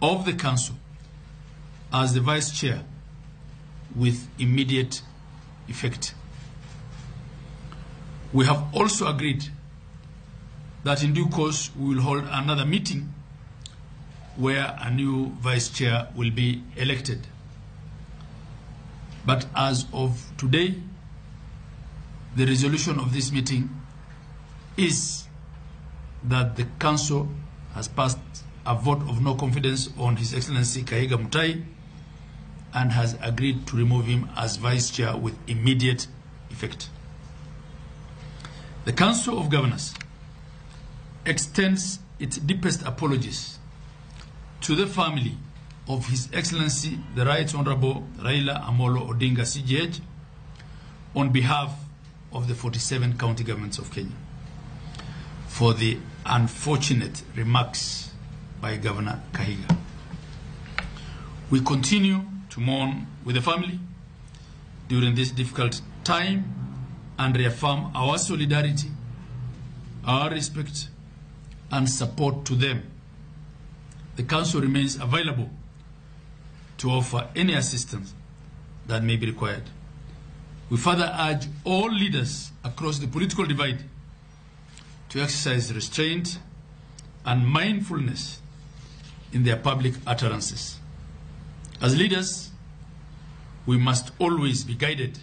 of the Council as the Vice Chair with immediate effect. We have also agreed that in due course we will hold another meeting where a new vice chair will be elected. But as of today, the resolution of this meeting is that the Council has passed a vote of no confidence on His Excellency Kahiga Mutai and has agreed to remove him as vice chair with immediate effect. The Council of Governors extends its deepest apologies to the family of His Excellency the Right Honorable Raila Amolo Odinga CGH on behalf of the 47 county governments of Kenya for the unfortunate remarks by Governor Kahiga. We continue to mourn with the family during this difficult time and reaffirm our solidarity, our respect, and support to them. The Council remains available to offer any assistance that may be required. We further urge all leaders across the political divide to exercise restraint and mindfulness in their public utterances. As leaders, we must always be guided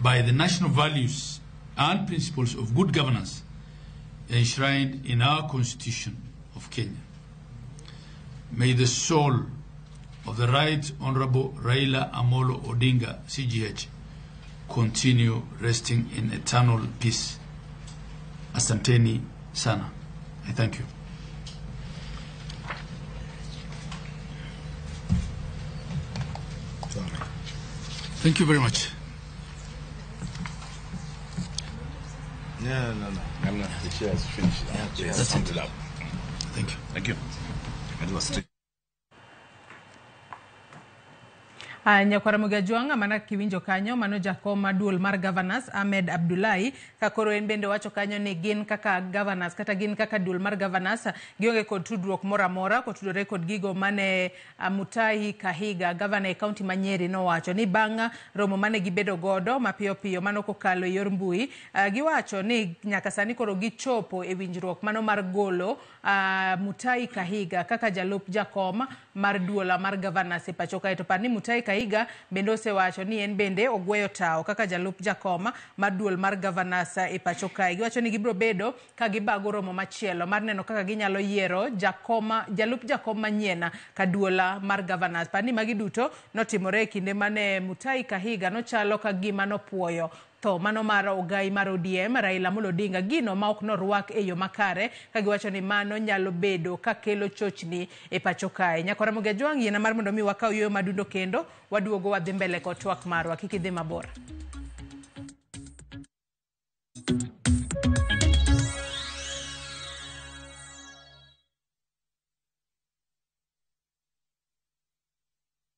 by the national values and principles of good governance enshrined in our Constitution of Kenya. May the soul of the Right Honorable Raila Amolo Odinga, CGH, continue resting in eternal peace. Asanteni sana. I thank you. Thank you very much. No. The chair has finished. Yeah, that's summed it up. Thank you. Thank you. It was Nyakwara Mugajwang' mana kiwinjo kanyo mano jakom maduol mar governors Ahmed Abdullahi ka koro en bende wacho kanyo ni gin kaka governors kata gin kaka duol mar governors gionge kod tudruok moro amora kotudore kod gigo mane Mutahi Kahiga governor e county ma Nyeri nowacho ni bang' romo mane gibedo godo mapiyo piyo mano kokalo e yor mbui giwacho ni nyaka sani koro gichopo e winjruok mano mar golo Mutahi Kahiga kaka jalup jakom mar duola mar governors e pacho kae. To par ni Mutahi Kahiga bende osewacho ni en bende ogweyo tawo kaka jalup jakom mar duol mar governors e pacho kae. Giwacho ni gibiro bedo ka gibago romo machielo mar neno kaka ginyalo yiero jalup jakom manyien ka duola mar governors. Par ni magi duto notimore e kinde mane Mutahi Kahiga nochalo ka gima nopuoyo tho mano mar ogai mar ODM Raila Amolo Odinga, gino ma ok norwak e yo makare ka giwacho ni mano nyalo bedo ka kelo chochni e pacho kae. Nyakwara Mugajwang' yiena mar mondo mi wakaw yueyo madundo kendo waduogo wadhi mbele kod twak marwa, kik idhi mabor.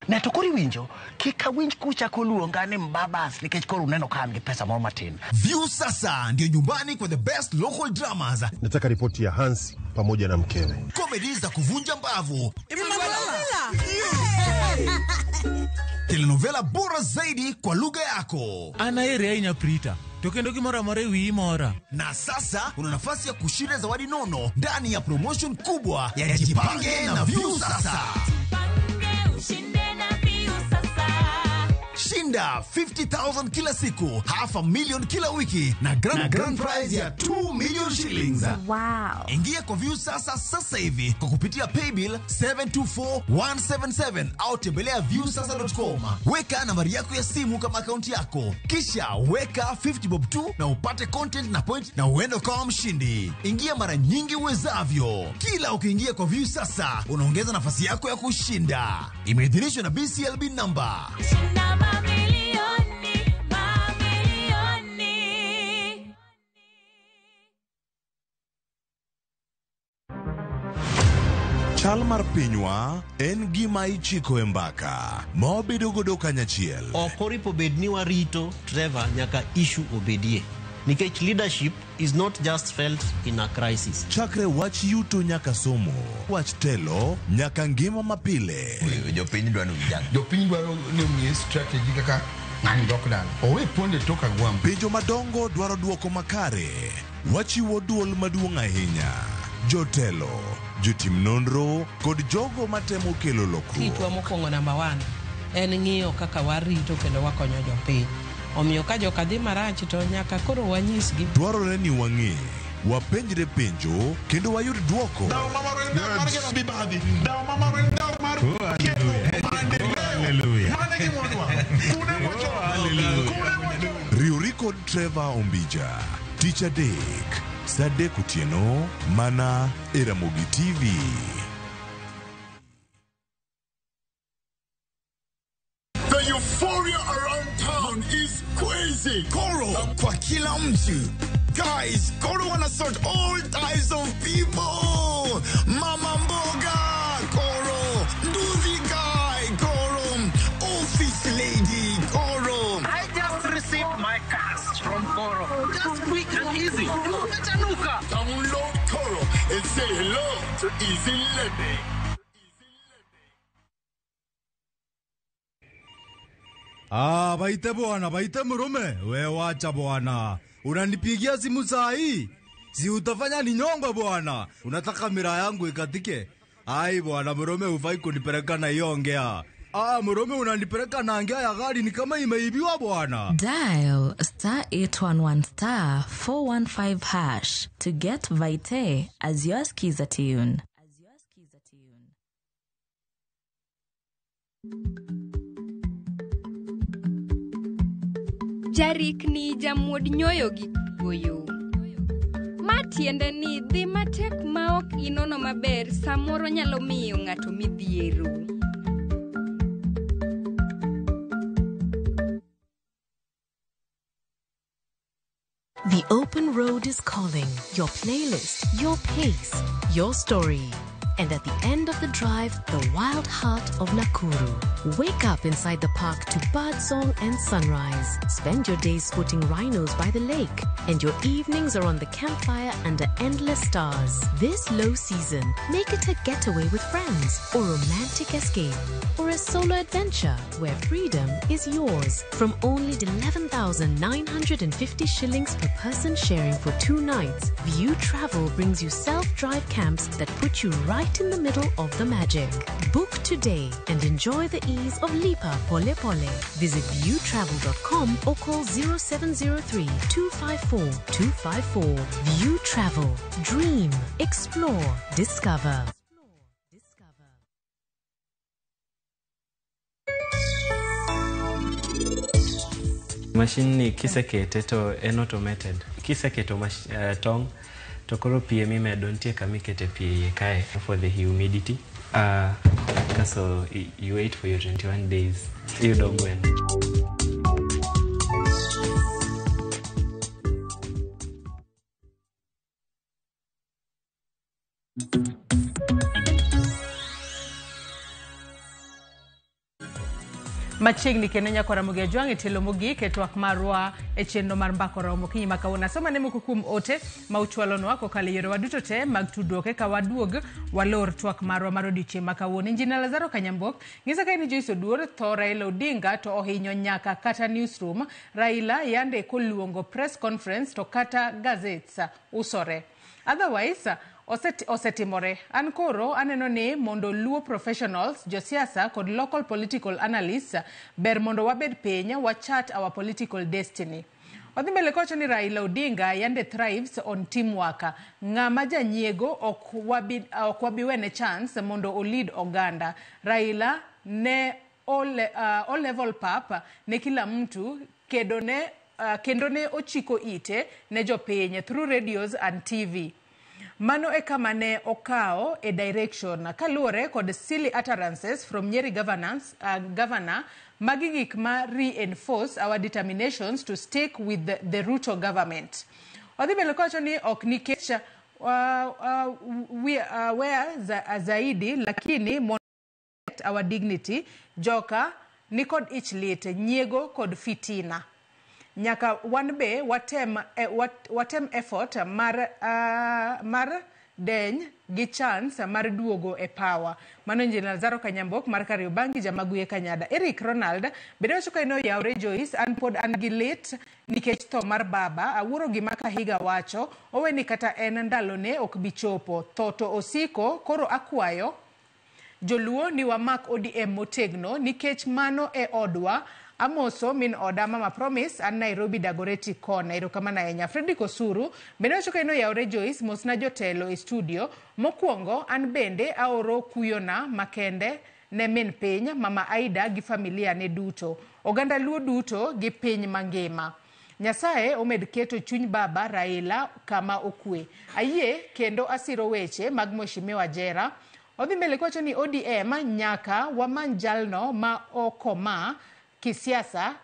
Ne to koro iwinjo kik awinj kuchako luonga ni mbabas nikech koro uneno ka an gi pesa moro matin. View sasa ndio nyumbani kwa the best local dramas. Nataka ripoti ya Hansi pamoja na mkewe. Comedy za kuvunja mbavu. Telenovela bora zaidi kwa lugha yako. Anaere aina Prita. To kendo gimoro amora e wiyi mora. Na sasa una nafasi ya kushinda zawadi nono ndani ya promotion kubwa ya Jipange na View Sasa. Shinda 50,000 kila siku, 500,000 kila wiki na grand prize ya 2 million shillings. Wow. Ingia kwa View Sasa sasa hivi kwa kupitia paybill 724177 au tembelea viewsasa.com. Weka nambari yako ya simu kama akaunti yako. Kisha weka 50 bob tu na upate content na point na uende kama mshindi. Ingia mara nyingi uwezavyo. Kila ukiingia kwa View Sasa unaongeza nafasi yako ya kushinda. Imeidhinishwa na BCLB number. Shinda mamilioni, mamilioni. Chal mar pinywa en gima ichiko e mbaka ma wabedo godo kanyachiel. Ok oripo bed ni warito Trevor nyaka issue obedie. Nikech leadership is not just felt in a crisis. Chakre wach yuto nyaka somo, wach telo nyaka ngima mapile. Jopiny dwaro vijana. Jopiny dwaro ni omiye strategy kaka ng'ani dok dala. Owe ponde tok agwambo. Penjo madongo dwaro duoko makare. Wachiwo duol maduong' ahinya. Jotelo, jotim nonro kod jogo matemo kelo lokruok. Tijwa mokwongo namba 1 en ng'iyo kaka warito kendo wakonyo jopiny. Omiyo ka joka dhi marach to nyaka koro wanyisgi. Dwarore ni wang'e, wapenjre penjo kendo wayud dwoko. Riwri kod Trevor Ombija tich adek saa 3 otieno mana e Ramogi TV. The euphoria around town is crazy. Koro kwa kila mtu. Guys, Koro wanna sort all types of people. Mama mboga, Koro. Nduthi guy, Koro. Office lady, Koro. I just received my cash from Koro. Just quick and easy. Download Koro and say hello to easy living. Ah, baite bwana, baite mrume. We wacha bwana. Unanipigia simu saa hii? Si utafanya ninyongwe bwana. Unataka mira yangu ikatike? Ai bwana, mrume hufai kunipeleka na hiyo ongea. Ah, mrume unanipeleka na ngea ya gari ni kama imeibiwa bwana. Dial star 811 star 415 hash to get Vite as your skiza tune. Jarikni jamuod nyoyo gi kuoyo. Ma tiende ni dhi matek ma ok inono maber samoro nyalo miyo ng'ato midhiero. The open road is calling. Your playlist, your pace, your story. And at the end of the drive, the wild heart of Nakuru. Wake up inside the park to birdsong and sunrise. Spend your days spotting rhinos by the lake. And your evenings are on the campfire under endless stars. This low season, make it a getaway with friends, or romantic escape, or a solo adventure where freedom is yours. From only 11,950 shillings per person sharing for 2 nights, View Travel brings you self-drive camps that put you right in the middle of the magic. Book today and enjoy the ease of Lipa Pole Pole. Visit viewtravel.com or call 0703 254 254. View Travel. Dream. Explore. Discover. Machine ni kisekete to en automated. Kiseketo tong' to koro pi emimedo nitie kama ikete pi eiye kae for the humidity. Kaso you wait for your 21 days iyudo gweno. Machiegni kendo nyakora Ramogi Ajwang' e tielo mogik e twak marwa e chenro mar Mbaka Oromo okinyi ma kawuono. Asoma ne moko kuom ote ma uchwalonwa kokalo e yorewa duto te mag tudruok eka waduog walor twak marwa mar odiochieng' ma kawuono. Injinia Lazaro Kanyambok ng'isa ka in Joyce Oduor tho Raila Odinga to ohinyo nyaka kata newsroom. Raila yande koluongo press conference to kata gazetes usore. Otherwise osetimore. An koro aneno ni mondo Luo professionals, josiasa kod local political analysts ber mondo wabed piny wachat our political destiny. Odhi mbele kowacho ni Raila Odinga yande thrives on teamwork. Ng'ama janyiego ok wabi wene chance mondo olid oganda. Raila ne all level pap ne kila mtu kendo ne ochiko ite ne jopiny through radios and TV. Mano e kama ne okawo e direction kaluwore kod silly utterances from Nyeri governor magi gik ma reinforce our determinations to stick with the Ruto government. Odhi mbele kowacho ni ok nikech wea zaidi lakini mondo our dignity joka nikod ich lit nyiego kod fitina. Nyaka wan be watem effort mar deny gi chance mar duogo e power. Mano Engineer Lazaro Kanyambok mar Kariobangi Jamaguye Kanyada. Eric Ronald bende wacho ka en oyawre Joyce, an pod an gi lit nikech tho mar baba. Awuoro gima Kahiga wacho, owe ni kata en ndalone ok bi chopo. Tho to osiko, koro akwayo joluo ni wamak ODM motegno nikech mano e odwa. Amoso min oda Mama Promise, an Nairobi Dagoretti Corner. Erokamano ahinya. Fredrick Osuru bende wacho ka en oyawre Joyce, mosna jotelo e studio. Mokwongo an bende aoro kuyona makende ne min piny, Mama Aida gi familia ne duto, oganda Luo duto gi piny mangima. Nyasaye omed keto chuny baba Raila kama okwe. Ayie kendo asiro weche mag Mheshimiwa Jera. Odhi mbele kowacho ni ODM nyaka wamany jalno ma okoma kisiasa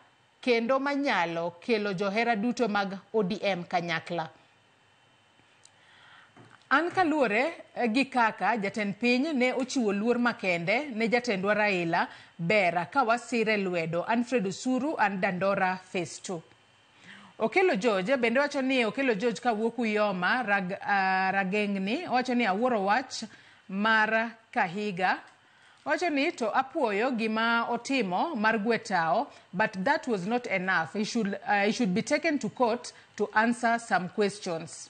kendo manyalo kelo johera duto mag ODM kanyakla. An kaluwore gi kaka jatend piny ne ochiwo luor makende ne jatendwa Raila, ber ka wasire lwedo. Alfred Osuru, an Dandora Phase 2. Okelo George bende wacho ni Okelo George kawuok Uyoma Rageng'ni wacho ni awuoro wach mar Kahiga. Wacho ni to apuoyo gima otimo mar Gwetao, but that was not enough. He should be taken to court to answer some questions.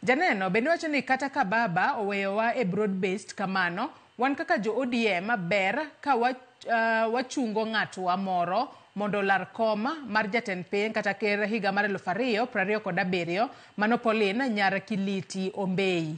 Janeno bende wacho ni kata ka baba oweyowa e broad based kamano, wan kaka jo ODM ber ka wachungo ng'atwa moro mondo olar kom mar jatend piny kata ker higa mar 2027, mano Pauline Nyar Kiliti Ombei.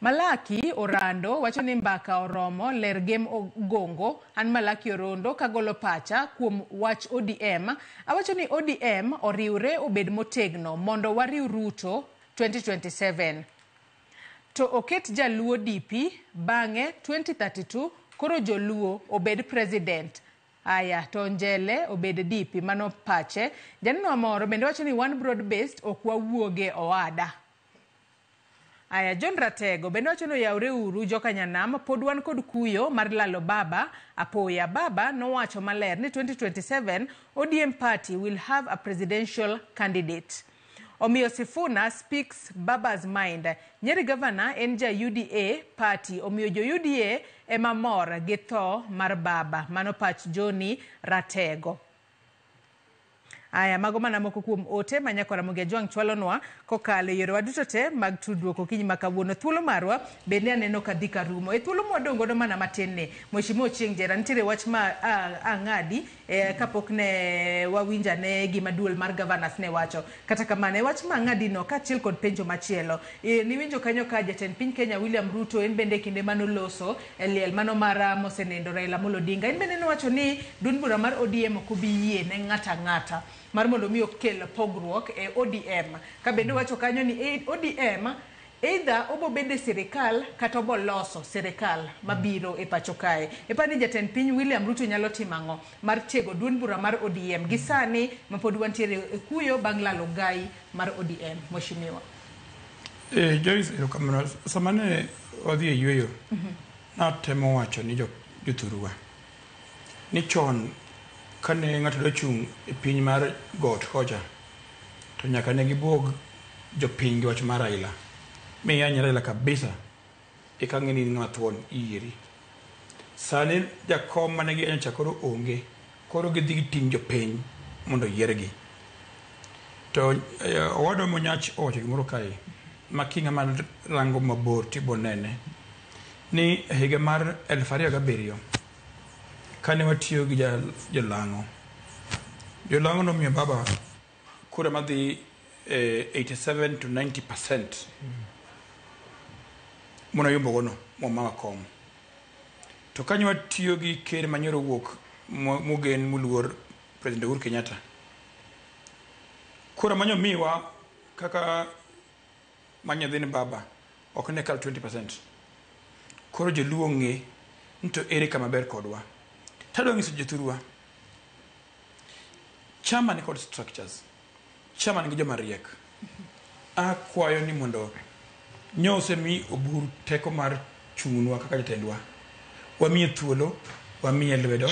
Malaki Orando wacho ni mbaka oromo ler gem ogongo. An Malaki Orondo kagolo pacha kuom wach ODM. Awacho ni ODM oriwre obed motegno mondo wariw Ruto 2027. To oket jaluo DP bang'e 2032 koro joluo obed president. Aya to Njele obed DP, mano pache. Janeno moro bende wacho ni one broad based ok wawuoge owada. Aya John Ratego bende wacho ni oyawre uru joka Nyanam, pod wan kod kuyo mar lalo baba apoya. Baba nowacho maler ni 2027 ODM party will have a presidential candidate. Omiyo Sifuna speaks baba's mind. Nyeri governor en ja UDA party, omiyo jo UDA ema mor gi tho mar baba. Mano pach Johnny Ratego. Aya, mago mana moko kuom ote ma nyako Ramogi Ajwang' chwalonwa kokalo e yorewa duto te mag tudruok okinyi ma kawuono. Thuolo marwa bende aneno ka dhi ka rumo. E thuolo mwadong' godo mana matin ni, Mheshimiwa Ochieng' Jera, nitiere wach ma ang'adi kapok ne wawinjo ane gima duol mar governors ne wacho. Kata kamano, e wach ma ang'adi no kaachiel kod penjo machielo, niwinjo kanyo ka jatend piny Kenya William Ruto en bende kinde manoloso e liel mano mar mosenindo Raila Amolo Odinga, en bende nowacho ni duond bura mar ODM ok obi yie ne ng'ato ang'ata mar mondo mi okel pogruok e ODM. Ka bende wacho kanyo ni ODM either obo bedo e sirikal kata obo loso sirikal mabiro e pacho kae. Iparo ni jatend piny William Ruto nyalo timo ang'o mar tego duond bura mar ODM gi sani ma pod wantiere e kuyo bang' lalo gai mar ODM, Mheshimiwa? Joyce, erokamano. Sama ne wadhi e yueyo, natemo wacho ni jothurwa ni chon kane ng'ato dwa chung' e piny mar got kocha, to nyaka ne gibuog jopiny gi wach mar Raila. Mi yany Raila kabisa, eka ng'e ni in ng'ama thuon iyieri. Sani jakom mane giyanyo cha koro onge, koro gidhi giting' jopiny mondo oyiergi. To owadwa Monyach owacho gimoro kae, ma king'ama rango mabor tibo nene, ni e higa mar 2007 kane watiyo gi jolang'o, jolang'o nomiyo baba kura madhi 87 to 90% mono yombo gono momawa kom. To kanyo watiyo gi ker manyoro wuok mogen moluor President Uhuru Kenyatta, kura manyomiwa kaka manyadhi ni baba ok ne kal 20%. Koro joluo ng'e ni to ere kama ber kodwa. Tadwa nyiso jothurwa, chama ni kod structures, chama nigi joma riek. Akwayo ni mondo nyo osemi Oburu teko mar chung'nwa kaka jatendwa, wamiye thuolo, wamiye lwedo,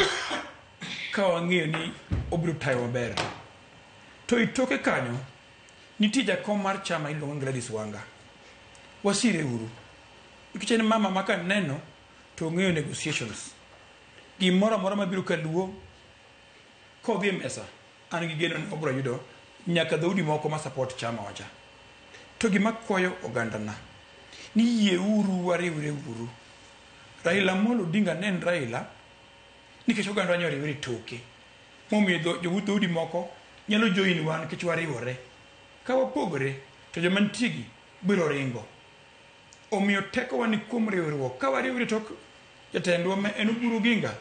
ka wang'eyo ni obiro tayo maber. To itoke kanyo, nitie jakom mar chama iluongo ni Gladys Wanga. Wasire uru. Nikech en mama ma kaneno to ong'eyo negotiations. Gimoro amora mabiro kaluo kodhi e mesa, an gi geno ni obiro yudo nyaka dhoudi moko ma support chama wacha. To gima kwayo ogandana ni yieuru wariwre uru. Raila Amolo Odinga ne en Raila nikech oganda nyo oriwre toke. Momiyo dhoudi moko nyalo join wa nikech wariwore. Ka wapogore to joma nitie gi biro ringo. Omiyo tekowa ni kuom riwruok. Ka wariwre tok jatendwa ma en Oburu Oginga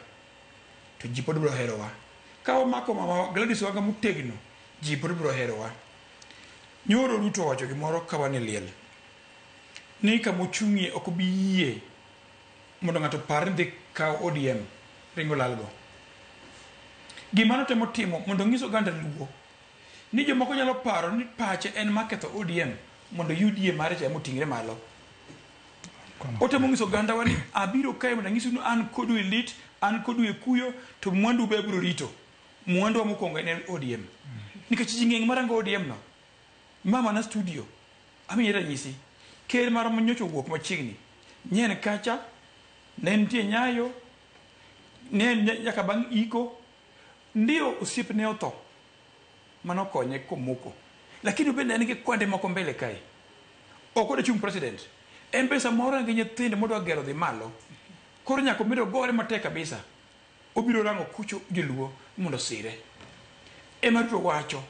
to ji pod biro herowa. Ka wamako mama Gladys Wanga motegno, ji pod biro herowa. Nyoro Ruto owacho gimoro ka wan e liel. Ni kama ochung'ie ok obi yie mondo ng'ato opar ni dhi kawo ODM ringo lalgo. Gima notemo timo mondo onyis oganda Luo ni jomoko nyalo paro ni pache en mar ketho ODM mondo UDA mare cha ema oting're malo. Otemo nyiso ogandawa ni abiro kae mondo anyisu ni an kodu e lit, an kodu e kuyo, to mwandu be abiro rito. Mwanduwa mokwongo en ODM. Nikech ji ng'eny marango ODM no. Mama na studio, amiyi ranyisi. Ker mar nyocha owuok machiegni. Nye en kacha, ne nitie Nyayo, ne en nyaka bang' iko. Ndio osiepne otho, mano konye komoko. Lakini bende en gi kwande moko mbele kae. Ok odwa chung' president. En be samoro en gi nyithindo modwa gero dhi malo. Koro nyaka omed ogore matek kabisa. Obiro rango kucho joluo mondo osire. Ema Ruto wacho,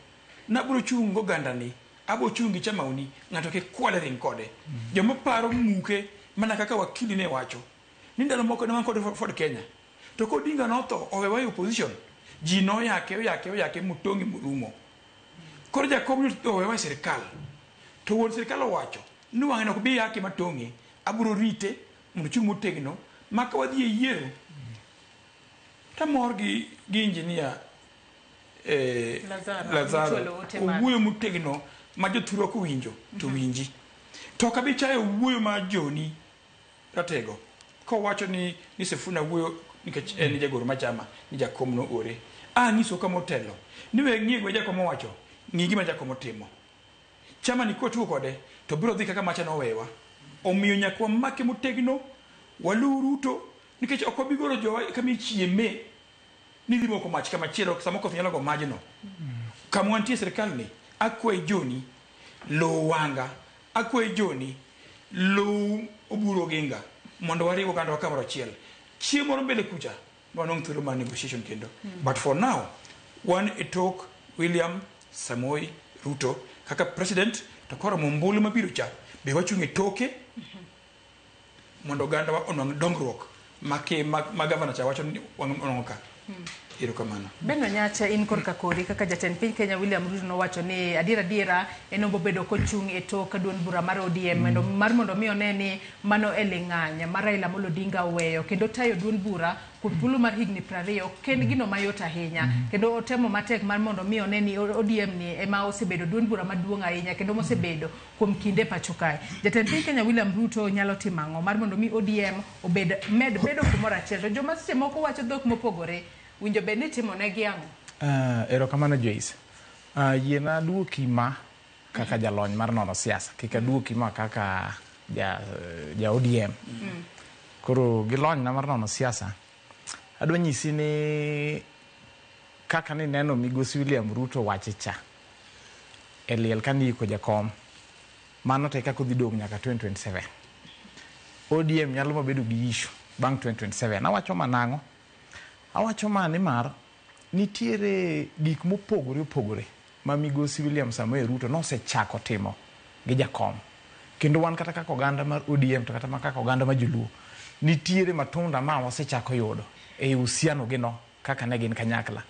nabiro chung' gi ogandani, abiro chung' gi chamauni, ng'ato kik kwale ring kode. Joma paro muke mana kaka wakili ne wacho. Ni ndalo moko ne wan kod Ford Kenya. To ka Odinga notho owewa e opposition, ji noyake oyake oyake motong'e morumo. Koro Jakom nyocha owewa e sirikal. To wuon sirikal owacho ni wang'e ok bi yake matong'e, abiro rite mondo ochung' motegno ma ka wadhi e yiero tamor gi engineer Lazaro owuoyo motegno ma jothurwa kowinjo to winji. To ok abi chayo wuoyo mar Joni Ratego kowacho ni Sifuna wuoyo nikech en jagoro mar chama ni jakom noore. Anyiso kama otelo ni we ng'iyo gima jakom owacho, ng'i gima jakom otimo. Chama ni kwatugo kode to biro dhi kaka macha nowewa. Omiyo nyaka wamake motegno, waluw Ruto nikech ok wabi golo jowa kama ichieme ni dhi moko mach kama chielo sama koth nyalo go majno. Kama wantie e sirkal ni, akwayi Joni, luw Wanga, akwayi Joni, luw Oburu Oginga mondo wariw ogandawa kamoro achiel. Chieng' moro mbele kucha wanwang' thuolo mar negotiation kendo. But for now, wan e tok William Samoei Ruto kaka president to koromo ombulu mabiro cha be wachung' e toke mondo ogandawa onwang' dongruok ma gavana cha wacho ni onwang'o ka. Erokamano. Ben Onyacha, in korka kori kaka jatend piny Kenya William Ruto nowacho ni adiera adiera en obobedo kochung' e tok duond bura mar ODM mar mondo mi one ni mano e ling'any ma Raila Amolo Odinga oweyo kendo tayo duond bura kuom thuolo mar higni 20 ok en gino mayot ahinya kendo otemo matek mar mondo mi one ni ODM ni ema osebedo duond bura maduong' ahinya kendo mosebedo kuom kinde pacho kae. Jatend piny Kenya William Ruto nyalo timo ang'o mar mondo mi ODM obed med bedo kumoro achiel to joma seche moko wacho dhok mopogore winjo bed ni timo negi ang'o? Erokamano Joyce. Yiena aduoki ma kaka jalony mar nono siasa, kik aduoki ma kaka ja ODM. Koro gi lonyna mar nono siasa, adwa nyisi ni kaka nineno migosi William Ruto wache cha e liel kane iiko jakom, mano to e kaka odhi dong' nyaka 2027. ODM nyalo mabedo gi issue bang' 2027. Awacho ma nang'o? Awacho ma nimar nitiere gik mopogore opogore ma migosi William Samoei Ruto nosechako timo gi jakom. Kendo wan kata kaka oganda mar ODM to kata kaka oganda mar joluo, nitiere matunda ma wasechako yudo e uhusiano gino kaka ne gin kanyakla.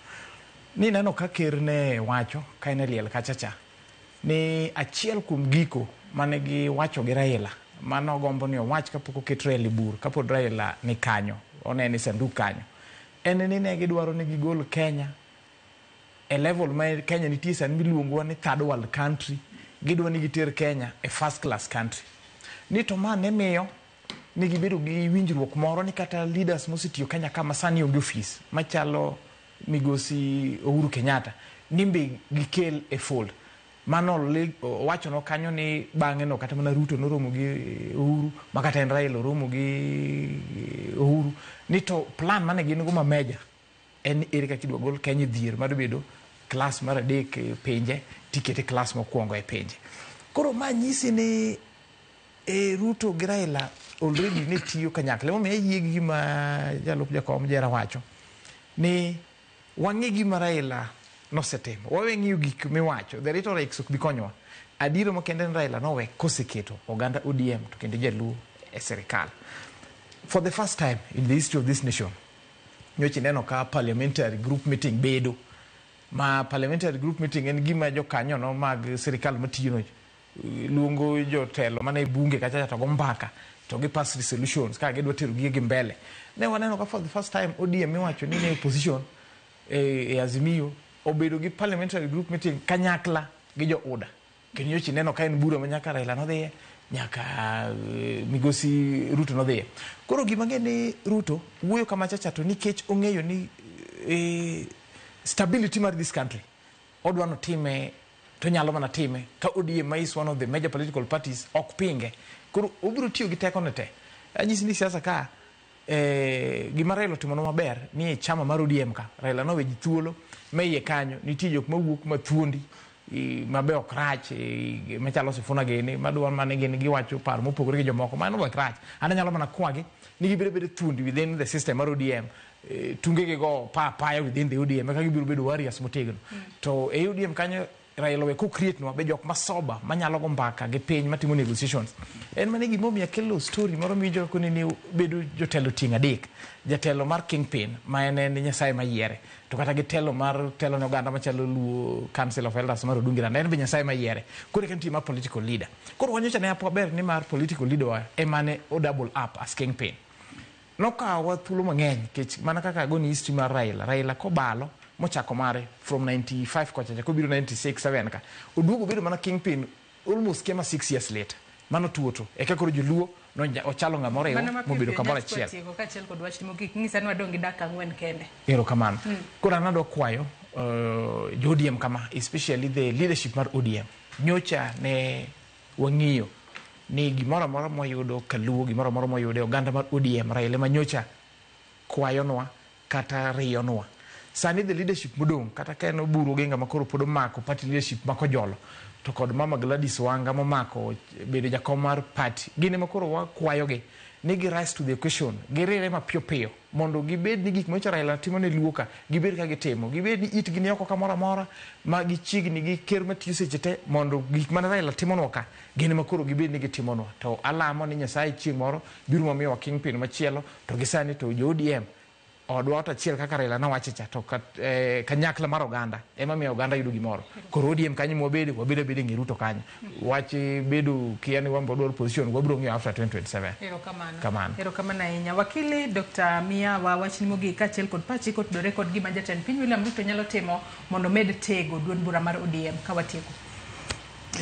Nineno ka ker ne wacho ka en e liel kacha cha ni achiel kuom giko mane giwacho gi Raila mano gombo ni owach kapok oket Raila e bur kapod Raila ni kanyo onene e sanduk kanyo en ni ne gidwaro ni gigol Kenya e level ma Kenya nitie sani miluongowa ni third world country, gidwa ni giter Kenya e first class country. Ni to ma ne miyo ni gibedo gi winjruok moro ni kata leaders mosetiyo Kenya kama sani onge ofis machalo migosi Uhuru Kenyatta ni be gikel e fold. Mano owachono kanyo ni bang'e no kata mana Ruto noromo gi Uhuru, ma kata en Raila oromo gi Uhuru, ni to plan mane gin go ma major en ni ere kaka idwa gol Kenya e dhier mar bedo klas mar adek e pinje tikete klas mokwongo e pinje. Koro ma nyisi ni Ruto gi Raila already ne tiyo kanyakla. Emomiyo ayie gi gima jalup jakom Jera wacho ni wang'e gima Raila nosetimo, wawe ng'iyo gik miwacho, the rhetorics ok bi konyowa. Adiero makende ni Raila nowe koseketo oganda ODM to kendo jaluo e sirikal. For the first time in the history of this nation, nyocha ineno ka parliamentary group meeting bedo. Ma parliamentary group meeting en gima jokanyono mag sirikal matiyo no luongo jotelo mana e bunge kacha to go mbaka to gi pass resolutions ka gidwa tero gigi mbele. Ne waneno ka for the first time ODM miwacho ni ne opposition e Azimio obedo gi parliamentary group meeting kanyakla gi jo UDA. Kendo nyocha ineno ka en bura ma nyaka Raila nodhiye, nyaka migosi Ruto nodhiye. Koro gima ng'e ni Ruto wuoyo kamacha cha to nikech ong'eyo ni stability mar this country odwa notime to nyalo mana time ka ODM is one of the major political parties ok pinge. Koro obiro tiyo gi tekone te. Anyisi ni siasa ka gima Raila otimono maber ni e chama mar ODM ka Raila nowe ji thuolo ma iye kanyo nitie jok mawuok mathuondi mabe ok rach, machalo Sifuna gini madwa mana gin giwacho paro mopogore gi jomoko mano ok rach. An anyalo mana kwagi ni gibiro bedo thuondi within the system mar ODM, tungegi go pa apaya within the ODM eka gibiro bedo warriors motegno. To e ODM kanyo Raila owe ko create nwa be jok masoba manyalo go mbaka gi piny matimo negotiations. En mana gimomiyo akelo story moro miwinjo koni ni bedo jotelo tieng' adek. Jatelo mar kingpin ma en Nyasaye mayiere, to kata gi telo mar telo ne oganda machalo Luo Council of Elders mar Odungi Randa, en be Nyasaye mayiere. Koro eka nitie mar political leader. Koro wanyocha ne apo ber ni mar political leader wa emane o double up as kingpin. Nokawa thuolo mang'eny nikech mana kaka agoni history mar Raila. Raila kobalo mochako mare from 95 kocha chako biro 96 7 ka oduogo bedo mana kingpin almost kema 6 years later. Mano tuoto eka koro joluo ochalo ng'ama oriwo mobedo kamoro achiel. Kaachiel kod wach mogik ng'isa ni wadong' gi dakika 4 kende. Erokamano. Koro an adwa kwayo jo ODM kama, especially the leadership mar ODM. Nyocha ne wang'iyo ni gimoro amora mwayudo kaluo, gimoro amora mwayudo e oganda mar ODM, Raila ma nyocha kwayonwa kata riyonwa. Sani the leadership modong' kata ka en Oburu Oginga ma koro pod omako party leadership ma kojolo to kod Mama Gladys Wanga momako bedo jakom mar party, gin ema koro wakwayogi ni gi rise to the occasion, girire mapiyo piyo mondo gibed ni gik manyocha Raila timo ne Luo ka gibed ka gitimo, gibed ni itgi ni oko kamoro amora ma gichiegni gi ker matiyo seche te mondo gik mane Raila timonwa ka gin ema koro gibed ni gitimonwa. To alamo ni Nyasaye chieng' moro biro mamiyowa kingpin machielo, to gi sani to jo ODM odwa ot achiel kaka Raila nowacho cha, to kanyakla mar oganda ema miyo oganda yudo gimoro. Koro ODM kanyo mwabedo, wabedo abeda e ng'e Ruto kanyo. Wach bedo kia ni wan wadwaro position, wabiro ng'iyo after 2027. Erokamano. Kamano. Erokamano ahinya. Wakili Dr. Miyawa, wachni mogik kaachiel kod pachi kotudore kod gima jatend piny William Ruto nyalo timo mondo med tego duond bura mar ODM ka watieko.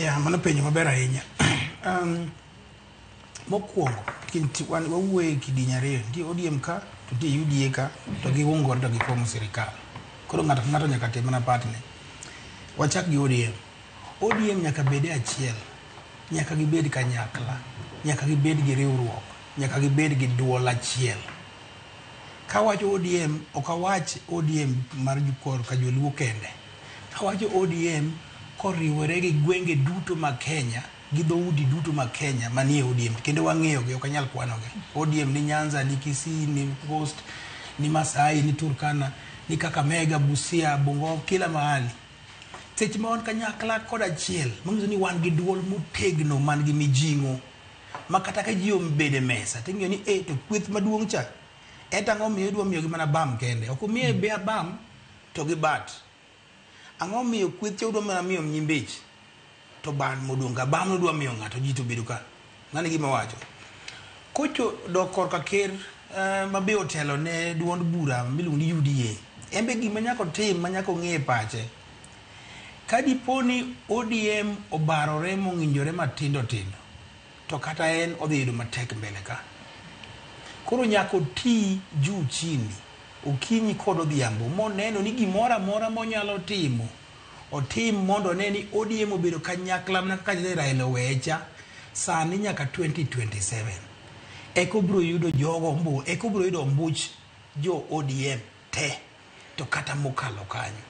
Ya, mano penjo maber ahinya. Mokwongo, wawuoye e kidieny ariyo, nitie ODM ka, to nitie UDA ka, to giungore to gifomo sirikal. Koro ng'ato ka ng'ato nyaka tim mana partne. Wachak gi ODM. ODM nyaka bed e achiel, nyaka gibed kanyakla, nyaka gibed gi riwruok, nyaka gibed gi duol achiel. Kawacho ODM, ok awach ODM mar korka joluo kende. Awacho ODM koriwore gi gwenge duto mag Kenya, gi dhoudi duto mag Kenya manie ODM, kendo wang'eyogi, ok anyal kwanogi. ODM ni Nyanza, ni Kisii, ni Coast, ni Masai, ni Turkana, ni Kakamega, Busia, Bungoma, kila mahali. Seche ma wan kanyakla kod achiel, manyiso ni wan gi duol motegno man gi mijing'o, ma kata ka ji obedo e mesa, ting'iyo ni to kweth maduong' cha, ento ang'o miyo idwa miyogi mana bam kende? Ok omiye be bam to gi bat. Ang'o miyo kweth cha udwa mana miyo nyimbich? To ban modong' ka, bam nodwa miyo ng'ato, ji to obedo ka. Mano e gima wacho. Kocho dok korka ker ma be otelo ne duond bura miluongo ni UDA, en be gima nyaka otim, ma nyaka ong'e e pache. Ka dipo ni ODM obarore mong'injore matindo tindo, to kata en odhi yudo matek mbele ka. Koro nyaka oti juu chini, okinyi kod odhiambo, moneno ni gimoro amora monyalo timo Otim mondo one ni ODM obedo kanyakla mana kaka Raila owecha sani nyaka 2027. Eka obiro yudo jogo eka obiro yudo ombuch jo ODM te to kata mokalo kanyo.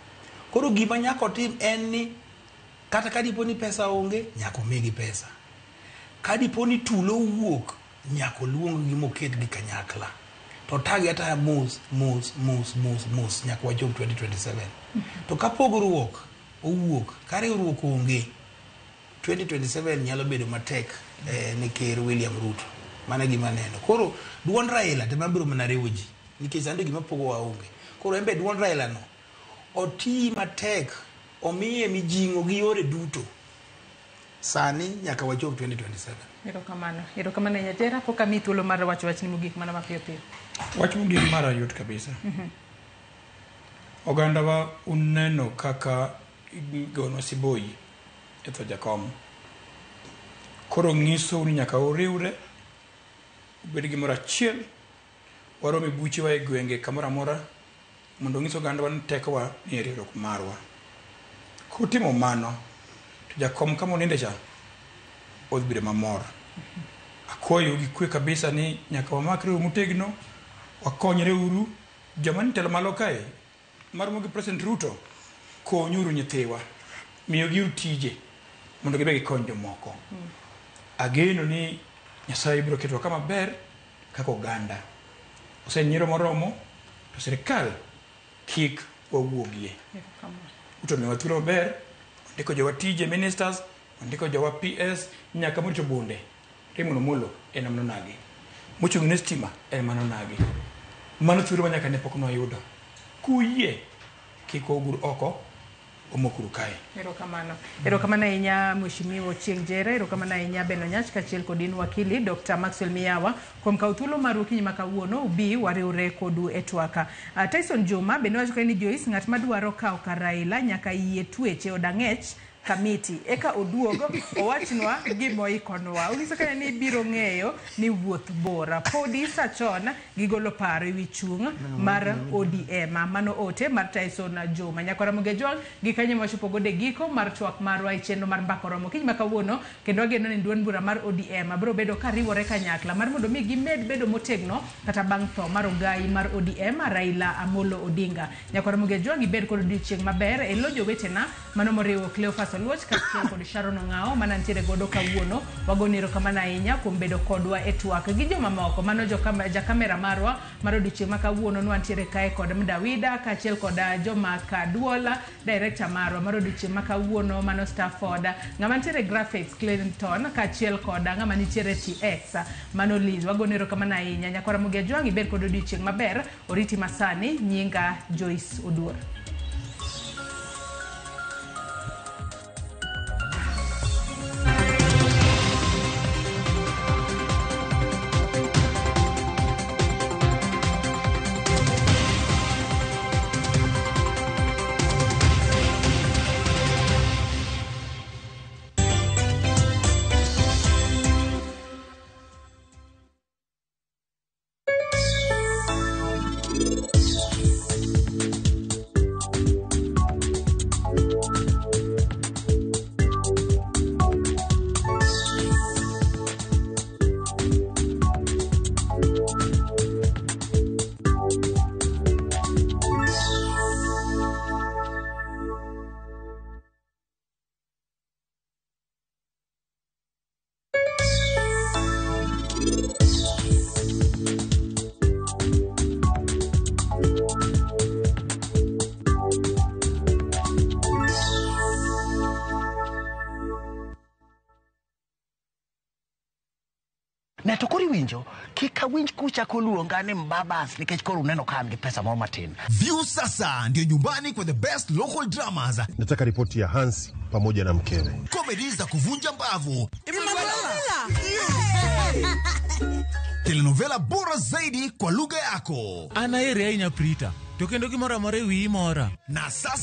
Koro gima nyaka otim en ni kata ka dipo ni pesa onge, nyaka omigi pesa. Ka dipo ni tulo owuok, nyaka oluong gi moketgi kanyakla. To tagi ataya mos mos mos mos mos nyaka wachop 2027. To ka pogruok owuok, ka riwruok onge, 2027 nyalo bedo matek ne Ker William Ruto. Mano e gima aneno. Koro duond Raila to ema biro mana riwo ji nikech sani to gima pogowa onge. Koro en be duond Raila no oti matek, omiye mijing'o gi yore duto. Sani nyaka wachop 2027. Erokamano. Erokamano ahinya Jera, pok amiyi thuolo mar wacho wachni mogik mana mapiyo piyo. Wach mogik mara yot kabisa. Ogandawa uneno kaka igonwa siboi e tho jakom. Koro nyisou ni nyaka uriwre, ubed gimoro achiel, warom e buchewa e gwenge kamoro amora mondo onyis ogandawa ni tekowa ni e riwruok marwa. Kutimo mano, to jakom kama oninde cha odhi bedo mamor. Akwayo gi kwe kabisa ni nyaka wamakre uru motegno, wakonyre uru, joma ni telo malo kae, maromo gi President Ruto, konyuru nyithiwa, miyogiuru tije mondo gibe gikony jomoko. Ageno ni Nyasaye biro ketowa kama ber kaka oganda. Osenyiero moromo, to sirikal kik wawuogie. Ruto miyowa thuolo maber, ondiko jowa tije ministers, ondiko jowa PS, nyaka morito bunde. Raymond Omolo en mano nagi. Mochung' ne stima en mano nagi. Mano thuolo ma nyaka ne pok nwayudo. Kuyie, kik wagur oko, omokuru kae. Erokamano. Erokamano ahinya Mheshimiwa Ochieng' Jera, erokamano ahinya Ben Onyach kaachiel kod in wakili Dr. Maxwell Miyawa kuom kawo thuolo maru okinyi ma kawuono ubi wariwre kodu e twaka. Tyson Juma bende wacho ni Joyce ng'at madwaro kawo kar Raila nyaka yie tweche od ang'ech Kamiti eka oduog owachnwa gimoikonwa. Onyiso kanyo ni ibiro ng'eyo ni wuoth bor. Podi sachon gigolo paro ewi chung' mar ODM. Mano ote mar Tyson Juma. Nyakwara Ramogi Ajwang' gi kanyo wachopo godo e giko mar twak marwa e chenro mar Mbaka Oromo okinyi ma kawuono kendo ageno ni duond bura mar ODM biro bedo ka riwore kanyakla mar mondo mi gimed bedo motegno kata bang' tho mar ogai mar ODM Raila Amolo Odinga. Nyakwara Ramogi Ajwang' ibed kod odiochieng' maber e lo jowetena mano moriwo Cleophas Oluoch kaachiel kod Sharon Ong'ao mana nitiere godo kawuono. Wagoni erokamano ahinya kuom bedo kodwa e twak gi jomamoko. Mano jakamera marwa mar odiochieng' ma kawuono nwantiere kae kod Mdawida kaachiel kod Jomaka Duola, director marwa mar odiochieng' ma kawuono mano Stafford, ng'ama nitiere graphics Clinton kaachiel kod ng'ama nitiere TX mano Liz. Wagoni erokamano ahinya. Nyakwara Ramogi Ajwang' ibed kod odiochieng' maber. Oriti masani, nyinga Joyce Oduor. Ne to koro iwinjo kik awinj kuchako luonga ni mbabas nikech koro uneno ka an gi pesa moro matin. View sasa ndio nyumbani kwa the best local dramas, Nataka ripoti ya Hans pamoja na mkewe. Comedy za kuvunja mbavu, telenovela bora zaidi kwa lugha yako. An ahere ahinya Prita, to kendo gimoro amora e wiyi mora. Na sasa